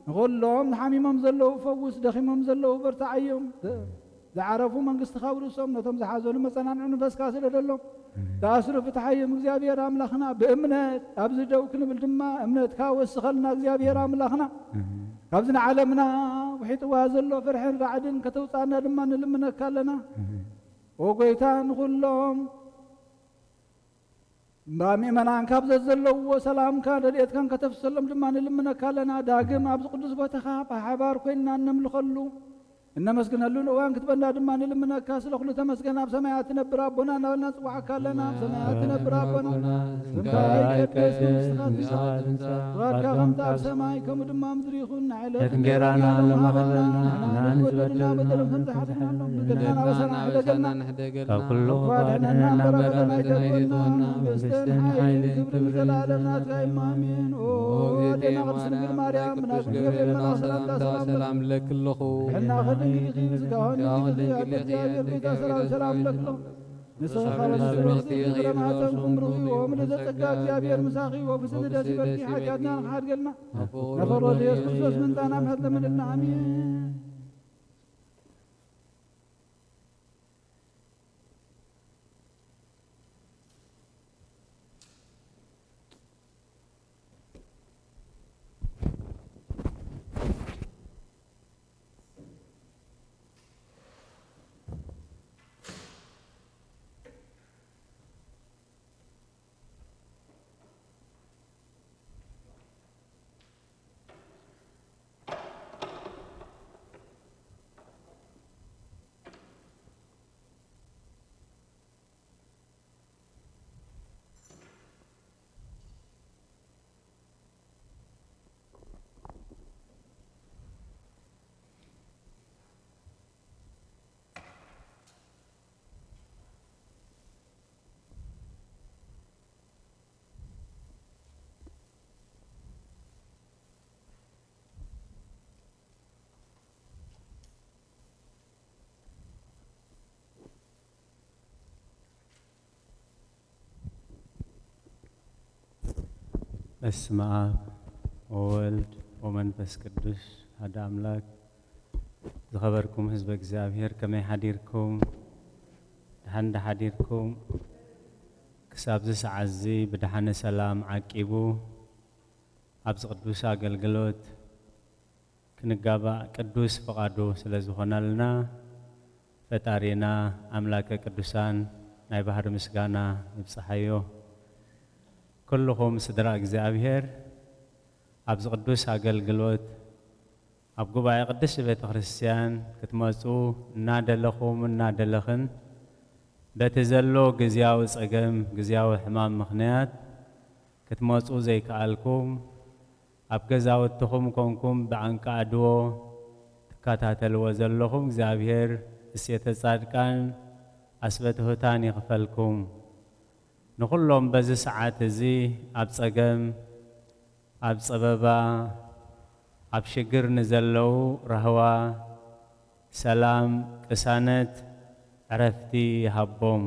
ንኹሎም ሓሚሞም ዘለዉ ፈውስ፣ ደኺሞም ዘለዉ በርትዓዮም። ዝዓረፉ መንግስትኻ ውርሶም፣ ነቶም ዝሓዘኑ መጸናንዒ መንፈስካ ስደደሎም። ዝኣስሩ ፍትሓዮም እግዚኣብሔር ኣምላኽና። ብእምነት ኣብዚ ደው ክንብል ድማ እምነትካ ወስኸልና እግዚኣብሔር ኣምላኽና። ካብዚ ንዓለምና ውሒጥዋ ዘሎ ፍርሕን ራዕድን ከተውጻና ድማ ንልምነካ ኣለና። ኦ ጎይታ፣ ንኹሎም እምባ ምእመናን ካብ ዘዘለውዎ ሰላምካን ረድኤትካን ከተፍሰሎም ድማ ንልምነካ ኣለና። ዳግም ኣብዚ ቅዱስ ቦታኻ ብሓባር ኮይንና እነምልኸሉ እነመስግነሉን እዋን ክትበና ድማ ንልምነካ። ስለ ኩሉ ተመስገን። ኣብ ሰማያት ትነብር ኣቦና እናበልና ንጽውዓካ ኣለና። ኣብ ሰማያት ትነብር ኣቦና፣ ስምካ ይቀደስ፣ መንግስትኻ ትምጻእ፣ ፍቓድካ ከምቲ ኣብ ሰማይ ከምኡ ድማ ኣብ ምድሪ ይኹን። ንዕለት እንጀራና ሃበና፣ ንሕና ንበድል ዘለና በደል ከም ዝሓተናሎም በደልና ኣበሳና ሕደገልና፣ ካብ ኩሉ ክፉእ ኣድሕነና እምበር፣ ኣበሳና ኣይተግበና። መንግስትን ሓይልን ክብርን ዘለኣለም ናትካ እዩ። ኣሜን። ኦ ኣዴና ቅድስት ድንግል ማርያም፣ ብናትኪ ገብርኤል መልኣኽ ሰላምታ ሰላም እብለኪ ኣለኹ። ድሕና ከድንግል ኢኺ፣ ስጋውን ድንግል ኢኺ፣ ኣደ እግዚኣብሔር ጎይታ ሰራዊት ሰላም እብለኪ ኣለኹ። ንስኺ ካብ ኣንስቲ ብሩኽቲ ኢኺ፣ ፍረ ማህፀንኩም ብሩኽ እዩ። ኦ ምልዕተ ጸጋ፣ እግዚኣብሔር ምሳኺ፣ ወፍስቲ ደስ ይበልኪ፣ ሓጢኣትና ንኽሓድገልና፣ ነፈሮ ኢየሱስ ክርስቶስ ምንታና ምሕረት ለምንልና። ኣሜን። በስመ አብ ወወልድ ወመንፈስ ቅዱስ አሐዱ አምላክ። ዝኸበርኩም ህዝበ እግዚኣብሔር፣ ከመይ ሓዲርኩም? ደሓን ዶ ሓዲርኩም? ክሳብዚ ሰዓት እዚ ብደሓነ ሰላም ዓቂቡ ኣብዚ ቅዱስ ኣገልግሎት ክንጋባእ ቅዱስ ፍቓዱ ስለ ዝኾነልና፣ ፈጣሪና ኣምላከ ቅዱሳን ናይ ባህሪ ምስጋና ይብጽሓዮ። ኩልኹም ስድራ እግዚኣብሔር ኣብዚ ቅዱስ ኣገልግሎት ኣብ ጉባኤ ቅድስቲ ቤተ ክርስቲያን ክትመጹ እናደለኹም እናደለኽን በቲ ዘሎ ግዝያዊ ጸገም፣ ግዝያዊ ሕማም ምኽንያት ክትመጹ ዘይከኣልኩም፣ ኣብ ገዛውትኹም ኮንኩም ብኣንቃዕድዎ ትከታተልዎ ዘለኹም እግዚኣብሔር እሴተ ጻድቃን ኣስበ ትሑታን ይኽፈልኩም። ንኹሎም በዚ ሰዓት እዚ ኣብ ጸገም፣ ኣብ ጸበባ፣ ኣብ ሽግር ንዘለዉ ራህዋ፣ ሰላም፣ ቅሳነት፣ ዕረፍቲ ይሃቦም።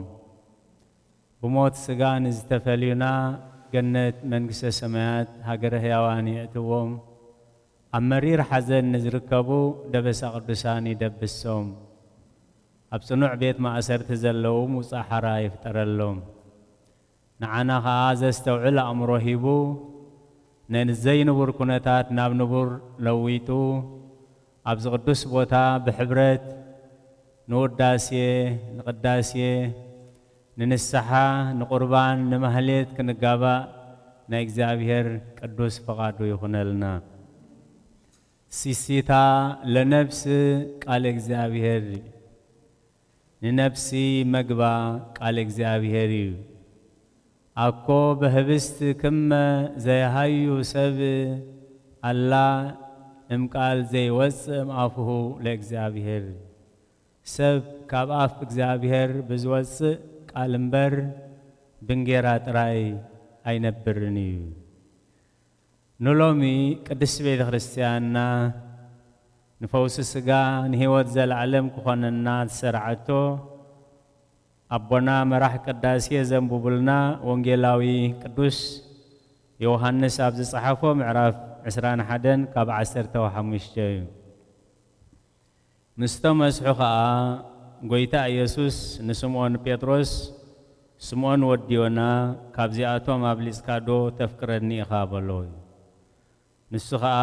ብሞት ስጋ ንዝተፈልዩና ገነት መንግስተ ሰማያት ሃገረ ህያዋን የእትዎም። ኣብ መሪር ሓዘን ንዝርከቡ ደበሳ ቅዱሳን ይደብሶም። ኣብ ጽኑዕ ቤት ማእሰርቲ ዘለዉ ምውጻእ ሓራ ይፍጠረሎም። ንዓና ኸኣ ዘስተውዕል ኣእምሮ ሂቡ፣ ነንዘይንቡር ኩነታት ናብ ንቡር ለዊጡ፣ ኣብዚ ቅዱስ ቦታ ብሕብረት ንውዳሴ፣ ንቅዳሴ፣ ንንስሓ፣ ንቁርባን፣ ንማህሌት ክንጋባእ ናይ እግዚኣብሔር ቅዱስ ፍቓዱ ይኹነልና። ሲሲታ ለነፍስ ቃለ እግዚኣብሔር፣ ንነፍሲ መግባ ቃለ እግዚኣብሔር እዩ። ኣኮ በህብስት ክመ ዘይሃዩ ሰብ ኣላ እምቃል ዘይወፅእ እምኣፍሁ ለእግዚኣብሔር። ሰብ ካብ ኣፍ እግዚኣብሔር ብዝወፅእ ቃል እምበር ብእንጌራ ጥራይ ኣይነብርን እዩ። ንሎሚ ቅድስቲ ቤተ ክርስቲያንና ንፈውሲ ሥጋ ንሕይወት ዘለዓለም ክኾነና ዝሰርዓቶ ኣቦና መራሕ ቅዳሴ ዘንብቡልና ወንጌላዊ ቅዱስ ዮሃንስ ኣብ ዝጸሓፎ ምዕራፍ ዕስራን ሓደን ካብ ዓሰርተ ሓሙሽተ እዩ። ምስ ተመስሑ ኸኣ ጐይታ ኢየሱስ ንስምዖን ጴጥሮስ፣ "ስምዖን ወዲ ዮና፣ ካብዚኣቶም ኣብሊጽካዶ ተፍቅረኒ ኢኻ?" በሎ። ንሱ ኸኣ፣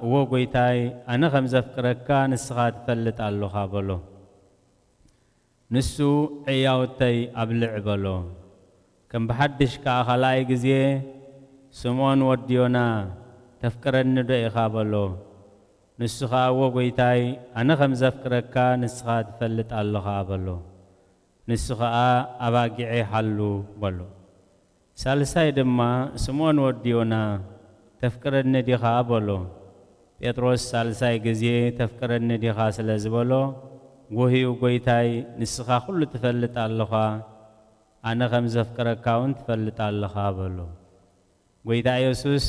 "እወ ጐይታይ፣ ኣነ ኸም ዘፍቅረካ ንስኻ ትፈልጥ ኣሎኻ" በሎ። ንሱ፣ "ዕያውተይ ኣብልዕ" በሎ። ከም ብሓድሽ ከኣ ኻልኣይ ግዜ፣ "ስምዖን ወዲ ዮና፣ ተፍቅረኒ ዶ ኢኻ?" በሎ። ንሱ ኸኣ፣ "እወ ጐይታይ፣ ኣነ ኸም ዘፍቅረካ ንስኻ ትፈልጥ ኣሎኻ" በሎ። ንሱ ኸኣ፣ "ኣባጊዐይ ሓሉ" በሎ። ሳልሳይ ድማ፣ "ስምዖን ወዲ ዮና፣ ተፍቅረኒ ዲኻ?" በሎ። ጴጥሮስ ሳልሳይ ግዜ፣ "ተፍቅረኒ ዲኻ?" ስለ ዝበሎ፣ ጐህዩ፣ "ጐይታይ፣ ንስኻ ኹሉ ትፈልጥ ኣሎኻ፣ ኣነ ኸም ዘፍቅረካ እውን ትፈልጥ ኣሎኻ" በሎ። ጐይታ ኢየሱስ፣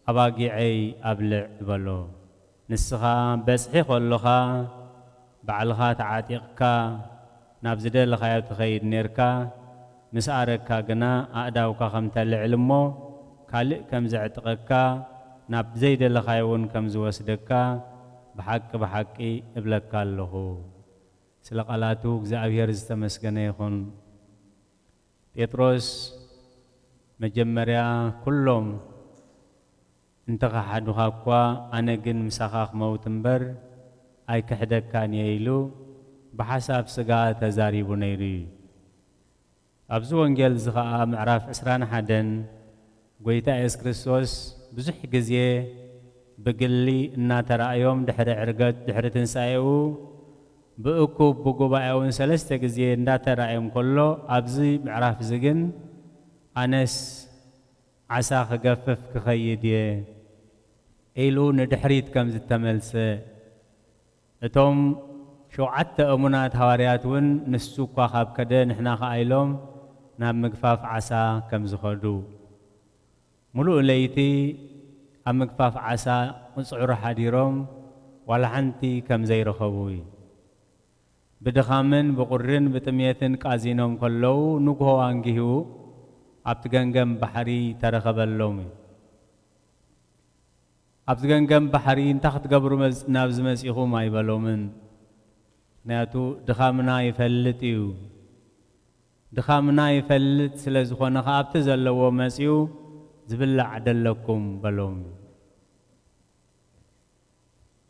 "ኣባጊዐይ ኣብልዕ" በሎ። ንስኻ በጽሒ ከሎኻ ባዕልኻ ተዓጢቕካ ናብ ዝደለኻዮ ትኸይድ ኔርካ፣ ምስ ኣረግካ ግና ኣእዳውካ ከም ተልዕል እሞ ካልእ ከም ዘዕጥቐካ፣ ናብ ዘይደለኻዮ እውን ከም ዝወስደካ ብሓቂ ብሓቂ እብለካ ኣለኹ። ስለ ቃላቱ እግዚኣብሔር ዝተመስገነ ይኹን። ጴጥሮስ መጀመርያ ኩሎም እንተ ኸሓዱኻ እኳ፣ ኣነ ግን ምሳኻ ክመውት እምበር ኣይክሕደካን እየ ኢሉ ብሓሳብ ስጋ ተዛሪቡ ነይሩ እዩ። ኣብዚ ወንጌል እዚ ኸኣ ምዕራፍ ዕስራን ሓደን ጐይታ የሱስ ክርስቶስ ብዙሕ ግዜ ብግሊ እናተራእዮም ድሕሪ ዕርገት፣ ድሕሪ ትንሳኤኡ ብእኩብ ብጉባኤ እውን ሰለስተ ግዜ እንዳተራእዮም ከሎ፣ ኣብዚ ምዕራፍ እዚ ግን ኣነስ ዓሳ ክገፍፍ ክኸይድ እየ ኢሉ ንድሕሪት ከም ዝተመልሰ፣ እቶም ሸውዓተ እሙናት ሃዋርያት እውን ንሱ እኳ ካብ ከደ ንሕና ኸኣ ኢሎም ናብ ምግፋፍ ዓሳ ከም ዝኸዱ፣ ምሉእ ለይቲ ኣብ ምግፋፍ ዓሳ ክጽዕሩ ሓዲሮም ዋላ ሓንቲ ከም ዘይረኸቡ እዩ። ብድኻምን ብቑርን ብጥሜትን ቃዚኖም ከለዉ፣ ንግሆ ኣንጊሁ ኣብቲ ገንገም ባሕሪ ተረኸበሎም እዩ። ኣብቲ ገንገም ባሕሪ፣ "እንታይ ክትገብሩ መዝ-፣ ናብዚ መጺኹም?" ኣይበሎምን። ምኽንያቱ ድኻምና ይፈልጥ እዩ። ድኻምና ይፈልጥ ስለ ዝኾነ ኸኣ፣ ኣብቲ ዘለዎ መጺኡ፣ "ዝብላዕ ደለኩም?" በሎም።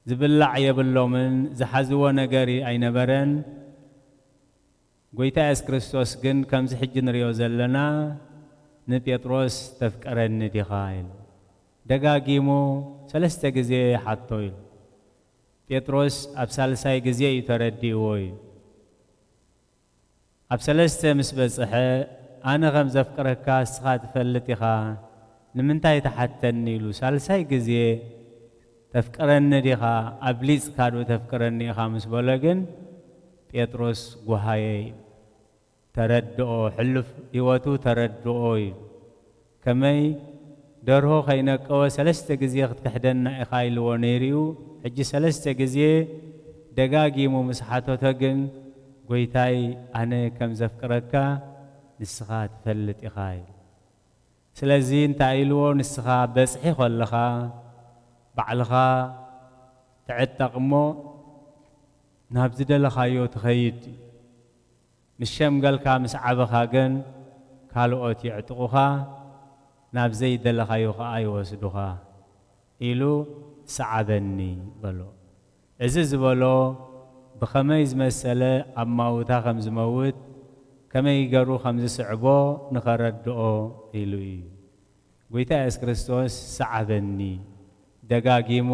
ዝብላዕ የብሎምን፣ ዝሓዝዎ ነገር ኣይነበረን። ጐይታ የሱስ ክርስቶስ ግን ከምዚ ሕጂ ንርእዮ ዘለና ንጴጥሮስ፣ "ተፍቅረኒ ዲኻ?" ኢሉ ደጋጊሙ ሰለስተ ግዜ ይሓቶ ኢሉ። ጴጥሮስ ኣብ ሳልሳይ ግዜ እዩ ተረዲእዎ ኢሉ። ኣብ ሰለስተ ምስ በጽሐ፣ "ኣነ ከም ዘፍቅረካ እስኻ ትፈልጥ ኢኻ፣ ንምንታይ ትሓተኒ?" ኢሉ ሳልሳይ ግዜ፣ "ተፍቅረኒ ዲኻ? ኣብሊጽካ ዶ ተፍቅረኒ ኢኻ?" ምስ በሎ ግን፣ ጴጥሮስ ጓሃየ እዩ። ተረድኦ፣ ሕሉፍ ህይወቱ ተረድኦ እዩ። ከመይ ደርሆ ከይነቀወ ሰለስተ ግዜ ክትክሕደና ኢኻ ኢልዎ ነይሩ እዩ። ሕጂ ሰለስተ ግዜ ደጋጊሙ ምስ ሓተቶ ግን፣ "ጐይታይ፣ ኣነ ከም ዘፍቅረካ ንስኻ ትፈልጥ ኢኻ" ኢሉ። ስለዚ እንታይ ኢልዎ? "ንስኻ በጽሒ ከለኻ ባዕልኻ ትዕጠቕ እሞ ናብ ዝደለኻዮ ትኸይድ። ምስ ሸምገልካ፣ ምስ ዓበኻ ግን ካልኦት የዕጥቑኻ፣ ናብ ዘይደለኻዮ ኸኣ ይወስዱኻ" ኢሉ፣ "ሰዓበኒ" በሎ። እዚ ዝበሎ ብኸመይ ዝመሰለ ኣማውታ ከም ዝመውት፣ ከመይ ገሩ ከም ዝስዕቦ ንኸረድኦ ኢሉ እዩ። ጐይታ የሱስ ክርስቶስ "ሰዓበኒ" ደጋጊሙ፣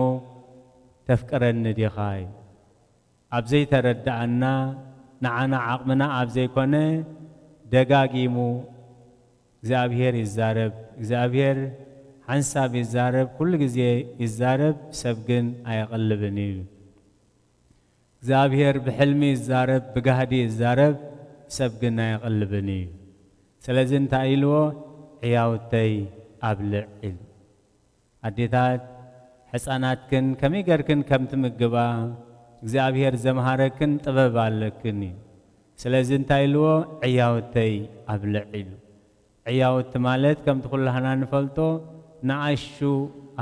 "ተፍቅረኒ ዲኻ?" እዩ። ኣብ ዘይተረድኣና፣ ንዓና ዓቕምና ኣብ ዘይኮነ፣ ደጋጊሙ እግዚኣብሔር ይዛረብ። እግዚኣብሔር ሓንሳብ ይዛረብ፣ ኩሉ ግዜ ይዛረብ፣ ሰብ ግን ኣየቕልብን እዩ። እግዚኣብሔር ብሕልሚ ይዛረብ፣ ብጋህዲ ይዛረብ፣ ሰብ ግን ኣየቕልብን እዩ። ስለዚ እንታይ ኢልዎ? "ዕያውተይ ኣብልዕ" ኢሉ። ኣዴታት፣ ሕፃናትክን ከመይ ገርክን ከም ትምግባ እግዚኣብሔር ዘምሃረክን ጥበብ ኣለክን እዩ። ስለዚ እንታይ ኢልዎ? ዕያውተይ ኣብልዕ ኢሉ። ዕያውቲ ማለት ከምቲ ኩላህና ንፈልጦ ንኣሹ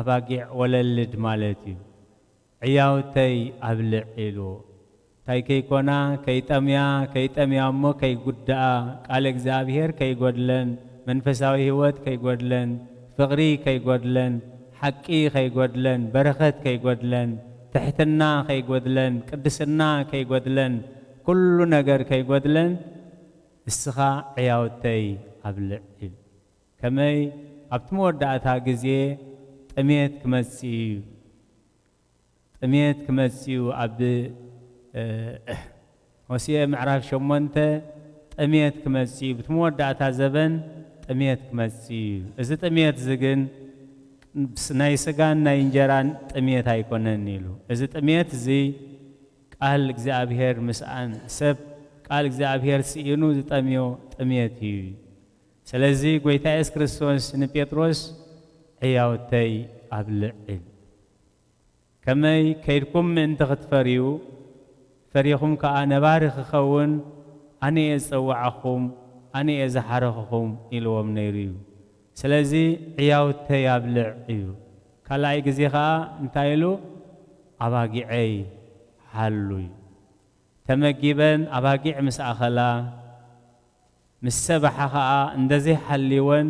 ኣባጊዕ ወለልድ ማለት እዩ። ዕያውተይ ኣብልዕ ኢልዎ። እንታይ ከይኮና? ከይጠምያ፣ ከይጠምያ እሞ ከይጉድኣ፣ ቃል እግዚኣብሔር ከይጎድለን፣ መንፈሳዊ ህይወት ከይጎድለን፣ ፍቕሪ ከይጎድለን፣ ሓቂ ከይጎድለን፣ በረኸት ከይጎድለን፣ ትሕትና ከይጎድለን፣ ቅድስና ከይጎድለን፣ ኩሉ ነገር ከይጎድለን፣ እስኻ ዕያውተይ ኣብልዕ ኢሉ። ከመይ? ኣብቲ መወዳእታ ግዜ ጥሜት ክመጽእ እዩ። ጥሜት ክመጽእ እዩ። ኣብ ሆሴዕ ምዕራፍ ሸሞንተ ጥሜት ክመጽእ እዩ። ብቲ መወዳእታ ዘበን ጥሜት ክመጽእ እዩ። እዚ ጥሜት እዚ ግን ናይ ስጋን ናይ እንጀራን ጥሜት ኣይኮነን ኢሉ። እዚ ጥሜት እዚ ቃል እግዚኣብሔር ምስኣን፣ ሰብ ቃል እግዚኣብሔር ስኢኑ ዝጠምዮ ጥሜት እዩ። ስለዚ ጎይታ የሱስ ክርስቶስ ንጴጥሮስ ዕያውተይ ኣብልዕ ኢሉ። ከመይ? ከይድኩም ምእንቲ ክትፈርዩ፣ ፈሪኹም ከኣ ነባሪ ክኸውን ኣነ እየ ዝጸዋዕኹም፣ ኣነ እየ ዝሓረኽኹም ኢልዎም ነይሩ እዩ። ስለዚ ዕያውተይ ኣብልዕ እዩ። ካልኣይ ግዜ ከኣ እንታይ ኢሉ? ኣባጊዐይ ሓሉ እዩ። ተመጊበን ኣባጊዕ ምስ ኣኸላ፣ ምስ ሰብሓ ኸኣ እንደዘይሓልወን፣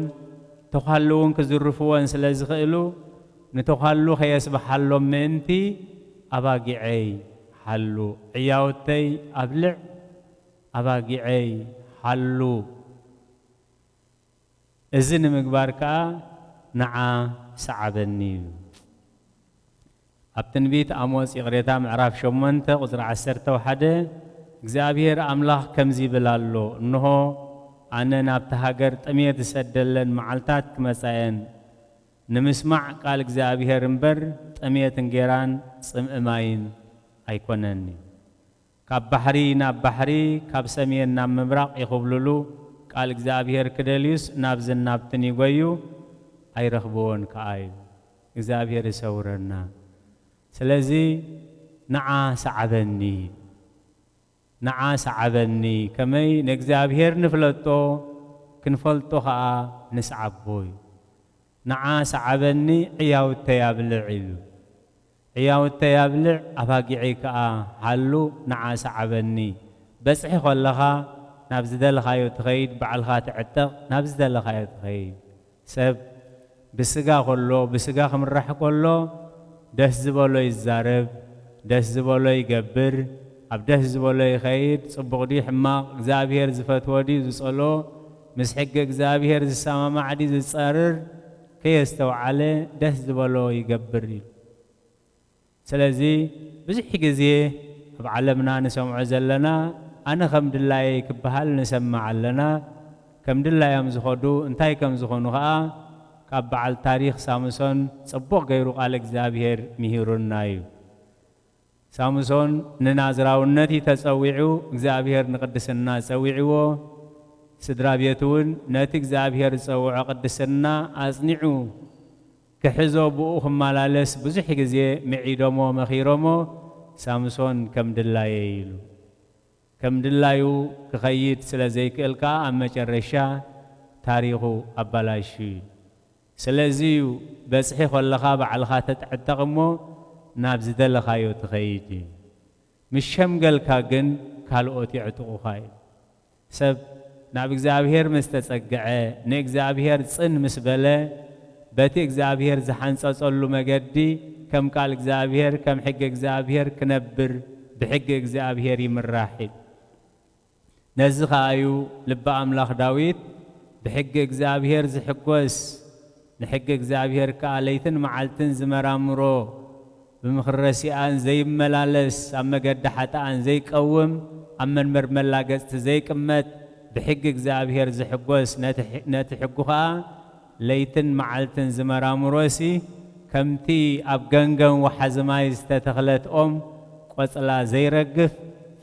ተዃሉ እውን ክዝርፍወን ስለ ዝኽእሉ፣ ንተዃሉ ከየስብሓሎም ምእንቲ ኣባጊዐይ ሓሉ፣ ዕያውተይ ኣብልዕ፣ ኣባጊዐይ ሓሉ። እዚ ንምግባር ከኣ ንዓ ሰዓበኒ እዩ። ኣብ ትንቢት ኣሞጽ፣ ይቕሬታ፣ ምዕራፍ ሸሞንተ ቁጽሪ ዓሰርተ ሓደ፣ እግዚኣብሔር ኣምላኽ ከምዚ ይብል ኣሎ፣ እንሆ፣ ኣነ ናብቲ ሃገር ጥሜት ዝሰደለን መዓልታት ክመጻ እየን። ንምስማዕ ቃል እግዚኣብሔር እምበር፣ ጥሜት እንጌራን ጽምኢ ማይን ኣይኮነን እዩ። ካብ ባሕሪ ናብ ባሕሪ፣ ካብ ሰሜን ናብ ምብራቕ ይኹብልሉ፣ ቃል እግዚኣብሔር ክደልዩስ ናብዝን ናብትን ይጎዩ፣ ኣይረኽብዎን ከኣ እዩ። እግዚኣብሔር ይሰውረና። ስለዚ ንዓ ሰዓበኒ፣ ንዓ ሰዓበኒ፣ ከመይ ንእግዚኣብሔር ንፍለጦ፣ ክንፈልጦ ኸኣ ንስዓቦ እዩ። ንዓ ሰዓበኒ፣ ዕያውተይ ኣብልዕ ኢሉ። ዕያውተይ ኣብልዕ፣ ኣባጊዐይ ከኣ ሓሉ፣ ንዓ ሰዓበኒ። በጽሒ ከለኻ ናብ ዝደለኻዮ ትኸይድ፣ ባዕልኻ ትዕጠቕ፣ ናብ ዝደለኻዮ ትኸይድ። ሰብ ብስጋ ከሎ፣ ብስጋ ክምራሕ ከሎ፣ ደስ ዝበሎ ይዛረብ፣ ደስ ዝበሎ ይገብር፣ ኣብ ደስ ዝበሎ ይኸይድ፣ ጽቡቕ ድዩ ሕማቕ፣ እግዚኣብሔር ዝፈትዎ ድዩ ዝጸልኦ፣ ምስ ሕጊ እግዚኣብሔር ዝሰማማዕ ድዩ ዝጻረር፣ ከየስተውዓለ ደስ ዝበሎ ይገብር እዩ። ስለዚ ብዙሕ ግዜ ኣብ ዓለምና ንሰምዖ ዘለና፣ ኣነ ከም ድላየይ ክበሃል ንሰምዕ ኣለና። ከም ድላዮም ዝኸዱ እንታይ ከም ዝኾኑ ኸኣ ካብ በዓል ታሪኽ ሳምሶን ጽቡቕ ገይሩ ቃል እግዚኣብሔር ምሂሩና እዩ። ሳምሶን ንናዝራውነት እዩ ተጸዊዑ፣ እግዚኣብሔር ንቅድስና ጸዊዕዎ። ስድራ ቤቱ እውን ነቲ እግዚኣብሔር ዝጸውዖ ቅድስና ኣጽኒዑ ክሕዞ ብኡ ክመላለስ ብዙሕ ግዜ ምዒዶሞ መኺሮሞ፣ ሳምሶን ከም ድላየይ ኢሉ። ከም ድላዩ ክኸይድ ስለ ዘይክእል ከኣ ኣብ መጨረሻ ታሪኹ ኣባላሹ እዩ። ስለዚ እዩ በጽሒ ከለኻ ባዕልኻ ተትዕጠቕ እሞ ናብ ዝደለኻዮ ትኸይድ እዩ። ምስ ሸምገልካ ግን ካልኦት የዕጥቑኻ እዩ። ሰብ ናብ እግዚኣብሔር ምስ ተጸግዐ፣ ንእግዚኣብሔር ጽን ምስ በለ፣ በቲ እግዚኣብሔር ዝሓንጸጸሉ መገዲ ከም ቃል እግዚኣብሔር፣ ከም ሕጊ እግዚኣብሔር ክነብር ብሕጊ እግዚኣብሔር ይምራሕ እዩ። ነዚ ኸኣ እዩ ልበ ኣምላኽ ዳዊት ብሕጊ እግዚኣብሔር ዝሕጎስ፣ ንሕጊ እግዚኣብሔር ከኣ ለይትን መዓልትን ዝመራምሮ፣ ብምኽሪ ረሲኣን ዘይመላለስ፣ ኣብ መገዲ ሓጥኣን ዘይቀውም፣ ኣብ መንበር መላገጽቲ ዘይቅመጥ፣ ብሕጊ እግዚኣብሔር ዝሕጎስ፣ ነቲ ሕ-፣ ነቲ ሕጉ ኸኣ ለይትን መዓልትን ዝመራምሮሲ፣ ከምቲ ኣብ ገንገን ወሓዚ ማይ ዝተተኽለት ኦም ቆጽላ ዘይረግፍ፣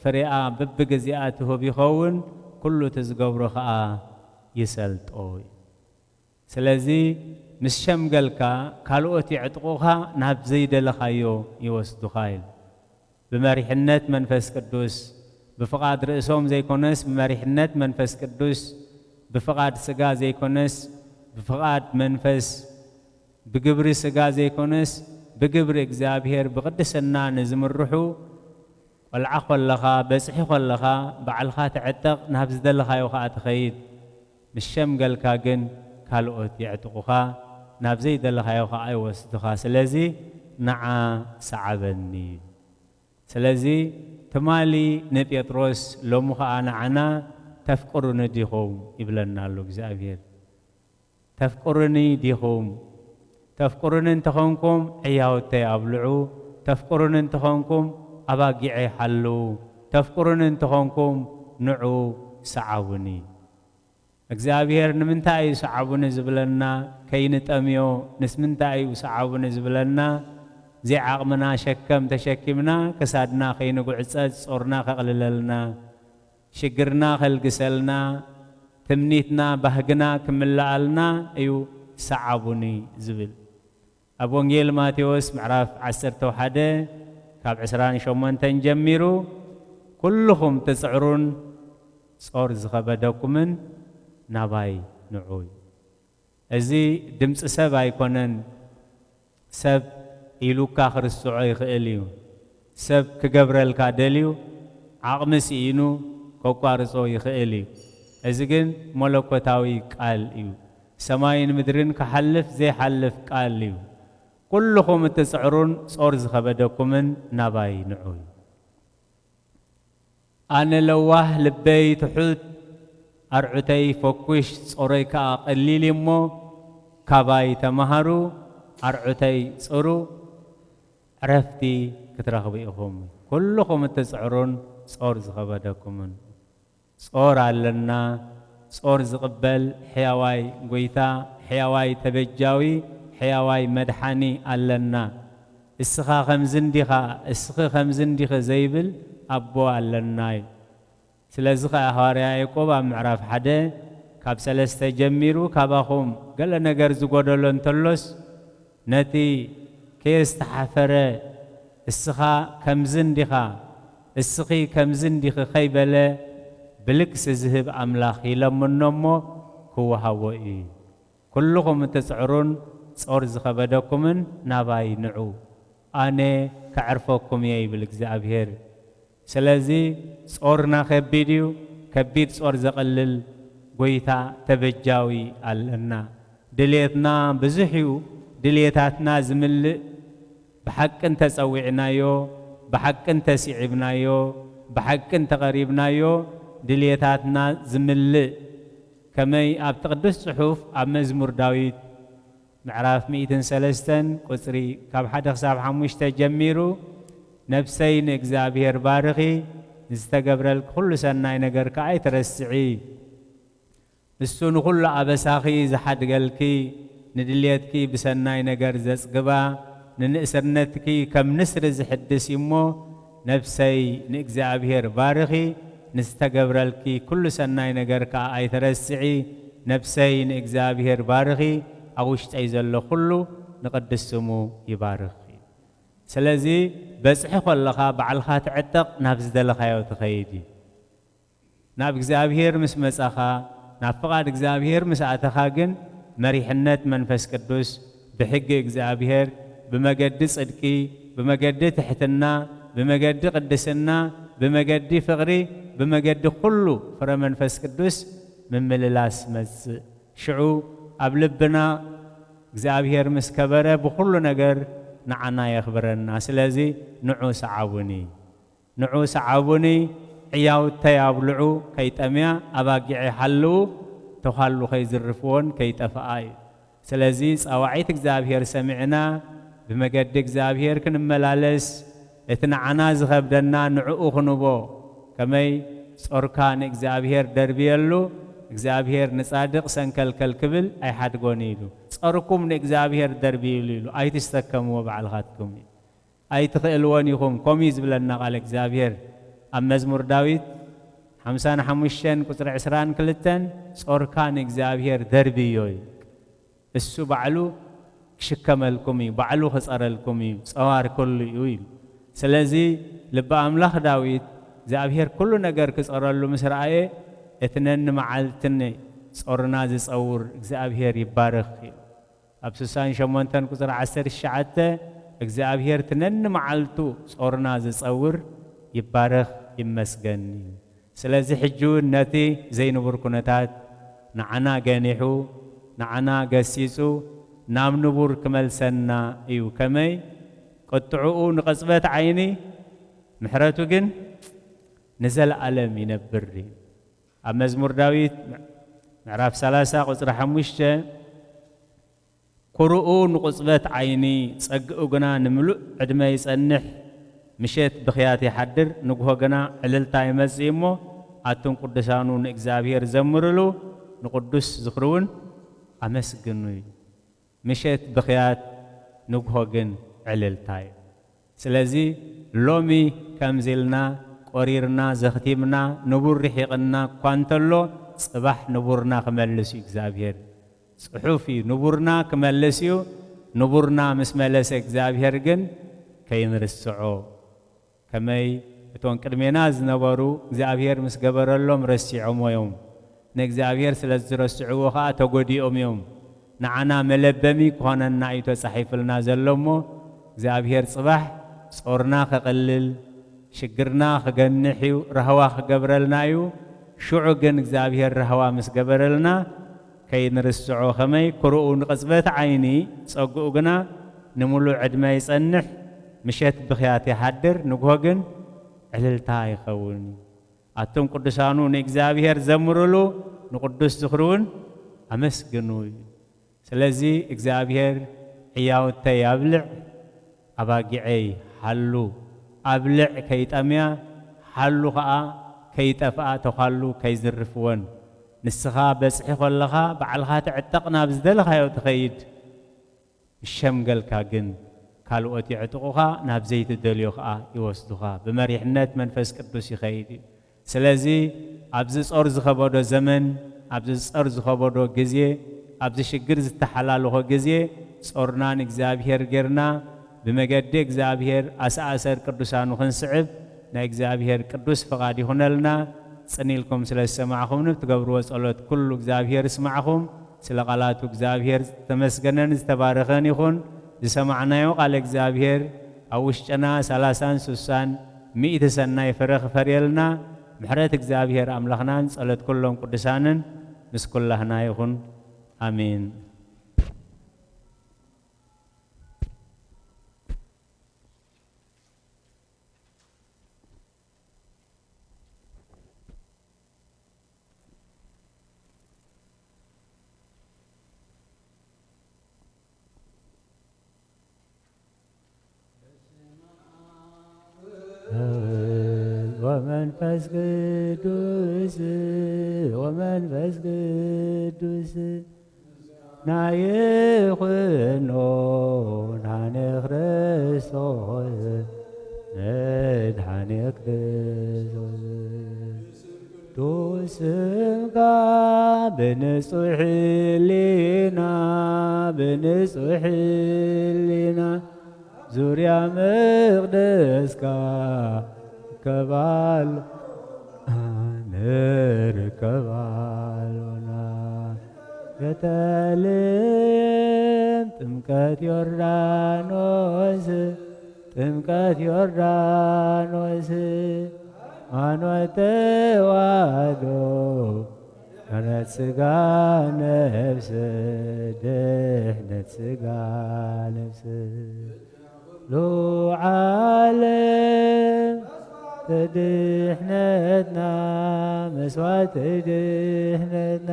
ፍሬኣ በብግዜኣ ትህብ ይኸውን፣ ኩሉ እቲ ዝገብሮ ኸኣ ይሰልጦ እዩ። ስለዚ ምስ ሸምገልካ ካልኦት የዕጥቑኻ፣ ናብ ዘይደለኻዮ ይወስዱኻ ኢሉ። ብመሪሕነት መንፈስ ቅዱስ፣ ብፍቓድ ርእሶም ዘይኮነስ ብመሪሕነት መንፈስ ቅዱስ፣ ብፍቓድ ስጋ ዘይኮነስ ብፍቓድ መንፈስ፣ ብግብሪ ስጋ ዘይኮነስ ብግብሪ እግዚኣብሔር ብቕድስና ንዝምርሑ፣ ቆልዓ ኮለኻ፣ በጽሒ ኮለኻ፣ ባዕልኻ ትዕጠቕ፣ ናብ ዝደለኻዮ ኸኣ ትኸይድ። ምስ ሸምገልካ ግን ካልኦት የዕጥቑኻ፣ ናብ ዘይደለኻዮ ኸኣ ይወስዱኻ። ስለዚ ንዓ ሰዓበኒ። ስለዚ ትማሊ ንጴጥሮስ፣ ሎሚ ኸኣ ንዓና፣ "ተፍቅሩኒ ዲኹም?" ይብለና ኣሎ እግዚኣብሔር። "ተፍቅሩኒ ዲኹም? ተፍቅሩኒ እንተኾንኩም፣ ዕያውተይ ኣብልዑ። ተፍቅሩኒ እንተኾንኩም፣ ኣባጊዐይ ሓልዉ። ተፍቅሩኒ እንተኾንኩም፣ ንዑ ሰዓቡኒ።" እግዚኣብሔር ንምንታይ እዩ ሰዓቡኒ ዝብለና? ከይንጠምዮ። ንስምንታይ እዩ ሰዓቡኒ ዝብለና? ዘይዓቕምና ሸከም ተሸኪምና ክሳድና ከይንጉዕጸጽ፣ ጾርና ከቕልለልና፣ ሽግርና ከልግሰልና፣ ትምኒትና ባህግና ክምልኣልና እዩ ሰዓቡኒ ዝብል። ኣብ ወንጌል ማቴዎስ ምዕራፍ ዓሰርተ ሓደ ካብ ዕስራን ሸሞንተን ጀሚሩ፣ "ኩልኹም ትጽዕሩን ጾር ዝኸበደኩምን ናባይ ንዑ" እዩ። እዚ ድምፂ ሰብ ኣይኮነን። ሰብ ኢሉካ ክርስዖ ይኽእል እዩ። ሰብ ክገብረልካ ደልዩ ዓቕሚ ስኢኑ ከቋርጾ ይኽእል እዩ። እዚ ግን መለኮታዊ ቃል እዩ። ሰማይን ምድርን ክሓልፍ ዘይሓልፍ ቃል እዩ። "ኩልኹም እትጽዕሩን ጾር ዝኸበደኩምን ናባይ ንዑ" እዩ። ኣነ ለዋህ፣ ልበይ ትሑት፣ ኣርዑተይ ፈኩሽ፣ ጾረይ ከኣ ቀሊል እዩ እሞ፣ ካባይ ተማሃሩ፣ ኣርዑተይ ጽሩ፣ ዕረፍቲ ክትረኽቡ ኢኹም። ኩልኹም እትጽዕሩን ጾር ዝኸበደኩምን። ጾር ኣለና። ጾር ዝቕበል ሕያዋይ ጐይታ፣ ሕያዋይ ተበጃዊ፣ ሕያዋይ መድሓኒ ኣለና። እስኻ ከምዚ እንዲኻ፣ እስኺ ከምዚ እንዲኺ ዘይብል ኣቦ ኣለና እዩ። ስለዚ ኸኣ ሃዋርያ ያዕቆብ ኣብ ምዕራፍ ሓደ ካብ ሰለስተ ጀሚሩ፣ "ካባኹም ገለ ነገር ዝጎደሎ እንተሎስ፣ ነቲ ከየስተሓፈረ፣ እስኻ ከምዚ እንዲኻ፣ እስኺ ከምዚ እንዲኺ ከይበለ፣ ብልግሲ ዝህብ ኣምላኽ ይለምኖ እሞ ክወሃቦ እዩ። ኩልኹም እትጽዕሩን ጾር ዝኸበደኩምን ናባይ ንዑ፣ ኣነ ከዕርፈኩም እየ" ይብል እግዚኣብሔር። ስለዚ ጾርና ከቢድ እዩ። ከቢድ ጾር ዘቐልል ጐይታ ተበጃዊ ኣለና። ድሌትና ብዙሕ እዩ። ድሌታትና ዝምልእ፣ ብሓቂ እንተጸዊዕናዮ፣ ብሓቂ እንተስዒብናዮ፣ ብሓቂ እንተቐሪብናዮ፣ ድሌታትና ዝምልእ፣ ከመይ ኣብቲ ቅዱስ ጽሑፍ ኣብ መዝሙር ዳዊት ምዕራፍ ሚእትን ሰለስተን ቁጽሪ ካብ ሓደ ክሳብ ሓሙሽተ ጀሚሩ፣ "ነፍሰይ ንእግዚኣብሔር ባርኺ፣ ንዝተገብረልኪ ኩሉ ሰናይ ነገር ከኣ ኣይትረስዒ። ንሱ ንኹሉ ኣበሳኺ ዝሓድገልኪ፣ ንድልየትኪ ብሰናይ ነገር ዘጽግባ፣ ንንእስነትኪ ከም ንስሪ ዝሕድስ እዩ እሞ፣ ነፍሰይ ንእግዚኣብሔር ባርኺ፣ ንዝተገብረልኪ ኩሉ ሰናይ ነገር ከኣ ኣይትረስዒ። ነፍሰይ ንእግዚኣብሔር ባርኺ፣ ኣብ ውሽጠይ ዘሎ ኩሉ ንቕድስ ስሙ ይባርኽ" እዩ። ስለዚ በጽሒ ከለኻ ባዕልኻ ትዕጠቕ፣ ናብ ዝደለኻዮ ትኸይድ እዩ። ናብ እግዚኣብሔር ምስ መጻኻ፣ ናብ ፍቓድ እግዚኣብሔር ምስ ኣተኻ ግን መሪሕነት መንፈስ ቅዱስ ብሕጊ እግዚኣብሔር፣ ብመገዲ ጽድቂ፣ ብመገዲ ትሕትና፣ ብመገዲ ቅድስና፣ ብመገዲ ፍቕሪ፣ ብመገዲ ኩሉ ፍረ መንፈስ ቅዱስ ምምልላስ መጽእ። ሽዑ ኣብ ልብና እግዚኣብሔር ምስ ከበረ ብኹሉ ነገር ንዓና የኽብረና። ስለዚ ንዑ ሰዓቡኒ፣ ንዑ ሰዓቡኒ፣ ዕያውተይ ኣብልዑ፣ ከይጠምያ፣ ኣባጊዐይ ሓልዉ፣ ተዃሉ ከይዝርፍወን ከይጠፍኣ እዩ። ስለዚ ጻዋዒት እግዚኣብሔር ሰሚዕና ብመገዲ እግዚኣብሔር ክንመላለስ፣ እቲ ንዓና ዝኸብደና ንዕኡ ክንቦ፣ ከመይ ጾርካ ንእግዚኣብሔር ደርብየሉ፣ እግዚኣብሔር ንጻድቕ ሰንከልከል ክብል ኣይሓድጎን ኢሉ። ጾርኩም ንእግዚኣብሔር ደርብዩሉ ኢሉ፣ ኣይትስተከምዎ ባዕልኻትኩም እዩ። ኣይትኽእልዎን ኢኹም። ከምኡ እዩ ዝብለና ቃል እግዚኣብሔር ኣብ መዝሙር ዳዊት ሓምሳን ሓሙሽተን ቁጽሪ ዕስራን ክልተን፣ "ጾርካ ንእግዚኣብሔር ደርብዮ" እዩ። እሱ ባዕሉ ክሽከመልኩም እዩ፣ ባዕሉ ክጸረልኩም እዩ፣ ጸዋር ኩሉ እዩ ኢሉ። ስለዚ ልቢ ኣምላኽ ዳዊት እግዚኣብሔር ኩሉ ነገር ክጸረሉ ምስ ረኣየ፣ እቲ ነንመዓልትን ጾርና ዝጸውር እግዚኣብሔር ይባረኽ እዩ። ኣብ ስሳን ሸሞንተን ቁጽሪ ዓሰርተ ትሽዓተ እግዚኣብሔር እቲ ነንመዓልቱ ጾርና ዝጸውር ይባረኽ ይመስገን እዩ። ስለዚ ሕጂ እውን ነቲ ዘይንቡር ኩነታት ንዓና ገኒሑ፣ ንዓና ገሲጹ፣ ናብ ንቡር ክመልሰና እዩ። ከመይ? ቁጥዕኡ ንቕጽበት ዓይኒ፣ ምሕረቱ ግን ንዘለኣለም ይነብር እዩ። ኣብ መዝሙር ዳዊት ምዕራፍ ሰላሳ ቁጽሪ ሓሙሽተ፣ "ኩርኡ ንቕጽበት ዓይኒ፣ ጸግኡ ግና ንምሉእ ዕድመ ይጸንሕ። ምሸት ብኽያት ይሓድር፣ ንግሆ ግና ዕልልታ ይመጽእ እሞ፣ ኣቱም ቅዱሳኑ ንእግዚኣብሔር ዘምርሉ፣ ንቅዱስ ዝኽሪ እውን ኣመስግኑ" እዩ። ምሸት ብኽያት፣ ንግሆ ግን ዕልልታ እዩ። ስለዚ ሎሚ ከምዚ ኢልና ቆሪርና ዘኽቲምና፣ ንቡር ርሒቕና እኳ እንተሎ፣ ጽባሕ ንቡርና ክመልስ እዩ እግዚኣብሔር። ጽሑፍ እዩ፣ ንቡርና ክመልስ እዩ። ንቡርና ምስ መለሰ እግዚኣብሔር ግን ከይንርስዖ። ከመይ? እቶም ቅድሜና ዝነበሩ እግዚኣብሔር ምስ ገበረሎም ረሲዖሞ እዮም። ንእግዚኣብሔር ስለ ዝረስዕዎ ኸኣ ተጎዲኦም እዮም። ንዓና መለበሚ ክኾነና እዩ ተጻሒፍልና ዘሎ እሞ፣ እግዚኣብሔር ጽባሕ ጾርና ከቕልል፣ ሽግርና ክገንሕ እዩ፣ ራህዋ ክገብረልና እዩ። ሽዑ ግን እግዚኣብሔር ራህዋ ምስ ገበረልና፣ ከይንርስዖ፣ ከመይ? ኩርኡ ንቕጽበት ዓይኒ፣ ጸግኡ ግና ንምሉእ ዕድመ ይጸንሕ። ምሸት ብኽያት ይሓድር፣ ንግሆ ግን ዕልልታ ይኸውን። ኣቱም ቅዱሳኑ ንእግዚኣብሔር ዘምሩሉ፣ ንቅዱስ ዝኽሩ እውን ኣመስግኑ እዩ። ስለዚ እግዚኣብሔር፣ "ዕያውተይ ኣብልዕ፣ ኣባጊዐይ ሓሉ፣ ኣብልዕ ከይጠምያ፣ ሓሉ ኸኣ ከይጠፍኣ ተዃሉ ከይዝርፍወን። ንስኻ በጽሒ ኸለኻ ባዕልኻ ትዕጠቕ፣ ናብ ዝደለኻዮ ትኸይድ። ምስ ሸምገልካ ግን ካልኦት የዕጥቑኻ፣ ናብ ዘይትደልዮ ኸኣ ይወስዱኻ።" ብመሪሕነት መንፈስ ቅዱስ ይኸይድ እዩ። ስለዚ ኣብዚ ጾር ዝኸበዶ ዘመን፣ ኣብዚ ጾር ዝኸበዶ ግዜ፣ ኣብዚ ሽግር ዝተሓላለኾ ግዜ፣ ጾርና ንእግዚኣብሔር ጌርና፣ ብመገዲ እግዚኣብሔር ኣሰኣሰር ቅዱሳኑ ክንስዕብ ናይ እግዚኣብሔር ቅዱስ ፍቓድ ይኹነልና። ጽን ኢልኩም ስለ ዝሰማዕኹምኒ፣ ብትገብርዎ ጸሎት ኩሉ እግዚኣብሔር ይስማዕኹም። ስለ ቃላቱ እግዚኣብሔር ዝተመስገነን ዝተባረኸን ይኹን። ዝሰማዕናዮ ቃል እግዚኣብሔር ኣብ ውሽጥና ሰላሳን ስሳን ሚእቲ ሰናይ ፍረ ክፈርየልና ምሕረት እግዚኣብሔር ኣምላኽናን ጸሎት ኩሎም ቅዱሳንን ምስ ኩላህና ይኹን። ኣሜን። ወመንፈስ ቅዱስ፣ ወመንፈስ ቅዱስ፣ ናይኹኖ ናነ ክርስቶስ፣ መድኃኔ ክርስቶስ። ቅዱስ ስምካ ብንጹሕ ሕሊና፣ ብንጹሕ ሕሊና ዙርያ መቕደስካ ንርከባል-፣ ንርከባሎና። ቤተልሔም ጥምቀት ዮርዳኖስ፣ ጥምቀት ዮርዳኖስ፣ ሃይማኖት ተዋህዶ፣ ድሕነት ሥጋ ነፍስ፣ ድሕነት ሥጋ ነፍስ። ሉዓለም ድሕነትና፣ መስዋዕት ድሕነትና፣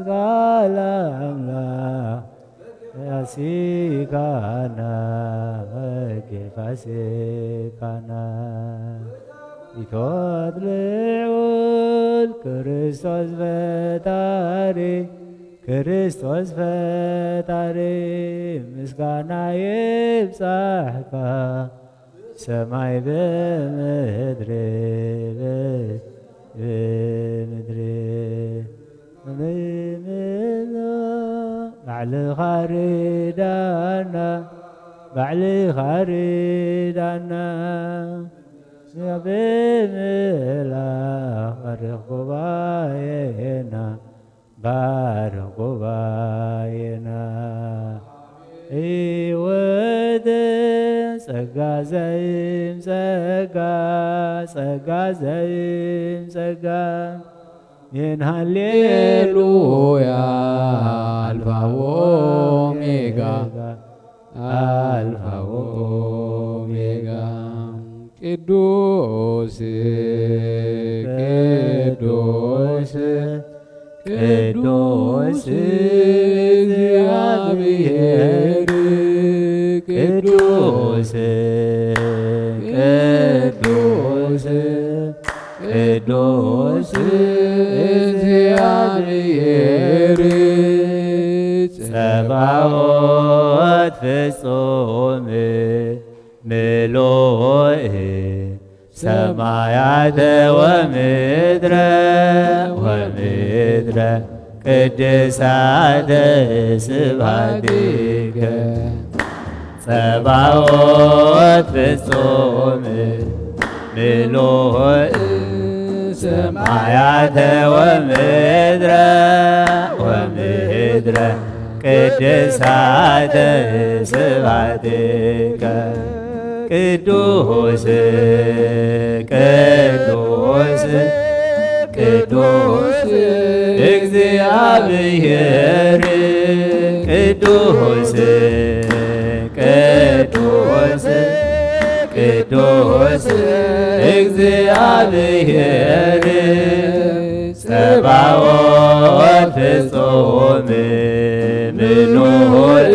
ቃል ኣምላኽ ፋሲካና፣ ሕጊ ፋሲካና። ፊቶት ልዑል ክርስቶስ ፈጣሪ፣ ክርስቶስ ፈጣሪ፣ ምስጋና ይብጻሕካ፣ ሰማይ ብምድሪ፣ ብ-፣ ብምድሪ። ባዕልኻ ርዳና፣ ባዕልኻ ርዳና። እግዚኣብሔር መልኣኽ ባርኽ ጉባኤና፣ ባርኽ ጉባኤና። ህይወት ጸጋ ዘይም ጸጋ፣ ጸጋ ዘይም ጸጋ። ሜን ሃሌሉያ፣ ኣልፋ ወኦሜጋ፣ ኣልፋ ወኦሜጋ። ቅዱስ፣ ቅዱስ፣ ቅዱስ እግዚኣብሔር፣ ቅዱስ፣ ቅዱስ፣ ቅዱስ እግዚኣብሔር፣ ጸባኦት ፍጹም ምሉእ ሰማያተ ወምድረ፣ ወምድረ ቅድሳተ ስብሐቲከ። ጸባኦት ፍጹም ምሉእ ሰማያተ ወምድረ፣ ወምድረ ቅድሳተ ስብሐቲከ። ቅዱስ፣ ቅዱስ፣ ቅዱስ እግዚኣብሔር፣ ቅዱስ፣ ቅዱስ፣ ቅዱስ እግዚኣብሔር፣ ጸባኦት ፍጹም ምሉእ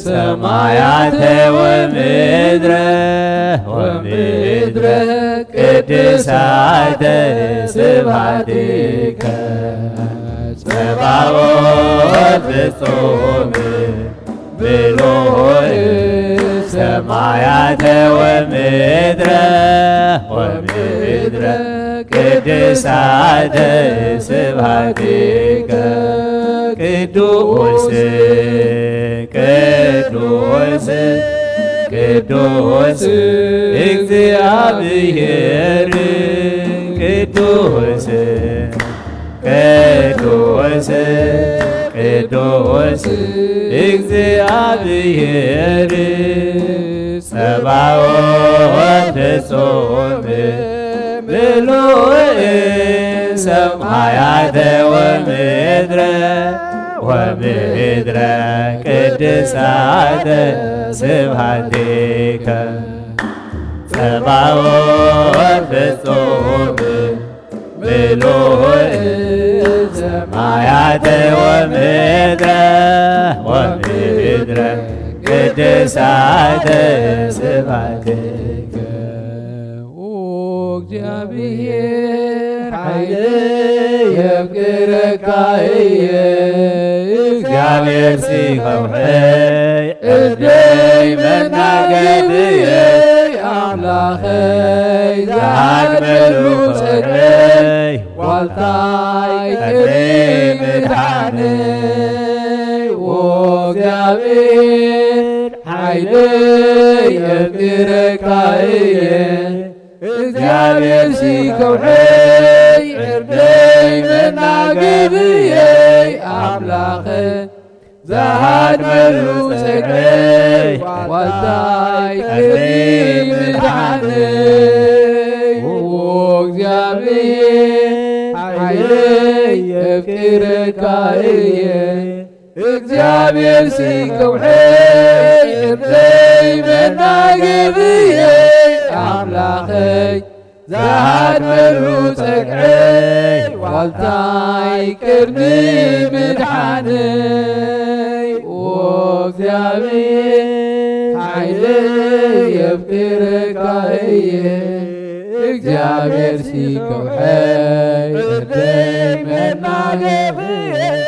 ሰማያተ ወምድረ፣ ወምድረ ቅድሳተ ስብሐቲከ። ጸባኦት ፍጹም ምሉእ ሰማያተ ወምድረ፣ ወምድረ ቅድሳተ ስብሐቲከ። ቅዱስ፣ ቅዱስ፣ ቅዱስ እግዚኣብሔር፣ ቅዱስ፣ ቅዱስ፣ ቅዱስ እግዚኣብሔር፣ ጸባኦት ፍጹም ምሉእ ሰማያተ ወምድረ፣ ወምድረ ቅድሳተ ስብሐቲከ። ጸባኦት ፍጹም ምሉእ ሰማያተ ወምድረ፣ ወምድረ ቅድሳተ ስብሐቲከ። ኦ እግዚኣብሔር፣ ሓይለይ የፍቅረካ እየ። እግዚኣብሔር ሲ ከውሕይ፣ ዕርደይ መናገፍየይ፣ ኣምላኸይ ዝሃድመሉ ጸግረይ፣ ዋልታይ ቅድሚ ምድሓነይ። ኦ እግዚኣብሔር፣ ሓይለይ የፍቅረካ እየ። እግዚኣብሔር ሲ ከውሕይ፣ ዕርደይ መናገፍየይ፣ ኣምላኸይ ዝሃድመሉ ጸግረይ፣ ዋልታይ ቅድሚ ምድሓነይ። ኦ እግዚኣብሔር፣ ሓይለይ የፍቅረካ እየ። እግዚኣብሔር ሲ ከውሕይ፣ ዕርደይ መናገፍየይ፣ ኣምላኸይ ዝሃድመሉ ጸግረይ፣ ዋልታይ ቅድሚ ምድሓነይ። ኦ እግዚኣብሔር፣ ሓይለይ የፍቅረካ እየ። እግዚኣብሔር ሲ ከውሕይ፣ ዕርደይ መናገፍየይ፣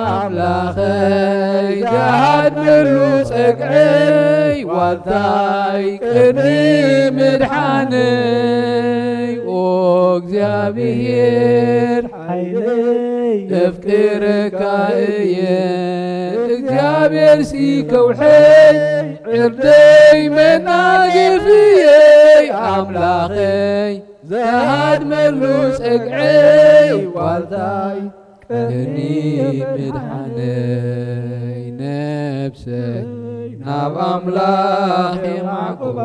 ኣምላኸይ ዝሃድመሉ ጸግረይ፣ ዋልታይ ቅድሚ ምድሓነይ። ኦ እግዚኣብሔር፣ ሓይለይ የፍቅረካ እየ። እግዚኣብሔርሲ ከውሐይ ዕርደይ መናገፍየይ ኣምላኸይ ዝሃድመሉ ጸግዐይ ዋልታይ ቀኒ ምድሓነይ ነብሰይ ናብ ኣምላኽ የማዕቁባ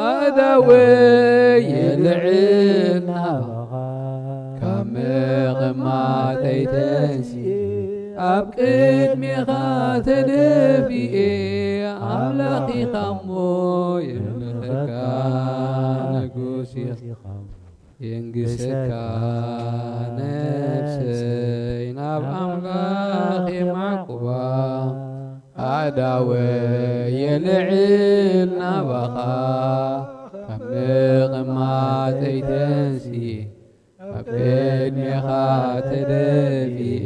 ኣእዳወይ የልዕል ናባኻ ካብ ምቕማጠይ ተንሲኤ ኣብ ቅድሜኻ ተደፊኤ ኣምላኽ ኢኻ እሞ የምልኸካ ንጉስ ኢኻ የንግሰካ ነብሰይ ናብ ኣምላኽ የማዕቁባ ኣእዳወይ የልዕል ናባኻ ካብ ምቕማጠይ ተንሲኤ ኣብ ቅድሜኻ ተደፊኤ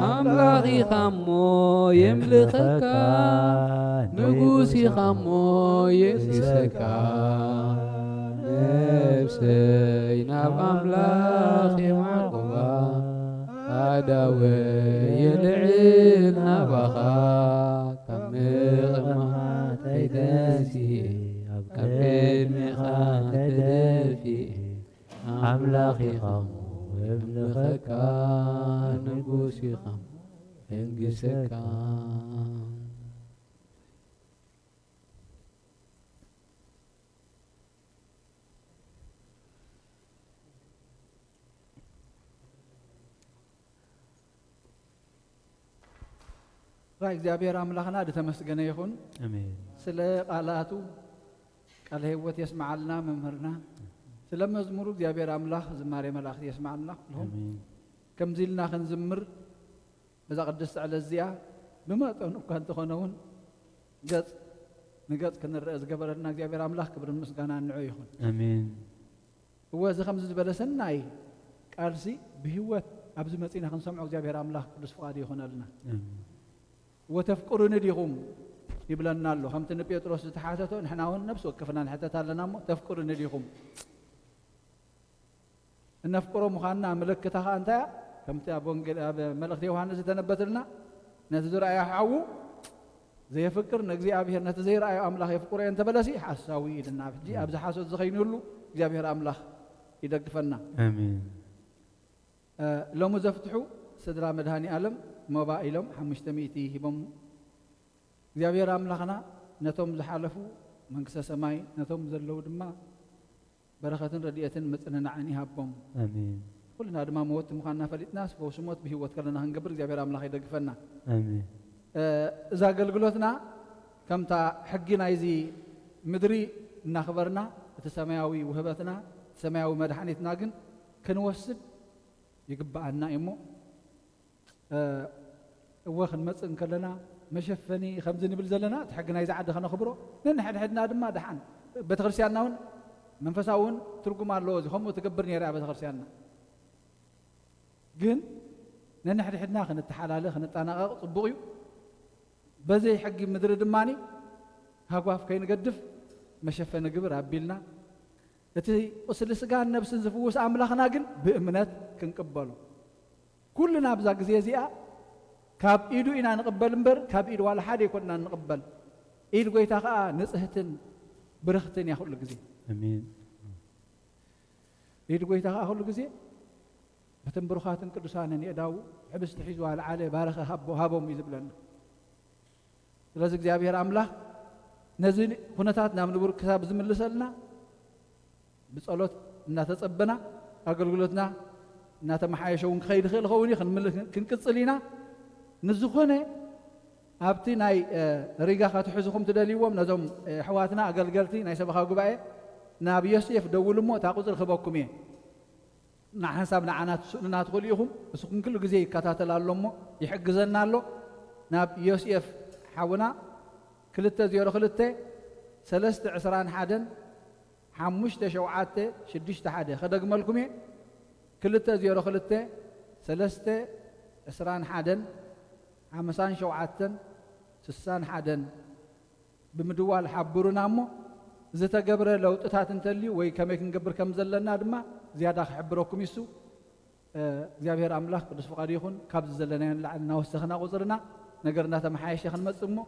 ኣምላኽ ኢኻ እሞ የምልኸካ ንጉስ ኢኻ እሞ የንግሰካ ነብሰይ ናብ ኣምላኽ የማዕቁባ ኣእዳወይ የልዕል ናባኻ ካብ ምቕማጠይ ተንሲኤ ኣብ ቅድሜኻ ተደፊኤ ኣምላኽ ኢኻ እሞ የምልኸካ ንጉስ ኢኻ እሞ የንግሰካ ራይ እግዚኣብሔር ኣምላኽና ዝተመስገነ ይኹን። ኣሜን። ስለ ቃላቱ ቃለ ህይወት የስምዓልና መምህርና። ስለ መዝሙሩ እግዚኣብሔር ኣምላኽ ዝማሬ መላእኽቲ የስምዓልና ኩልኹም። ኣሜን። ከምዚ ኢልና ክንዝምር በዛ ቅድስቲ ዕለት እዚኣ ብመጠኑ እኳ እንተኾነ እውን ገጽ ንገጽ ክንረአ ዝገበረልና እግዚኣብሔር ኣምላኽ ክብርን ምስጋናን ንዑ ይኹን። ኣሜን። እወ፣ እዚ ከምዚ ዝበለ ሰናይ ቃልሲ ብህይወት ኣብዚ መጺና ክንሰምዖ እግዚኣብሔር ኣምላኽ ቅዱስ ፍቓዱ ይኹነልና። ኣሜን። "ወተፍቅሩኒ ዲኹም?" ይብለና ኣሎ። ከምቲ ንጴጥሮስ ዝተሓተቶ ንሕና እውን ነፍሲ ወከፍና ንሕተት ኣለና እሞ፣ "ተፍቅሩኒ ዲኹም?" እነፍቅሮ ምዃንና ምልክታ ኸኣ እንታይ እያ? ከምቲ ኣብ ወንጌል፣ ኣብ መልእኽቲ ዮሃንስ ዝተነበተልና፣ ነቲ ዝረኣዮ ሓዉ ዘየፍቅር ንእግዚኣብሔር፣ ነቲ ዘይረኣዮ ኣምላኽ የፍቅሮ እየ እንተበለሲ ሓሳዊ እዩ ኢልና። ሕጂ ኣብዚ ሓሶት ዝኸይኑሉ እግዚኣብሔር ኣምላኽ ይደግፈና። ኣሜን። እ፣ ሎሚ ዘፍትሑ ስድራ መድሃኒ ኣለም ሞባእ ኢሎም ሓሙሽተ ሚእቲ ሂቦም። እግዚኣብሔር ኣምላኽና ነቶም ዝሓለፉ መንግስተ ሰማይ፣ ነቶም ዘለዉ ድማ በረኸትን ረድኤትን ምጽንናዕን ይሃቦም። ኣሜን። ኩልና ድማ መወቲ ምዃንና ፈሊጥናስ ፈውሲ ሞት ብህይወት ከለና ክንገብር እግዚኣብሔር ኣምላኽ ይደግፈና። ኣሜን። እ፣ እዛ ኣገልግሎትና ከምታ ሕጊ ናይዚ ምድሪ እናኽበርና እቲ ሰማያዊ ውህበትና፣ እቲ ሰማያዊ መድሓኒትና ግን ክንወስድ ይግብኣና እዩ እሞ፣ እ፣ እወ ክንመጽእ እንከለና መሸፈኒ ከምዚ ንብል ዘለና፣ እቲ ሕጊ ናይዚ ዓዲ ከነኽብሮ፣ ነንሕድሕድና ድማ ደሓን ቤተክርስትያንና እውን መንፈሳዊ እውን ትርጉም ኣለዎ። እዚ ከምኡ ትገብር ነይራ እያ ቤተክርስትያንና። ግን ነንሕድሕድና ክንተሓላለ፣ ክንጠናቐቕ ጽቡቕ እዩ። በዘይ ሕጊ ምድሪ ድማኒ ሃጓፍ ከይንገድፍ መሸፈኒ ግብር ኣቢልና፣ እቲ ቁስሊ ስጋን ነብስን ዝፍውስ ኣምላኽና ግን ብእምነት ክንቅበሎ። ኩልና ኣብዛ ግዜ እዚኣ ካብ ኢዱ ኢና ንቕበል እምበር፣ ካብ ኢድ ዋላ ሓደ ኣይኮንና ንቕበል። ኢድ ጐይታ ኸኣ ንጽህትን ብርኽትን እያ ኩሉ ግዜ። ኣሜን። ኢድ ጐይታ ኸኣ ኩሉ ግዜ በተን ብሩኻትን ቅዱሳንን የእዳዉ ሕብስቲ ሒዙ ኣልዓለ፣ ባረኸ፣ ሃቦ-፣ ሃቦም እዩ ዝብለና። ስለዚ እግዚኣብሔር ኣምላኽ ነዚ ኩነታት ናብ ንቡር ክሳብ ዝምልሰልና ብጸሎት እናተጸበና ኣገልግሎትና እናተመሓየሸ እውን ክኸይድ ይኽእል ይኸውን እዩ። ክንምል-፣ ክንቅጽል ኢና። ንዝኾነ ኣብቲ ናይ፣ እ፣ ሪጋ ከትሕዙኹም ትደልይዎም ነዞም፣ እ፣ ኣሕዋትና ኣገልገልቲ ናይ ሰበኻ ጉባኤ ናብ ዮሴፍ ደውሉ እሞ እታ ቁጽሪ ክህበኩም እየ። ንሓንሳብ ንዓና ትስእሉና ትኽእሉ ኢኹም። እሱ ግን ኩሉ ግዜ ይከታተል ኣሎ እሞ ይሕግዘና ኣሎ። ናብ ዮሴፍ ሓውና ክልተ ዜሮ ክልተ ሰለስተ ዕስራን ሓደን ሓሙሽተ ሸውዓተ ሽዱሽተ ሓደ ከደግመልኩም እየ። ክልተ ዜሮ ክልተ ሰለስተ ዕስራን ሓደን ሓምሳን ሸውዓተን ስሳን ሓደን ብምድዋል ሓብሩና እሞ፣ ዝተገብረ ለውጥታት እንተልዩ ወይ ከመይ ክንገብር ከም ዘለና ድማ ዝያዳ ክሕብረኩም ይሱ። እ፣ እግዚኣብሔር ኣምላኽ ቅዱስ ፍቓዱ ይኹን። ካብዚ ዘለናዮ ንላዕሊ እናወሰኽና ቁጽርና ነገር እናተመሓየሸ ክንመጽእ እሞ፣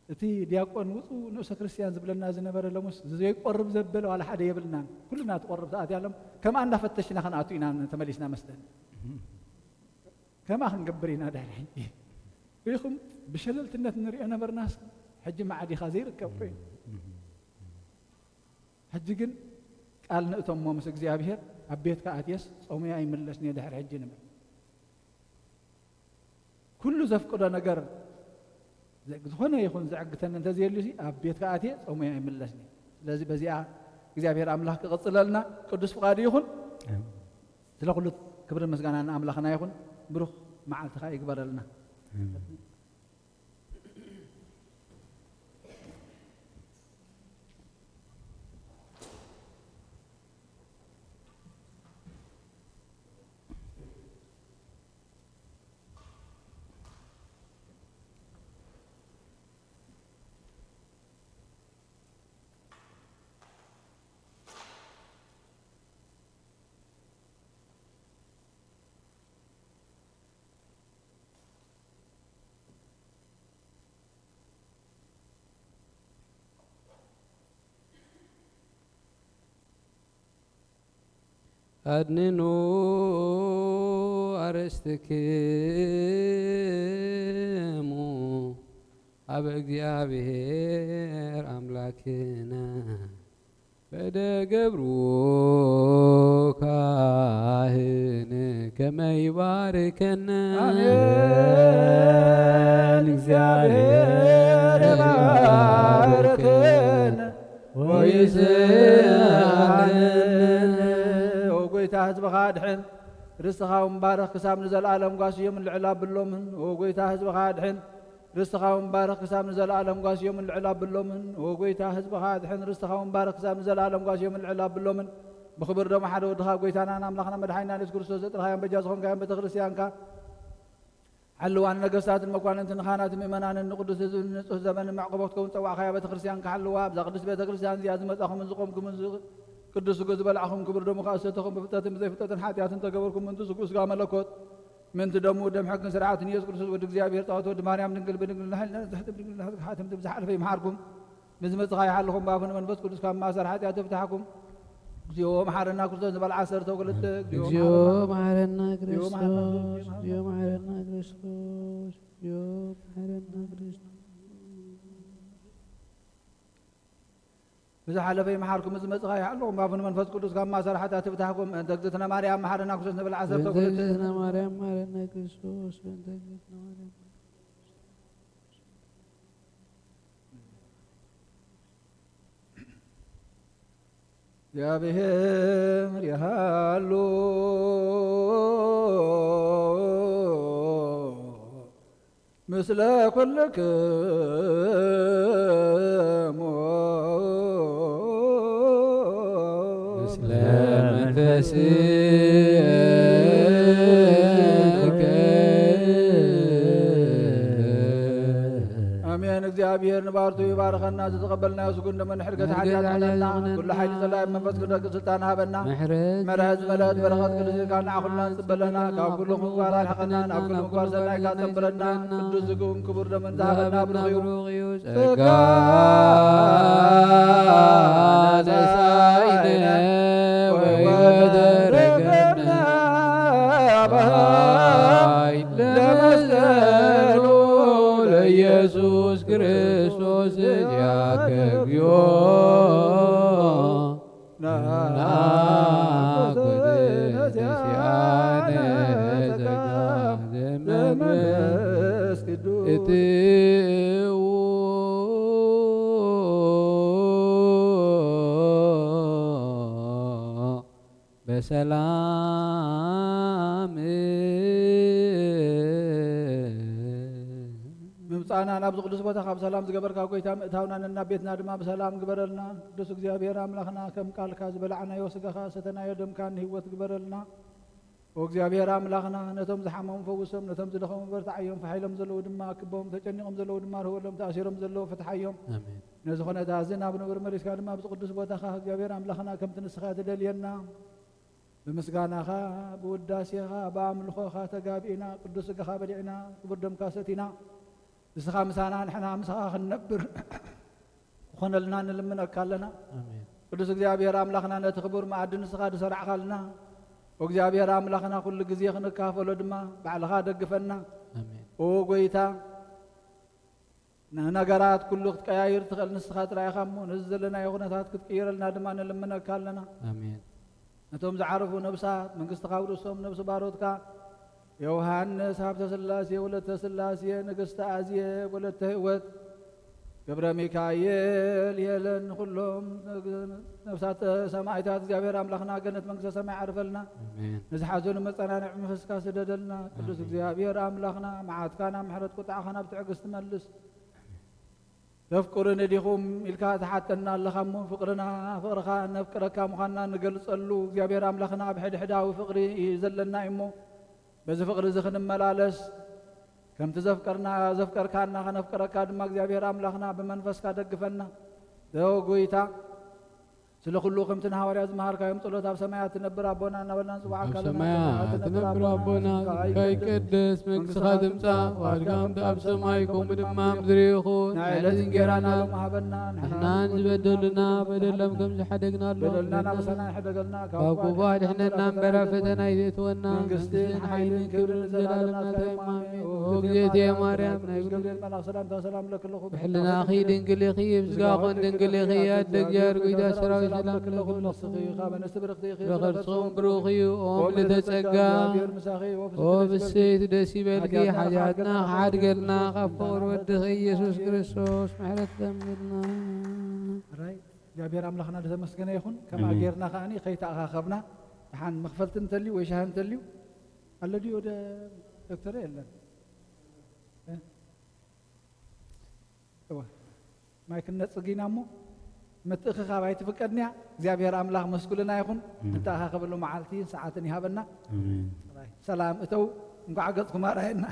እቲ ዲያቆን ውጹ ንኡሰ ክርስቲያን ዝብለና ዝነበረ፣ ሎምስ ዘይቆርብ ዘበለ ዋላ ሓደ የብልናን። ኩልና ትቆርብ ተኣትያ ሎም፣ ከምኣ እንዳፈተሽና ክንኣቱ ኢና ተመሊስና መስለኒ። ከምኣ ክንገብር ኢና ድሕሪ ሕጂ። ርኢኹም፣ ብሸለልትነት ንሪኦ ነበርናስ፣ ሕጂ መዓዲኻ ዘይርከብ ኮይኑ። ሕጂ ግን ቃል ንእቶሞ ምስ እግዚኣብሔር፣ ኣብ ቤትካ ኣትየስ ጾመይ ኣይምለስን እየ ድሕሪ ሕጂ ንብል። ኩሉ ዘፍቅዶ ነገር፣ ዝኾነ ይኹን ዘዕግተኒ እንተዘየልዩሲ፣ ኣብ ቤትካ ኣትየ ጾመይ ኣይምለስን እየ። ስለዚ በዚኣ እግዚኣብሔር ኣምላኽ ክቕጽለልና ቅዱስ ፍቓዱ ይኹን። ኣሜን። ስለ ኩሉ ክብርን ምስጋናን ንኣምላኽና ይኹን። ብሩኽ መዓልቲ ኸኣ ይግበረልና። ኣሜን። ኣድንኑ ኣርእስትክሙ ኣብ እግዚኣብሔር ኣምላክነ፣ በደ ገብሩ ካህን ከመ ይባርከነ። ኣሜን። እግዚኣብሔር ይባርከነ ወይስዓረነ። ኦ ጎይታ፣ ህዝብኻ ኣድሕን፣ ርስትኻ እውን ባርኽ፣ ክሳብ ንዘለኣለም ጓስዮምን ልዕል ኣብሎምን። ኦ ጎይታ፣ ህዝብኻ ኣድሕን፣ ርስትኻ እውን ባርኽ፣ ክሳብ ንዘለኣለም ጓስዮምን ልዕል ኣብሎምን። ኦ ጎይታ፣ ህዝብኻ ኣድሕን፣ ርስትኻ እውን ባርኽ፣ ክሳብ ንዘለኣለም ጓስዮምን ልዕል ኣብሎምን። ብኽብር ደሙ ሓደ ወድኻ፣ ጎይታናን ኣምላኽና መድሓኒናን የሱስ ክርስቶስ፣ ዘጥረኻያን በጃ ዝኾንካያን ቤተ ክርስቲያንካ፣ ሓልዋ ንነገስታትን መኳንንትን ንኻህናትን ምእመናንን ንቅዱስ ህዝብን ንንጹህ ዘበንን መዕቆቦ ክትከውን ጸዋዕካያ ቤተ ክርስቲያን ክሓልዋ፣ ኣብዛ ቅድስት ቤተ ክርስቲያን እዚኣ ዝመጻኹምን ዝቆምኩምን፣ እዚ ቅዱስ ስግኡ ዝበላዕኹም፣ ክቡር ደሙ ከኣ ዝሰተኹም፣ ብፍልጠትን ብዘይፍልጠትን ሓጢኣትን ተገበርኩም፣ ምእንቲ ስግኡ ስጋ መለኮት፣ ምእንቲ ደሙ ደም ሕግን ስርዓትን ኢየሱስ ክርስቶስ ወዲ እግዚኣብሔር ጸዋት ወዲ ማርያም ድንግል ብድንግልና ሕልና ዝሕትም ድንግልና ዝሓትም ዝሓለፈ ይምሓርኩም። ምስ መጽኻ ይሓልኹም፣ ብኣፉ ንመንፈስ ቅዱስ ካብ ማእሰር ሓጢኣት ይፍታሕኩም። እግዚኦ መሓረና ክርስቶስ ንበል ዓሰርተ ክልተ። እግዚኦ መሓረና፣ መሓረና፣ እግዚኦ መሓረና፣ ክርስቶስ፣ መሓረና፣ እግዚኦ መሓረና፣ መሓረና፣ ክርስቶስ፣ እግዚኦ መሓረና ክርስቶስ። ብዝሓለፈ ይምሓርኩም፣ ምስ መጽኻ ይሓልኹም፣ ብኣፉ ንመንፈስ ቅዱስ ካብ ማእሰር ሓጢኣት ይፍታሕኩም። እንተ እግዝእትነ ማርያም መሓረና ክርስቶስ ንበል ዓሰርተ ክልተ። እንተ እግዝእትነ ማርያም መሓረና ክርስቶስ፣ እንተ እግዝእትነ ማርያም እግዚኣብሔር ይሃሉ ምስለ ኩልክሙ። ምስለ መንፈስከ። ኣሜን። እግዚኣብሔር ንባርቱ ይባርኸና። ዝተቐበልናዮ ስጉን ደመን ሕድገት ሓጢኣት ይኹነና። ኩሉ ሓይሊ ጸላኢ መንፈስ ቅዱስ ስልጣን ሃበና። ምሕረት ምሕረት ዝመልአት በረኸት ቅዱስ ኢልካ ንዓ ኩልና ንጽበለና። ካብ ኩሉ ምግባር ኣርሕቐና፣ ናብ ኩሉ ምግባር ሰናይ ኢልካ ጸንብረና። ቅዱስ ስግኡን ክቡር ደሙን ዝሃበና ብሩኽ እዩ። ጸጋ ነሳኢነ ወይወተረከብነ በኃይለ መስቀሉ ለኢየሱስ ክርስቶስ ዚአከ እግዚኦ። ናኩትነ ሲአነ ጸጋ ዘመንፈስ ቅዱስ። እትዉ በሰላም። ምምጻእና ናብዚ ቅዱስ ቦታ ካብ ሰላም ዝገበርካ ጎይታ፣ ምእታውና ነናብ ቤትና ድማ ብሰላም ግበረልና። ቅዱስ እግዚኣብሔር ኣምላኽና፣ ከም ቃልካ ዝበላዕናዮ ስጋኻ ሰተናዮ ደምካ ንህይወት ግበረልና። ኦ እግዚኣብሔር ኣምላኽና፣ ነቶም ዝሓመሙ ፈውሶም፣ ነቶም ዝደኸሙ በርትዓዮም፣ ፋሕ ኢሎም ዘለዉ ድማ ኣክቦም፣ ተጨኒቖም ዘለዉ ድማ ርህወሎም፣ ተኣሲሮም ዘለዉ ፍትሓዮም። ኣሜን። ነዚ ኹነታት እዚ ናብ ንቡር መሊስካ ድማ ኣብዚ ቅዱስ ቦታኻ እግዚኣብሔር ኣምላኽና ከምቲ ንስኻ ትደልየና ብምስጋናኻ፣ ብውዳሴኻ፣ ብኣምልኾኻ ተጋቢእና፣ ቅዱስ ስጋኻ በሊዕና፣ ክቡር ደምካ ሰቲና፣ ንስኻ ምሳና፣ ንሕና ምሳኻ ክንነብር ክኾነልና ንልምነካ ኣለና። ኣሜን። ቅዱስ እግዚኣብሔር ኣምላኽና፣ ነቲ ክቡር መኣዲ ንስኻ ዝሰራዕኻልና፣ እግዚኣብሔር ኣምላኽና፣ ኩሉ ግዜ ክንካፈሎ ድማ ባዕልኻ ደግፈና። ኣሜን። ኦ ጎይታ፣ ንነገራት ኩሉ ክትቀያይር ትኽእል ንስኻ ጥራይ ኢኻ እሞ፣ ነዚ ዘለናዮ ኩነታት ክትቅይረልና ድማ ንልምነካ ኣለና። ኣሜን። ነቶም ዝዓረፉ ነብሳት መንግስትኻ ውርሶም፣ ነብሲ ባሮትካ ዮሃንስ ሃብተ ስላሴ፣ ወለተ ስላሴ፣ ንግስቲ ኣዝየ፣ ወለተ ህይወት፣ ገብረ ሚካኤል፣ ሄለን፣ ንኹሎም ነብሳት ሰማዕታት እግዚኣብሔር ኣምላኽና ገነት መንግስተ ሰማይ ዓርፈልና። ኣሜን። ንዝሓዘኑ መጸናንዒ መንፈስካ ስደደልና። ቅዱስ ኣሜን። እግዚኣብሔር ኣምላኽና፣ መዓትካ ናብ ምሕረት፣ ቁጣዕኻ ናብ ትዕግስቲ መልስ። ተፍቅሩኒ ዲኹም ኢልካ ትሓተና ኣለኻ እሞ፣ ፍቕርና፣ ፍቕርኻ ነፍቅረካ ምዃንና ንገልጸሉ እግዚኣብሔር ኣምላኽና፣ ኣብ ሕድሕዳዊ ፍቕሪ እዩ ዘለና እዩ እሞ፣ በዚ ፍቕሪ እዚ ክንመላለስ፣ ከምቲ ዘፍቀርና፣ ዘፍቀርካና ከነፍቅረካ ድማ እግዚኣብሔር ኣምላኽና ብመንፈስካ ደግፈና። ኦ ጎይታ፣ ስለ ኩሉ ከምቲ ንሃዋርያት ዝመሃርካዮም ጸሎት፣ ኣብ ሰማያት ትነብር ኣቦና እናበልና ንጽውዓካ ኣብ ኣለና። ሰማያት ትነብር ኣቦና፣ ስምካ ይቀደስ፣ መንግስትኻ ትምጻእ፣ ፍቓድካ ከምቲ ኣብ ሰማይ ከምኡ ድማ ኣብ ምድሪ ይኹን። ናይ ዕለት እንጌራና ሎሚ ሃበና። ንሕናን ዝበደሉና በደሎም ከም ዝሓደግናሎም በደልና ናበሳና ይሕደገልና፣ ካብ ክፉእ ኣድሕነና እምበር፣ ኣብ ፈተና ኣይተእትወና። መንግስትን ሓይልን ክብርን ንዘለኣለም ናትካ እዩ፣ ኣሜን። ኦ እግዝእትየ ማርያም፣ ናይ ቅዱስ ገብርኤል መልኣኽ ሰላምታ ሰላም እብለኪ ኣለኹ። ብሕልናኺ ድንግል ኢኺ፣ ብስጋኽን ድንግል ኢኺ፣ ኣደ እግዚኣብሔር ጎይታ ሰራዊት ሰላም እብለኪ ኣለኹ። ነፍስኺ ካብ ኣንስቲ ብርኽቲ ኢኺ፣ ፍረ ከርስኺ ብሩኽ እዩ። ኦ ምልዕተ ጸጋ፣ እግዚኣብሔር ምሳኺ፣ ኦ ፍስሕቲ ደስ ይበልኪ፣ ሓጢኣትና ክሓድገልና ካብ ፍቑር ወድኺ ኢየሱስ ክርስቶስ ምሕረት ለምንልና። ራይ እግዚኣብሔር ኣምላኽና ዝተመስገነ ይኹን። ከምኣ ኣሜን። ጌርና ከኣኒ ከይተኣኻኸብና ደሓን መኽፈልቲ እንተልዩ ወይ ሻሂ እንተልዩ ኣሎ ድዩ? ወደ ዶክተር የለን። እ? እወ። ማይክ ነጽግ ኢና እሞ ምትእኽኻብ ኣይትፍቀድንያ። እግዚኣብሔር ኣምላኽ መስኩልና ይኹን። ኣሜን። ንተኣኻኸበሉ መዓልቲ ሰዓትን ይሃበና። ኣሜን። ራይ ሰላም እተው። እንኳዕ ገጽኩም ኣርኣየና።